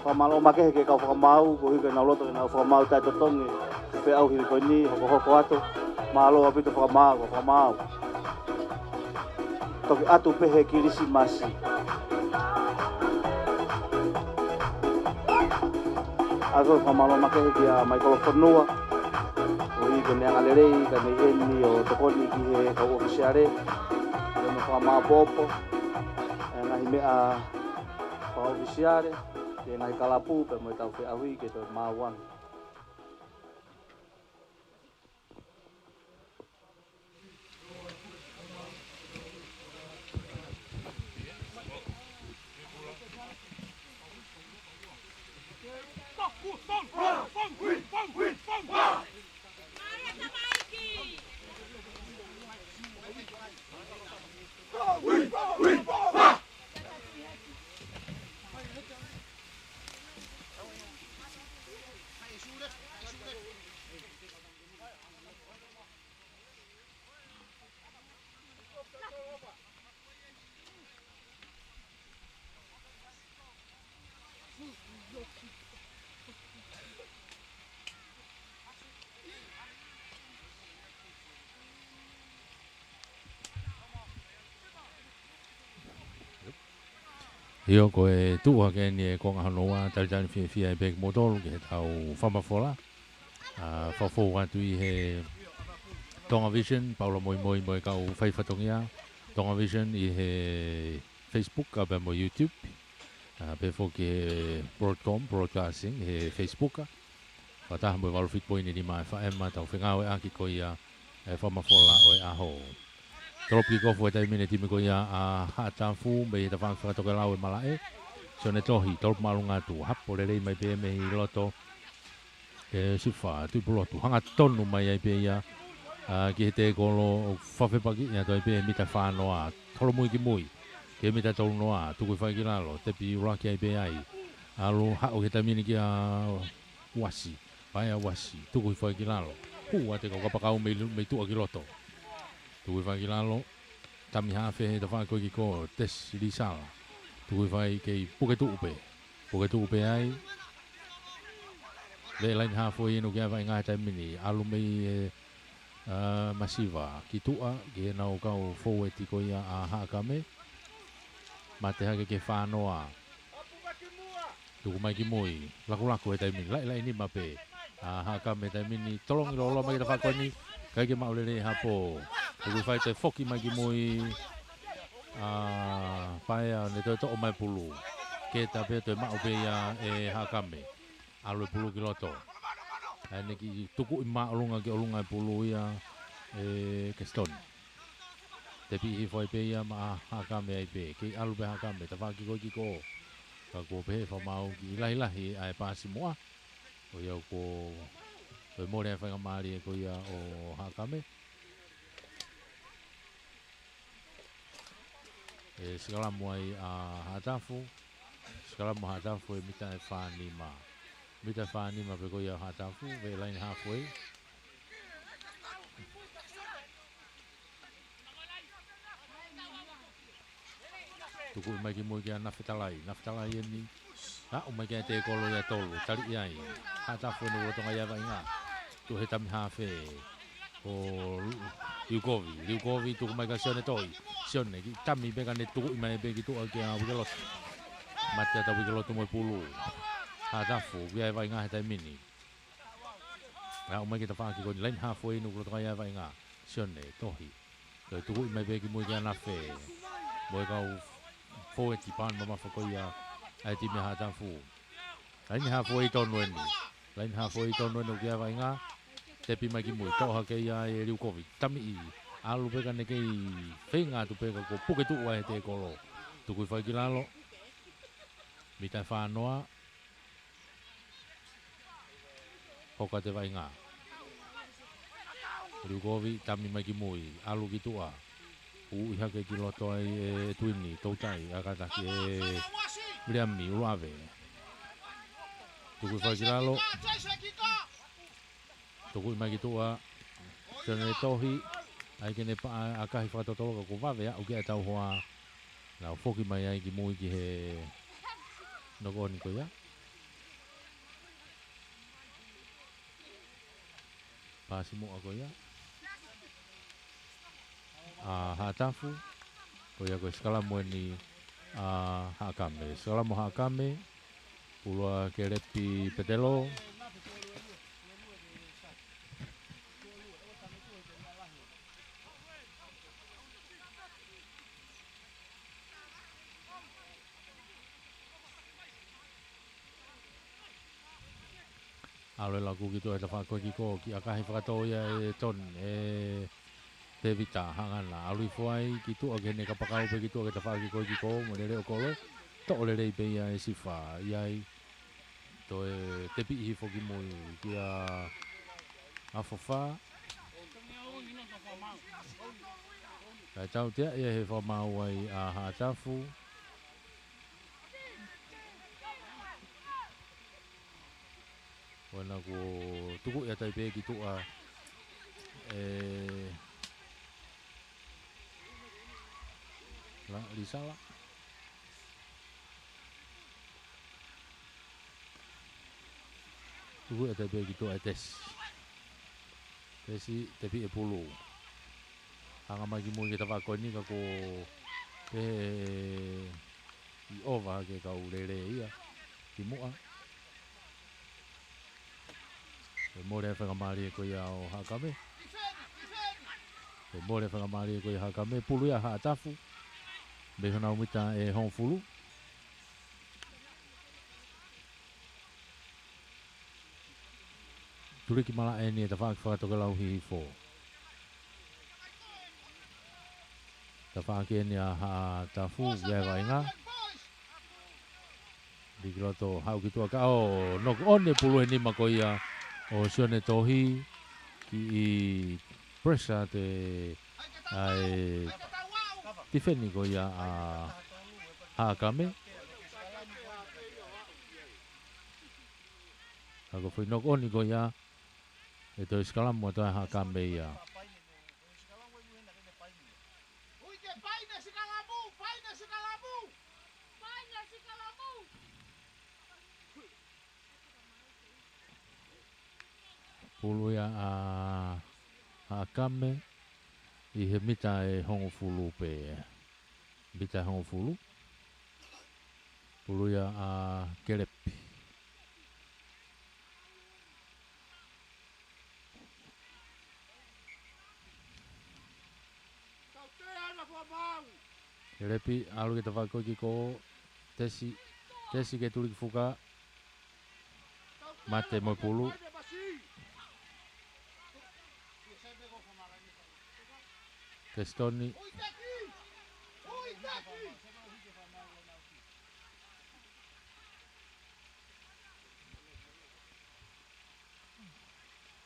Fakamālō makehe ki he kau fakamaau, koeʻuhi ko ʻenau loto ke nau fakamaau taʻetotongi e feʻauhi ko eni, hokohoko atu. Mālō ʻaupito fakamaau, kau fakamaau. Toki ʻoatu pē he Kilisimasi. ʻOfa fakamālō makehe kia Maikolo Fonua, koeʻuhi ko e meʻa lelei ka ne ʻi heni ʻo tokoni ki he kau ʻōfisiale, ʻi hono fakamāʻopoʻopo e ngaahi meʻa fakaʻōfisiale, ki he ngaahi kalapu pea mo e tau feʻauhi ke toe maau ange. ʻIo, ko e tuʻu hake eni e konga hono ua, talitali fiefia ʻa e pē kimoutolu ki he tau fakamafola. ʻA, fakafou atu ʻi he Tonga Vision, Paula Moimoi mo e kau fai fatongia Tonga Vision ʻi he Facebook, ʻa pea mo YouTube. ʻA, pehē foki he Broadcom, Broadcasting, he Facebook. Fakataha mo e valu fitu poini nima F M, tau fengāueʻaki ko ia e fakamafola ʻo e ʻaho. Tolopu kikofu e taimi ni e timi ko ia ʻa Haʻatafu, mei he tafaʻaki fakatokelau e malaʻe. Sione Tohi, tolopu māʻolunga atu, hapo lelei mai pē mei loto. ʻE Sifa Tuʻipulotu, hangatonu mai ai pē ia, ʻa, ki he tēkolo ʻo fakafepakiʻi atu ai pē mita fā noa, holomui ki mui, ki he mita tolu noa, tuku hifo ai ki lalo, tepi ʻuluaki ai pē ai. ʻAlu haʻu ki he taimi ni kia Uasi, Paea Uasi, tuku hifo ai ki lalo. Hū atu e kau kapakau mei, mei tuʻa ki loto. Tuku hifo ai ki lalo, tami hafe he tafaʻaki ko ē ki ko, Tesi Lisala. Tuku hifo ai kei puke tuʻu pē. Puke tuʻu pē ai. Veʻe laine hafo inu kia Vaʻinga he taimi ni. ʻAlu mei e, ʻa, masiva ki tuʻa, ki heʻenau kau foueti ko ia ʻa Haʻakame. Mate hake ki he fā noa. Tuku mai ki mui, lakulaku he taimi ni, laʻilaʻi nima pē. ʻA Haʻakame he taimi ni, tolongi lōloa mai ki he tafaʻaki ko eni, ʻikai ke maʻu lelei e hapo. Tuku hifo ai toe foki mai ki mui, ʻa Paea, ne toe toʻo mai pulu. Keta pē toe maʻu pē ia ʻe Haʻakame. ʻAlu e pulu ki loto. ʻA ʻene kiʻi tukuʻi māʻolunga ki ʻolunga e pulu ia ʻe Kesitoni. Tepi hifo ai pē ia maʻa Haʻakame ai pē. Kei ʻalu pē Haʻakame, tafaʻaki ko ē ki ko. Ka kuo pehē fakamaau kiʻi lahilahi ʻa e pasi muʻa. ʻO ia kuo toe mole ai e faingamālie ko ia ʻo Haʻakame. ʻE sikalamu ai ʻa Haʻatafu. Sikalamu Haʻatafu he mita ʻe fā nima. Mita ʻe fā nima pē ko ia Haʻatafu, veʻe laine hafo ai. Tukuʻi mai ki mui kia Nafetalai. Nafetalai eni. Aʻu mai ki ai e tēkolo ia ʻe tolu. Taliʻi ai. Haʻatafu eni ʻoku lolotonga ʻi ai e Vaʻinga. Tuʻu he tami hafe. Ko Liukovi. Liukovi tuku mai kia Sione Tohi. Sione, kiʻi tami pē ka ne tukuʻi mai pē ki tuʻa kia Uikelotu. Mate atu ʻa Uikelotu mo e pulu. Haʻatafu, ʻoku ʻi ai e Vaʻinga he taimi ni. Aʻu mai ki he tafaʻaki ko eni, laine hafo inu ʻoku lolotonga ʻi ai e Vaʻinga. Sione Tohi. Toe tukuʻi mai pē ki mui kia Nafe. Mo e kau foueti paani mamafa ko ia ʻa e timi Haʻatafu. Laine hafo tonu eni. Laine hafo tonu eni ʻoku ʻi ai e Vaʻinga. Tepi mai ki mui. Toʻo hake ia ʻe Liukovi. Tamiʻi. ʻAlu pē ka ne kei feinga atu pē ka kuo puke tuʻu ai he tēkolo. Tuku hifo ai ki lalo. Mita ʻe fā noa. Hoko atu e Vaʻinga. Liukovi, tami mai ki mui, ʻalu ki tuʻa. Uʻi hake ki loto ai ʻe Tuini, toutai, ʻa kātaki ʻe Viliami, ʻUluʻave. Tuku hifo ai ki lalo. Tukuʻi mai ki tuʻa. Sione Tohi, ʻai ke ne paʻa ʻakahi fakatotolo ka kuo vave aʻu ki ai e tau hoa. Nau foki mai ai ki mui ki he noko ʻoni ko ia. Pasi muʻa ko ia ʻa Haʻatafu, ko ia ko e sikalamu eni ʻa Haʻakame. Sikalamu Haʻakame, Pulu ʻa Kelepi Petelo. ʻAlu e laku ki tuʻa he tafaʻaki ko ē ki kō, kiʻi ʻakahi fakatō ia ʻe Toni, ʻe Tevita Hangana. ʻAlu hifo ai ki tuʻa ki heʻene kapakau pē ki tuʻa ki he tafaʻaki ko ē ki kō, mo e lele ʻo kolo. Toʻo lelei pē ia ʻe Sifa, ʻi ai. Toe tepiʻi hifo ki mui kia Afofa. Kae tautea ia he fakamaau ai ʻa Haʻatafu. ʻOua naʻa kuo tuku ia tai pē ki tuʻa ʻe Lalisala. Tuku ia tai pē ki tuʻa ʻe Tesi. Tesi, tepiʻi e pulu. Hanga mai ki mui ki he tafaʻaki ko eni ka kuo pehē ʻe ʻova ke kau lele ia ki muʻa. Pea mole e faingamālie ko ia ʻo Haʻakame. Pea mole e faingamālie ko ia ʻa Haʻakame, pulu ia ʻa Haʻatafu. Mei honau mita ʻe hongofulu. Tuliki malaʻe eni e tafaʻaki fakatokelau hihifo. Tafaʻaki eni ʻa Haʻatafu, ʻi ai e vaʻinga. Liki loto, haʻu ki tuʻa kae ʻo, knock on e pulu he nima ko ia ʻo Sione Tohi, kiʻi pressure atu ʻa e tifeni ko ia ʻa Haʻakame. Ka ko e foʻi knock on ko ia, ʻe toe sikalamu atu ʻa Haʻakame ia. Pulu ia ʻa Haʻakame ʻi he mita ʻe hongofulu pē. Mita ʻe hongofulu. Pulu ia ʻa Kelepi. Kelepi, ʻalu ki he tafaʻaki ko ē ki kō, Tesi, Tesi ke tuliki fuka. Mate mo e pulu. Tesi Toni.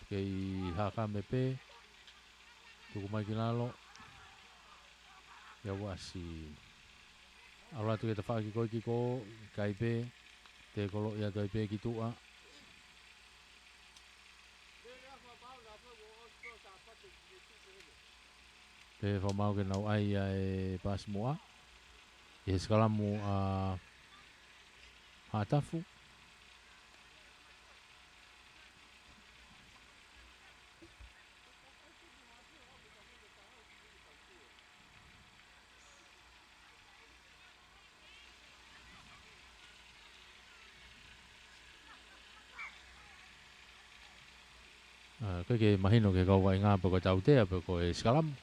Kei Haʻakame pē. Tuku mai ki lalo. Ia Uasi. ʻAlu atu ki he tafaʻaki ko ē ki kō, ʻikai pē. Tekolo ia atu ai pē ki tuʻa. Pea fakamaau ke nau ʻai ʻa e paasi muʻa. ʻI he sikalamu ʻa Haʻatafu. ʻA, ʻikai ke mahino ki he kau vaʻinga pe ko e tautea pe ko e sikalamu.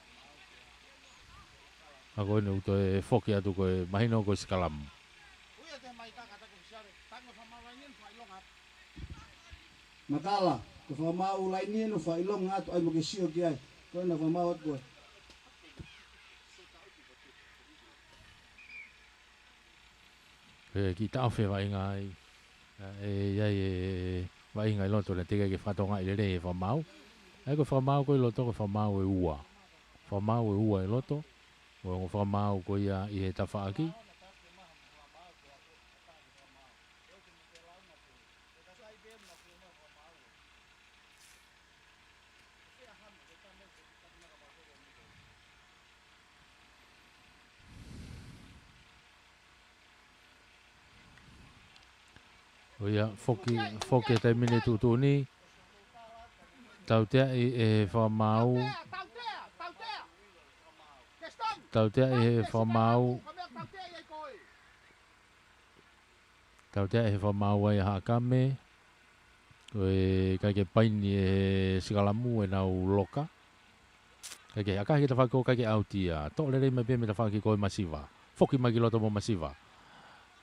ʻA ko eni ʻoku toe foki atu ko e mahino ko e sikalamu. Matala, ko e fakamaau laini ʻe nofo ʻi longa atu ai mo ke sio ki ai. Ko ena fakamaau atu ko ē. ʻE kiʻi taʻofi e vaʻinga ai. ʻE, ʻi ai e vaʻinga ʻi loto naʻe teʻeki ke fakatokangaʻi lelei e fakamaau. ʻA ia ko e fakamaau ko ē ʻi loto ko e fakamaau ʻe ua. Fakamaau ʻe ua ʻi loto. Ko e ongo fakamaau ko ia ʻi he tafaʻaki. ʻO ia, foki, foki he taimi ni tuʻutuʻuni. Tauteaʻi ʻe he fakamaau. Tauteaʻi ʻe he fakamaau. Tautea he fakamaau ai ʻa Haʻakame. Ko e ʻikai ke paini ʻe he sikalamu ʻenau loka. ʻIkai ke, ʻakahi ke tafaʻaki ko ē ʻikai ke ʻauti ia. Toʻo lelei mai pē mei tafaʻaki ko ē Masiva. Foki mai ki loto mo Masiva.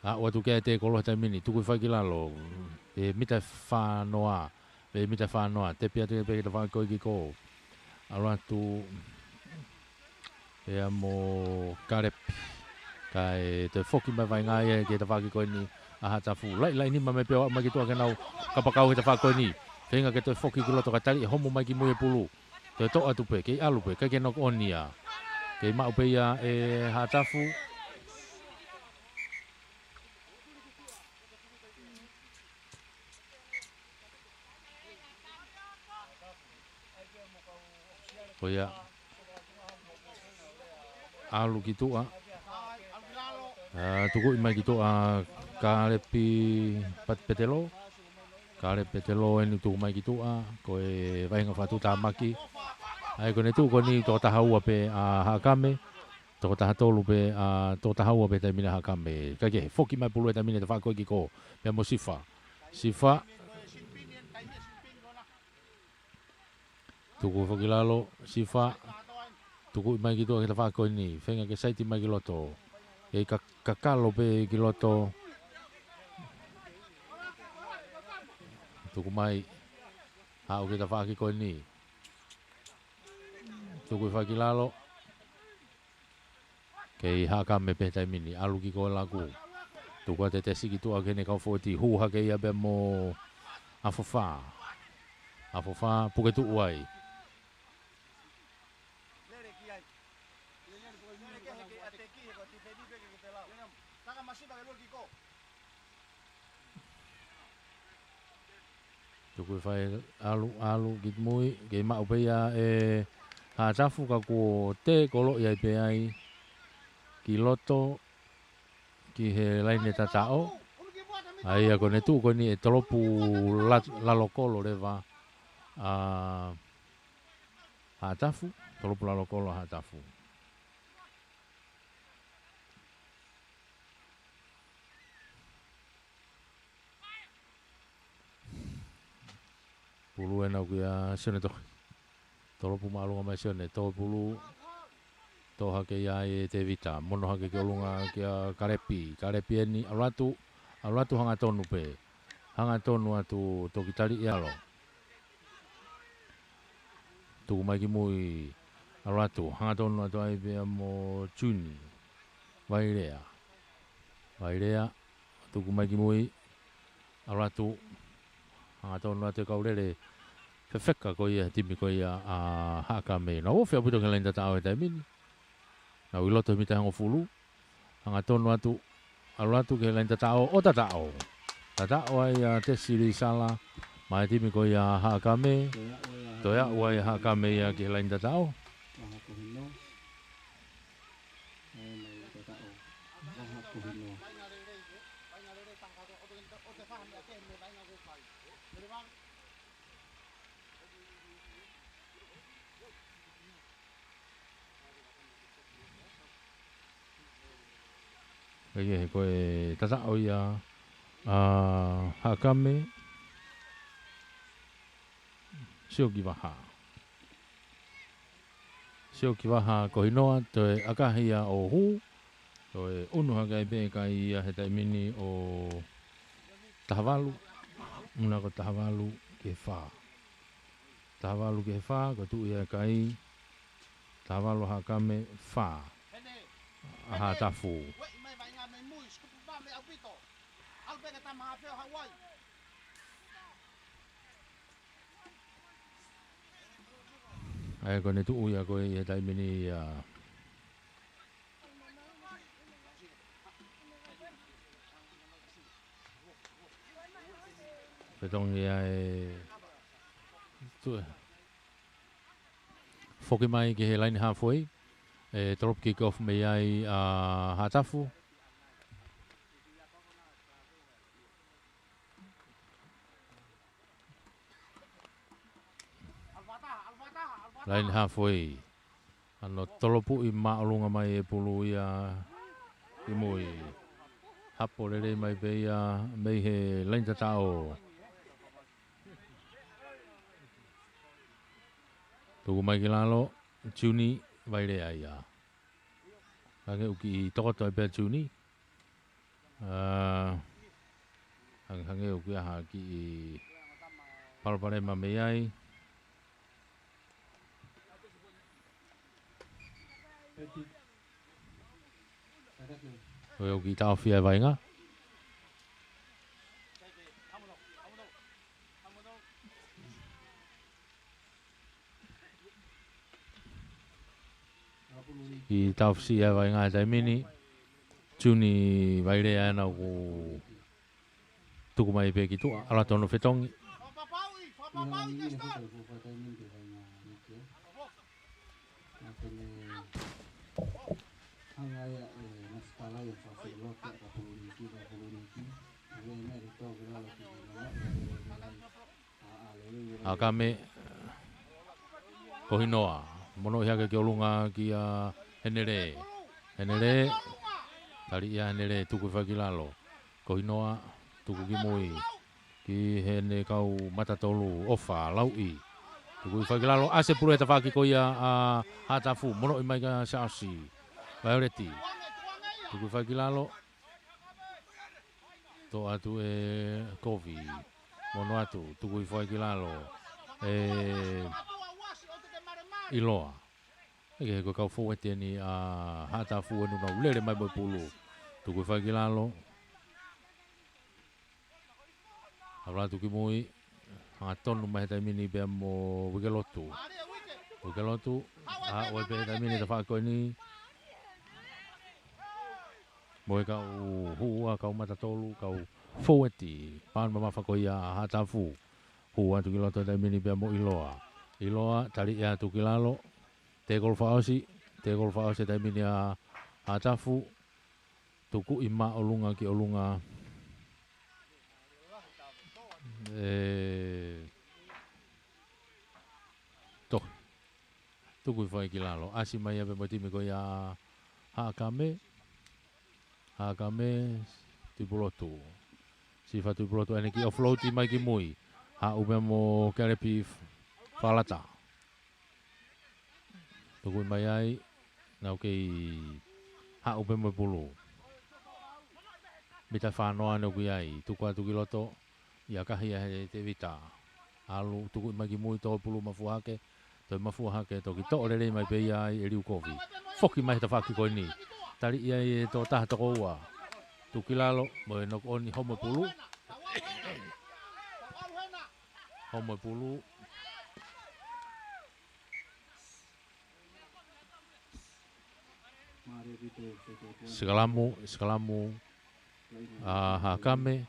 Aʻu atu ki ai e tēkolo he taimi ni. Tuku hifo ai ki lalo. ʻE mita fā noa. ʻE mita fā noa. Tepi atu pē ki tafaʻaki ko ē ki ko. ʻAlu atu. Pea mo Kalepi. Kae toe foki mai vaʻinga ia ki he tafaʻaki ko eni ʻa Haʻatafu. Laʻi, laʻi nima mai pē ʻo aʻu mai ki tuʻa ke nau kapakau he tafaʻaki ko eni. Feinga ke toe foki ki loto kae tali ʻe homo mai ki mui e pulu. Toe toʻo atu pē, kei ʻalu pē, ʻikai ke knock on ia. Kei maʻu pē ia ʻe Haʻatafu. Ko ia. ʻAlu ki tuʻa. ʻA, tukuʻi mai ki tuʻa Kalepi Pat-, Petelo. Kalepi Petelo eni tuku mai ki tuʻa. Ko e vaʻinga fakatuʻutāmaki. ʻA ia ko ʻene tuʻu ko eni toko taha ua pē ʻa Haʻakame. Toko taha tolu pē, ʻa, toko taha ua pē taimi ni ʻa Haʻakame. ʻIkai ke, foki mai pulu he taimi ni tafaʻaki ko ē ki ko. Pea mo Sifa. Sifa. Tuku foki lalo, Sifa. Tukuʻi mai ki tuʻa ki he tafaʻaki ko eni. Feinga ke saiti mai ki loto. Kei ka-, kakalo pē ki loto. Tuku mai. Aʻu ki he tafaʻaki ko eni. Tuku hifo ai ki lalo. Kei Haʻakame pē he taimi ni, ʻalu ki ko e laku. Tuku atu e tesi ki tuʻa ki heʻene kau fōueti, hū hake ia pea mo Afofā. Afofā, puke tuʻu ai. Tuku hifo ai ʻalu, ʻalu ki mui, kei maʻu pē ia ʻe Haʻatafu ka kuo tēkoloʻi ai pē ai ki loto ki he laine tataʻo. ʻA ia ko ʻene tuʻu ko eni ʻe tolopu la-, lalokolo leva ʻa Haʻatafu, tolopu lalokolo ʻa Haʻatafu. Pulu ena ʻoku ʻia Sione Tohi. Tolopu māʻolunga mai Sione, tō pulu, tō hake ia ʻe Tevita, mono hake ki ʻolunga kia Kalepi, Kalepi eni, ʻalu atu, ʻalu atu hangatonu pē. Hangatonu atu toki tali ʻe ʻAlo. Tuku mai ki mui, ʻalu atu, hangatonu atu ai pea mo Juni. Vailea. Vailea, tuku mai ki mui, ʻalu atu, hangatonu atu e kau lele fefeka ko ia, timi ko ia ʻa Haʻakame. Nau ofi ʻaupito ki he laine tataʻo he taimi ni. Nau ʻi loto he mita hongofulu. Hangatonu atu, ʻalu atu ki he laine tataʻo, ʻo tataʻo. Tataʻo ai ʻa Tesi Lisala, maʻa e timi ko ia ʻa Haʻakame. Toe aʻu ai ʻa Haʻakame ia ki he laine tataʻo. Pea ʻi he ko e tataʻo ia ʻa Haʻakame, sio ki vaha. Sio ki vaha ko Hinoa, toe ʻakahi ia ʻo hū, toe ʻunu hake ai pē kai ia he taimi ni ʻo taha valu, ʻunu ko taha valu ki he fā. Taha valu ki he fā, ko e tuʻu ia e kai, taha valu Haʻakame, fā ʻa Haʻatafu. ʻA ia ko ʻene tuʻu ia ko ē he taimi ni ia. Fetongi ia e tuʻu. Foki mai ki he laine halfway. ʻE tolopu kick off mei ai ʻa Haʻatafu. Laine halfway. Hano tolopuʻi māʻolunga mai e pulu ia ki mui. Hapo lelei mai pē ia mei he laini tataʻo. Tuku mai ki lalo, Juni Vailea ia. Hangē ʻoku kiʻi tokoto ai pē ʻa Juni. ʻĀ, hangē, hangē ʻoku ʻi ai ha kiʻi palopalema mei ai. ʻOku kiʻi taʻofia e vaʻinga. Kiʻi taʻofia e vaʻinga he taimi ni. Juni Vailea ena ʻoku tuku mai pē ki tuʻa, ʻalu atu hono fetongi. Hakame, ko Hinoa, monoʻi hake ki ʻolunga kia Henele. Henele, tali ia Henele, tuku hifo ki lalo. Ko Hinoa, tuku ki mui. Ki heʻene kau mata tolu, ʻOfa, Lauʻi. Tuku hifo ki lalo, ʻasi e pulu he tafaʻaki ko ia ʻa Haʻatafu, monoʻi mai kia Siaosi. Vaioleti, tuku hifo ki lalo. Toʻo atu ʻe Kovi. Mono atu, tuku hifo ai ki lalo ʻe ʻIloa. ʻIkai ke, ko e kau foueti eni ʻa Haʻatafu eni ʻoku nau lele mai mo e pulu. Tuku hifo ai ki lalo. ʻAlu atu ki mui. Hangatonu mai he taimi ni pea mo Uikelotu. Uikelotu, ʻa, ʻoku ʻi ai pē he taimi ni tafaʻaki ko eni. Mo e kau hū ʻa e kau mata tolu, kau foueti, paʻanga mamafa ko ia ʻa Haʻatafu. Hū atu ki loto he taimi ni pea mo ʻIloa. ʻIloa, tali ia atu ki lalo. Tēkolo fakaʻosi, tēkolo fakaʻosi he taimi ni ʻa Haʻatafu. Tukuʻi māʻolunga ki ʻolunga. ʻE, tohi. Tuku hifo ai ki lalo. ʻAsi mai ia pē mo e timi ko ia ʻa Haʻakame. Haʻakame, Tuʻipulotu. Sifa Tuʻipulotu ʻene kiʻi offload mai ki mui. Haʻu pē mo Kelepi Falata. Tukuʻi mai ai, nau kei haʻu pē mo e pulu. Mita fā noa ʻoku ʻi ai, tuku atu ki loto, ʻi ʻakahi ia ʻe Tevita. ʻAlu, tukuʻi mai ki mui, tō pulu mafua hake, toe mafua hake, toki toʻo lelei mai pē ia ai ʻe Liu Kovi. Foki mai he tafaʻaki ko eni. Tali ia ʻe toko taha, toko ua. Tuku ki lalo, mo e knock on, homo e pulu. Homo e pulu. Sikalamu, sikalamu ʻa Haʻakame.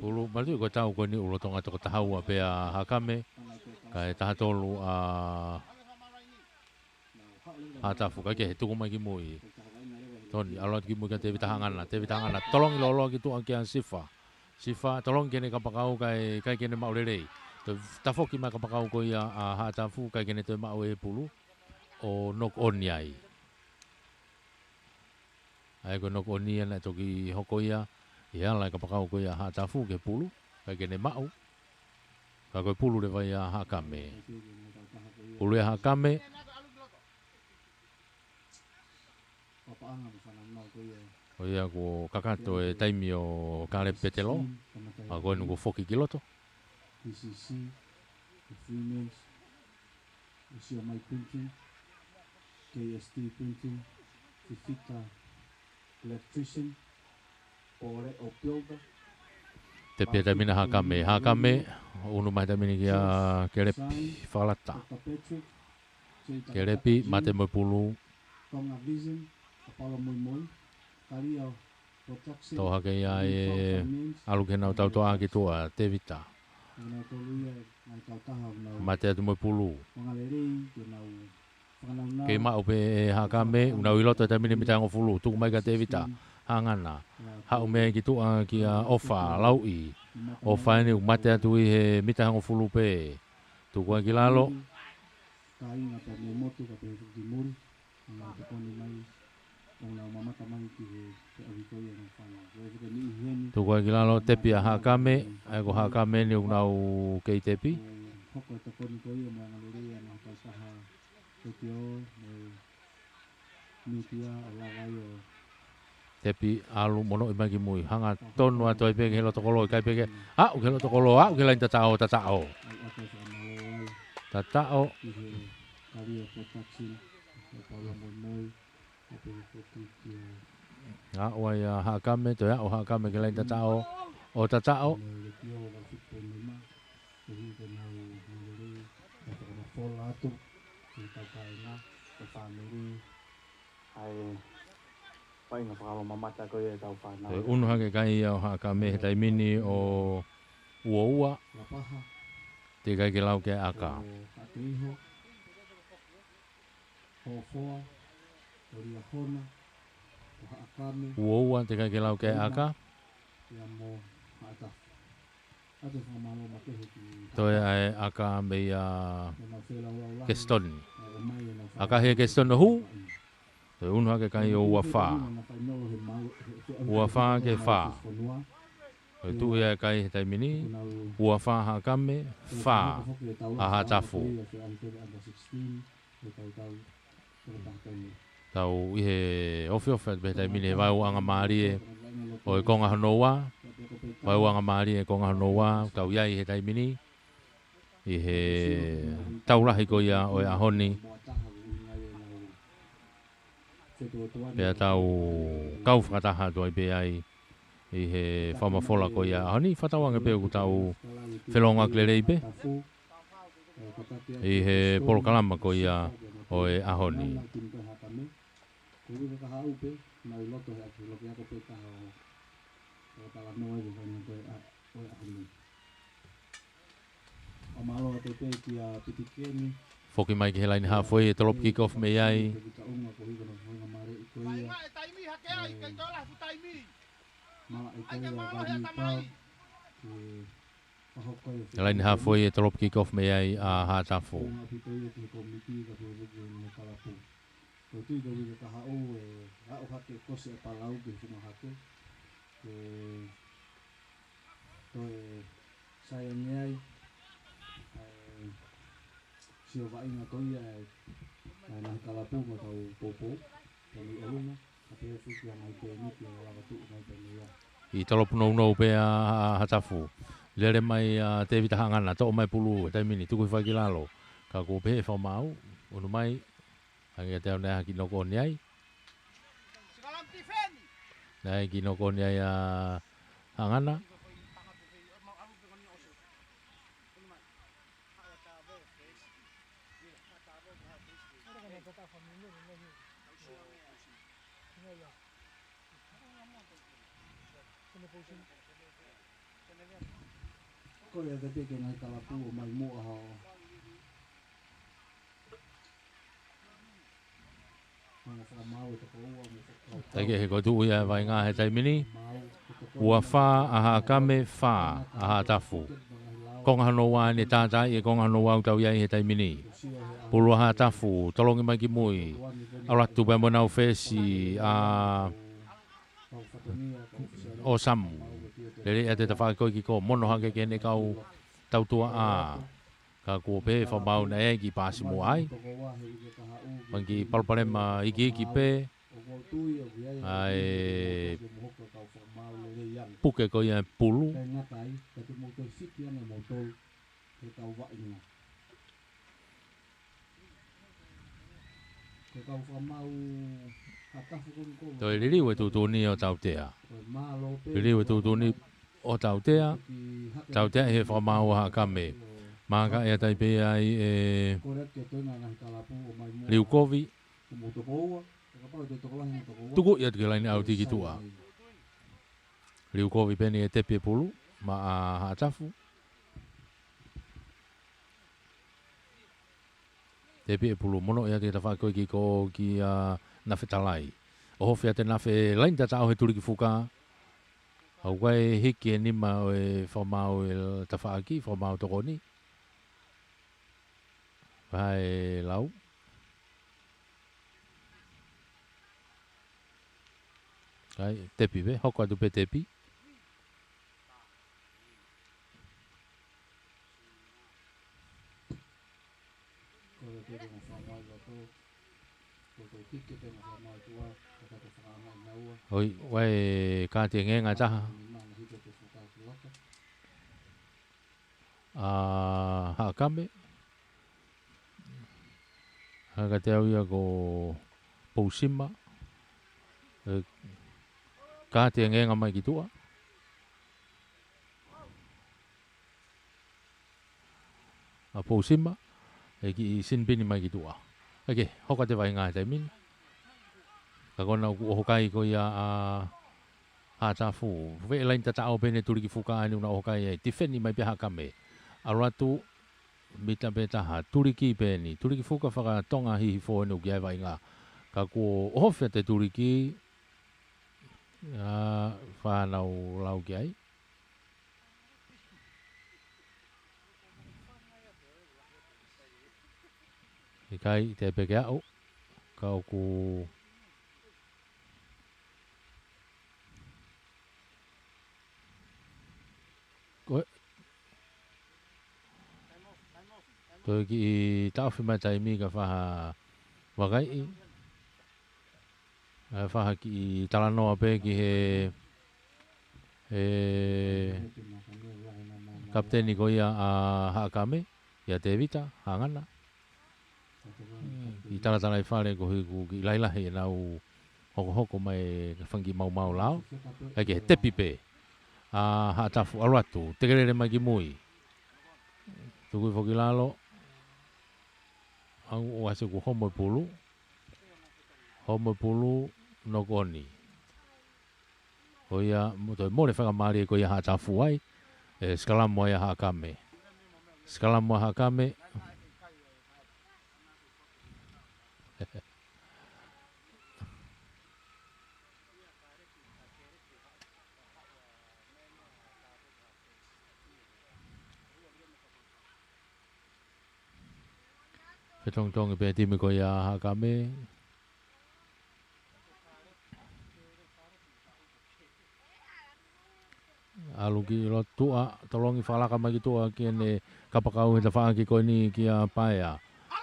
Pulu, mālō, ko e tau ko eni ʻoku lolotonga toko taha ua pē ʻa Haʻakame, kae taha tolu ʻa Haʻatafu, kae kehe, tuku mai ki mui. Toni, ʻalu atu ki mui kia Tevita Hangana, Tevita Hangana, tolongi lōloa ki tuʻa kia Sifa. Sifa, tolongi ki heʻene kapakau kae, ʻikai ke ne maʻu lelei. Toe tafoki mai kapakau ko ia ʻa Haʻatafu, ʻikai ke ne toe maʻu e pulu. ʻO knock on ai. ʻA ia ko e knock on ia naʻe toki hoko ia, ʻi he ala e kapakau ko ia ʻa Haʻatafu ki he pulu, ʻikai ke ne maʻu. Ka ko e pulu leva ia ʻa Haʻakame. Pulu ia ʻa Haʻakame. Ko ia kuo kakato e taimi ʻo Kalepi Petelo, ʻa ko eni kuo foki ki loto. Usiamai Printing, K S T Printing, Fifita Electrician, Pole ʻo Builder. Tepi e taimi ni ʻa Haʻakame, Haʻakame, ʻunu mai taimi ni kia Kelepi Falata. Kelepi, mate mo e pulu. Tonga Vision, Kapalo Moimoi, Kalia Production, Tō hake ia e ʻalu ki heʻenau tautoʻa ki tuʻa, Tevita. Mate atu mo e pulu. Kei maʻu pē ʻe Haʻakame, ʻoku nau ʻi loto he taimi ni mita hongofulu. Tuku mai kia Tevita Haʻangana. Haʻu mei ai ki tuʻa kia ʻOfa Lauʻi. ʻOfa eni ʻoku mate atu ʻi he mita hongofulu pē. Tuku ai ki lalo. Kāinga pea mei motu ka pehē foki ki muli. ʻOku nau tokoni mai, ʻoku nau mamata mai ki he, he ʻaho ko ia ʻoku nau fānau. Ko e fika ni ʻi heni. Tuku ai ki lalo tepi ʻa Haʻakame, ʻa ia ko Haʻakame eni ʻoku nau kei tepi. ʻOku hoko e tokoni ko ia mo e anga lelei ʻa e ngaahi kautaha ko e tio, mo e mītia ʻo lava ai ʻo tepi ʻalu monoʻi mai ki mui. Hangatonu atu ai pē ki he loto kolo, ʻikai pē ke aʻu ki he loto kolo, aʻu ki he laini tataʻo, tataʻo. ʻAi ʻoatu e fakamālō ai. Tataʻo. Ki he Kalia Production, ʻa Paula Moimoi, ʻa pē foki ki he Aʻu ai ʻa Haʻakame, toe aʻu Haʻakame ki he laini tataʻo, ʻo tataʻo. Mo e Letio Valfipo Nima, ʻoku ʻi ai ke nau anga lelei, ʻo fakamafola atu ki he tau kāinga, ʻo fāmili, ʻa e faʻahinga fakalomamata ko ia ʻetau fānau. Toe unu hake kai ia ʻo Haʻakame he taimi ni ʻo uaua. Lapaha. Teʻeki ai ke lau ki ai ʻa e ʻaka. Ko Haʻakeiho, Hofoa, ko Liahona, ko Haʻakame. Uaua, teʻeki ai ke lau ki ai ʻa e ʻaka. Ia mo Haʻatafu. ʻA e fakamālō makehe ki Toe ʻa e ʻaka mei a Kesitoni. ʻA e ʻomai ʻenau fānau. ʻAkahi ʻe Kesitoni ʻo hū. Toe unu hake kai ʻo uafā. Uafā ki he fā. Toe tuʻu ia e kai he taimi ni. Uafā Haʻakame, fā ʻa Haʻatafu. Tau ʻi he ofiofi atu pē he taimi ni he vaeuaʻanga mālie ʻo e konga hono ua. Vaeuaʻanga mālie e konga hono ua, tau ʻi ai he taimi ni. ʻI he tau lahi ko ia ʻo e ʻaho ni. Pea tau kau fakataha atu ai pē ai ʻi he fakamafola ko ia ʻaho ni, fakatauange pē ʻoku tau felōngoaki lelei pē ʻi he polokalama ko ia ʻo e ʻaho ni. Foki mai ki he laini hafoi e tolopu kick off mei ai. He laini hafoi e tolopu kick off mei ai ʻa Haʻatafu. Ko e tui ko e uike kahaʻu e aʻu hake ko Siapalau ke funga hake. Ke toe sai ange ai. ʻA e sio vaʻinga ko ia ʻa e ngaahi kalapu mo tau poupou. Tau ʻi ʻolunga. Ka pehē foki ʻa e ngaahi pēniti ʻo lava tuʻu mai pē mei ai. ʻI tolopu nounou pē ʻa Haʻatafu. Lele mai ʻa Tevita Haʻangana, toʻo mai pulu he taimi ni, tuku hifo ai ki lalo. Ka kuo pehē ʻe Fakamaau, unu mai, hangē kiate au naʻe ʻi ai ha kiʻi noko ʻoni ai. Naʻe ʻi ai e kiʻi noko ʻoni ai ʻa Haʻangana. Ko ia te peke ngai kalapu ʻo mai muʻa hao. Hanga whakamau e toko ua mo e whakakau. Taike he ko e tuʻu ia e vainga he taimi ni. Ua fā ʻa Haʻakame, fā ʻa Haʻatafu. Konga hono ua ʻeni, tātā e konga hono ua ʻoku tau ʻi ai he taimi ni. Pulu ʻa Haʻatafu, tolongi mai ki mui. ʻAlu atu pē mo ʻenau fesi ʻa ʻOsamu. Lele ʻa e tafaʻaki ko ē ki ko, mono hake ki heʻene kau tautua ʻa. Ka kuo pehē ʻe Fakamaau naʻe ʻi ai e kiʻi paasi muʻa ai. Pangi palopalema ikiiki pē. ʻA e puke ko ia e pulu. Toe liliu e tuʻutuʻuni ʻo Tautea. Liliu e tuʻutuʻuni ʻo Tautea. Tautea ʻi he Fakamaau ʻa Haʻakame. Maka ʻe atai pē ai e Liukovi. Tuku ia atu ki he laine ʻauti ki tuʻa. Liukovi pē ʻeni e tepi e pulu. Maʻa Haʻatafu. Tepi e pulu, mono ia te tafaʻaki ko ē ki ko kia Nafetalai. ʻOhofi atu ʻe Nafe, laine tataʻo he tuliki fuka. ʻOku ʻikai hiki e nima ʻo e fakamaau e tafaʻaki, fakamaau tokoni. Vahe lau. ʻIkai, tepi pē, hoko atu pē tepi. Ko e tepi mo fakamaau loto, ko e kiki te mo fakamaau tuʻa, ka ka te fakamaau naua. ʻOi, ʻoku ʻi ai e kāti engeenga ʻe taha. Ni mana hito te fuka ki loto. ʻA Haʻakame. Hanga kiate au ia ko Pousima. ʻE, kāti engeenga mai ki tuʻa. ʻA Pousima, ʻe kiʻi sinipini mai ki tuʻa. ʻEke, hoko atu e vaʻinga he taimi ni. Ka ko ena ʻoku ʻohofi ko ia ʻa Haʻatafu. Vahe laine tataʻo pē ʻene tuliki fuka ʻa eni ʻoku na ʻohofi ai. Tifeni mai pē ʻa Haʻakame. ʻAlu atu, mita pē taha. Tuliki pē eni. Tuliki fuka fakatonga hihifo eni ʻoku ʻi ai e vaʻinga. Ka kuo ʻohofi atu e tuliki. ʻA, fānau lau ki ai. ʻIkai, tepe ke aʻu. Ka ʻoku. Ko e. Toe kiʻi taʻofi mai taimi ka fai ha vakaiʻi. ʻA, fai ha kiʻi talanoa pē ki he, he kapiteni ko ia ʻa Haʻakame, ʻia Tevita Hangana. Kiʻi talatalaifale ko e ʻuhi ʻoku kiʻi lahilahi ʻenau hokohoko mai ka fanga kiʻi maumau lao. ʻEke, tepi pē ʻa Haʻatafu, ʻalu atu, tekelele mai ki mui. Tuku hifo ki lalo. ʻAlu ʻo ʻasi kuo homo e pulu. Homo e pulu, knock on. Ko ia, mo-, toe mole fakamālie ko ia Haʻatafu ai. ʻE, sikalamu ai ʻa Haʻakame. Sikalamu ʻa Haʻakame. Fetongitongi pē timi ko ia Haʻakame. ʻAlu ki loto tuʻa, tolongi fakalaka mai ki tuʻa ki heʻene kapakau he tafaʻaki ko eni kia Paea.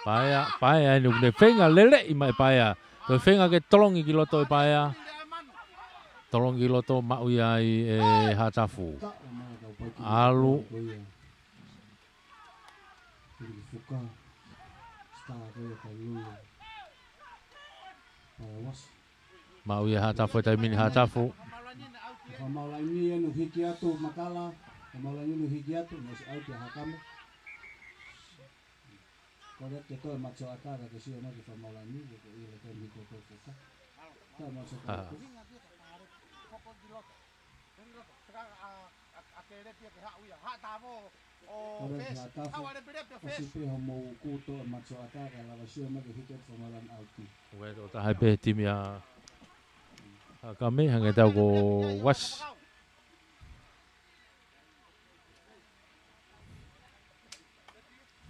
Paea, Paea eni ʻoku ne feinga leleʻi mai Paea. Toe feinga ke tolongi ki loto ʻe Paea. Tolongi ki loto maʻu ia ai ʻe Haʻatafu. ʻAlu. Tuliki fuka. Star ko ia Kailulu. Paea Uasi. Maʻu ia Haʻatafu he taimi ni Haʻatafu. Fakamaau laini ʻoku hiki atu Makala. Fakamaau laini ʻoku hiki atu. Masi ʻauti ʻa Haʻakame. Ko e left ke toe macho ata ka ke sio mai ke fakamaau laini. Ko e left ke toe fuka. Toe macho ata. Ko e left Haʻatafu. Ko e left Haʻatafu. Ko e sipe homo kuto e macho ata ka lava sio mai ke hiki atu fakamaau laini ʻauti. Ko e left ʻo taha pē timi ʻa Haʻakame, hangē tau ko Uasi.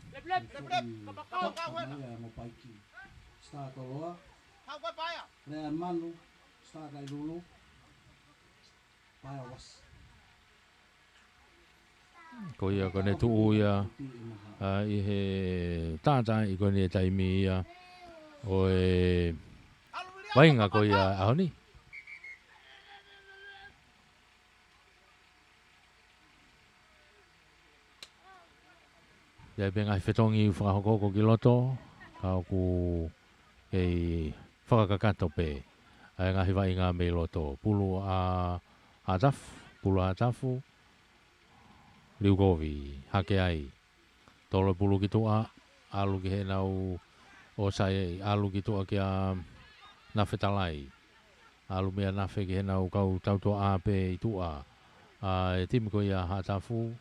Left, left, left, left. Kapakau, kapakau, kapakau. Star Toloa. Kau ko Paea. Lea Manu. Star Kailulu. Paea Uasi. Ko ia ko ʻene tuʻu ia, ʻa, ʻi he tātā ʻi ko eni e taimi ia ʻo e vaʻinga ko ia ʻaho ni. ʻI ai pē ngaahi fetongi fakahokohoko ki loto, ka ʻoku kei fakakakato pē ʻa e ngaahi vaʻinga mei loto. Pulu ʻa Haʻatafu, pulu ʻa Haʻatafu, liu kovi, hake ai. Tolo e pulu ki tuʻa, ʻalu ki heʻenau ʻosi ai, ʻalu ki tuʻa kia Nafetalai. ʻAlu meia Nafe ki heʻenau kau tautuaʻā pē ʻi tuʻa. ʻA e timi ko ia Haʻatafu.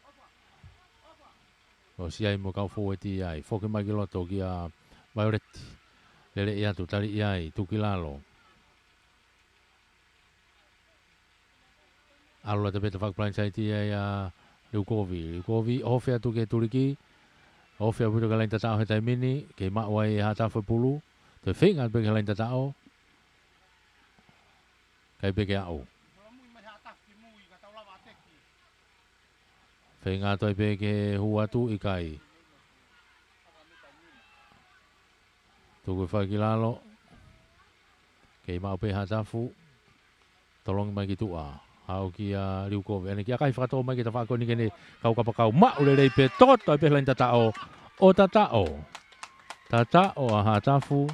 ʻOsi ai mo e kau fōueti ai. Foki mai ki loto kia Violet. Lele ʻi atu, tali ʻi ai, tuku ki lalo. ʻAlu atu pē tafaʻaki blindside ia ʻia Liukovi. Liukovi, ofi atu ki he tuliki. Ofi ʻaupito ki he laine tataʻo he taimi ni, kei maʻu ai ʻe Haʻatafu e pulu. Toe feinga atu pē ki he laine tataʻo. ʻIkai pē ke aʻu. Feinga atu ai pē ke hū atu, ʻikai. Tuku e fai ki lalo. Kei maʻu pē Haʻatafu. Tolongi mai ki tuʻa. Haʻu kia Liukovi. ʻAnai ke ʻakahi fakatō mai ki he tafaʻaki ko eni ke ne kau kapakau. Maʻu lelei pē, toto ai pē laine tataʻo. ʻO tataʻo. Tataʻo ʻa Haʻatafu.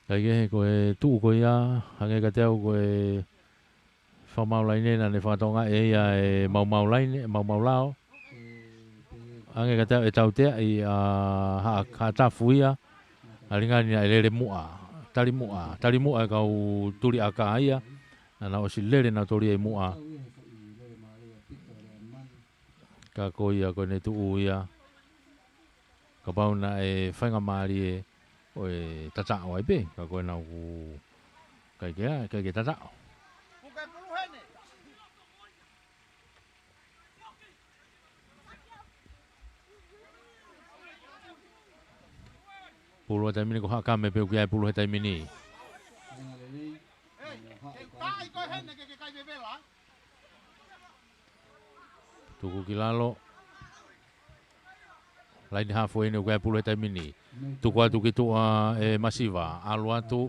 Kaikehe ko e tuʻu ko ia, hangē kiate au ko e fakamaau laine naʻa ne fakatokangaʻi ʻe ia e maumau laine, maumau lao. Hangē kiate au ʻe tauteaʻi ʻa Haʻa, Haʻatafu ia, ʻa e ʻuhinga naʻe lele muʻa, tali muʻa, tali muʻa e kau tuli ʻaka ia, naʻa nau ʻosi lele nautolu ia ʻi muʻa. Ka ko ia ko ʻene tuʻu ia. Kapau naʻe faingamālie ʻo e tataʻo ai pē, ka ko ʻenau ku kai ke a, kai ke tataʻo. Pulu he taimi ni ko Haʻakame pē ʻoku ʻi ai e pulu he taimi ni. Tuku ki lalo. Laine hafu eni ʻoku ʻi ai e pulu he taimi ni. Tuku atu ki tuʻa ʻe Masiva. ʻAlu atu.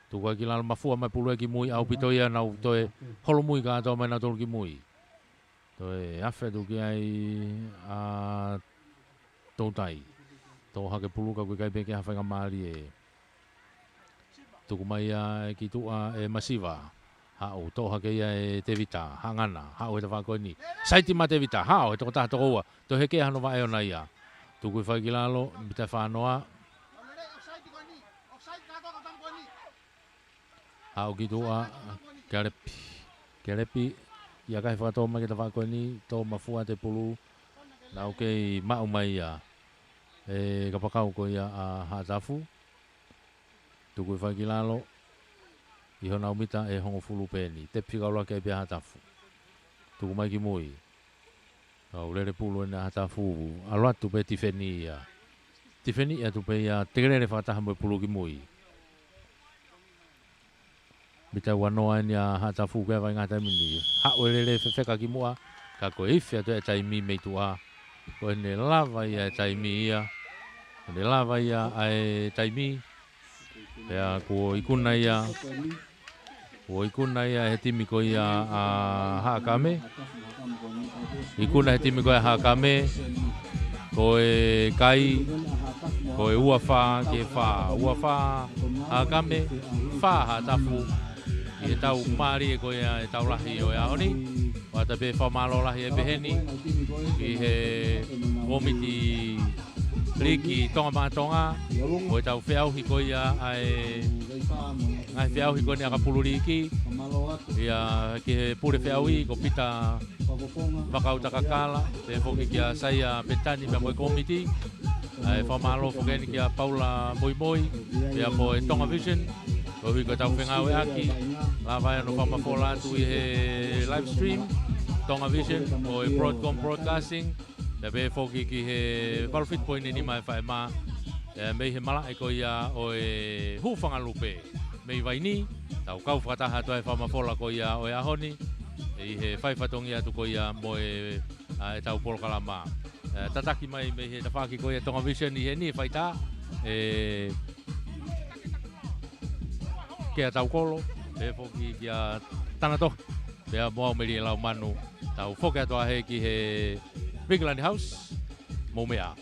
Tuku ai ki lalo, mafua mai pulu ē ki mui, ʻaupito ia, nau toe holomui kātoa mai nautolu ki mui. Toe afe atu ki ai ʻa Toutai. Tō hake pulu ka ʻoku ʻikai pē ke ha faingamālie. Tuku mai ia ki tuʻa ʻe Masiva. Haʻu, tō hake ia ʻe Tevita, Haʻangana, haʻu he tafaʻaki ko eni. Saiti mai Tevita, haʻu he tokotaha toko ua. Toe hekea hano vaʻe ʻona ia. Tuku e fai ki lalo, mita fānoa. Haʻu ki tuʻa, Kelepi. Kelepi, ʻikai fakatō mai ki he tafaʻaki ko eni, tō mafua atu e pulu. Nau kei maʻu mai ia. E kapakau ko ia ʻa Haʻatafu. Tuku e fai ki lalo. ʻI honau mita ʻe hongofulu pē eni. Tepi fika ʻuluaki ai pē ʻa Haʻatafu. Tuku mai ki mui. Kau lele pulu eni ʻa Haʻatafu. ʻAlu atu pē tifeni ia. Tifeni atu pē ia, te ke lele fakataha mo e pulu ki mui. Mita uanoa eni ʻa Haʻatafu ke vainga taimi ni. Haʻu e lele fefeka ki muʻa, ka ko e ifi atu e taimi mei tuʻa. Ko ʻene lava ia e taimi ia. Ko ʻene lava ia ʻa e taimi. Pea kuo ikuna ia. Kuo ikuna ia he timi ko ia ʻa Haʻakame. Ikuna he timi ko ia Haʻakame. Ko e kai, ko e ua fā ki he fā. Ua fā Haʻakame, fā Haʻatafu. ʻI he tau mālie ko ia e tau lahi ʻo e ʻaho ni. ʻOatu pē fakamālō lahi ʻe peheni ki he kōmiti liki Tonga maʻa Tonga, ko e tau feʻauhi ko ia ʻa e ngaahi feʻauhi ko eni ʻa e kapulu liki. Ia ki he pule feʻauhi ko Pita Vakautakakala, pehē foki kia Saia Petani pea mo e kōmiti. ʻA e fakamālō foki eni kia Paula Moimoi, pea mo e Tonga Vision, koeʻuhi ko e tau fengāueʻaki, lava ai ʻo fakamafola atu ʻi he live stream, Tonga Vision, ʻo e Broadcom Broadcasting, pea pehē foki ki he valu fitu poini nima F M, ʻa e mei he malaʻe ko ia ʻo e Hūfangalupe, mei Vainī, tau kau fakataha atu ai he fakamafola ko ia ʻo e ʻaho ni, ʻi he fai fatongia atu ko ia mo e ʻa e tau polokalama. ʻE, tataki mai mei he tafaʻaki ko ia Tonga Vision ʻi heni ʻe faitā, ʻe, kia Taukolo, pehē foki kia Tanatohi, pea mo au Melie Laumanu, tau foki atu ai ki he Big Land House, mou meʻa.